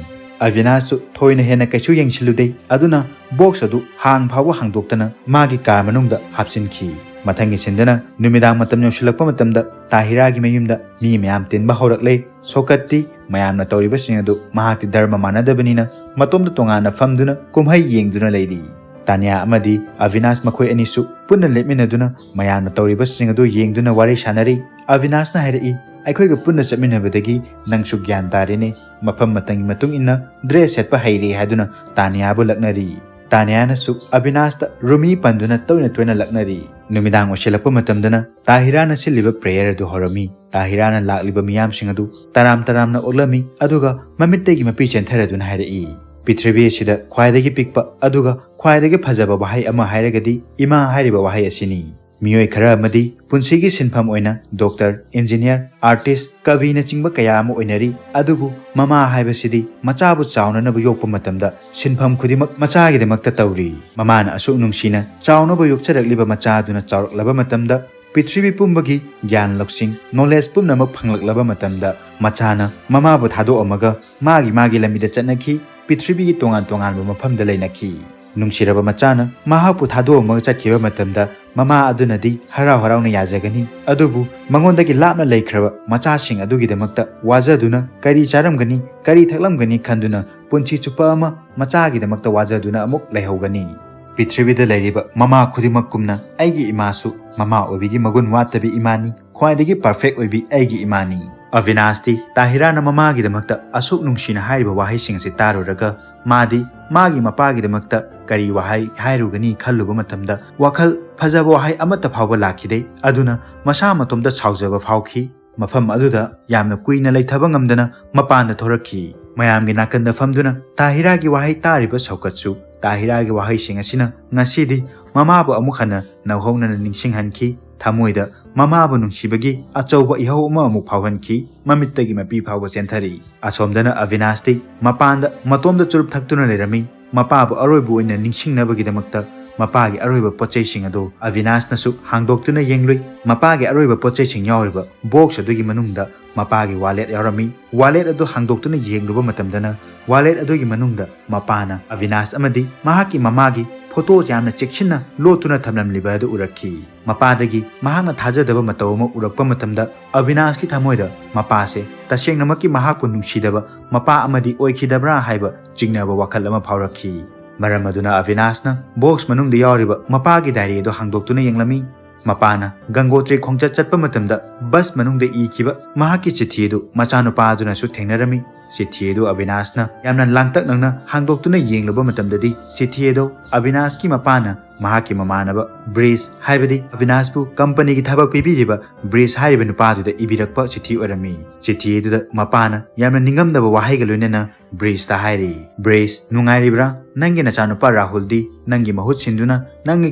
ꯑꯕꯤꯅꯥꯁꯁꯨ ꯊꯣꯏꯅ ꯍꯦꯟꯅ ꯀꯩꯁꯨ ꯌꯦꯡꯁꯤꯜꯂꯨꯗꯦ, ꯑꯗꯨꯅ ꯕꯣꯛꯁ ꯑꯗꯨ ꯍꯥꯡ ꯐꯥꯎꯕ ꯍꯥꯡꯗꯣꯛꯇꯅ ꯃꯥꯒꯤ ꯀꯥꯔ ꯃꯅꯨꯡꯗ ꯍꯥꯞꯆꯤꯟꯈꯤ꯫ ꯃꯊꯪꯒꯤ ꯁꯤꯟꯗꯅ ꯅꯨꯃꯤꯗꯥꯡ ꯃꯇꯝ ꯌꯧꯁꯤꯜꯂꯛꯄ ꯃꯇꯝꯗ ꯇꯥꯍꯤꯔꯥꯒꯤ ꯃꯌꯨꯝꯗ ꯃꯤ ꯃꯌꯥꯝ ꯇꯤꯟꯕ ꯍꯧꯔꯛꯂꯦ꯫ ꯁꯣꯀꯠꯇꯤ ꯃꯌꯥꯝꯅ ꯇꯧꯔꯤꯕꯁꯤꯡ ꯑꯗꯨ ꯃꯍꯥꯛꯇꯤ ꯙꯔꯃ ꯃꯥꯟꯅꯗꯕꯅꯤꯅ ꯃꯇꯣꯝꯇ ꯇꯣꯉꯥꯟꯅ ꯐꯝꯗꯨꯅ ꯀꯨꯝꯍꯩ ꯌꯦꯡꯗꯨꯅ ꯂꯩꯔꯤ꯫ ꯇꯥꯅꯤꯌꯥ ꯑꯃꯗꯤ ꯑꯕꯤꯅꯥꯁ ꯃꯈꯣꯏ ꯑꯅꯤꯁꯨ ꯄꯨꯟꯅ ꯂꯦꯞꯃꯤꯟꯅꯗꯨꯅ ꯃꯌꯥꯝꯅ ꯇꯧꯔꯤꯕꯁꯤꯡ ꯑꯗꯨ ꯌꯦꯡꯗꯨꯅ ꯋꯥꯔꯤ ꯁꯥꯟꯅꯔꯤ꯫ ꯑꯕꯤꯅꯥꯁꯅ ꯍꯥꯏꯔꯛꯏ, "ꯑꯩꯈꯣꯏꯒ ꯄꯨꯟꯅ ꯆꯠꯃꯤꯟꯅꯕꯗꯒꯤ ꯅꯪꯁꯨ ꯒ꯭ꯌꯥꯟ ꯇꯥꯔꯦꯅꯦ, ꯃꯐꯝ ꯃꯇꯝꯒꯤ ꯃꯇꯨꯡ ꯏꯟꯅ ꯗ꯭ꯔꯦꯁ ꯁꯦꯠꯄ ꯍꯩꯔꯦ" ꯍꯥꯏꯗꯨꯅ ꯇꯥꯅꯤꯌꯥꯕꯨ ꯂꯛꯅꯔꯤ꯫ ꯇꯥꯅꯤꯌꯥꯅꯁꯨ ꯑꯕꯤꯅꯥꯁꯇ ꯔꯨꯃꯤ ꯄꯟꯗꯨꯅ ꯇꯣꯏꯅ ꯇꯣꯏꯅ ꯂꯛꯅꯔꯤ꯫ ꯅꯨꯃꯤꯗꯥꯡ ꯑꯣꯏꯁꯤꯜꯂꯛꯄ ꯃꯇꯝꯗꯅ ꯇꯥꯍꯤꯔꯥꯅ ꯁꯤꯜꯂꯤꯕ ꯄ꯭ꯔꯦꯌꯔ ꯑꯗꯨ ꯍꯧꯔꯝꯃꯤ꯫ ꯇꯥꯍꯤꯔꯥꯅ ꯂꯥꯛꯂꯤꯕ ꯃꯤꯌꯥꯝꯁꯤꯡ ꯑꯗꯨ ꯇꯔꯥꯝ ꯇꯔꯥꯝꯅ ꯑꯣꯛꯂꯝꯃꯤ, ꯑꯗꯨꯒ ꯃꯃꯤꯠꯇꯒꯤ ꯃꯄꯤ ꯆꯦꯟꯊꯔꯗꯨꯅ ꯍꯥꯏꯔꯛꯏ, "ꯄ꯭ꯔꯤꯊꯤꯕꯤ ꯑꯁꯤꯗ ꯈ꯭ꯋꯥꯏꯗꯒꯤ ꯄꯤꯛꯄ ꯑꯗꯨꯒ ꯈ꯭ꯋꯥꯏꯗꯒꯤ ꯐꯖꯕ ꯋꯥꯍꯩ ꯑꯃ ꯍꯥꯏꯔꯒꯗꯤ ꯏꯃꯥ ꯍꯥꯏꯔꯤꯕ ꯋꯥꯍꯩ ꯑꯁꯤꯅꯤ꯫ ꯃꯤꯑꯣꯏ ꯈꯔ ꯑꯃꯗꯤ ꯄꯨꯟꯁꯤꯒꯤ ꯁꯤꯟꯐꯝ ꯑꯣꯏꯅ ꯗꯣꯛꯇꯔ, ꯏꯟꯖꯤꯅꯤꯌꯔ, ꯑꯥꯔꯇꯤꯁ, ꯀꯕꯤꯅꯆꯤꯡꯕ ꯀꯌꯥ ꯑꯃ ꯑꯣꯏꯅꯔꯤ, ꯑꯗꯨꯕꯨ ꯃꯃꯥ ꯍꯥꯏꯕꯁꯤꯗꯤ ꯃꯆꯥꯕꯨ ꯆꯥꯎꯅꯅꯕ ꯌꯣꯛꯄ ꯃꯇꯝꯗ ꯁꯤꯟꯐꯝ ꯈꯨꯗꯤꯡꯃꯛ ꯃꯆꯥꯒꯤꯗꯃꯛꯇ ꯇꯧꯔꯤ꯫ ꯃꯃꯥꯅ ꯑꯁꯨꯛ ꯅꯨꯡꯁꯤꯅ ꯆꯥꯎꯅꯕ ꯌꯣꯛꯆꯔꯛꯂꯤꯕ ꯃꯆꯥ ꯑꯗꯨꯅ ꯆꯥꯎꯔꯛꯂꯕ ꯃꯇꯝꯗ ꯄ꯭ꯔꯤꯊꯤꯕꯤ ꯄꯨꯝꯕꯒꯤ ꯒ꯭ꯌꯥꯟ ꯂꯧꯁꯤꯡ, ꯅꯣꯂꯦꯖ ꯄꯨꯝꯅꯃꯛ ꯐꯪꯂꯛꯂꯕ ꯃꯇꯝꯗ ꯃꯆꯥꯅ ꯃꯃꯥꯕꯨ ꯊꯥꯗꯣꯛꯑꯝꯃꯒ ꯃꯥꯒꯤ ꯃꯥꯒꯤ ꯂꯝꯕꯤꯗ ꯆꯠꯅꯈꯤ, ꯄ꯭ꯔꯤꯊꯤꯕꯤꯒꯤ ꯇꯣꯉꯥꯟ ꯇꯣꯉꯥꯟꯕ ꯃꯐꯝꯗ ꯂꯩꯅꯈꯤ꯫ ꯅꯨꯡꯁꯤꯔꯕ ꯃꯆꯥꯅ ꯃꯍꯥꯛꯄꯨ ꯊꯥꯗꯣꯛꯑꯝꯃꯒ ꯆꯠꯈꯤꯕ ꯃꯇꯝꯗ ꯃꯃꯥ ꯑꯗꯨꯅꯗꯤ ꯍꯔꯥꯎ ꯍꯔꯥꯎꯅ ꯌꯥꯖꯒꯅꯤ, ꯑꯗꯨꯕꯨ ꯃꯉꯣꯟꯗꯒꯤ ꯂꯥꯞꯅ ꯂꯩꯈ꯭ꯔꯕ ꯃꯆꯥꯁꯤꯡ ꯑꯗꯨꯒꯤꯗꯃꯛꯇ ꯋꯥꯖꯗꯨꯅ ꯀꯔꯤ ꯆꯥꯔꯝꯒꯅꯤ, ꯀꯔꯤ ꯊꯛꯂꯝꯒꯅꯤ ꯈꯟꯗꯨꯅ ꯄꯨꯟꯁꯤ ꯆꯨꯞꯄ ꯑꯃ ꯃꯆꯥꯒꯤꯗꯃꯛꯇ ꯋꯥꯖꯗꯨꯅ ꯑꯃꯨꯛ ꯂꯩꯍꯧꯒꯅꯤ꯫ ꯄ꯭ꯔꯤꯊꯤꯕꯤꯗ ꯂꯩꯔꯤꯕ ꯃꯃꯥ ꯈꯨꯗꯤꯡꯃꯛꯀꯨꯝꯅ ꯑꯩꯒꯤ ꯏꯃꯥꯁꯨ ꯃꯃꯥ ꯑꯣꯏꯕꯒꯤ ꯃꯒꯨꯟ ꯋꯥꯠꯇꯕꯤ ꯏꯃꯥꯅꯤ, ꯈ꯭ꯋꯥꯏꯗꯒꯤ ꯄꯔꯐꯦꯛ ꯑꯣꯏꯕꯤ ꯑꯩꯒꯤ ꯏꯃꯥꯅꯤ꯫ ꯑꯕꯤꯅꯥꯁꯇꯤ ꯇꯥꯍꯤꯔꯥꯅ ꯃꯃꯥꯒꯤꯗꯃꯛꯇ ꯑꯁꯨꯛ ꯅꯨꯡꯁꯤꯅ ꯍꯥꯏꯔꯤꯕ ꯋꯥꯍꯩꯁꯤꯡ ꯑꯁꯤ ꯇꯥꯔꯨꯔꯒ ꯃꯥꯗꯤ ꯃꯥꯒꯤ ꯃꯄꯥꯒꯤꯗꯃꯛꯇ ꯀꯔꯤ ꯋꯥꯍꯩ ꯍꯥꯏꯔꯨꯒꯅꯤ ꯈꯜꯂꯨꯕ ꯃꯇꯝꯗ ꯋꯥꯈꯜ ꯐꯖꯕ ꯋꯥꯍꯩ ꯑꯃꯠꯇ ꯐꯥꯎꯕ ꯂꯥꯛꯈꯤꯗꯦ꯫ ꯑꯗꯨꯅ ꯃꯁꯥ ꯃꯇꯣꯝꯇ ꯁꯥꯎꯖꯕ ꯐꯥꯎꯈꯤ꯫ ꯃꯐꯝ ꯑꯗꯨꯗ ꯌꯥꯝꯅ ꯀꯨꯏꯅ ꯂꯩꯊꯕ ꯉꯝꯗꯅ ꯃꯄꯥꯟꯗ ꯊꯣꯔꯛꯈꯤ꯫ ꯃꯌꯥꯝꯒꯤ ꯅꯥꯀꯟꯗ ꯐꯝꯗꯨꯅ ꯇꯥꯍꯤꯔꯥꯒꯤ ꯋꯥꯍꯩ ꯇꯥꯔꯤꯕ ꯁꯧꯀꯠꯁꯨ ꯇꯥꯍꯤꯔꯥꯒꯤ ꯋꯥꯍꯩꯁꯤꯡ ꯑꯁꯤꯅ ꯉꯁꯤꯗꯤ ꯃꯃꯥꯕꯨ ꯑꯃꯨꯛ ꯍꯟꯅ ꯅꯧꯍꯧꯅꯅ ꯅꯤꯡꯁꯤꯡꯍꯟꯈꯤ꯫ ꯊꯃꯣꯏꯗ ꯃꯃꯥꯕꯨ ꯅꯨꯡꯁꯤꯕꯒꯤ ꯑꯆꯧꯕ ꯏꯍꯧ ꯑꯃ ꯑꯃꯨꯛ ꯐꯥꯎꯍꯟꯈꯤ꯫ ꯃꯃꯤꯠꯇꯒꯤ ꯃꯄꯤ ꯐꯥꯎꯕ ꯆꯦꯟꯊꯔꯛꯏ꯫ ꯑꯁꯣꯝꯗꯅ ꯑꯕꯤꯅꯥꯁꯇꯤ ꯃꯄꯥꯟꯗ ꯃꯇꯣꯝꯗ ꯆꯨꯔꯨꯞ ꯊꯛꯇꯨꯅ ꯂꯩꯔꯝꯃꯤ꯫ ꯃꯄꯥꯕꯨ ꯑꯔꯣꯏꯕ ꯑꯣꯏꯅ ꯅꯤꯡꯁꯤꯡꯅꯕꯒꯤꯗꯃꯛꯇ ꯃꯄꯥꯒꯤ ꯑꯔꯣꯏꯕ ꯄꯣꯠꯆꯩꯁꯤꯡ ꯑꯗꯨ ꯑꯕꯤꯅꯥꯁꯅꯁꯨ ꯍꯥꯡꯗꯣꯛꯇꯨꯅ ꯌꯦꯡꯂꯨꯏ꯫ ꯃꯄꯥꯒꯤ ꯑꯔꯣꯏꯕ ꯄꯣꯠꯆꯩꯁꯤꯡ ꯌꯥꯎꯔꯤꯕ ꯕꯣꯛꯁ ꯑꯗꯨꯒꯤ ꯃꯅꯨꯡꯗ ꯃꯄꯥꯒꯤ ꯋꯥꯂꯦꯠ ꯌꯥꯎꯔꯝꯃꯤ꯫ ꯋꯥꯂꯦꯠ ꯑꯗꯨ ꯍꯥꯡꯗꯣꯛꯇꯨꯅ ꯌꯦꯡꯂꯨꯕ ꯃꯇꯝꯗꯅ ꯋꯥꯂꯦꯠ ꯑꯗꯨꯒꯤ ꯃꯅꯨꯡꯗ ꯃꯄꯥꯅ ꯑꯕꯤꯅꯥꯁ ꯑꯃꯗꯤ ꯃꯍꯥꯛꯀꯤ ꯃꯃꯥꯒꯤ ꯐꯣꯇꯣ ꯌꯥꯝꯅ ꯆꯦꯛꯁꯤꯟꯅ ꯂꯣꯠꯇꯨꯅ ꯊꯝꯂꯝꯂꯤꯕ ꯑꯗꯨ ꯎꯔꯛꯈꯤ꯫ ꯃꯄꯥꯗꯒꯤ ꯃꯍꯥꯛꯅ ꯊꯥꯖꯗꯕ ꯃꯇꯧ ꯑꯃ ꯎꯔꯛꯄ ꯃꯇꯝꯗ ꯑꯕꯤꯅꯥꯁꯀꯤ ꯊꯃꯣꯏꯗ ꯃꯄꯥꯁꯦ ꯇꯁꯦꯡꯅꯃꯛꯀꯤ ꯃꯍꯥꯛꯄꯨ ꯅꯨꯡꯁꯤꯗꯕ ꯃꯄꯥ ꯑꯃꯗꯤ ꯑꯣꯏꯈꯤꯗꯕ꯭ꯔꯥ ꯍꯥꯏꯕ ꯆꯤꯡꯅꯕ ꯋꯥꯈꯜ ꯑꯃ ꯐꯥꯎꯔꯛꯈꯤ꯫ ꯃꯔꯝ ꯑꯗꯨꯅ ꯑꯕꯤꯅꯥꯁꯅ ꯕꯣꯛꯁ ꯃꯅꯨꯡꯗ ꯌꯥꯎꯔꯤꯕ ꯃꯄꯥꯒꯤ ꯗꯥꯏꯔꯤ ꯑꯗꯨ ꯍꯥꯡꯗꯣꯛꯇꯨꯅ ꯌꯦꯡꯂꯝꯃꯤ꯫ ꯃꯄꯥꯅ ꯒꯪꯒꯣꯇ꯭ꯔꯤ ꯈꯣꯡꯆꯠ ꯆꯠꯄ ꯃꯇꯝꯗ ꯕꯁ ꯃꯅꯨꯡꯗ ꯏꯈꯤꯕ ꯃꯍꯥꯛꯀꯤ ꯆꯤꯊꯤ ꯑꯗꯨ ꯃꯆꯥꯅꯨꯄꯥ ꯑꯗꯨꯅꯁꯨ ꯊꯦꯡꯅꯔꯝꯃꯤ꯫ ꯆꯤꯊꯤ ꯑꯗꯨ ꯑꯕꯤꯅꯥꯁꯅ ꯌꯥꯝꯅ ꯂꯥꯡꯇꯛꯅꯅ ꯍꯥꯡꯗꯣꯛꯇꯨꯅ ꯌꯦꯡꯂꯨꯕ ꯃꯇꯝꯗꯗꯤ, ꯆꯤꯊꯤ ꯑꯗꯨ ꯑꯕꯤꯅꯥꯁꯀꯤ ꯃꯄꯥꯅ ꯃꯍꯥꯛꯀꯤ ꯃꯃꯥꯟꯅꯕ ꯕ꯭ꯔꯤꯖ, ꯍꯥꯏꯕꯗꯤ ꯑꯕꯤꯅꯥꯁꯄꯨ ꯀꯝꯄꯅꯤꯒꯤ ꯊꯕꯛ ꯄꯤꯕꯤꯔꯤꯕ ꯕ꯭ꯔꯤꯖ ꯍꯥꯏꯔꯤꯕ ꯅꯨꯄꯥꯗꯨꯗ ꯏꯕꯤꯔꯛꯄ ꯆꯤꯊꯤ ꯑꯣꯏꯔꯝꯃꯤ꯫ ꯆꯤꯊꯤ ꯑꯗꯨꯗ ꯃꯄꯥꯅ ꯌꯥꯝꯅ ꯅꯤꯡꯉꯝꯗꯕ ꯋꯥꯍꯩꯒ ꯂꯣꯏꯅꯅ ꯕ꯭ꯔꯤꯖꯇ ꯍꯥꯏꯔꯤ, "ꯕ꯭ꯔꯤꯖ, ꯅꯨꯡꯉꯥꯏꯔꯤꯕ꯭ꯔꯥ? ꯅꯪꯒꯤ ꯅꯆꯥꯅꯨꯄꯥ ꯔꯥꯍꯨꯜꯗꯤ ꯅꯪꯒꯤ ꯃꯍꯨꯠ ꯁꯤꯟꯗꯨꯅ ꯅꯪꯒꯤ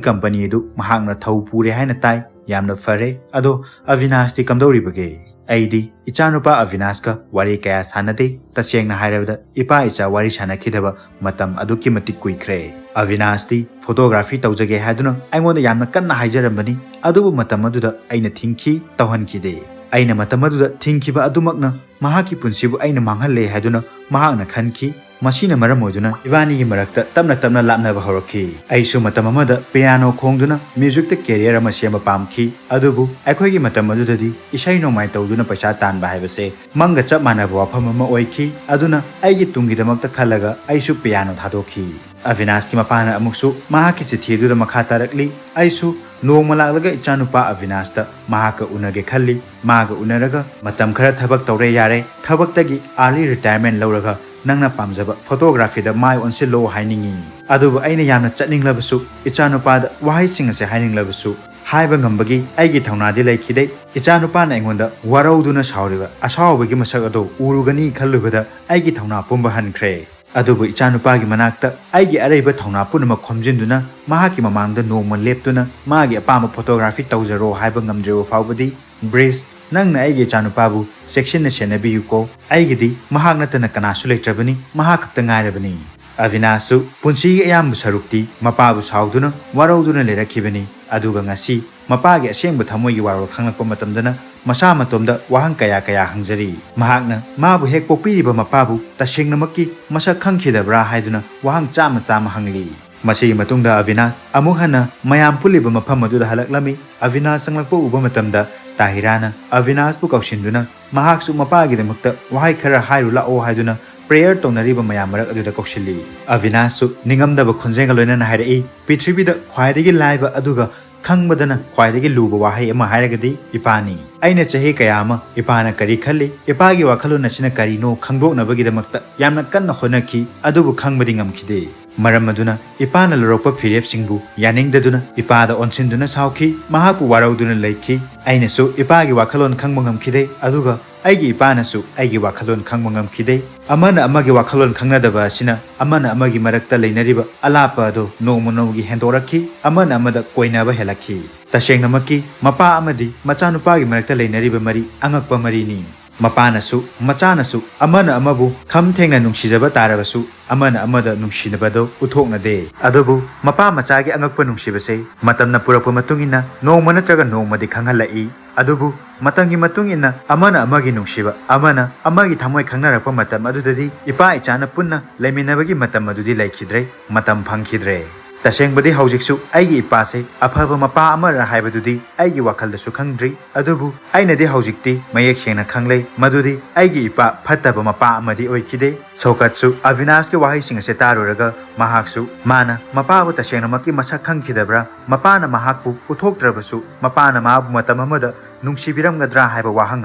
ꯀꯝꯄꯅꯤ ꯑꯗꯨ ꯃꯍꯥꯛꯅ ꯊꯧ ꯄꯨꯔꯦ ꯍꯥꯏꯅ ꯇꯥꯏ꯫ ꯌꯥꯝꯅ ꯐꯔꯦ꯫ ꯑꯗꯣ ꯑꯕꯤꯅꯥꯁꯇꯤ ꯀꯝꯗꯧꯔꯤꯕꯒꯦ?" "ꯑꯩꯗꯤ ꯏꯆꯥꯅꯨꯄꯥ ꯑꯕꯤꯅꯥꯁꯀ ꯋꯥꯔꯤ ꯀꯌꯥ ꯁꯥꯟꯅꯗꯦ꯫ ꯇꯁꯦꯡꯅ ꯍꯥꯏꯔꯕꯗ, ꯏꯄꯥ ꯏꯆꯥ ꯋꯥꯔꯤ ꯁꯥꯟꯅꯈꯤꯗꯕ ꯃꯇꯝ ꯑꯗꯨꯛꯀꯤ ꯃꯇꯤꯛ ꯀꯨꯏꯈ꯭ꯔꯦ꯫ ꯑꯕꯤꯅꯥꯁꯇꯤ ꯐꯣꯇꯣꯒ꯭ꯔꯥꯐꯤ ꯇꯧꯖꯒꯦ ꯍꯥꯏꯗꯨꯅ ꯑꯩꯉꯣꯟꯗ ꯌꯥꯝꯅ ꯀꯟꯅ ꯍꯥꯏꯖꯔꯝꯕꯅꯤ, ꯑꯗꯨꯕꯨ ꯃꯇꯝ ꯑꯗꯨꯗ ꯑꯩꯅ ꯊꯤꯡꯈꯤ, ꯇꯧꯍꯟꯈꯤꯗꯦ꯫ ꯑꯩꯅ ꯃꯇꯝ ꯑꯗꯨꯗ ꯊꯤꯡꯈꯤꯕ ꯑꯗꯨꯃꯛꯅ ꯃꯍꯥꯛꯀꯤ ꯄꯨꯟꯁꯤꯕꯨ ꯑꯩꯅ ꯃꯥꯡꯍꯜꯂꯦ ꯍꯥꯏꯗꯨꯅ ꯃꯍꯥꯛꯅ ꯈꯟꯈꯤ꯫ ꯃꯁꯤꯅ ꯃꯔꯝ ꯑꯣꯏꯗꯨꯅ ꯏꯕꯥꯅꯤꯒꯤ ꯃꯔꯛꯇ ꯇꯞꯅ ꯇꯞꯅ ꯂꯥꯞꯅꯕ ꯍꯧꯔꯛꯈꯤ꯫ ꯑꯩꯁꯨ ꯃꯇꯝ ꯑꯃꯗ ꯄꯤꯌꯥꯅꯣ ꯈꯣꯡꯗꯨꯅ ꯃ꯭ꯌꯨꯖꯤꯛꯇ ꯀꯦꯔꯤꯌꯔ ꯑꯃ ꯁꯦꯝꯕ ꯄꯥꯝꯈꯤ, ꯑꯗꯨꯕꯨ ꯑꯩꯈꯣꯏꯒꯤ ꯃꯇꯝ ꯑꯗꯨꯗꯗꯤ ꯏꯁꯩ ꯅꯣꯡꯃꯥꯏ ꯇꯧꯗꯨꯅ ꯄꯩꯁꯥ ꯇꯥꯟꯕ ꯍꯥꯏꯕꯁꯦ ꯃꯪꯒ ꯆꯞ ꯃꯥꯟꯅꯕ ꯋꯥꯐꯝ ꯑꯃ ꯑꯣꯏꯈꯤ꯫ ꯑꯗꯨꯅ ꯑꯩꯒꯤ ꯇꯨꯡꯒꯤꯗꯃꯛꯇ ꯈꯜꯂꯒ ꯑꯩꯁꯨ ꯄꯤꯌꯥꯅꯣ ꯊꯥꯗꯣꯛꯈꯤ꯫ ꯑꯕꯤꯅꯥꯁꯀꯤ ꯃꯄꯥꯅ ꯑꯃꯨꯛꯁꯨ ꯃꯍꯥꯛꯀꯤ ꯆꯤꯊꯤ ꯑꯗꯨꯗ ꯃꯈꯥ ꯇꯥꯔꯛꯂꯤ, "ꯑꯩꯁꯨ ꯅꯣꯡꯃ ꯂꯥꯛꯂꯒ ꯏꯆꯥꯅꯨꯄꯥ ꯑꯕꯤꯅꯥꯁꯇ ꯃꯍꯥꯛꯀ ꯎꯅꯒꯦ ꯈꯜꯂꯤ꯫ ꯃꯥꯒ ꯎꯅꯔꯒ ꯃꯇꯝ ꯈꯔ ꯊꯕꯛ ꯇꯧꯔꯦ ꯌꯥꯔꯦ, ꯊꯕꯛꯇꯒꯤ early retirement ꯂꯧꯔꯒ ꯅꯪꯅ ꯄꯥꯝꯖꯕ ꯐꯣꯇꯣꯒ꯭ꯔꯥꯐꯤꯗ ꯃꯥꯏ ꯑꯣꯟꯁꯤꯜꯂꯣ ꯍꯥꯏꯅꯤꯡꯉꯤ꯫ ꯑꯗꯨꯕꯨ ꯑꯩꯅ ꯌꯥꯝꯅ ꯆꯠꯅꯤꯡꯂꯕꯁꯨ, ꯏꯆꯥꯅꯨꯄꯥꯗ ꯋꯥꯍꯩꯁꯤꯡ ꯑꯁꯦ ꯍꯥꯏꯅꯤꯡꯂꯕꯁꯨ, ꯍꯥꯏꯕ ꯉꯝꯕꯒꯤ ꯑꯩꯒꯤ ꯊꯧꯅꯥꯗꯤ ꯂꯩꯈꯤꯗꯦ꯫ ꯏꯆꯥꯅꯨꯄꯥꯅ ꯑꯩꯉꯣꯟꯗ ꯋꯥꯔꯧꯗꯨꯅ ꯁꯥꯎꯔꯤꯕ ꯑꯁꯥꯎꯕꯒꯤ ꯃꯁꯛ ꯑꯗꯨ ꯎꯔꯨꯒꯅꯤ ꯈꯜꯂꯨꯕꯗ ꯑꯩꯒꯤ ꯊꯧꯅꯥ ꯄꯨꯝꯕ ꯍꯟꯈ꯭ꯔꯦ꯫ ꯑꯗꯨꯕꯨ ꯏꯆꯥꯅꯨꯄꯥꯒꯤ ꯃꯅꯥꯛꯇ ꯑꯩꯒꯤ ꯑꯔꯩꯕ ꯊꯧꯅꯥ ꯄꯨꯝꯅꯃꯛ ꯈꯣꯝꯖꯤꯟꯗꯨꯅ ꯃꯍꯥꯛꯀꯤ ꯃꯃꯥꯡꯗ ꯅꯣꯡꯃ ꯂꯦꯞꯇꯨꯅ ꯃꯥꯒꯤ ꯑꯄꯥꯝꯕ ꯐꯣꯇꯣꯒ꯭ꯔꯥꯐꯤ ꯇꯧꯖꯔꯣ ꯍꯥꯏꯕ ꯉꯝꯗ꯭ꯔꯤꯕ ꯐꯥꯎꯕꯗꯤ, ꯕ꯭ꯔꯤꯖ, ꯅꯪꯅ ꯑꯩꯒꯤ ꯏꯆꯥꯅꯨꯄꯥꯕꯨ ꯆꯦꯛꯁꯤꯟꯅ ꯁꯦꯟꯅꯕꯤꯌꯨꯀꯣ꯫ ꯑꯩꯒꯤꯗꯤ ꯃꯍꯥꯛ ꯅꯠꯇꯅ ꯀꯅꯥꯁꯨ ꯂꯩꯇ꯭ꯔꯕꯅꯤ, ꯃꯍꯥꯛ ꯈꯛꯇ ꯉꯥꯏꯔꯕꯅꯤ꯫" ꯑꯕꯤꯅꯥꯁꯁꯨ ꯄꯨꯟꯁꯤꯒꯤ ꯑꯌꯥꯝꯕ ꯁꯔꯨꯛꯇꯤ ꯃꯄꯥꯕꯨ ꯁꯥꯎꯗꯨꯅ, ꯋꯥꯔꯧꯗꯨꯅ ꯂꯩꯔꯛꯈꯤꯕꯅꯤ꯫ ꯑꯗꯨꯒ ꯉꯁꯤ ꯃꯄꯥꯒꯤ ꯑꯁꯦꯡꯕ ꯊꯃꯣꯏꯒꯤ ꯋꯥꯔꯣꯜ ꯈꯪꯂꯛꯄ ꯃꯇꯝꯗꯅ ꯃꯁꯥ ꯃꯇꯣꯝꯗ ꯋꯥꯍꯪ ꯀꯌꯥ ꯀꯌꯥ ꯍꯪꯖꯔꯤ꯫ ꯃꯍꯥꯛꯅ ꯃꯥꯕꯨ ꯍꯦꯛ ꯄꯣꯛꯄꯤꯔꯤꯕ ꯃꯄꯥꯕꯨ ꯇꯁꯦꯡꯅꯃꯛꯀꯤ ꯃꯁꯛ ꯈꯪꯈꯤꯗꯕ꯭ꯔꯥ ꯍꯥꯏꯗꯨꯅ ꯋꯥꯍꯪ ꯆꯥꯝꯃ ꯆꯥꯝꯃ ꯍꯪꯂꯤ꯫ ꯃꯁꯤꯒꯤ ꯃꯇꯨꯡꯗ ꯑꯕꯤꯅꯥꯁ ꯑꯃꯨꯛ ꯍꯟꯅ ꯃꯌꯥꯝ ꯄꯨꯜꯂꯤꯕ ꯃꯐꯝ ꯑꯗꯨꯗ ꯍꯜꯂꯛꯂꯝꯃꯤ꯫ ꯑꯕꯤꯅꯥꯁ ꯆꯪꯂꯛꯄ ꯎꯕ ꯃꯇꯝꯗ ꯇꯥꯍꯤꯔꯥꯅ ꯑꯕꯤꯅꯥꯁꯄꯨ ꯀꯧꯁꯤꯟꯗꯨꯅ ꯃꯍꯥꯛꯁꯨ ꯃꯄꯥꯒꯤꯗꯃꯛꯇ ꯋꯥꯍꯩ ꯈꯔ ꯍꯥꯏꯔꯨ ꯂꯥꯛꯑꯣ ꯍꯥꯏꯗꯨꯅ ꯄ꯭ꯔꯦꯌꯔ ꯇꯧꯅꯔꯤꯕ ꯃꯌꯥꯝ ꯃꯔꯛ ꯑꯗꯨꯗ ꯀꯧꯁꯤꯜꯂꯤ꯫ ꯑꯕꯤꯅꯥꯁꯁꯨ ꯅꯤꯡꯉꯝꯗꯕ ꯈꯣꯟꯖꯦꯜꯒ ꯂꯣꯏꯅꯅ ꯍꯥꯏꯔꯛꯏ, "ꯄ꯭ꯔꯤꯊꯤꯕꯤꯗ ꯈ꯭ꯋꯥꯏꯗꯒꯤ ꯂꯥꯏꯕ ꯑꯗꯨꯒ ꯈꯪꯕꯗꯅ ꯈ꯭ꯋꯥꯏꯗꯒꯤ ꯂꯨꯕ ꯋꯥꯍꯩ ꯑꯃ ꯍꯥꯏꯔꯒꯗꯤ ꯏꯄꯥꯅꯤ꯫ ꯑꯩꯅ ꯆꯍꯤ ꯀꯌꯥ ꯑꯃ ꯏꯄꯥꯅ ꯀꯔꯤ ꯈꯜꯂꯤ, ꯏꯄꯥꯒꯤ ꯋꯥꯈꯜꯂꯣꯟ ꯑꯁꯤꯅ ꯀꯔꯤꯅꯣ ꯈꯪꯗꯣꯛꯅꯕꯒꯤꯗꯃꯛꯇ ꯌꯥꯝꯅ ꯀꯟꯅ ꯍꯣꯠꯅꯈꯤ, ꯑꯗꯨꯕꯨ ꯈꯪꯕꯗꯤ ꯉꯝꯈꯤꯗꯦ꯫ ꯃꯔꯝ ꯑꯗꯨꯅ ꯏꯄꯥꯅ ꯂꯧꯔꯛꯄ ꯐꯤꯔꯦꯞꯁꯤꯡꯕꯨ ꯌꯥꯅꯤꯡꯗꯗꯨꯅ ꯏꯄꯥꯗ ꯑꯣꯟꯁꯤꯟꯗꯨꯅ ꯁꯥꯎꯈꯤ꯫ ꯃꯍꯥꯛꯄꯨ ꯋꯥꯔꯧꯗꯨꯅ ꯂꯩꯈꯤ꯫ ꯑꯩꯅꯁꯨ ꯏꯄꯥꯒꯤ ꯋꯥꯈꯜꯂꯣꯟ ꯈꯪꯕ ꯉꯝꯈꯤꯗꯦ, ꯑꯗꯨꯒ ꯑꯩꯒꯤ ꯏꯄꯥꯅꯁꯨ ꯑꯩꯒꯤ ꯋꯥꯈꯜꯂꯣꯟ ꯈꯪꯕ ꯉꯝꯈꯤꯗꯦ꯫ ꯑꯃꯅ ꯑꯃꯒꯤ ꯋꯥꯈꯜꯂꯣꯟ ꯈꯪꯅꯗꯕ ꯑꯁꯤꯅ ꯑꯃꯅ ꯑꯃꯒꯤ ꯃꯔꯛꯇ ꯂꯩꯅꯔꯤꯕ ꯑꯂꯥꯞꯄ ꯑꯗꯨ ꯅꯣꯡꯃ ꯅꯣꯡꯃꯒꯤ ꯍꯦꯟꯗꯣꯔꯛꯈꯤ, ꯑꯃꯅ ꯑꯃꯗ ꯀꯣꯏꯅꯕ ꯍꯦꯜꯂꯛꯈꯤ꯫ ꯇꯁꯦꯡꯅꯃꯛꯀꯤ ꯃꯄꯥ ꯑꯃꯗꯤ ꯃꯆꯥꯅꯨꯄꯥꯒꯤ ꯃꯔꯛꯇ ꯂꯩꯅꯔꯤꯕ ꯃꯔꯤ ꯑꯉꯛꯄ ꯃꯔꯤꯅꯤ꯫ ꯃꯄꯥꯅꯁꯨ ꯃꯆꯥꯅꯁꯨ ꯑꯃꯅ ꯑꯃꯕꯨ ꯈꯝ ꯊꯦꯡꯅ ꯅꯨꯡꯁꯤꯖꯕ ꯇꯥꯔꯕꯁꯨ ꯑꯃꯅ ꯑꯃꯗ ꯅꯨꯡꯁꯤꯅꯕꯗꯨ ꯎꯠꯊꯣꯛꯅꯗꯦ꯫ ꯑꯗꯨꯕꯨ ꯃꯄꯥ ꯃꯆꯥꯒꯤ ꯑꯉꯛꯄ ꯅꯨꯡꯁꯤꯕꯁꯦ ꯃꯇꯝꯅ ꯄꯨꯔꯛꯄ ꯃꯇꯨꯡ ꯏꯟꯅ ꯅꯣꯡꯃ ꯅꯠꯇ꯭ꯔꯒ ꯅꯣꯡꯃꯗꯤ ꯈꯪꯍꯜꯂꯛꯏ꯫ ꯑꯗꯨꯕꯨ ꯃꯇꯝꯒꯤ ꯃꯇꯨꯡ ꯏꯟꯅ ꯑꯃꯅ ꯑꯃꯒꯤ ꯅꯨꯡꯁꯤꯕ, ꯑꯃꯅ ꯑꯃꯒꯤ ꯊꯃꯣꯏ ꯈꯪꯅꯔꯛꯄ ꯃꯇꯝ ꯑꯗꯨꯗꯗꯤ ꯏꯄꯥ ꯏꯆꯥꯅ ꯄꯨꯟꯅ ꯂꯩꯃꯤꯟꯅꯕꯒꯤ ꯃꯇꯝ ꯑꯗꯨꯗꯤ ꯂꯩꯈꯤꯗ꯭ꯔꯦ, ꯃꯇꯝ ꯐꯪꯈꯤꯗ꯭ꯔꯦ꯫ ꯇꯁꯦꯡꯕꯗꯤ ꯍꯧꯖꯤꯛꯁꯨ ꯑꯩꯒꯤ ꯏꯄꯥꯁꯦ ꯑꯐꯕ ꯃꯄꯥ ꯑꯃꯔ ꯍꯥꯏꯕꯗꯨꯗꯤ ꯑꯩꯒꯤ ꯋꯥꯈꯜꯗꯁꯨ ꯈꯪꯗ꯭ꯔꯤ꯫ ꯑꯗꯨꯕꯨ ꯑꯩꯅꯗꯤ ꯍꯧꯖꯤꯛꯇꯤ ꯃꯌꯦꯛ ꯁꯦꯡꯅ ꯈꯪꯂꯦ ꯃꯗꯨꯗꯤ ꯑꯩꯒꯤ ꯏꯄꯥ ꯐꯠꯇꯕ ꯃꯄꯥ ꯑꯃꯗꯤ ꯑꯣꯏꯈꯤꯗꯦ꯫ ꯁꯧꯀꯠꯁꯨ ꯑꯕꯤꯅꯥꯁꯀꯤ ꯋꯥꯍꯩꯁꯤꯡ ꯑꯁꯦ ꯇꯥꯔꯨꯔꯒ ꯃꯍꯥꯛꯁꯨ ꯃꯥꯅ ꯃꯄꯥꯕꯨ ꯇꯁꯦꯡꯅꯃꯛꯀꯤ ꯃꯁꯛ ꯈꯪꯈꯤꯗꯕ꯭ꯔꯥ, ꯃꯄꯥꯅ ꯃꯍꯥꯛꯄꯨ ꯎꯠꯊꯣꯛꯇ꯭ꯔꯕꯁꯨ ꯃꯄꯥꯅ ꯃꯥꯕꯨ ꯃꯇꯝ ꯑꯃꯗ ꯅꯨꯡꯁꯤꯕꯤꯔꯝꯒꯗ꯭ꯔꯥ ꯍꯥꯏꯕ ꯋꯥꯍꯪ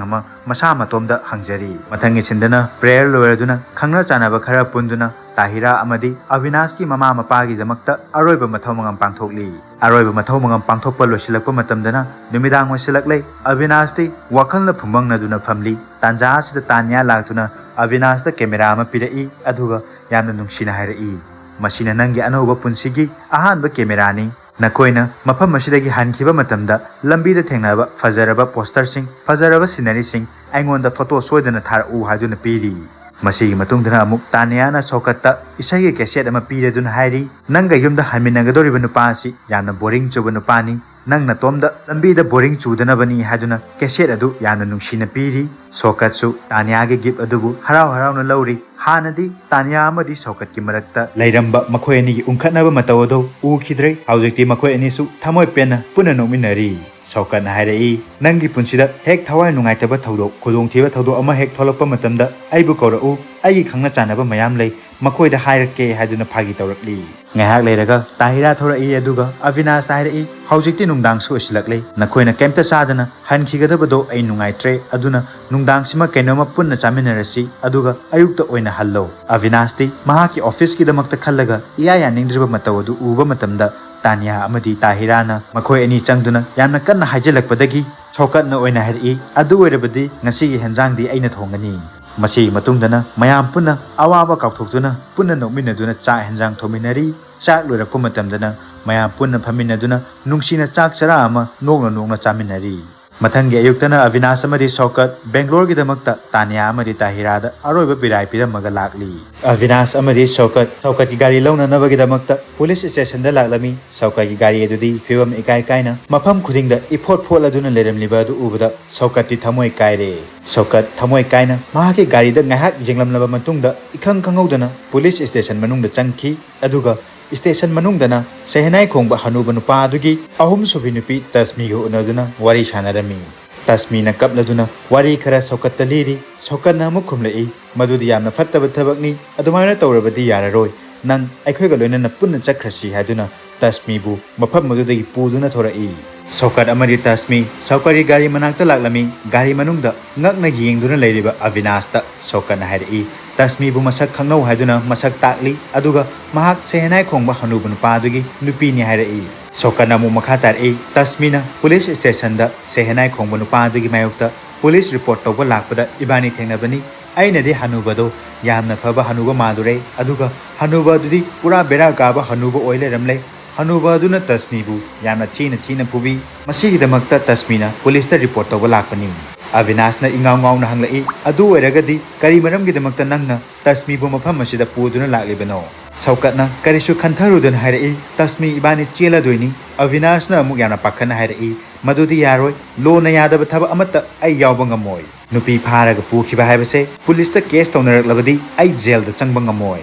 ꯑꯃ ꯃꯁꯥ ꯃꯇꯣꯝꯗ ꯍꯪꯖꯔꯤ꯫ ꯃꯊꯪꯒꯤ ꯁꯤꯟꯗꯅ ꯄ꯭ꯔꯦꯌꯔ ꯂꯣꯏꯔꯗꯨꯅ ꯈꯪꯅ ꯆꯥꯟꯅꯕ ꯈꯔ ꯄꯨꯟꯗꯨꯅ ꯇꯥꯍꯤꯔꯥ ꯑꯃꯗꯤ ꯑꯕꯤꯅꯥꯁꯀꯤ ꯃꯃꯥ ꯃꯄꯥꯒꯤꯗꯃꯛꯇ ꯑꯔꯣꯏꯕ ꯃꯊꯧ ꯃꯉꯝ ꯄꯥꯡꯊꯣꯛꯂꯤ꯫ ꯑꯔꯣꯏꯕ ꯃꯊꯧ ꯃꯉꯝ ꯄꯥꯡꯊꯣꯛꯄ ꯂꯣꯏꯁꯤꯜꯂꯛꯄ ꯃꯇꯝꯗꯅ ꯅꯨꯃꯤꯗꯥꯡ ꯑꯣꯏꯁꯤꯜꯂꯛꯂꯦ꯫ ꯑꯕꯤꯅꯥꯁꯇꯤ ꯋꯥꯈꯜꯅ ꯐꯨꯝꯕꯪꯅꯗꯨꯅ ꯐꯝꯂꯤ꯫ ꯇꯥꯟꯖꯥ ꯑꯁꯤꯗ ꯇꯥꯅꯤꯌꯥ ꯂꯥꯛꯇꯨꯅ ꯑꯕꯤꯅꯥꯁꯇ ꯀꯦꯃꯦꯔꯥ ꯑꯃ ꯄꯤꯔꯛꯏ, ꯑꯗꯨꯒ ꯌꯥꯝꯅ ꯅꯨꯡꯁꯤꯅ ꯍꯥꯏꯔꯛꯏ, "ꯃꯁꯤꯅ ꯅꯪꯒꯤ ꯑꯅꯧꯕ ꯄꯨꯟꯁꯤꯒꯤ ꯑꯍꯥꯟꯕ ꯀꯦꯃꯦꯔꯥꯅꯤ꯫ ꯅꯈꯣꯏꯅ ꯃꯐꯝ ꯑꯁꯤꯗꯒꯤ ꯍꯟꯈꯤꯕ ꯃꯇꯝꯗ ꯂꯝꯕꯤꯗ ꯊꯦꯡꯅꯕ ꯐꯖꯔꯕ ꯄꯣꯁꯇꯔꯁꯤꯡ, ꯐꯖꯔꯕ ꯁꯤꯅꯔꯤꯁꯤꯡ ꯑꯩꯉꯣꯟꯗ ꯐꯣꯇꯣ ꯁꯣꯏꯗꯅ ꯊꯥꯔꯛꯎ" ꯍꯥꯏꯗꯨꯅ ꯄꯤꯔꯤ꯫ ꯃꯁꯤꯒꯤ ꯃꯇꯨꯡꯗꯅ ꯑꯃꯨꯛ ꯇꯥꯅꯤꯌꯥꯅ ꯁꯣꯀꯠꯇ ꯏꯁꯩꯒꯤ ꯀꯦꯁꯦꯠ ꯑꯃ ꯄꯤꯔꯗꯨꯅ ꯍꯥꯏꯔꯤ, "ꯅꯪꯒ ꯌꯨꯝꯗ ꯍꯟꯃꯤꯟꯅꯒꯗꯧꯔꯤꯕ ꯅꯨꯄꯥ ꯑꯁꯤ ꯌꯥꯝꯅ ꯕꯣꯔꯤꯡ ꯆꯨꯕ ꯅꯨꯄꯥꯅꯤ꯫ ꯅꯪ ꯅꯇꯣꯝꯗ ꯂꯝꯕꯤꯗ ꯕꯣꯔꯤꯡ ꯆꯨꯗꯅꯕꯅꯤ" ꯍꯥꯏꯗꯨꯅ ꯀꯦꯁꯦꯠ ꯑꯗꯨ ꯌꯥꯝꯅ ꯅꯨꯡꯁꯤꯅ ꯄꯤꯔꯤ꯫ ꯁꯣꯀꯠꯁꯨ ꯇꯥꯅꯤꯌꯥꯒꯤ ꯒꯤꯐ ꯑꯗꯨꯕꯨ ꯍꯔꯥꯎ ꯍꯔꯥꯎꯅ ꯂꯧꯔꯤ꯫ ꯍꯥꯟꯅꯗꯤ ꯇꯥꯅꯤꯌꯥ ꯑꯃꯗꯤ ꯁꯣꯀꯠꯀꯤ ꯃꯔꯛꯇ ꯂꯩꯔꯝꯕ ꯃꯈꯣꯏ ꯑꯅꯤꯒꯤ ꯎꯪꯈꯠꯅꯕ ꯃꯇꯧ ꯑꯗꯨ ꯎꯈꯤꯗ꯭ꯔꯦ꯫ ꯍꯧꯖꯤꯛꯇꯤ ꯃꯈꯣꯏ ꯑꯅꯤꯁꯨ ꯊꯃꯣꯏ ꯄꯦꯟꯅ ꯄꯨꯟꯅ ꯅꯣꯛꯃꯤꯟꯅꯔꯤ꯫ ꯁꯧꯀꯠꯅ ꯍꯥꯏꯔꯛꯏ, "ꯅꯪꯒꯤ ꯄꯨꯟꯁꯤꯗ ꯍꯦꯛ ꯊꯋꯥꯏ ꯅꯨꯡꯉꯥꯏꯇꯕ ꯊꯧꯗꯣꯛ, ꯈꯨꯗꯣꯡꯊꯤꯕ ꯊꯧꯗꯣꯛ ꯑꯃ ꯍꯦꯛ ꯊꯣꯛꯂꯛꯄ ꯃꯇꯝꯗ ꯑꯩꯕꯨ ꯀꯧꯔꯛꯎ, ꯑꯩꯒꯤ ꯈꯪꯅ ꯆꯥꯟꯅꯕ ꯃꯌꯥꯝ ꯂꯩ, ꯃꯈꯣꯏꯗ ꯍꯥꯏꯔꯛꯀꯦ" ꯍꯥꯏꯗꯨꯅ ꯐꯥꯒꯤ ꯇꯧꯔꯛꯂꯤ꯫ ꯉꯥꯏꯍꯥꯛ ꯂꯩꯔꯒ ꯇꯥꯍꯤꯔꯥ ꯊꯣꯔꯛꯏ, ꯑꯗꯨꯒ ꯑꯕꯤꯅꯥꯁꯇ ꯍꯥꯏꯔꯛꯏ, "ꯍꯧꯖꯤꯛꯇꯤ ꯅꯨꯡꯗꯥꯡꯁꯨ ꯑꯣꯏꯁꯤꯜꯂꯛꯂꯦ, ꯅꯈꯣꯏꯅ ꯀꯩꯝꯇ ꯆꯥꯗꯅ ꯍꯟꯈꯤꯒꯗꯕꯗꯣ ꯑꯩ ꯅꯨꯡꯉꯥꯏꯇ꯭ꯔꯦ, ꯑꯗꯨꯅ ꯅꯨꯡꯗꯥꯡꯁꯤꯃ ꯀꯩꯅꯣꯝꯃ ꯄꯨꯟꯅ ꯆꯥꯃꯤꯟꯅꯔꯁꯤ, ꯑꯗꯨꯒ ꯑꯌꯨꯛꯇ ꯑꯣꯏꯅ ꯍꯜꯂꯣ"꯫ ꯑꯕꯤꯅꯥꯁꯇꯤ ꯃꯍꯥꯛꯀꯤ ꯑꯣꯐꯤꯁꯀꯤꯗꯃꯛꯇ ꯈꯜꯂꯒ ꯏꯌꯥ ꯌꯥꯅꯤꯡꯗ꯭ꯔꯤꯕ ꯃꯇꯧ ꯑꯗꯨ ꯎꯕ ꯃꯇꯝꯗ, ꯇꯥꯅꯤꯌꯥ ꯑꯃꯗꯤ ꯇꯥꯍꯤꯔꯥꯅ ꯃꯈꯣꯏ ꯑꯅꯤ ꯆꯪꯗꯨꯅ ꯌꯥꯝꯅ ꯀꯟꯅ ꯍꯥꯏꯖꯤꯜꯂꯛꯄꯗꯒꯤ ꯁꯧꯀꯠꯅ ꯑꯣꯏꯅ ꯍꯥꯏꯔꯛꯏ, "ꯑꯗꯨ ꯑꯣꯏꯔꯕꯗꯤ ꯉꯁꯤꯒꯤ ꯍꯦꯟꯖꯥꯡꯗꯤ ꯑꯩꯅ ꯊꯣꯡꯒꯅꯤ"꯫ ꯃꯁꯤꯒꯤ ꯃꯇꯨꯡꯗꯅ ꯃꯌꯥꯝ ꯄꯨꯟꯅ ꯑꯋꯥꯕ ꯀꯥꯎꯊꯣꯛꯇꯨꯅ ꯄꯨꯟꯅ ꯅꯣꯛꯃꯤꯟꯅꯗꯨꯅ ꯆꯥꯛ ꯍꯦꯟꯖꯥꯡ ꯊꯣꯡꯃꯤꯟꯅꯔꯤ꯫ ꯆꯥꯛ ꯂꯣꯏꯔꯛꯄ ꯃꯇꯝꯗꯅ ꯃꯌꯥꯝ ꯄꯨꯟꯅ ꯐꯝꯃꯤꯟꯅꯗꯨꯅ ꯅꯨꯡꯁꯤꯅ ꯆꯥꯛ ꯆꯔꯥ ꯑꯃ ꯅꯣꯛꯅ ꯅꯣꯛꯅ ꯆꯥꯃꯤꯟꯅꯔꯤ꯫ ꯃꯊꯪꯒꯤ ꯑꯌꯨꯛꯇꯅ ꯑꯕꯤꯅꯥꯁ ꯑꯃꯗꯤ ꯁꯧꯀꯠ ꯕꯦꯡꯒ꯭ꯂꯣꯔꯒꯤꯗꯃꯛꯇ ꯇꯥꯅꯤꯌꯥ ꯑꯃꯗꯤ ꯇꯥꯍꯤꯔꯥꯗ ꯑꯔꯣꯏꯕ ꯕꯤꯗꯥꯏ ꯄꯤꯔꯝꯃꯒ ꯂꯥꯛꯂꯤ꯫ ꯑꯕꯤꯅꯥꯁ ꯑꯃꯗꯤ ꯁꯧꯀꯠ, ꯁꯧꯀꯠꯀꯤ ꯒꯥꯔꯤ ꯂꯧꯅꯅꯕꯒꯤꯗꯃꯛꯇ ꯄꯨꯂꯤꯁ ꯁ꯭ꯇꯦꯁꯟꯗ ꯂꯥꯛꯂꯝꯃꯤ꯫ ꯁꯧꯀꯠꯀꯤ ꯒꯥꯔꯤ ꯑꯗꯨꯗꯤ ꯐꯤꯕꯝ ꯏꯀꯥꯏ ꯀꯥꯏꯅ ꯃꯐꯝ ꯈꯨꯗꯤꯡꯗ ꯏꯐꯣꯠ ꯐꯣꯠꯂꯗꯨꯅ ꯂꯩꯔꯝꯂꯤꯕ ꯑꯗꯨ ꯎꯕꯗ ꯁꯧꯀꯠꯇꯤ ꯊꯃꯣꯏ ꯀꯥꯏꯔꯦ꯫ ꯁꯧꯀꯠ ꯊꯃꯣꯏ ꯀꯥꯏꯅ ꯃꯍꯥꯛꯀꯤ ꯒꯥꯔꯤꯗ ꯉꯥꯏꯍꯥꯛ ꯌꯦꯡꯂꯝꯂꯕ ꯃꯇꯨꯡꯗ ꯏꯈꯪ ꯈꯪꯍꯧꯗꯅ ꯄꯨꯂꯤꯁ ꯁ꯭ꯇꯦꯁꯟ ꯃꯅꯨꯡꯗ ꯆꯪꯈꯤ꯫ ꯑꯗꯨꯒ ꯁ꯭ꯇꯦꯁꯟ ꯃꯅꯨꯡꯗꯅ ꯁꯦꯍꯅꯥꯏ ꯈꯣꯡꯕ ꯍꯅꯨꯕ ꯅꯨꯄꯥ ꯑꯗꯨꯒꯤ ꯑꯍꯨꯝꯁꯨꯕꯤ ꯅꯨꯄꯤ ꯇꯁꯃꯤꯒ ꯎꯅꯗꯨꯅ ꯋꯥꯔꯤ ꯁꯥꯟꯅꯔꯝꯃꯤ꯫ ꯇꯁꯃꯤꯅ ꯀꯞꯂꯗꯨꯅ ꯋꯥꯔꯤ ꯈꯔ ꯁꯧꯀꯠꯇ ꯂꯤꯔꯤ꯫ ꯁꯧꯀꯠꯅ ꯑꯃꯨꯛ ꯈꯨꯝꯂꯛꯏ, "ꯃꯗꯨꯗꯤ ꯌꯥꯝꯅ ꯐꯠꯇꯕ ꯊꯕꯛꯅꯤ, ꯑꯗꯨꯃꯥꯏꯅ ꯇꯧꯔꯕꯗꯤ ꯌꯥꯔꯔꯣꯏ, ꯅꯪ ꯑꯩꯈꯣꯏꯒ ꯂꯣꯏꯅꯅ ꯄꯨꯟꯅ ꯆꯠꯈ꯭ꯔꯁꯤ" ꯍꯥꯏꯗꯨꯅ ꯇꯁꯃꯤꯕꯨ ꯃꯐꯝ ꯑꯗꯨꯗꯒꯤ ꯄꯨꯗꯨꯅ ꯊꯣꯔꯛꯏ꯫ ꯁꯧꯀꯠ ꯑꯃꯗꯤ ꯇꯁꯃꯤ ꯁꯧꯀꯠꯀꯤ ꯒꯥꯔꯤ ꯃꯅꯥꯛꯇ ꯂꯥꯛꯂꯝꯃꯤ꯫ ꯒꯥꯔꯤ ꯃꯅꯨꯡꯗ ꯉꯛꯅ ꯌꯦꯡꯗꯨꯅ ꯂꯩꯔꯤꯕ ꯑꯕꯤꯅꯥꯁꯇ ꯁꯧꯀꯠꯅ ꯍꯥꯏꯔꯛꯏ, "ꯇꯁꯃꯤꯕꯨ ꯃꯁꯛ ꯈꯪꯅꯧ" ꯍꯥꯏꯗꯨꯅ ꯃꯁꯛ ꯇꯥꯛꯂꯤ꯫ ꯑꯗꯨꯒ ꯃꯍꯥꯛ ꯁꯦꯍꯅꯥꯏ ꯈꯣꯡꯕ ꯍꯅꯨꯕ ꯅꯨꯄꯥ ꯑꯗꯨꯒꯤ ꯅꯨꯄꯤꯅꯤ ꯍꯥꯏꯔꯛꯏ꯫ ꯁꯧꯀꯠꯅ ꯑꯃꯨꯛ ꯃꯈꯥ ꯇꯥꯔꯛꯏ, "ꯇꯁꯃꯤꯅ ꯄꯨꯂꯤꯁ ꯁ꯭ꯇꯦꯁꯟꯗ ꯁꯦꯍꯅꯥꯏ ꯈꯣꯡꯕ ꯅꯨꯄꯥ ꯑꯗꯨꯒꯤ ꯃꯥꯌꯣꯛꯇ ꯄꯨꯂꯤꯁ ꯔꯤꯄꯣꯔꯠ ꯇꯧꯕ ꯂꯥꯛꯄꯗ ꯏꯕꯥꯅꯤ ꯊꯦꯡꯅꯕꯅꯤ꯫ ꯑꯩꯅꯗꯤ ꯍꯅꯨꯕꯗꯣ ꯌꯥꯝꯅ ꯐꯕ ꯍꯅꯨꯕ ꯃꯥꯜꯂꯨꯔꯦ, ꯑꯗꯨꯒ ꯍꯅꯨꯕ ꯑꯗꯨꯗꯤ ꯄꯨꯔꯥ ꯕꯦꯔꯥ ꯀꯥꯕ ꯍꯅꯨꯕ ꯑꯣꯏ ꯂꯩꯔꯝꯂꯦ꯫ ꯍꯅꯨꯕ ꯑꯗꯨꯅ ꯇꯁꯃꯤꯕꯨ ꯌꯥꯝꯅ ꯊꯤꯅ ꯊꯤꯅ ꯐꯨꯕꯤ꯫ ꯃꯁꯤꯒꯤꯗꯃꯛꯇ ꯇꯁꯃꯤꯅ ꯄꯨꯂꯤꯁꯇ ꯔꯤꯄꯣꯔꯠ ꯇꯧꯕ ꯂꯥꯛꯄꯅꯤ"꯫ ꯑꯕꯤꯅꯥꯁꯅ ꯏꯉꯥꯎ ꯉꯥꯎꯅ ꯍꯪꯂꯛꯏ, "ꯑꯗꯨ ꯑꯣꯏꯔꯒꯗꯤ ꯀꯔꯤ ꯃꯔꯝꯒꯤꯗꯃꯛꯇ ꯅꯪꯅ ꯇꯁꯃꯤꯕꯨ ꯃꯐꯝ ꯑꯁꯤꯗ ꯄꯨꯗꯨꯅ ꯂꯥꯛꯂꯤꯕꯅꯣ?" ꯁꯧꯀꯠꯅ ꯀꯔꯤꯁꯨ ꯈꯟꯊꯔꯨꯗꯅ ꯍꯥꯏꯔꯛꯏ, "ꯇꯁꯃꯤ, ꯏꯕꯥꯅꯤ ꯆꯦꯜꯂꯗꯣꯏꯅꯤ"꯫ ꯑꯕꯤꯅꯥꯁꯅ ꯑꯃꯨꯛ ꯌꯥꯝꯅ ꯄꯥꯈꯠꯅ ꯍꯥꯏꯔꯛꯏ, "ꯃꯗꯨꯗꯤ ꯌꯥꯔꯣꯏ, ꯂꯣꯅ ꯌꯥꯗꯕ ꯊꯕꯛ ꯑꯃꯠꯇ ꯑꯩ ꯌꯥꯎꯕ ꯉꯝꯃꯣꯏ꯫ ꯅꯨꯄꯤ ꯐꯥꯔꯒ ꯄꯨꯈꯤꯕ ꯍꯥꯏꯕꯁꯦ ꯄꯨꯂꯤꯁꯇ ꯀꯦꯁ ꯇꯧꯅꯔꯛꯂꯕꯗꯤ ꯑꯩ ꯖꯦꯜꯗ ꯆꯪꯕ ꯉꯝꯃꯣꯏ"꯫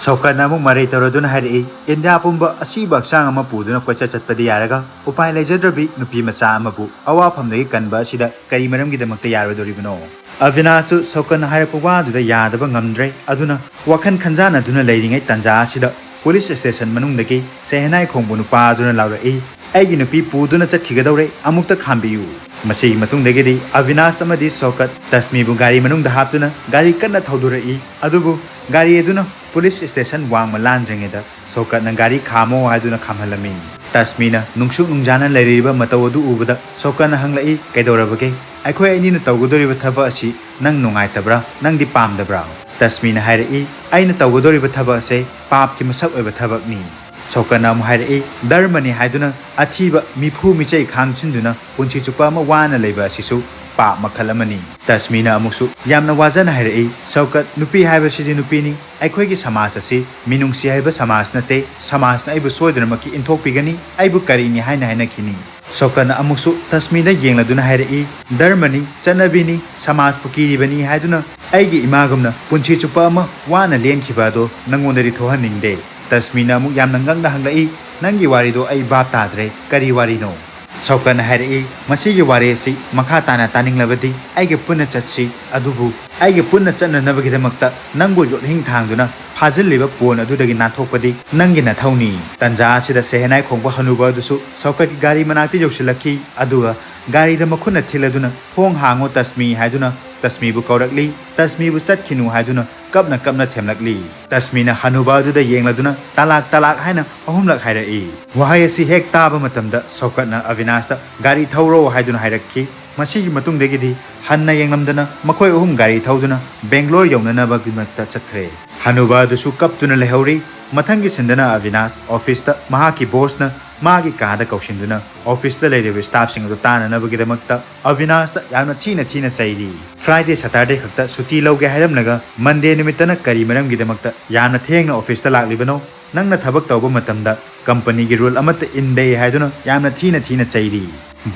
ꯁꯧꯀꯠꯅ ꯑꯃꯨꯛ ꯃꯔꯩ ꯇꯧꯔꯗꯨꯅ ꯍꯥꯏꯔꯛꯏ, "ꯏꯟꯗꯤꯌꯥ ꯄꯨꯝꯕ ꯑꯁꯤꯕ ꯍꯛꯆꯥꯡ ꯑꯃ ꯄꯨꯗꯨꯅ ꯀꯣꯏꯆꯠ ꯆꯠꯄꯗꯤ ꯌꯥꯔꯒ ꯎꯄꯥꯏ ꯂꯩꯖꯗ꯭ꯔꯕꯤ ꯅꯨꯄꯤ ꯃꯆꯥ ꯑꯃꯕꯨ ꯑꯋꯥꯐꯝꯗꯒꯤ ꯀꯟꯕ ꯑꯁꯤꯗ ꯀꯔꯤ ꯃꯔꯝꯒꯤꯗꯃꯛꯇ ꯌꯥꯔꯣꯏꯗꯧꯔꯤꯕꯅꯣ?" ꯑꯕꯤꯅꯥꯁꯁꯨ ꯁꯧꯀꯠꯅ ꯍꯥꯏꯔꯛꯄ ꯋꯥꯗꯨꯗ ꯌꯥꯗꯕ ꯉꯝꯗ꯭ꯔꯦ꯫ ꯑꯗꯨꯅ ꯋꯥꯈꯜ ꯈꯟꯖꯥꯟꯅꯗꯨꯅ ꯂꯩꯔꯤꯉꯩ ꯇꯥꯟꯖꯥ ꯑꯁꯤꯗ ꯄꯨꯂꯤꯁ ꯁ꯭ꯇꯦꯁꯟ ꯃꯅꯨꯡꯗꯒꯤ ꯁꯦꯍꯅꯥꯏ ꯈꯣꯡꯕ ꯅꯨꯄꯥ ꯑꯗꯨꯅ ꯂꯥꯎꯔꯛꯏ, "ꯑꯩꯒꯤ ꯅꯨꯄꯤ ꯄꯨꯗꯨꯅ ꯆꯠꯈꯤꯒꯗꯧꯔꯦ, ꯑꯃꯨꯛꯇ ꯈꯥꯝꯕꯤꯌꯨ"꯫ ꯃꯁꯤꯒꯤ ꯃꯇꯨꯡꯗꯒꯤꯗꯤ ꯑꯕꯤꯅꯥꯁ ꯑꯃꯗꯤ ꯁꯧꯀꯠ ꯇꯁꯃꯤꯕꯨ ꯒꯥꯔꯤ ꯃꯅꯨꯡꯗ ꯍꯥꯞꯇꯨꯅ ꯒꯥꯔꯤ ꯀꯟꯅ ꯊꯧꯗꯣꯔꯛꯏ꯫ ꯑꯗꯨꯕꯨ ꯒꯥꯔꯤ ꯑꯗꯨꯅ ꯄꯨꯂꯤꯁ ꯁ꯭ꯇꯦꯁꯟ ꯋꯥꯡꯃ ꯂꯥꯟꯗ꯭ꯔꯤꯉꯩꯗ ꯁꯧꯀꯠꯅ ꯒꯥꯔꯤ ꯈꯥꯝꯃꯣ ꯍꯥꯏꯗꯨꯅ ꯈꯥꯝꯍꯜꯂꯝꯃꯤ꯫ ꯇꯁꯃꯤꯅ ꯅꯨꯡꯁꯨꯛ ꯅꯨꯡꯖꯥꯅ ꯂꯩꯔꯤꯕ ꯃꯇꯧ ꯑꯗꯨ ꯎꯕꯗ ꯁꯧꯀꯠꯅ ꯍꯪꯂꯛꯏ, "ꯀꯩꯗꯧꯔꯕꯒꯦ? ꯑꯩꯈꯣꯏ ꯑꯅꯤꯅ ꯇꯧꯒꯗꯧꯔꯤꯕ ꯊꯕꯛ ꯑꯁꯤ ꯅꯪ ꯅꯨꯡꯉꯥꯏꯇꯕ꯭ꯔꯥ? ꯅꯪꯗꯤ ꯄꯥꯝꯗꯕ꯭ꯔꯥ?" ꯇꯁꯃꯤꯅ ꯍꯥꯏꯔꯛꯏ, "ꯑꯩꯅ ꯇꯧꯒꯗꯧꯔꯤꯕ ꯊꯕꯛ ꯑꯁꯦ ꯄꯥꯞꯀꯤ ꯃꯁꯛ ꯑꯣꯏꯕ ꯊꯕꯛꯅꯤ"꯫ ꯁꯧꯀꯠꯅ ꯑꯃꯨꯛ ꯍꯥꯏꯔꯛꯏ, "ꯙꯔꯃꯅꯤ ꯍꯥꯏꯗꯨꯅ ꯑꯊꯤꯕ ꯃꯤꯐꯨ ꯃꯤꯆꯩ ꯈꯥꯡꯁꯤꯟꯗꯨꯅ ꯄꯨꯟꯁꯤ ꯆꯨꯞꯄ ꯑꯃ ꯋꯥꯅ ꯂꯩꯕ ꯑꯁꯤꯁꯨ ꯄꯥꯞ ꯃꯈꯜ ꯑꯃꯅꯤ"꯫ ꯇꯁꯃꯤꯅ ꯑꯃꯨꯛꯁꯨ ꯌꯥꯝꯅ ꯋꯥꯖꯅ ꯍꯥꯏꯔꯛꯏ, "ꯁꯧꯀꯠ, ꯅꯨꯄꯤ ꯍꯥꯏꯕꯁꯤꯗꯤ ꯅꯨꯄꯤꯅꯤ꯫ ꯑꯩꯈꯣꯏꯒꯤ ꯁꯃꯥꯖ ꯑꯁꯤ ꯃꯤꯅꯨꯡꯁꯤ ꯍꯥꯏꯕ ꯁꯃꯥꯖ ꯅꯠꯇꯦ꯫ ꯁꯃꯥꯖꯅ ꯑꯩꯕꯨ ꯁꯣꯏꯗꯅꯃꯛꯀꯤ ꯏꯟꯊꯣꯛꯄꯤꯒꯅꯤ, ꯑꯩꯕꯨ ꯀꯔꯤꯅꯤ ꯍꯥꯏꯅ ꯍꯥꯏꯅꯈꯤꯅꯤ?" ꯁꯧꯀꯠꯅ ꯑꯃꯨꯛꯁꯨ ꯇꯁꯃꯤꯗ ꯌꯦꯡꯂꯗꯨꯅ ꯍꯥꯏꯔꯛꯏ, "ꯙꯔꯃꯅꯤ, ꯆꯠꯅꯕꯤꯅꯤ, ꯁꯃꯥꯖꯄꯨ ꯀꯤꯔꯤꯕꯅꯤ ꯍꯥꯏꯗꯨꯅ ꯑꯩꯒꯤ ꯏꯃꯥꯒꯨꯝꯅ ꯄꯨꯟꯁꯤ ꯆꯨꯞꯄ ꯑꯃ ꯋꯥꯅ ꯂꯦꯟꯈꯤꯕ ꯑꯗꯣ ꯅꯪꯉꯣꯟꯗꯗꯤ ꯊꯣꯛꯍꯟꯅꯤꯡꯗꯦ"꯫ ꯇꯁꯃꯤꯅ ꯑꯃꯨꯛ ꯌꯥꯝꯅ ꯉꯛꯅ ꯍꯪꯂꯛꯏ, "ꯅꯪꯒꯤ ꯋꯥꯔꯤꯗꯣ ꯑꯩ ꯚꯥꯞ ꯇꯥꯗ꯭ꯔꯦ, ꯀꯔꯤ ꯋꯥꯔꯤꯅꯣ?" ꯁꯧꯀꯠꯅ ꯍꯥꯏꯔꯛꯏ, "ꯃꯁꯤꯒꯤ ꯋꯥꯔꯤ ꯑꯁꯤ ꯃꯈꯥ ꯇꯥꯅ ꯇꯥꯅꯤꯡꯂꯕꯗꯤ ꯑꯩꯒ ꯄꯨꯟꯅ ꯆꯠꯁꯤ, ꯑꯗꯨꯕꯨ ꯑꯩꯒ ꯄꯨꯟꯅ ꯆꯠꯅꯅꯕꯒꯤꯗꯃꯛꯇ ꯅꯪꯕꯨ ꯌꯣꯠꯍꯤꯡ ꯊꯥꯡꯗꯨꯅ ꯐꯥꯖꯤꯜꯂꯤꯕ ꯄꯣꯟ ꯑꯗꯨꯗꯒꯤ ꯅꯥꯟꯊꯣꯛꯄꯗꯤ ꯅꯪꯒꯤ ꯅꯊꯧꯅꯤ"꯫ ꯇꯟꯖꯥ ꯑꯁꯤꯗ ꯁꯦꯍꯅꯥꯏ ꯈꯣꯡꯕ ꯍꯅꯨꯕ ꯑꯗꯨꯁꯨ ꯁꯧꯀꯠꯀꯤ ꯒꯥꯔꯤ ꯃꯅꯥꯛꯇ ꯌꯧꯁꯤꯜꯂꯛꯈꯤ꯫ ꯑꯗꯨꯒ ꯒꯥꯔꯤꯗ ꯃꯈꯨꯠꯅ ꯊꯤꯜꯂꯗꯨꯅ, "ꯊꯣꯡ ꯍꯥꯡꯉꯣ ꯇꯁꯃꯤ" ꯍꯥꯏꯗꯨꯅ ꯇꯁꯃꯤꯕꯨ ꯀꯧꯔꯛꯂꯤ꯫ ꯇꯁꯃꯤꯕꯨ ꯆꯠꯈꯤꯅꯨ ꯍꯥꯏꯗꯨꯅ ꯀꯞꯅ ꯀꯞꯅ ꯊꯦꯝꯂꯛꯂꯤ꯫ ꯇꯁꯃꯤꯅ ꯍꯅꯨꯕ ꯑꯗꯨꯗ ꯌꯦꯡꯂꯗꯨꯅ "ꯇꯂꯥꯛ, ꯇꯂꯥꯛ" ꯍꯥꯏꯅ ꯑꯍꯨꯝꯂꯛ ꯍꯥꯏꯔꯛꯏ꯫ ꯋꯥꯍꯩ ꯑꯁꯤ ꯍꯦꯛ ꯇꯥꯕ ꯃꯇꯝꯗ ꯁꯧꯀꯠꯅ ꯑꯕꯤꯅꯥꯁꯇ "ꯒꯥꯔꯤ ꯊꯧꯔꯣ" ꯍꯥꯏꯗꯨꯅ ꯍꯥꯏꯔꯛꯈꯤ꯫ ꯃꯁꯤꯒꯤ ꯃꯇꯨꯡꯗꯒꯤꯗꯤ ꯍꯟꯅ ꯌꯦꯡꯂꯝꯗꯅ ꯃꯈꯣꯏ ꯑꯍꯨꯝ ꯒꯥꯔꯤ ꯊꯧꯗꯨꯅ ꯕꯦꯡꯒ꯭ꯂꯣꯔ ꯌꯧꯅꯅꯕꯒꯤꯗꯃꯛꯇ ꯆꯠꯈ꯭ꯔꯦ꯫ ꯍꯅꯨꯕ ꯑꯗꯨꯁꯨ ꯀꯞꯇꯨꯅ ꯂꯩꯍꯧꯔꯤ꯫ ꯃꯊꯪꯒꯤ ꯁꯤꯟꯗꯅ ꯑꯕꯤꯅꯥꯁ ꯑꯣꯐꯤꯁꯇ ꯃꯍꯥꯛꯀꯤ ꯕꯣꯁꯅ ꯃꯥꯒꯤ ꯀꯥꯗ ꯀꯧꯁꯤꯟꯗꯨꯅ ꯑꯣꯐꯤꯁꯇ ꯂꯩꯔꯤꯕ ꯁ꯭ꯇꯥꯐꯁꯤꯡ ꯑꯗꯨ ꯇꯥꯅꯅꯕꯒꯤꯗꯃꯛꯇ ꯑꯕꯤꯅꯥꯁꯇ ꯌꯥꯝꯅ ꯊꯤꯅ ꯊꯤꯅ ꯆꯩꯔꯤ꯫ ꯐ꯭ꯔꯥꯏꯗꯦ ꯁꯇꯔꯗꯦ ꯈꯛꯇ ꯁꯨꯇꯤ ꯂꯧꯒꯦ ꯍꯥꯏꯔꯝꯂꯒ ꯃꯟꯗꯦ ꯅꯨꯃꯤꯠꯇꯅ ꯀꯔꯤ ꯃꯔꯝꯒꯤꯗꯃꯛꯇ ꯌꯥꯝꯅ ꯊꯦꯡꯅ ꯑꯣꯐꯤꯁꯇ ꯂꯥꯛꯂꯤꯕꯅꯣ? ꯅꯪꯅ ꯊꯕꯛ ꯇꯧꯕ ꯃꯇꯝꯗ ꯀꯝꯄꯅꯤꯒꯤ ꯔꯨꯜ ꯑꯃꯠꯇ ꯏꯟꯗꯦ ꯍꯥꯏꯗꯨꯅ ꯌꯥꯝꯅ ꯊꯤꯅ ꯊꯤꯅ ꯆꯩꯔꯤ꯫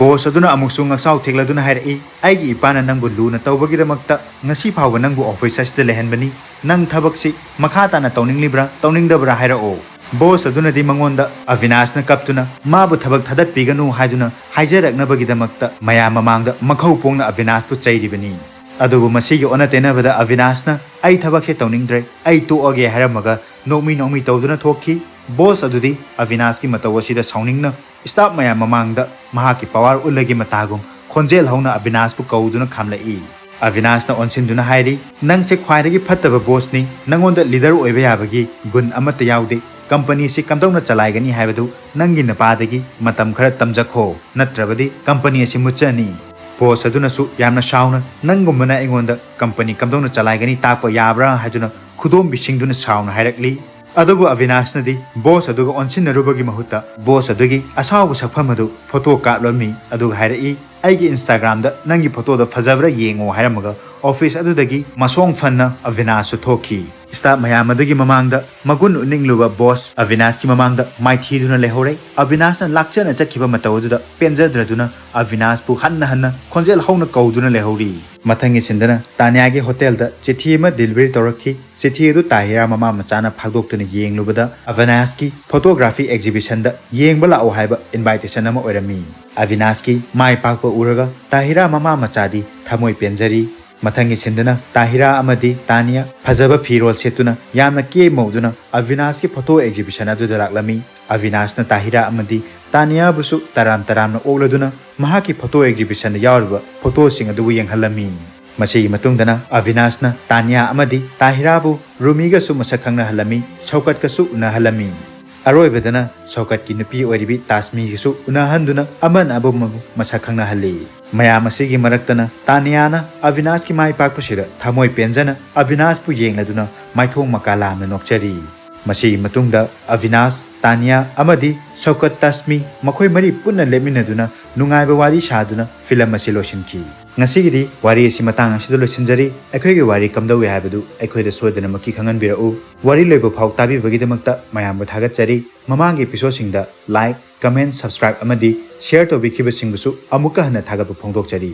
ꯕꯣꯁ ꯑꯗꯨꯅ ꯑꯃꯨꯛꯁꯨ ꯉꯛꯆꯥꯎ ꯊꯦꯛꯂꯗꯨꯅ ꯍꯥꯏꯔꯛꯏ, "ꯑꯩꯒꯤ ꯏꯄꯥꯅ ꯅꯪꯕꯨ ꯂꯨꯅ ꯇꯧꯕꯒꯤꯗꯃꯛꯇ ꯉꯁꯤ ꯐꯥꯎꯕ ꯅꯪꯕꯨ ꯑꯣꯐꯤꯁ ꯑꯁꯤꯗ ꯂꯩꯍꯟꯕꯅꯤ꯫ ꯅꯪ ꯊꯕꯛꯁꯤ ꯃꯈꯥ ꯇꯥꯅ ꯇꯧꯅꯤꯡꯂꯤꯕ꯭ꯔꯥ, ꯇꯧꯅꯤꯡꯗꯕ꯭ꯔꯥ ꯍꯥꯏꯔꯛꯑꯣ"꯫ ꯕꯣꯁ ꯑꯗꯨꯅꯗꯤ ꯃꯉꯣꯟꯗ ꯑꯕꯤꯅꯥꯁꯅ ꯀꯞꯇꯨꯅ ꯃꯥꯕꯨ ꯊꯕꯛ ꯊꯥꯗꯠꯄꯤꯒꯅꯨ ꯍꯥꯏꯗꯨꯅ ꯍꯥꯏꯖꯔꯛꯅꯕꯒꯤꯗꯃꯛꯇ ꯃꯌꯥꯝ ꯃꯃꯥꯡꯗ ꯃꯈꯧ ꯄꯣꯡꯅ ꯑꯕꯤꯅꯥꯁꯄꯨ ꯆꯩꯔꯤꯕꯅꯤ꯫ ꯑꯗꯨꯕꯨ ꯃꯁꯤꯒꯤ ꯑꯣꯟꯅ ꯇꯩꯅꯕꯗ ꯑꯕꯤꯅꯥꯁꯅ, "ꯑꯩ ꯊꯕꯛꯁꯦ ꯇꯧꯅꯤꯡꯗ꯭ꯔꯦ, ꯑꯩ ꯇꯣꯛꯑꯒꯦ" ꯍꯥꯏꯔꯝꯃꯒ ꯅꯣꯛꯃꯤ ꯅꯣꯛꯃꯤ ꯇꯧꯗꯨꯅ ꯊꯣꯛꯈꯤ꯫ ꯕꯣꯁ ꯑꯗꯨꯗꯤ ꯑꯕꯤꯅꯥꯁꯀꯤ ꯃꯇꯧ ꯑꯁꯤꯗ ꯁꯥꯎꯅꯤꯡꯅ ꯁ꯭ꯇꯥꯐ ꯃꯌꯥꯝ ꯃꯃꯥꯡꯗ ꯃꯍꯥꯛꯀꯤ ꯄꯋꯥꯔ ꯎꯠꯂꯒꯤ ꯃꯇꯥꯒꯨꯝ ꯈꯣꯟꯖꯦꯜ ꯍꯧꯅ ꯑꯕꯤꯅꯥꯁꯄꯨ ꯀꯧꯗꯨꯅ ꯈꯥꯝꯂꯛꯏ꯫ ꯑꯕꯤꯅꯥꯁꯅ ꯑꯣꯟꯁꯤꯟꯗꯨꯅ ꯍꯥꯏꯔꯤ, "ꯅꯪꯁꯦ ꯈ꯭ꯋꯥꯏꯗꯒꯤ ꯐꯠꯇꯕ ꯕꯣꯁꯅꯤ, ꯅꯪꯉꯣꯟꯗ ꯂꯤꯗꯔ ꯑꯣꯏꯕ ꯌꯥꯕꯒꯤ ꯒꯨꯟ ꯑꯃꯠꯇ ꯌꯥꯎꯗꯦ꯫ ꯀꯝꯄꯅꯤꯁꯤ ꯀꯝꯗꯧꯅ ꯆꯂꯥꯏꯒꯅꯤ ꯍꯥꯏꯕꯗꯨ ꯅꯪꯒꯤ ꯅꯄꯥꯗꯒꯤ ꯃꯇꯝ ꯈꯔ ꯇꯝꯖꯈꯣ, ꯅꯠꯇ꯭ꯔꯕꯗꯤ ꯀꯝꯄꯅꯤ ꯑꯁꯤ ꯃꯨꯠꯆꯅꯤ"꯫ ꯕꯣꯁ ꯑꯗꯨꯅꯁꯨ ꯌꯥꯝꯅ ꯁꯥꯎꯅ, "ꯅꯪꯒꯨꯝꯕꯅ ꯑꯩꯉꯣꯟꯗ ꯀꯝꯄꯅꯤ ꯀꯝꯗꯧꯅ ꯆꯂꯥꯏꯒꯅꯤ ꯇꯥꯛꯄ ꯌꯥꯕ꯭ꯔꯥ?" ꯍꯥꯏꯗꯨꯅ ꯈꯨꯗꯣꯝꯕꯤꯁꯤꯡꯗꯨꯅ ꯁꯥꯎꯅ ꯍꯥꯏꯔꯛꯂꯤ꯫ ꯑꯗꯨꯕꯨ ꯑꯕꯤꯅꯥꯁꯅꯗꯤ ꯕꯣꯁ ꯑꯗꯨꯒ ꯑꯣꯟꯁꯤꯟꯅꯔꯨꯕꯒꯤ ꯃꯍꯨꯠꯇ ꯕꯣꯁ ꯑꯗꯨꯒꯤ ꯑꯁꯥꯎꯕ ꯁꯛꯐꯝ ꯑꯗꯨ ꯐꯣꯇꯣ ꯀꯥꯞꯂꯝꯃꯤ, ꯑꯗꯨꯒ ꯍꯥꯏꯔꯛꯏ, "ꯑꯩꯒꯤ ꯏꯟꯁꯇꯥꯒ꯭ꯔꯥꯝꯗ ꯅꯪꯒꯤ ꯐꯣꯇꯣꯗꯣ ꯐꯖꯕ꯭ꯔꯥ ꯌꯦꯡꯉꯣ" ꯍꯥꯏꯔꯝꯃꯒ ꯑꯣꯐꯤꯁ ꯑꯗꯨꯗꯒꯤ ꯃꯁꯣꯡ ꯐꯟꯅ ꯑꯕꯤꯅꯥꯁꯁꯨ ꯊꯣꯛꯈꯤ꯫ ꯁ꯭ꯇꯥꯐ ꯃꯌꯥꯝ ꯑꯗꯨꯒꯤ ꯃꯃꯥꯡꯗ ꯃꯒꯨꯟ ꯎꯠꯅꯤꯡꯂꯨꯕ ꯕꯣꯁ ꯑꯕꯤꯅꯥꯁꯀꯤ ꯃꯃꯥꯡꯗ ꯃꯥꯏꯊꯤꯗꯨꯅ ꯂꯩꯍꯧꯔꯦ꯫ ꯑꯕꯤꯅꯥꯁꯅ ꯂꯥꯛꯆꯅ ꯆꯠꯈꯤꯕ ꯃꯇꯧ ꯑꯗꯨꯗ ꯄꯦꯟꯖꯗ꯭ꯔꯗꯨꯅ ꯑꯕꯤꯅꯥꯁꯄꯨ ꯍꯟꯅ ꯍꯟꯅ ꯈꯣꯟꯖꯦꯜ ꯍꯧꯅ ꯀꯧꯗꯨꯅ ꯂꯩꯍꯧꯔꯤ꯫ ꯃꯊꯪꯒꯤ ꯁꯤꯟꯗꯅ ꯇꯥꯅꯤꯌꯥꯒꯤ ꯍꯣꯇꯦꯜꯗ ꯆꯤꯊꯤ ꯑꯃ ꯗꯤꯂꯤꯚꯔꯤ ꯇꯧꯔꯛꯈꯤ꯫ ꯆꯤꯊꯤ ꯑꯗꯨ ꯇꯥꯍꯤꯔꯥ ꯃꯃꯥ ꯃꯆꯥꯅ ꯐꯥꯛꯗꯣꯛꯇꯨꯅ ꯌꯦꯡꯂꯨꯕꯗ ꯑꯕꯤꯅꯥꯁꯀꯤ ꯐꯣꯇꯣꯒ꯭ꯔꯥꯐꯤ ꯑꯦꯛꯖꯤꯕꯤꯁꯟꯗ ꯌꯦꯡꯕ ꯂꯥꯛꯑꯣ ꯍꯥꯏꯕ ꯏꯟꯚꯥꯏꯇꯦꯁꯟ ꯑꯃ ꯑꯣꯏꯔꯝꯃꯤ꯫ ꯑꯕꯤꯅꯥꯁꯀꯤ ꯃꯥꯏ ꯄꯥꯛꯄ ꯎꯔꯒ ꯇꯥꯍꯤꯔꯥ ꯃꯃꯥ ꯃꯆꯥꯗꯤ ꯊꯃꯣꯏ ꯄꯦꯟꯖꯔꯤ꯫ ꯃꯊꯪꯒꯤ ꯁꯤꯟꯗꯨꯅ ꯇꯥꯍꯤꯔꯥ ꯑꯃꯗꯤ ꯇꯥꯅꯤꯌꯥ ꯐꯖꯕ ꯐꯤꯔꯣꯜ ꯁꯦꯠꯇꯨꯅ ꯌꯥꯝꯅ ꯀꯦ ꯃꯧꯗꯨꯅ ꯑꯕꯤꯅꯥꯁꯀꯤ ꯐꯣꯇꯣ ꯑꯦꯛꯖꯤꯕꯤꯁꯟ ꯑꯗꯨꯗ ꯂꯥꯛꯂꯝꯃꯤ꯫ ꯑꯕꯤꯅꯥꯁꯅ ꯇꯥꯍꯤꯔꯥ ꯑꯃꯗꯤ ꯇꯥꯅꯤꯌꯥꯕꯨꯁꯨ ꯇꯔꯥꯝ ꯇꯔꯥꯝꯅ ꯑꯣꯛꯂꯗꯨꯅ ꯃꯍꯥꯛꯀꯤ ꯐꯣꯇꯣ ꯑꯦꯛꯖꯤꯕꯤꯁꯟꯗ ꯌꯥꯎꯔꯤꯕ ꯐꯣꯇꯣꯁꯤꯡ ꯑꯗꯨꯕꯨ ꯌꯦꯡꯍꯜꯂꯝꯃꯤ꯫ ꯃꯁꯤꯒꯤ ꯃꯇꯨꯡꯗꯅ ꯑꯕꯤꯅꯥꯁꯅ ꯇꯥꯅꯤꯌꯥ ꯑꯃꯗꯤ ꯇꯥꯍꯤꯔꯥꯕꯨ ꯔꯨꯃꯤꯒꯁꯨ ꯃꯁꯛ ꯈꯪꯅꯍꯜꯂꯝꯃꯤ, ꯁꯧꯀꯠꯀꯁꯨ ꯎꯅꯍꯜꯂꯝꯃꯤ꯫ ꯑꯔꯣꯏꯕꯗꯅ ꯁꯧꯀꯠꯀꯤ ꯅꯨꯄꯤ ꯑꯣꯏꯔꯤꯕꯤ ꯇꯥꯁꯃꯤꯒꯁꯨ ꯎꯅꯍꯟꯗꯨꯅ ꯑꯃꯅ ꯑꯃꯕꯨ ꯃꯁꯛ ꯈꯪꯅꯍꯜꯂꯤ꯫ ꯃꯌꯥꯝ ꯑꯁꯤꯒꯤ ꯃꯔꯛꯇꯅ ꯇꯥꯅꯤꯌꯥꯅ ꯑꯕꯤꯅꯥꯁꯀꯤ ꯃꯥꯏ ꯄꯥꯛꯄꯁꯤꯗ ꯊꯃꯣꯏ ꯄꯦꯟꯖꯅ ꯑꯕꯤꯅꯥꯁꯄꯨ ꯌꯦꯡꯂꯗꯨꯅ ꯃꯥꯏꯊꯣꯡ ꯃꯀꯥ ꯂꯥꯝꯅ ꯅꯣꯛꯆꯔꯤ꯫ ꯃꯁꯤꯒꯤ ꯃꯇꯨꯡꯗ ꯑꯚꯤꯅꯥꯁ, ꯇꯥꯅꯤꯌꯥ ꯑꯃꯗꯤ ꯁꯧꯀꯠ ꯇꯥꯁꯃꯤ ꯃꯈꯣꯏ ꯃꯔꯤ ꯄꯨꯟꯅ ꯂꯦꯞꯃꯤꯟꯅꯗꯨꯅ ꯅꯨꯡꯉꯥꯏꯕ ꯋꯥꯔꯤ ꯁꯥꯗꯨꯅ ꯐꯤꯂꯝ ꯑꯁꯤ ꯂꯣꯏꯁꯤꯟꯈꯤ꯫ ꯉꯁꯤꯒꯤꯗꯤ ꯋꯥꯔꯤ ꯑꯁꯤ ꯃꯇꯥꯡ ꯑꯁꯤꯗ ꯂꯣꯏꯁꯤꯟꯖꯔꯤ꯫ ꯑꯩꯈꯣꯏꯒꯤ ꯋꯥꯔꯤ ꯀꯝꯗꯧꯏ ꯍꯥꯏꯕꯗꯨ ꯑꯩꯈꯣꯏꯗ ꯁꯣꯏꯗꯅꯃꯛꯀꯤ ꯈꯪꯍꯟꯕꯤꯔꯛꯎ꯫ ꯋꯥꯔꯤ ꯂꯣꯏꯕ ꯐꯥꯎ ꯇꯥꯕꯤꯕꯒꯤꯗꯃꯛꯇ ꯃꯌꯥꯝꯕꯨ ꯊꯥꯒꯠꯆꯔꯤ꯫ ꯃꯃꯥꯡꯒꯤ episodeꯁꯤꯡꯗ like, comment, subscribe ꯑꯃꯗꯤ share ꯇꯧꯕꯤꯈꯤꯕꯁꯤꯡꯕꯨꯁꯨ ꯑꯃꯨꯛꯀ ꯍꯟꯅ ꯊꯥꯒꯠꯄ ꯐꯣꯡꯗꯣꯛꯆꯔꯤ꯫